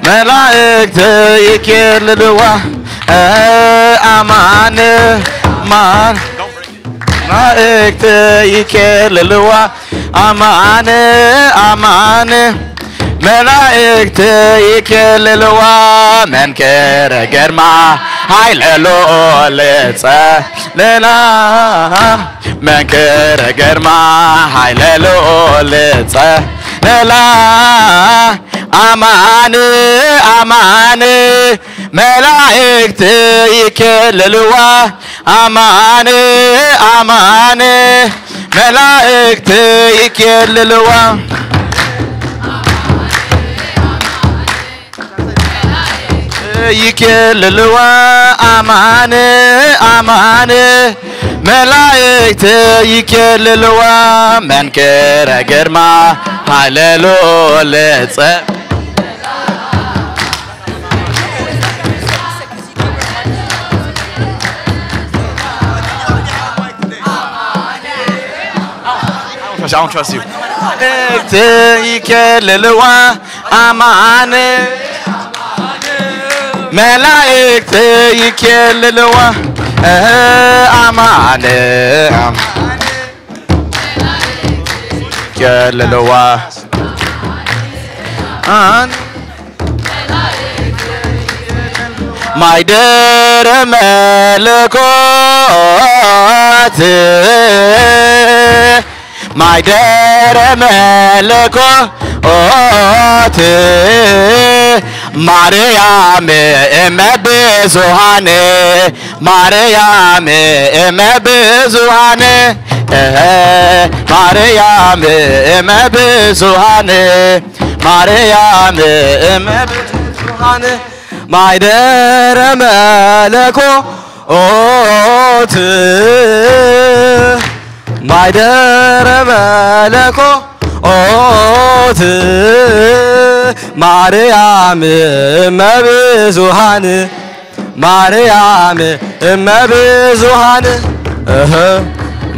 መላእክት ይኬልልዋ ኣማን ኣማን መላእክት ይኬልልዋ ኣማን ኣማን መላእክት ይኬልልዋ መንክረ ግርማ ሃይለ ልዑል ጸለላ መንክረ ግርማ ሃይለ ልዑል ጸለላ ኣማን ኣማን መላእክት ይኬልልዋ ኣማን ኣማን መላእክት ይኬልልዋ ይኬልልዋ ኣማን ኣማን መላእክት ይኬልልዋ መንክረ ግርማ ሃይለ ልዑል ጸ I don't trust you. I don't trust you. ይኬልልዋ ኣማን መላእክት ይኬልልዋ ኣማን ይኬልልዋ ኣን ማይደረ መለኮት ማይደረ መለኮት ማርያም እመ ብዙሃን ማርያም እመ ብዙሃን ማርያም እመ ብዙሃን ማርያም እመ ብዙሃን ማይደረ መለኮት ማይደረ መለኮት ማርያም እመ ብዙሃን ማርያም እመ ብዙሃን እህ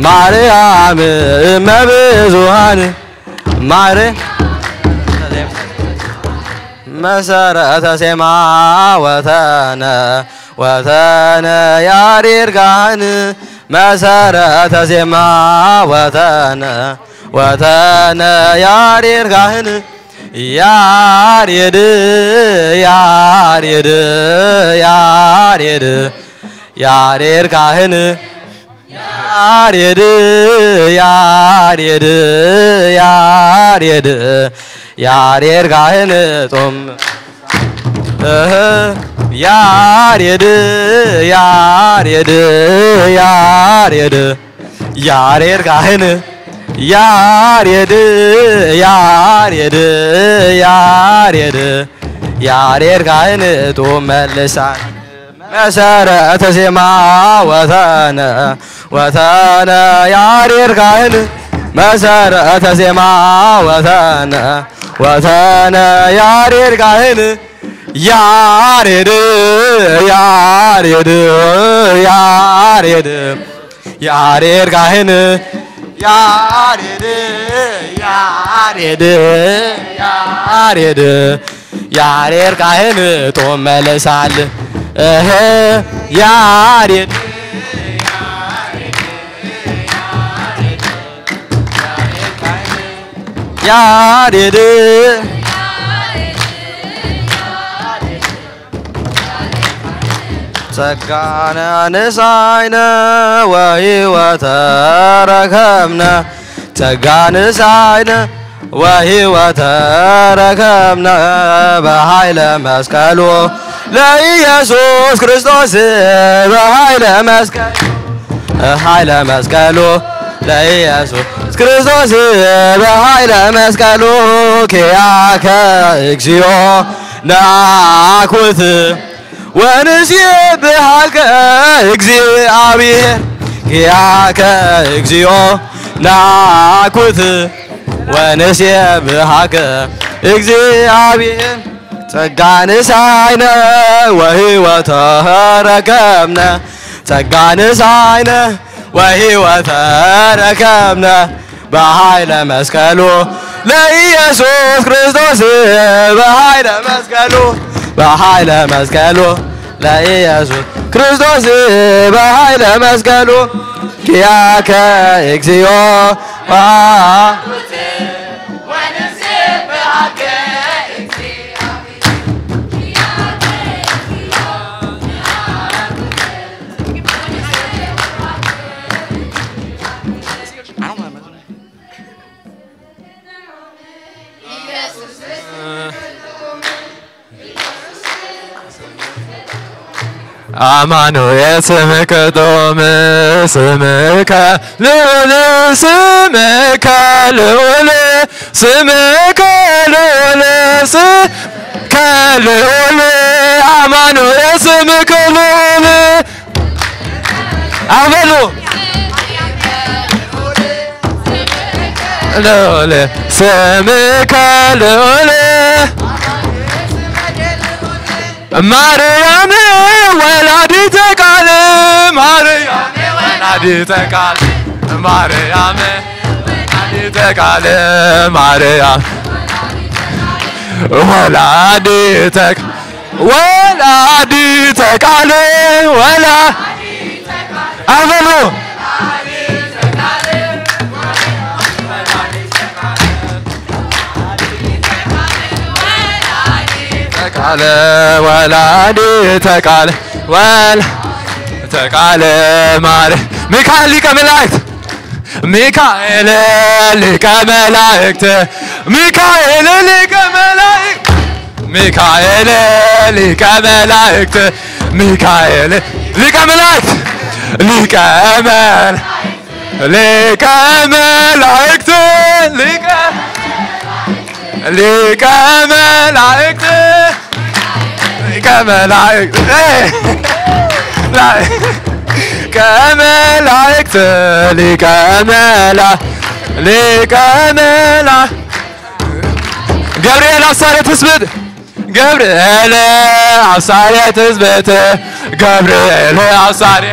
ማርያም እመ ብዙሃን ማር መሰረተ ዜማ ወተነ ወተነ ያሬድ ካህን መሰረተ ዜማ ወተነ ወተነ ያሬድ ካህን ያሬድ ያሬድ ያሬድ ያሬድ ካህን ያሬድ ያሬድ ያሬድ ያሬድ ካህን ጦም እህ፣ ያሬድ ያሬድ ያሬድ ያሬድ ካህን ያሬድ ያሬድ ያሬድ ያሬድ ካህን ጦም መልሳን መሰረተ ዜማ ወተነ ወተነ ያሬድ ካህን መሰረተ ዜማ ወተነ ወተነ ያሬድ ካህን ያሬድ ያሬድ ያሬድ ያሬድ ካህን ያሬድ ያሬድ ያሬድ ያሬድ ካህን ጦም መልሳል እህ ያሬድ ያሬድ ጸጋነ ንሳይነ ወሕይወተ ረከብነ ጸጋ ንሳይነ ወሕይወተ ረከብነ በኃይለ መስቀሉ ለኢየሱስ ክርስቶስ በኃይለ መስቀሉ ኃይለ መስቀሉ ለኢየሱስ ክርስቶስ በኃይለ መስቀሉ ኪያከ እግዚኦ ናኩት ወንሴብሐከ እግዚአብሔር ኪያከ እግዚኦ ናኩት ወንሴብሐከ እግዚአብሔር ጸጋ ንሳይነ ወሕይወተ ረከብነ ጸጋ ንሳይነ ወሕይወተ ረከብነ በኃይለ መስቀሉ ለኢየሱስ ክርስቶስ በኃይለ መስቀሉ በኃይለ መስቀሉ ለኢየሱስ ክርስቶስ በኃይለ መስቀሉ ኪያከ እግዚኦ አማኑኤል ስምከ ጥዑም ስምከ ልዑል ስምከ ልዑል ስምከ ልዑል ስምከ ልዑል አማኑኤል ስምከ ልዑል አበሉ ልዑል ስምከ ልዑል ማርያም ወላዲተ ቃል ማርያም ወላዲተ ቃል ማርያም ወላዲተ ቃል ማርያም ወላዲተ ወላዲተ ቃል ወላ አበሉ ቃለ ወላዲተ ቃል ወላዲተ ቃል ማር ሚካኤል ሊቀ መላእክት ሚካኤል ሊቀ መላእክት ሚካኤል ሊቀ መላእክት ሚካኤል ሊቀ መላእክት ሚካኤል ሊቀ መላእክት ሊቀ መላ ሊቀ መላእክት ሊቀ ሊቀ መላእክት ሊቀ መላእክት ሊቀ መላእክት ሊቀ መላ ሊቀ መላ ገብርኤል አብሳሪ ትስብእት ገብርኤል አብሳሪ ትስብእት ገብርኤል አብሳሪ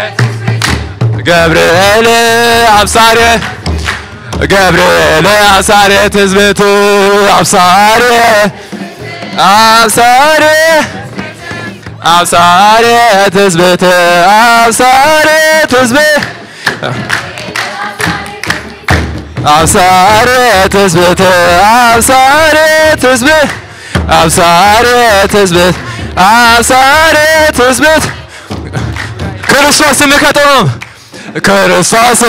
ገብርኤል አብሳሪ ገብርኤል አብሳሪ ትስብእት አብሳሪ አብሳሪ አብሳሪ ትስብእት አብሳሪ ትስብእት አብሳሪ ትስብእት አብሳሪ ትስብእት አብሳሪ ትስብእት አብሳሪ ትስብእት ክርስቶስ ስምከ ጥዑም ክርስቶስ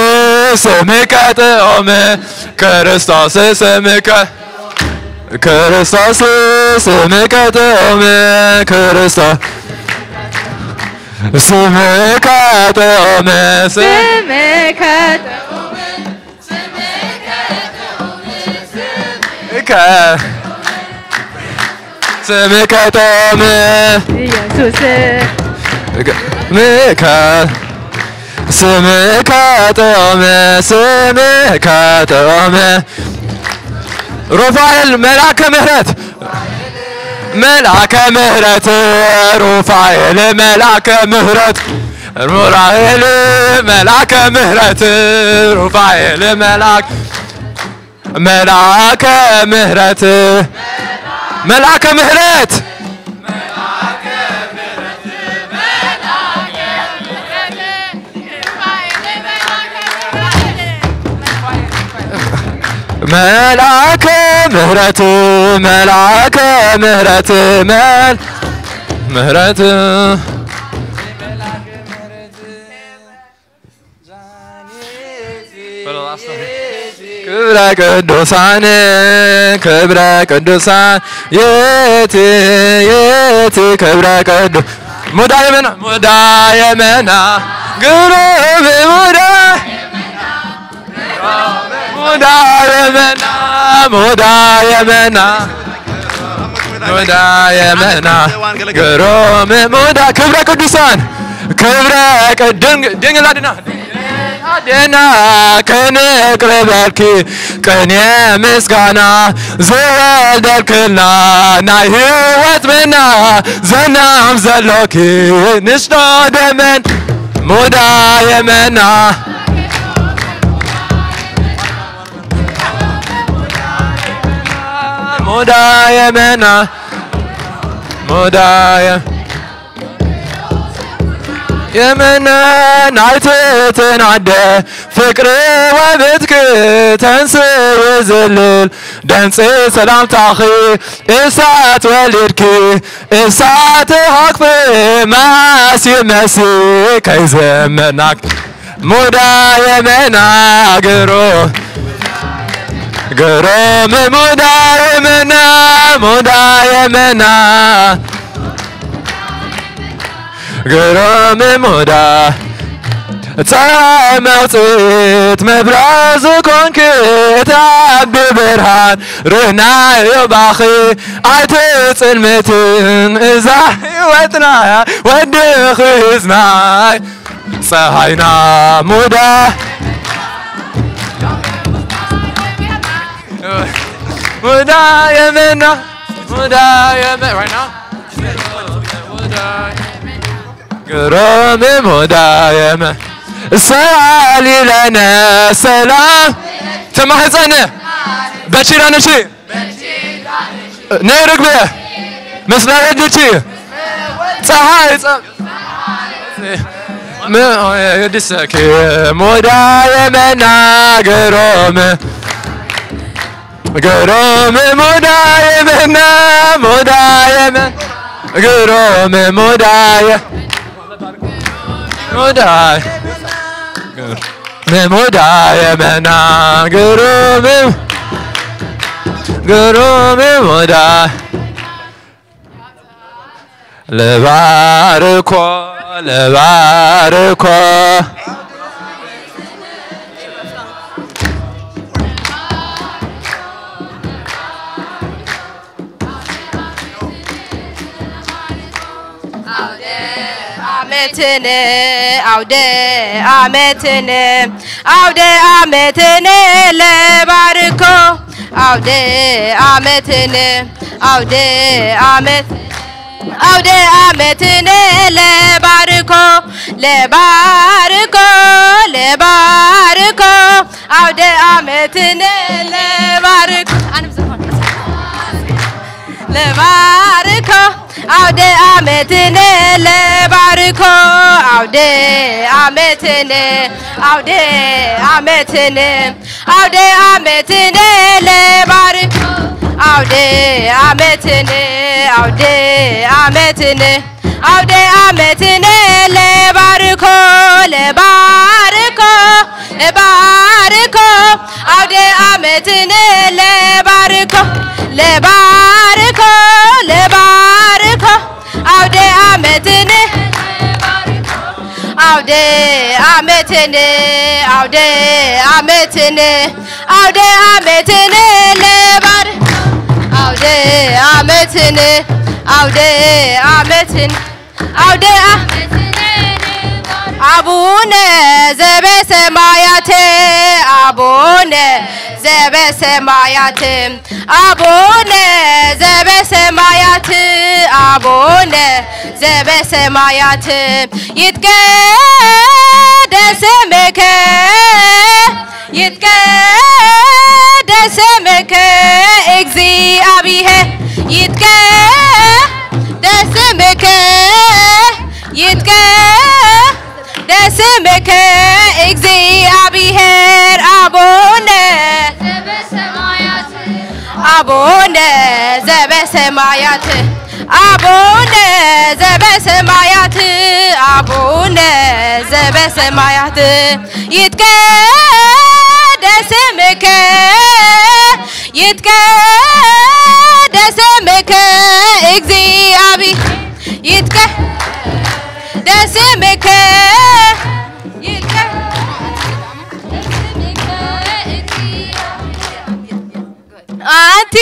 ስምከ ጥዑም፣ ክርስቶስ ስምከ፣ ክርስቶስ ስምከ ጥዑም፣ ክርስቶስ ስምከ ጥዑም፣ ስም- ስምከ ስምከ፣ ስምከ ጥዑም ኢየሱስ። ምከ፣ ስምከ ጥዑም፣ ስምከ ጥዑም። ሩፋኤል መልአከ ምሕረት፣ መልአከ ምሕረት፣ ሩፋኤል መልአከ ምሕረት፣ ሩራኤል መልአከ ምሕረት፣ ሩፋኤል መልአክ፣ መልአከ ምሕረት፣ መልአከ ምሕረት፣ መልአከ ምሕረት፣ መልአከ ምሕረት፣ መል-፣ ምሕረት። ክብረ ቅዱሳን፣ ክብረ ቅዱሳን፣ የት፣ የት ክብረ ቅዱ-፣ ሙዳየ መና፣ ሙዳየ መና፣ ግሩም ሙዳ-፣ ሙዳየ መና፣ ሙዳየ መና፣ ሙዳየ መና፣ ግሩም ሙዳ-፣ ክብረ ቅዱሳን፣ ክብረ ቅድን-፣ ድንግል ኣድና፣ ኣዴና፣ ክንቅርበልኪ ቅኔ ምስጋና፣ ዝወልደልክና ናይ ህይወት መና፣ ዘናም ዘሎኪ ንስቶ ደመን፣ ሙዳየ መና፣ ሙዳየ መና፣ ሙዳየ የመና፣ ናይ ትሕትና ኣደ ፍቅሪ ወብትኪ ተንስእ ዝልል፣ ደምፂ ሰላምታኺ እሳት ወሊድኪ፣ እሳት ሃቅፊ ማሲ መሲ ከይዘመናክ፣ ሙዳየ መና፣ ግሩም፣ ግሩም ሙዳየ መና፣ ሙዳየ መና፣ ግሩም ሙዳ፣ ፀሐይ መውፅኢት መብራህ ዝኾንኪ፣ እትዓቢ ብርሃን ርህና ዮባኺ፣ ኣይትፅልምትን እዛ ህይወትና፣ ወድኺ ህዝናይ ፀሃይና፣ ሙዳ፣ ሙዳ የመና፣ ሙዳ የመ-፣ right now? ግሩም ሙዳ የመ-፣ ሰአሊ ለነ ሰላም ተማህፀነ በቺራንቺ ነይ ርግበ፣ ምስለ ወድኪ ጸሓይ ጸ-፣ ም-፣ የድሰኪ ሙዳየ መና፣ ግሩም፣ ግሩም ሙዳየ መና፣ ሙዳየ መ-፣ ግሩም ሙዳየ፣ ሙዳየ፣ ግሩም ሙዳየ መና፣ ግሩም፣ ግሩም ሙዳ-፣ ለባርኮ፣ ለባርኮ። ዓመትን፣ ኣውደ ዓመትን፣ ኣውደ ዓመትን ለባርኮ፣ ኣውደ ዓመትን፣ ኣውደ ዓመት፣ ኣውደ ዓመትን ለባርኮ፣ ለባርኮ፣ ለባርኮ፣ ኣውደ ዓመትን ለባርኮ። ኣነ ብዝኾነ ለባርኮ፣ ኣውደ ዓመትን ለባርኮ፣ ኣውደ ዓመትን፣ ኣውደ ዓመትን፣ ኣውደ ዓመትን ለባርኮ፣ ኣውደ ዓመትን፣ ኣውደ ዓመትን፣ ኣውደ ዓመትን ለባርኮ፣ ለባርኮ፣ አውደ ዓመትን ለባርኮ ለባርኮ ለባርኮ አውደ ዓመትን አውደ ዓመትን አውደ ዓመትን አውደ ዓመትን ለባር አውደ ዓመትን አውደ ዓመትን አውደ አ- አቡነ ዘበሰማያት አቡነ ዘበሰማያት አቡነ ዘበሰማያት አቡነ ዘበሰማያት ይትቀደስ ስምከ ይትቀደስ ስምከ እግዚአብሔር ይትቀደስ ስምከ ይትቀደስ ስምከ እግዚአብሔር አቡነ አቡነ ዘበሰማያት አቡነ ዘበሰማያት አቡነ ዘበሰማያት ይትቀደስ ስምከ ይትቀደስ ስምከ እግዚአብሔር ይትቀደስ ስምከ ይትቀደስ ስምከ እግዚአብሔር ኣንቲ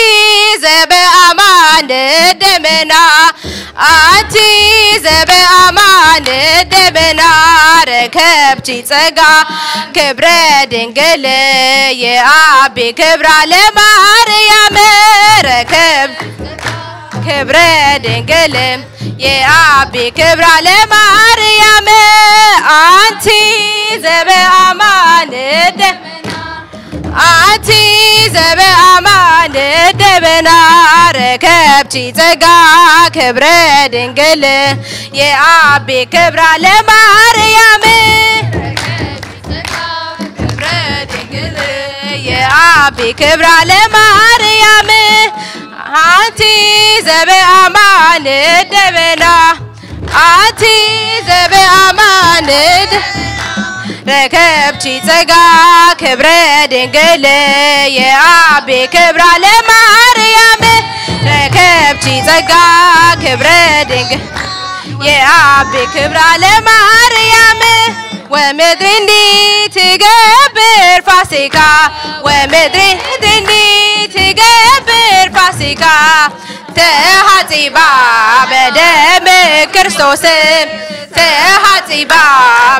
ዘበኣማን ደመና ኣንቲ ዘበኣማን ደመና ረከብቲ ጸጋ ክብረ ድንግል የኣቢ ክብራ ለማርያም ረከብ ክብረ ድንግል የኣቢ ክብራ ለማርያም ኣንቲ ዘበኣማን ደመና ኣንቲ ዘበኣማን ደበና ረከብቲ ጸጋ ክብረ ድንግል የኣቢ ክብራ ለማርያም ክብረ ድንግል የኣቢ ክብራ ለማርያም ኣንቲ ዘበኣማን ደበና ኣቲ ዘበኣማን ረከብቲ ጸጋ ክብረ ድንግል የኣቢ ክብራ ለማርያም ረከብቲ ጸጋ ክብረ ድንግል የኣቢ ክብራ ለማርያም ወምድሪ እንዲ ትገብር ፋሲካ ወምድሪ እንዲ ትገብር ፋሲካ ተሃጺባ በደም ክርስቶስ ተሃጺባ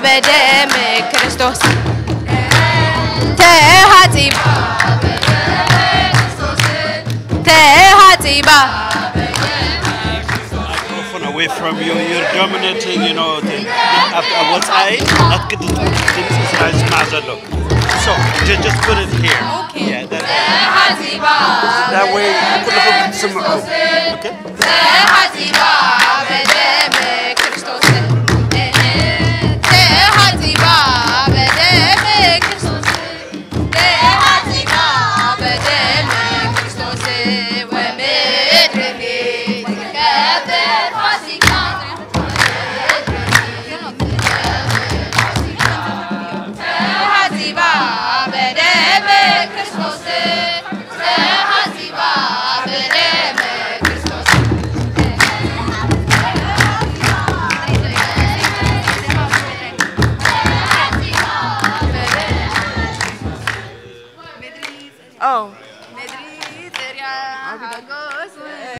በደም ክርስቶስ ተሃጺባ ተሃጺባ Microphone away from you. You're dominating, you know. The, ወፃኢ ኣትክልት ድምፅ ስራ ይስማዕ ዘሎ. So ju- just put it here. Yeah, that, that way ኩልኹም ክትስምዑ. Okay? ተሃጺባ በደም ክርስቶስ ተሃጺባ በደም ክርስቶስ ተሃጺባ በደም ክርስቶስ ወምድሪ ትከብር ፋሲካ ተሃጺባ በደም ክርስቶስ ተሃጺባ በደም ክርስቶስ Oh. ምድሪ ጽርያ ሓጎስ